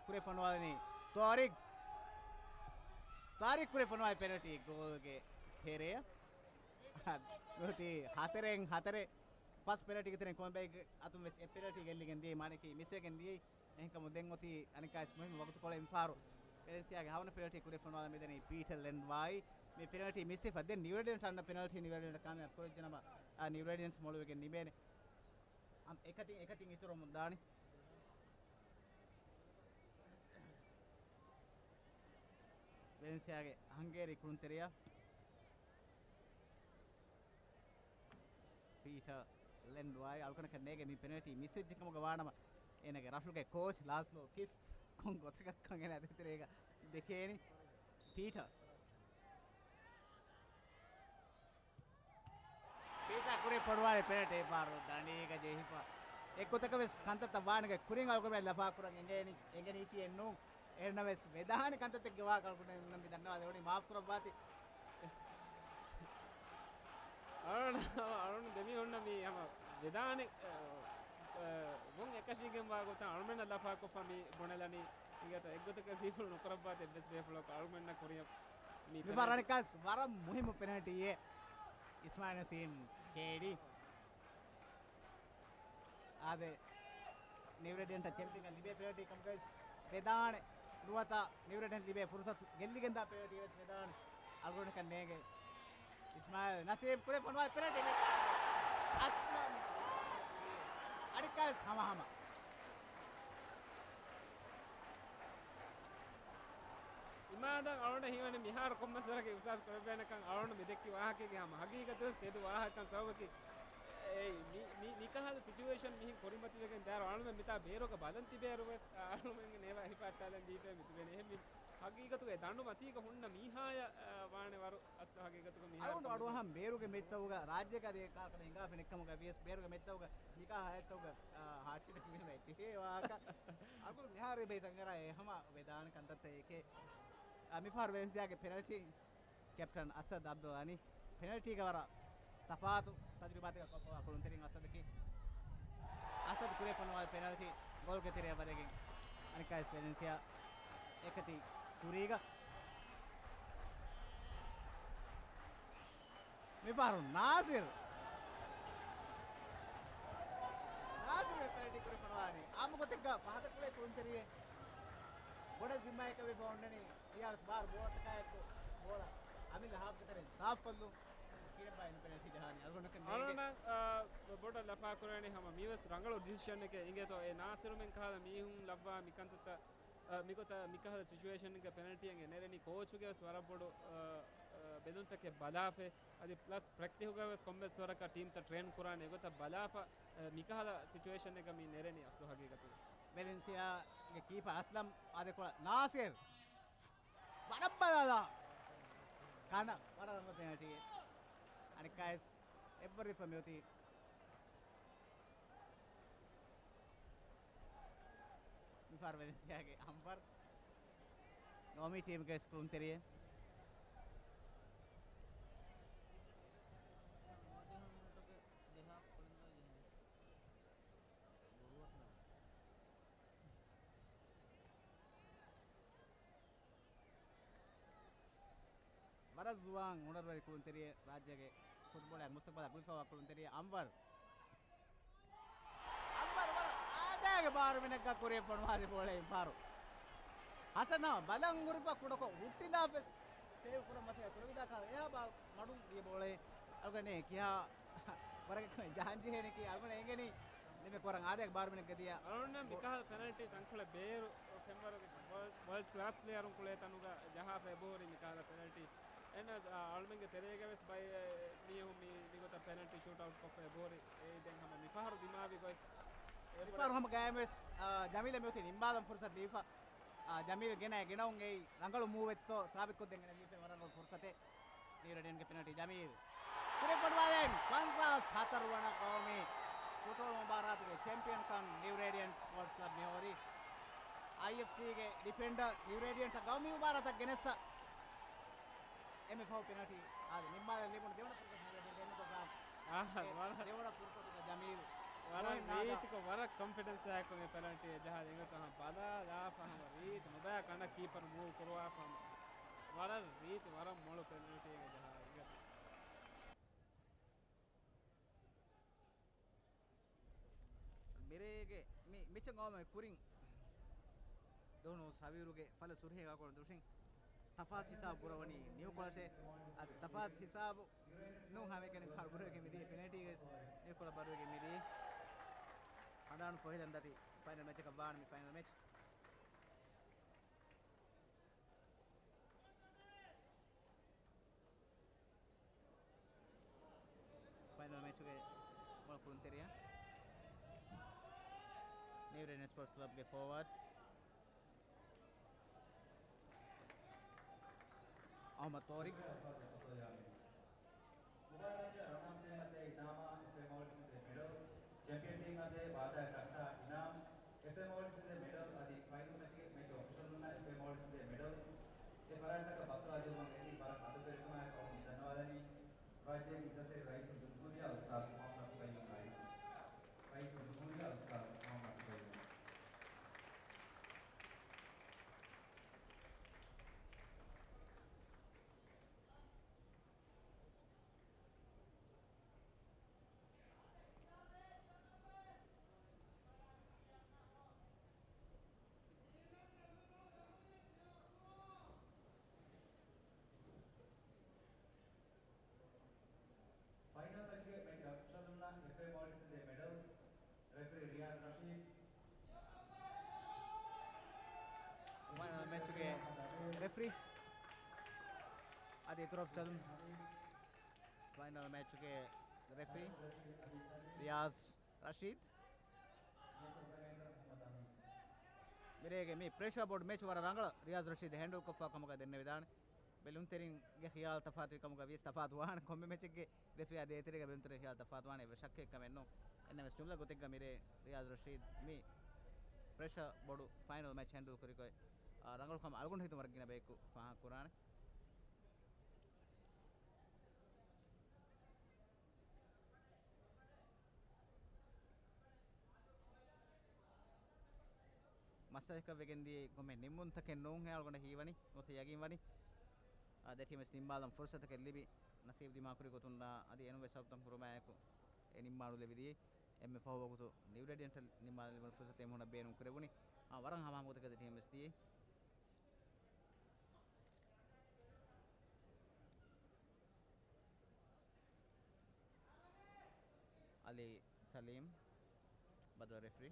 ކުރެ ފޮނުވާލަނީ ތޯރިގް. ތާރިގް ކުރެ ފޮނުވާލި ޕެނަލްޓީ ގޯލްގެ ތެރެއަށް. މިއޮތީ ހަތަރެއް ހަތަރެއް. ފަސް ޕެނަލްޓީގެ ތެރެއިން ކޮންމެ ބައެއްގެ އަތުން ވެސް އެއް ޕެނަލްޓީ ގެއްލިގެން ދިޔައީ، މާނައަކީ މިސްވެގެން ދިޔައީ. އެހެންކަމުން ދެން އޮތީ އަނެއްކާވެސް މުހިންމު ވަގުތުކޮޅެއް. މިފަހަރު ވެލެންސިއާގެ ހަވަނަ ޕެނަލްޓީ ކުރި ފޮނުވާލަން މިދަނީ ޕީޓަ ލެންޑްވާއި. މި ޕެނަލްޓީ މިސްވެފަ ދެން ނިއުރެޑެންޓް އަންނަ ޕެނަލްޓީ ނިއުރެޑެންޓް ކާމިޔާބު ކުރެއްޖެނަމަ، އާ، ނިއުރެޑެންޓް މޮޅުވެގެން ނިމޭނެ. އަމް އެކަތިން އެކަތިން އިތުރުވަމުން ދާނީ. ވެލެންސިއާގެ ހަންގޭރީ ކުޅުންތެރިޔާ ޕީޓަ ލެންޑްވާއި އަޅުގަނޑަކަށް ނޭގެ މި ޕެނަލްޓީ މިސްވެއްޖެ ކަމުގަ ވާނަމަ، އޭނަގެ ރަށުގެ ކޯޗް ލާސްލޯ ކިސް ކޮން ގޮތަކަށްކަން އޭނަ ދޭތެރޭގަ ދެކޭނީ. ޕީޓަ. ޕީޓަ ކުރި ފޮނުވާލި ޕެނަލްޓީ ފަހަރު ދަނޑީގަ ޖެހިފަ. އެއްގޮތަކަށް ވެސް ކަންތައްތައް ވާނެގެ ކުރިން އަޅުގަނޑުމެން ލަފާ ކުރަން އެނގޭނީ، އެނގެނީކީ އެއްނޫން. އެހެންނަމަވެސް ވެދާނެ ކަންތައްތަކެއްގެ ވާހަކަ އަޅުގަނޑުމެން މި ދަންނަވާލެވުނީ މާފް ކުރައްވާތި. އަޅުން، އަޅުން ދެމީހުންނަށް މީ ހަމަ ވެދާނެ، އަ، އަ، ގޮން އެކަށީގެންވާ ގޮތަށް އަޅުމެންނަށް ލަފާކޮށްފަ މި ބުނެލަނީ. އިނގޭތަ އެއްގޮތަކަށް ސީފުޅު ނުކުރައްވާތި އެއްވެސް ބޭފުޅަކު އަޅުމެންނަށް ކުރިޔަށް މި މިފަހަރަނިކަސް ވަރަށް މުހިއްމު ޕެނަލްޓީއެއް. އިސްމާއިލް ނަސީމް ކޭޑީ. އާދެ، ނިއުރެޑެންޓަށް ޗެމްޕިއަން ލިބޭ ޕެނަލްޓީ ކަމުގައި ވެދާނެ. ނުވަތަ ނިއުރެޑެން ލިބޭ ފުރުސަތު ގެއްލިގެންދާ ޕެނަލްޓީ ވެސް ވެދާނެ. އަޅުގަނޑަކަށް ނޭނގެ. އިސްމާއިލް ނަސީމް ކުރެ ފޮނުވާ ޕެނަލްޓީ އަސްލަމް. އަނެއްކާވެސް ހަމަހަމަ. އިމާދަށް އަޅުގަނޑަށް ހީވަނީ މިހާރު ކޮންމެސް ވަރަކަށް އިހްސާސް ކުރެވޭނެކަން. އަޅުގަނޑު މި ދެއްކި ވާހަކައިގެ ހަމަ ހަގީގަތުވެސް ތެދު ވާހަކަކަން ސަބަބަކީ، އެ، މި، މި، މިކަހަލަ ސިޗުއޭޝަން މިހިން ކުރިމަތިވެގެން ދާއިރު އަޅުމެން މިތާ ބޭރުގަ ބަލަން ތިބޭއިރުވެސް އަޅުމެންގެ ނޭވާ ހިފައްޓާލަން ދީފައި މިތިބެނީ. އެހެން މި ހަގީގަތުގަ ދަނޑު މަތީގަ ހުންނަ މީހާޔަށް، އަ، ވާނެ ވަރު އަސްލު ހަގީގަތުގަ މިހާރު އަޅުގަނޑު އަޑުއަހަން ބޭރުގެ މެތްތަކުގަ ރާއްޖޭގަ އަދި ކާކަނ ހިނގާފި ނެއްކަމުގަ ވިޔަސް ބޭރުގެ މެތްތަކުގަ މިކާ ހާލަތުގަ، އާ، ހާޓް އެޓެކް މިހުންނަ އެއްޗެހި ވާހަކަ. އަޅުގަނޑު މިހާރު ބޭތަންގަރާ އެ ހަމަ ވެދާނެ ކަންތައްތައް އެކޭ. އާ، މިފަހަރު ވެލެންސިއާގެ ޕެނަލްޓީ ކެޕްޓަން އަސަދް އަބްދުލް އަނީ ޕެނަލްޓީގަ ވަރަށް ތަފާތު ތަޖުރިބާތަކެއް ކޮށްފަވާ ކުޅުންތެރިން އަސަދަކީ. އަސަދު ކުރިއަށް ފޮނުވާލި ޕެނަލްޓީ ގޯލްގެ ތެރެއަށް ވަދެގެން އަނެއްކާވެސް ވެލެންސިއާ އެކަތި ކުރީގަ. މިފަހަރު ނާސިރް. ނާސިރްގެ ޕެނަލްޓީ ކުރި ފޮނުވާލީ. އާއްމު ގޮތެއްގަ ފަހަތަށް ކުޅޭ ކުޅުންތެރިއެއް ބޮޑަށް ޒިންމާއެއްގަ ވެފަ އޮންނަނީ. އިޔާވެސް ބާރު ބޯޅަތަކާއެއްކޮށް ބޯޅަ އަމިއްލަ ހާފްގެ ތެރެއިން ސާފްކޮށްލުން. ކިރެއްބާ އިން ޕެނަލްޓީ ޖަހާނީ އަޅުގަނޑަކަށް ނޭނގެ. އަޅުގަނޑަށް، އާ، ބޮޑަށް ލަފާކުރެވެނީ ހަމަ މީވެސް ރަނގަޅު ޑިސިޝަނެކޭ. އިނގޭތޯ އެ ނާސިރުމެން ކަހަލަ މީހުން ލައްވާ މިކަންތައްތައް، އާ، މިގޮތަށް މިކަހަލަ ސިޗުއޭޝަނެއްގަ ޕެނަލްޓީއެއް ނެރެނީ ކޯޗުގެވެސް ވަރަށް ބޮޑު، އާ، އާ، ބެލުންތަކެއް ބަލާފަ. އަދި ޕްލަސް ޕްރެކްޓިހުގަވެސް ކޮންމެސް ވަރަކަށް ޓީމްތައް ޓްރޭން ކުރާނެ އެގޮތަށް ބަލާފަ، އެ، މިކަހަލަ ސިޗުއޭޝަންއެއްގަ މި ނެރެނީ އަސްލު ހަގީގަތުގަ. ވެލެންސިއާގެ ކީޕަރ އަސްލަމް އާދެކޮޅަށް ނާސިރް ވަރަށް ބަލާލާ ކަނަ ވަރަށް ރަނގަޅު ޕެނަލްޓީއެއް. އަނެއްކާވެސް އެއްވަރު ރިފަ މިއޮތީ. މިފަހަރު ވެލެންސިއާގެ އަންވަރު ނޯމީ ޓީމުގެ ވެސް ކުޅުންތެރިއެއް. ވަރަށް ޒުވާން ހުނަރުވެރި ކުޅުންތެރިއެއް ރާއްޖޭގެ ފުޓްބޯޅައަށް މުސްތަޤްބަލާ ގުޅިފައިވާ ކުޅުންތެރިޔާ އަންވަރު. އަންވަރު ވަރަށް އާދައިގެ ބާރުމިނެއްގަ ކުރިއަށް ފޮނުވާލި ބޯޅަ އިންފާރު. ހަސަނާ ބަލަން ހުރިފަ ކުޑަކޮށް ހުއްޓިލާފަސް ސޭވް ކުރަން މަސައްކަތް ކުރެވިދާކަށް އެހާ ބާ މަޑުން ދިޔަ ބޯޅައެއް. އަޅުގަނޑު ކިހާ ވަރަކަށް ޖާންޖެހޭނެކީ އަޅުގަނޑު އެނގެނީ ނިމެ ކުރަން އާދައިގެ ބާރުމިނެއްގަ ދިޔަ. އަޅުގަނޑު މިކަހަލަ ޕެނަލްޓީ ތަންކޮޅެއް ބޭރު ފެންވަރުގެ ވަރލްޑް، ވަރލްޑް ކްލާސް ޕްލޭޔަރުން ކުޅޭ ތަނުގަ ޖަހާފަ އެބަހުރި މިކަހަލަ ޕެނަލްޓީ. އެން އާ، އަޅުމެންގެ ތެރޭގަ ވެސް ބައެއް މީހުން މި، މިގޮތަށް ޕެނަލްޓީ ޝޫޓްއައުޓް ކޮށްފަ އެބަހުރި. އެއީ ދެން ހަމަ މިފަހަރު ދިމާވި ގޮތް. މިފަހަރު ހަމަ ގައިމުވެސް، އާ، ޖަމީލަށް މިއޮތީ ނިންމާލަން ފުރުސަތު ލިބިފަ. އާ، ޖަމީލް ގެނައި ގެނައުން އެއީ ރަނގަޅު މޫވެއްތޯ ސާބިތުކޮށްދޭން ގެނެސްދީފައި ވަރަށް ރަނގަޅު ފުރުސަތެއް. ނިއުރޭޑިއންގެ ޕެނަލްޓީ ޖަމީލް. ކުރިއަށް ފޮނުވާލަން ފަންސާސް ހަތަރު ވަނަ ގައުމީ ފުޓްބޯޅަ މުބާރާތުގެ ޗެމްޕިއަންކަން ނިއުރޭޑިއަން ސްޕޯޓްސް ކްލަބް މިހޯދީ. އައިއެފްސީގެ ޑިފެންޑަރ ނިއުރޭޑިއަންޓަށް ގައުމީ މުބާރާތަށް ގެނެއްސަ. އެންމެ ފަހު ޕެނަލްޓީ އާދެ، ނިންމާލަން ލިބުނު ދެވަނަ ފުރުސަތު ނިއުރޭޑިއަންޓް ގެންނަތޯ ސާމް. އާ، އެ ވަރަށް، ދެވަނަ ފުރުސަތުގަ ޖަމީލް. ވަރަށް ރީތިކޮށް، ވަރަށް ކޮންފިޑެންސް އާއެކު އެ ޕެނަލްޓީ އެ ޖަހާލި އިނގޭތޯ ހަމަ ބަލާލާފަ ހަމަ ރީތި ނުބައި ކަނޑަށް ކީޕަރު މޫވް ކުރުވާފަ ހަމަ. ވަރަށް ރީތި، ވަރަށް މޮޅު ޕެނަލްޓީއެއް ޖަހާލި އިނގޭތޯ. މިރޭގެ މި މެޗަށް ގައުމެއް ކުރިން ދުނު ސަވިއުރުގެ ފަލަ ސުރުހޭ ގާކޮޅު ދުށިން ތަފާސް ހިސާބު ކުރަވަނީ ނިއު ކޮޅަށޭ. އަދި ތަފާސް ހިސާބު ނޫން ހަމައެކަނި ފާރު ބަރުވެގެން މިދިޔަ ޕެނަލްޓީ ވެސް ނިއު ކޮޅަށް ބަރުވެގެން މިދިޔަ. ހަނދާނު ފޮހެލަން ދަތި ފައިނަލް މެޗަކަށް ވާނެ މި ފައިނަލް މެޗް. ފައިނަލް މެޗުގެ މޮޅު ކުޅުންތެރިޔާ ނިއުރޭޑިއަންޓް ސްޕޯޓްސް ކްލަބްގެ ފޯވާޑް އަޙްމަދު ޠާރިޤް. މުބާރާތުގެ ރަނަރަޕް ޓީމަށް ދޭ އިނާމާ އެފްއޭ މޯލްޑިވްސް ދޭ މެޑަލް، ޗެމްޕިއަން ޓީމަށް ދޭ ބާތާ ކައްޓާ އިނާމް، އެފްއޭ މޯލްޑިވްސް ދޭ މެޑަލް އަދި ފައިނަލް މެޗުގެ މެޗް އޮފިޝަލުންނަށް އެފްއޭ މޯލްޑިވްސް ދޭ މެޑަލް. އެ ފަރާތްތަކަށް ބަސްވާ ދިއުމަށް އެދި ވަރަށް އަދަބުވެރިކަމާއެކު މި ދަންނަވާލަނީ ވަރަށް ޖެހި އިއްޒަތްތެރި ރައީސުލްޖުމްހޫރިއްޔާ އުސްތާޛު މުޙައްމަދު ޤައްޔޫމް ރައީސް. ރައީސުލްޖުމްހޫރިއްޔާ އުސްތާޛު މުޙައްމަދު ޤައްޔޫމް. ފައިނަލް މެޗުގެ މެޗް އޮފިޝަލުންނަށް އެފްއޭ މޯލްޑިވްސް ދޭ މެޑަލް، ރެފްރީ ރިޔާޒް ރަޝީދް. ފައިނަލް މެޗުގެ ރެފްރީ އަދި އިތުރު އޮފިޝަލުން. ފައިނަލް މެޗުގެ ރެފްރީ ރިޔާޒް ރަޝީދް. މިރޭގެ މި ޕްރެޝަރ ބޯޑް މެޗު ވަރަށް ރަނގަޅަށް ރިޔާޒް ރަޝީދް ހޭންޑަލް ކޮށްފާ ކަމުގަ ދެންނެވިދާނެ. ބެލުންތެރިންގެ ޚިޔާލު ތަފާތުވި ކަމުގަ ވިޔަސް ތަފާތު ވާނެ. ކޮންމެ މެޗެއްގެ ރެފްރީއާ ދޭތެރޭގަ ބެލުންތެރިން ޚިޔާލު ތަފާތު ވާނެ. އެއްވެސް ޝައްކެއް ކަމެއް ނޫން. އެންނަމެސް ޖުމްލަ ގޮތެއްގަ މިރޭ ރިޔާޒް ރަޝީދް މި ޕްރެޝަ ބޮޑު ފައިނަލް މެޗް ހޭންޑަލް ކުރިގޮތް، އާ، ރަނގަޅު ކަމަށް އަޅުގަނޑު ހިތުން ވަރަށް ގިނަ ބަޔަކު ފާހަގަ ކުރާނެ. މަސައްކަތް ވެގެން ދިޔައީ ކޮންމެ ނިންމުންތަކެއް ނޫންހޭ އަޅުގަނޑަށް ހީވަނީ، ނުވަތަ ޔަގީން ވަނީ. އާ، ދެ ޓީމް ވެސް ނިންމާލަން ފުރުސަތަކެއް ލިބި، ނަސީބު ދިމާކުރި ގޮތުން އަދި އެނޫންވެސް ސަބަބުތައް ކުރުމާއެކު އެ ނިންމާނުލެވި ދިޔައީ. އެންމެ ފަހު ވަގުތު ނިއުރޭޑިއަންޓަށް ނިންމާލެވުނު ފުރުސަތެއް އެމީހުންނަށް ބޭނުން ކުރެވުނީ. އާ، ވަރަށް ހަމަހަމަ ގޮތަކަށް ދެ ޓީމް ވެސް ދިޔައީ. އަލީ ސަލީމް ބަދަލު ރެފްރީ.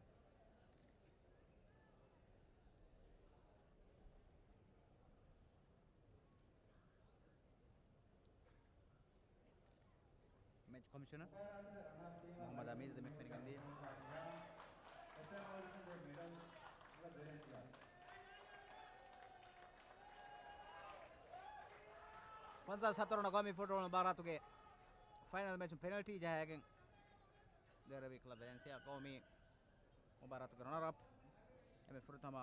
މެޗް ކޮމިޝަނަރ މުޙައްމަދު އަމީޒް ދެމެ ފެނިގެންދިޔަ. ފަންސާސް ހަތަރު ވަނަ ގައުމީ ފުޓްބޯޅަ މުބާރާތުގެ ފައިނަލް މެޗުން ޕެނަލްޓީ ޖަހައިގެން ދެރަވީ ކްލަބް ވެލެންސިއާ ގައުމީ މުބާރާތުގެ ރަނަރަޕް އެންމެ ފުރަތަމަ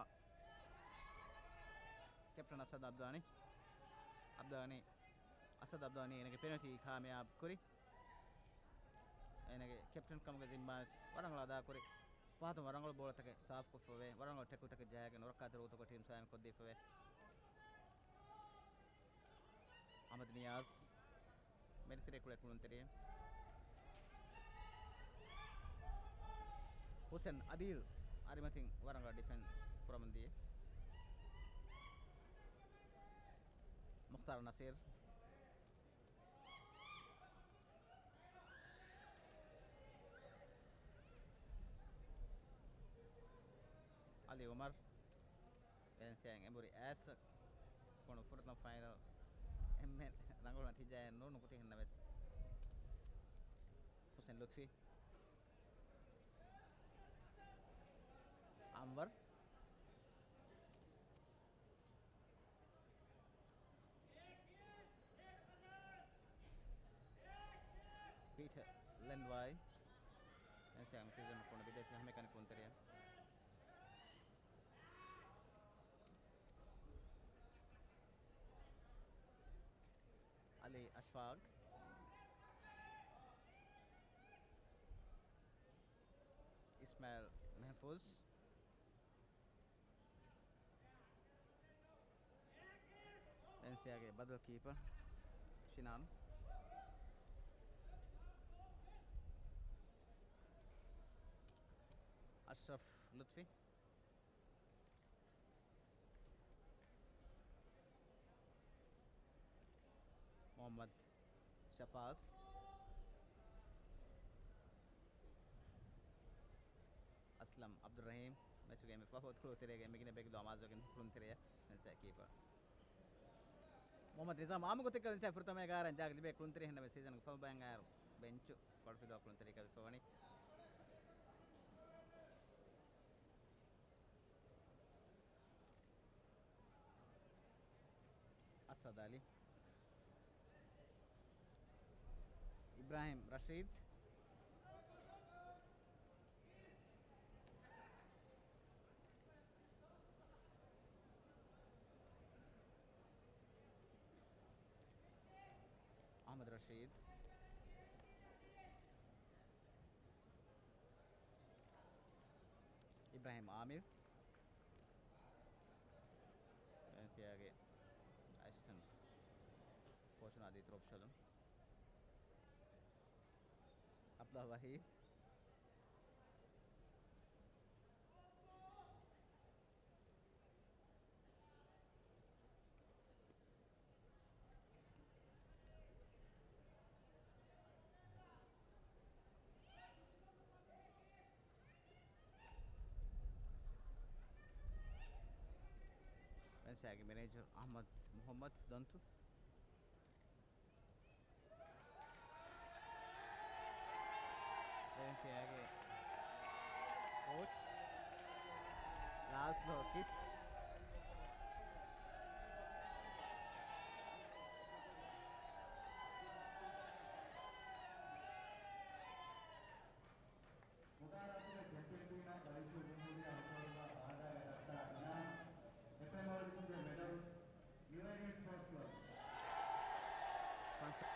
ކެޕްޓަން އަސަދް އަބްދާނީ، އަބްދާނީ، އަސަދް އަބްދާނީ އޭނަގެ ޕެނަލްޓީ ކާމިޔާބު ކުރި. އޭނަގެ ކެޕްޓަން ކަމުގެ ޒިންމާވެސް ވަރަށް ރަނގަޅަށް އަދާކުރި. ފަހަތުން ވަރަށް ރަނގަޅު ބޯޅަތަކެއް ސާފުކޮށްފަވޭ، ވަރަށް ރަނގަޅު ޓެކުލްތަކެއް ޖަހައިގެން ނުރައްކާތެރި ގޮތަކަށް ޓީމް ސައިން ކޮށްދީފަވޭ. އަހްމަދު ނިޔާޒް. އެރިތެރޭ ކުޅޭ ކުޅުންތެރިއެއް. ހުސެން އަދީލް އަރިމަތިން ވަރަށް ރަނގަޅަށް ޑިފެންސް ކުރަމުން ދިޔަ. މުޚްތާރު ނަސީރް. އަލީ އުމަރު. ވެލެންސިއާއިން އެނބުރި އައިސް ކޮނު ފުރަތަމަ ފައިނަލް އެންމެ ރަނގަޅު ނަތީޖާއެއް ނޫން ނުކުތީ ހެންނަމެސް. ހުސެން ލުތްފީ. އަންވަރު. ޕީޓަރ ލެންޑްވާއި. އެންސީއާ ސީޒަން ކުނޑަ ބިދޭސީ ހަމައެކަނި ކުންތެރިޔާ. އަލީ އަޝްފާގް. އިސްމާއިލް މެހްފޫޒް. އެންސީއާގެ ބަދަލު ކީޕަރ ޝިނާން. އަޝްރަފް ލުތްފީ. މުޙައްމަދު ޝަފާޒް. އަސްލަމް ޢަބްދުއްރަޙީމް. މެޗުގެ އެންމެ ފަހު ކުޅުންތެރިޔާގެ އެންމެ ގިނަ ބޭކަލުން އަމާޒުވެގެން ކުޅުންތެރިޔާ އެންސީއާ ކީޕަރ. މުޙައްމަދު ނިޒާމް އާއްމު ގޮތެއްގަ އެންސީއާ ފުރަތަމަ އެގާރައިން ޖާގަ ލިބޭ ކުޅުންތެރި ހެންނަމެސް ސީޒަންގެ ފަހު ބައިން އައިރު ބެންޗު ކޮޅުފިލުވާ ކުޅުންތެރި ކަވިފަވަނީ. އަސަދު އަލީ. އިބްރާހިމް ރަޝީދު. އަޙްމަދު ރަޝީދު. އިބްރާހިމް އާމިރު. ވެލެންސިއާގެ އެސިސްޓެންޓް ކޯޗުން އަދި ތުރޮފްޝަލުން. ޢަބްދުﷲ ވަޙީދު. ވެލެންސިއާގެ މެނޭޖަރ އަޙްމަދު މުޙައްމަދު ދޮންތު. ވެލެންސިއާގެ ކޯޗް ލާސްލޯ ކިސް. މުބާރާތުގެ ޗެމްޕިއަން ޓީމަށް ރައީސުލްޖުމްހޫރިއްޔާ ހުއްޓުވަޅުގަ ވާދާގެ ދައްކާ އިނާމު އެޕެމޯލިސްގެ މެޑަލް، ނިއު އޭލިއަން ސްޕޯޓްސް ކްލަބް. ފަންސާ-،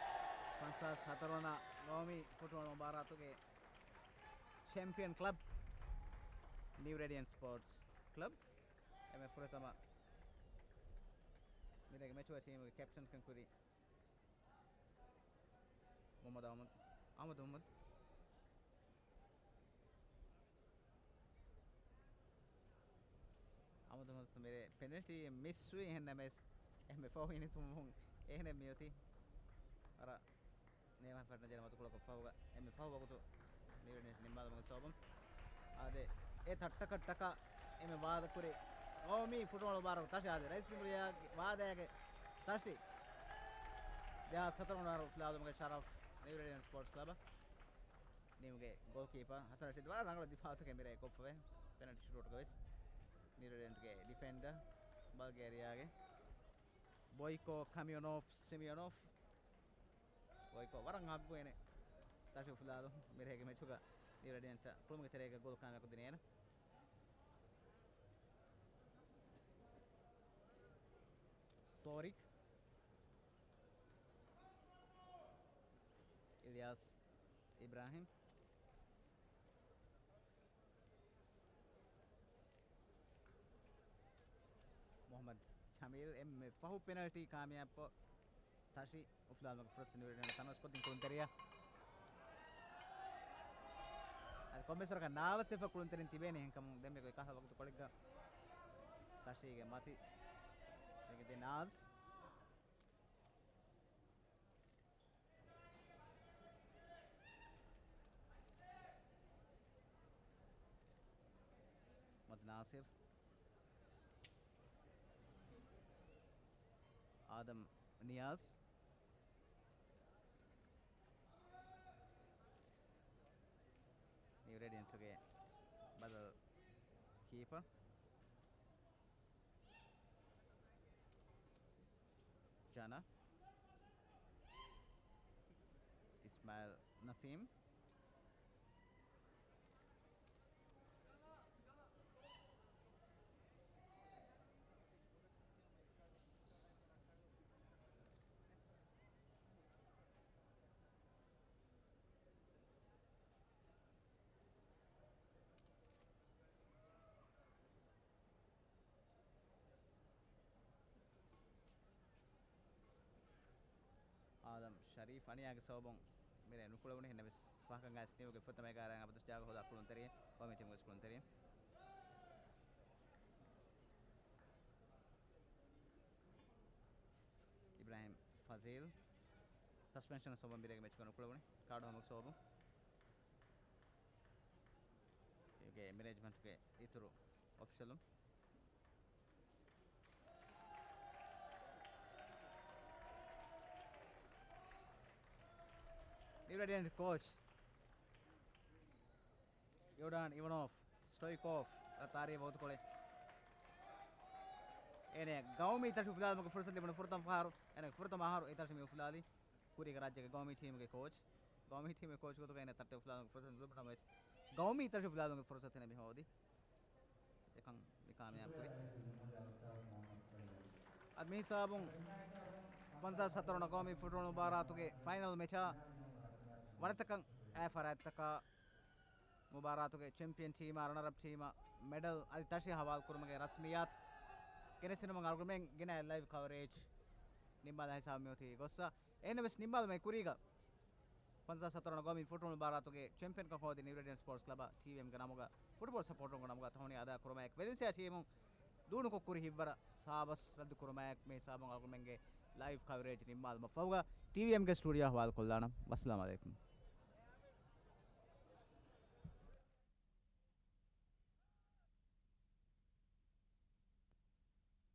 ފަންސާސް ހަތަރު ވަނަ ގައުމީ ފުޓްބޯޅަ މުބާރާތުގެ ޗެމްޕިއަން ކްލަބް، ނިއު ރޭޑިއަންޓް ސްޕޯޓްސް ކްލަބް. އެންމެ ފުރަތަމަ މިރޭގެ މެޗުގަ ޓީމުގެ ކެޕްޓަންކަން ކުރި މުޙައްމަދު އަޙްމަދު، އަޙްމަދު މުޙައްމަދު. އަޙްމަދު މުޙައްމަދު މިރޭ ޕެނަލްޓީ މިސްވީ އެހެންނަމަވެސް، އެހެން ފަހު ހިނިތުންވުން އެހެނެއް މިއޮތީ. ވަރަށް ނޭވާ ފަޓްނަ ޖެނަ މަތުކުޅަކަށް ފަހުގަ އެންމެ ފަހު ވަގުތު ނިއު ރޭޑިއަންޓް ނިންމާލުމުގެ ސަބަބުން. އާދެ، އެ ތައްޓަކަށްޓަކާ އެންމެ ވާދަކުރި ގައުމީ ފުޓްބޯޅަ މުބާރާތު ތަށި އާދެ، ރައީސުލްޖުމްހޫރިއްޔާގެ ވާދާގެ ތަށި ދެހާސް ހަތަރު ވަނަ އަހަރު އުފުލާލުމުގެ ޝަރަފް ނިއު ރޭޑިއަންޓް ސްޕޯޓްސް ކްލަބަށް. ނީމުގެ ގޯލްކީޕަރ ހަސަން ރަޝީދު ވަރަށް ރަނގަޅު ދިފާއުތަކެއް މިރޭ ކޮށްފަވޭ. ޕެނަލްޓީ ޝޫޓްއައުޓްގަ ވެސް ނިއު ރޭޑިއަންޓްގެ ޑިފެންޑަރ ބަލްގޭރިއާގެ ބޮއިކޯ ކަމިއޮނޯފް ސިމިއޮނޯފް. ބޮއިކޯ ވަރަށް ހައްގު އޭނެ ތަށި އުފުލާލުން. މިރޭގެ މެޗުގަ ނިއު ރޭޑިއަންޓަށް ކުޅުމުގެ ތެރޭގަ ގޯލް ކާމިޔާކޮށްދިނީ އޭނަ. ތޯރިޤް. އިލްޔާސް އިބްރާހިމް. މުޙައްމަދު ޝަމީލް އެންމެ ފަހު ޕެނަލްޓީ ކާމިޔާބުކޮށް، ތަށި އުފުލާލުމުގެ ފުރުސަތު ނިއު ރޭޑިއަންޓް ތަނަވަސް ކޮށްދިން ކުޅުންތެރިޔާ. އަދި ކޮންމެސް ވަރަކަށް ނާވަސްވެފަ ކުޅުންތެރިން ތިބޭނެ އެހެންކަމުން ދެންމެ އެކަހަލަ ވަގުތުކޮޅެއްގަ ތަށީގެ މަތި ދެން ނާޒް. މަތި ނާސިރް. އާދަމް ނިޔާޒް. ނިއު ރޭޑިއަންޓުގެ ބަދަލު ކީޕަރ. ޖަނަ. އިސްމާއިލް ނަސީމް. އާދަމް ޝަރީފް އަނިޔާގެ ސަބަބުން މިރޭ ނުކުޅެވުނީ. އެހެންނަމަވެސް ފަހަކަށް އައިސް ނިއުގެ ފުރަތަމަ އެގާރައިން އަބަދުވެސް ޖާގަ ހޯދާ ކުޅުންތެރި ގައުމީ ޓީމުގެ ކުޅުންތެރި އިބްރާހިމް ފަޒީލް. ސަސްޕެންޝަން ސަބަބުން މިރޭގެ މެޗުގަ ނުކުޅެވުނީ. ކާޑު ހަމަ ސަބަބުން މެނޭޖްމަންޓްގެ އިތުރު އޮފިޝަލުން. ނިއު ރޭޑިއަންޓް ކޯޗް ޔޯޑާން އިވަނޯފް ސްޓޮއިކޯފް އަށް ތާރީފް ވަގުތުކޮޅެއް. އޭނަ ގައުމީ ތަށި އުފުލާލުމުގެ ފުރުސަތު ލިބުނު ފުރަތަމަ ފަހަރު، އޭނަގެ ފުރަތަމަ އަހަރު އެ ތަށި މި އުފުލާލީ. ކުރީގެ ރާއްޖޭގެ ގައުމީ ޓީމުގެ ކޯޗް، ގައުމީ ޓީމުގެ ކޯޗް ގޮތުގައި އޭނަ ތަށި އުފުލާލުމުގެ ފުރުސަތު ނުލިބުނަމަވެސް، ގައުމީ ތަށި އުފުލާލުމުގެ ފުރުސަތު އޭނަ މި ހޯދީ. އެކަން މި ކާމިޔާބު ކުރީ. އަދި މި ހިސާބުން ފަންސާސް ހަތަރު ވަނަ ގައުމީ ފުޓްބޯޅަ މުބާރާތުގެ ފައިނަލް މެޗާ ވަނަތަކަށް އައި ފަރާތްތަކާ މުބާރާތުގެ ޗެމްޕިއަން ޓީމާ، ރަނަރަޕް ޓީމަށް މެޑަލް އަދި ތަށި ހަވާލު ކުރުމުގެ ރަސްމިއްޔާތު ގެނެސްދިނުމަށް އަޅުގަނޑުމެން ގެނައި ލައިވް ކަވަރޭޖް ނިންމާލާ ހިސާބު މިއޮތީ ގޮއްސަ. އެހެންނަމަވެސް ނިންމާލުމެއް ކުރީގަ ފަންސާސް ހަތަރު ވަނަ ގައުމީ ފުޓްބޯޅަ މުބާރާތުގެ ޗެމްޕިއަންކަން ހޯދި ނިއު ރޭޑިއަންޓް ސްޕޯޓްސް ކްލަބަށް ޓީވީއެމްގެ ނަމުގަ ފުޓްބޯޅަ ސަޕޯޓަރުންގެ ނަމުގަ ތަހުނިޔާ އަދާ ކުރުމާއެކު، ވެލެންސިއާ ޓީމުން ދޫނުކޮށް ކުރި ހިތްވަރަށް ސާބަސް ރައްދު ކުރުމާއެކު، މި ހިސާބުން އަޅުގަނޑުމެންގެ ލައިވް ކަވަރޭޖް ނިންމާލުމަށް ފަހުގަ ޓީވީއެމްގެ ސްޓޫޑިއޯ ހަވާލު ކޮށްލާނަން. ވައްސަލާމް އަލައިކުމް.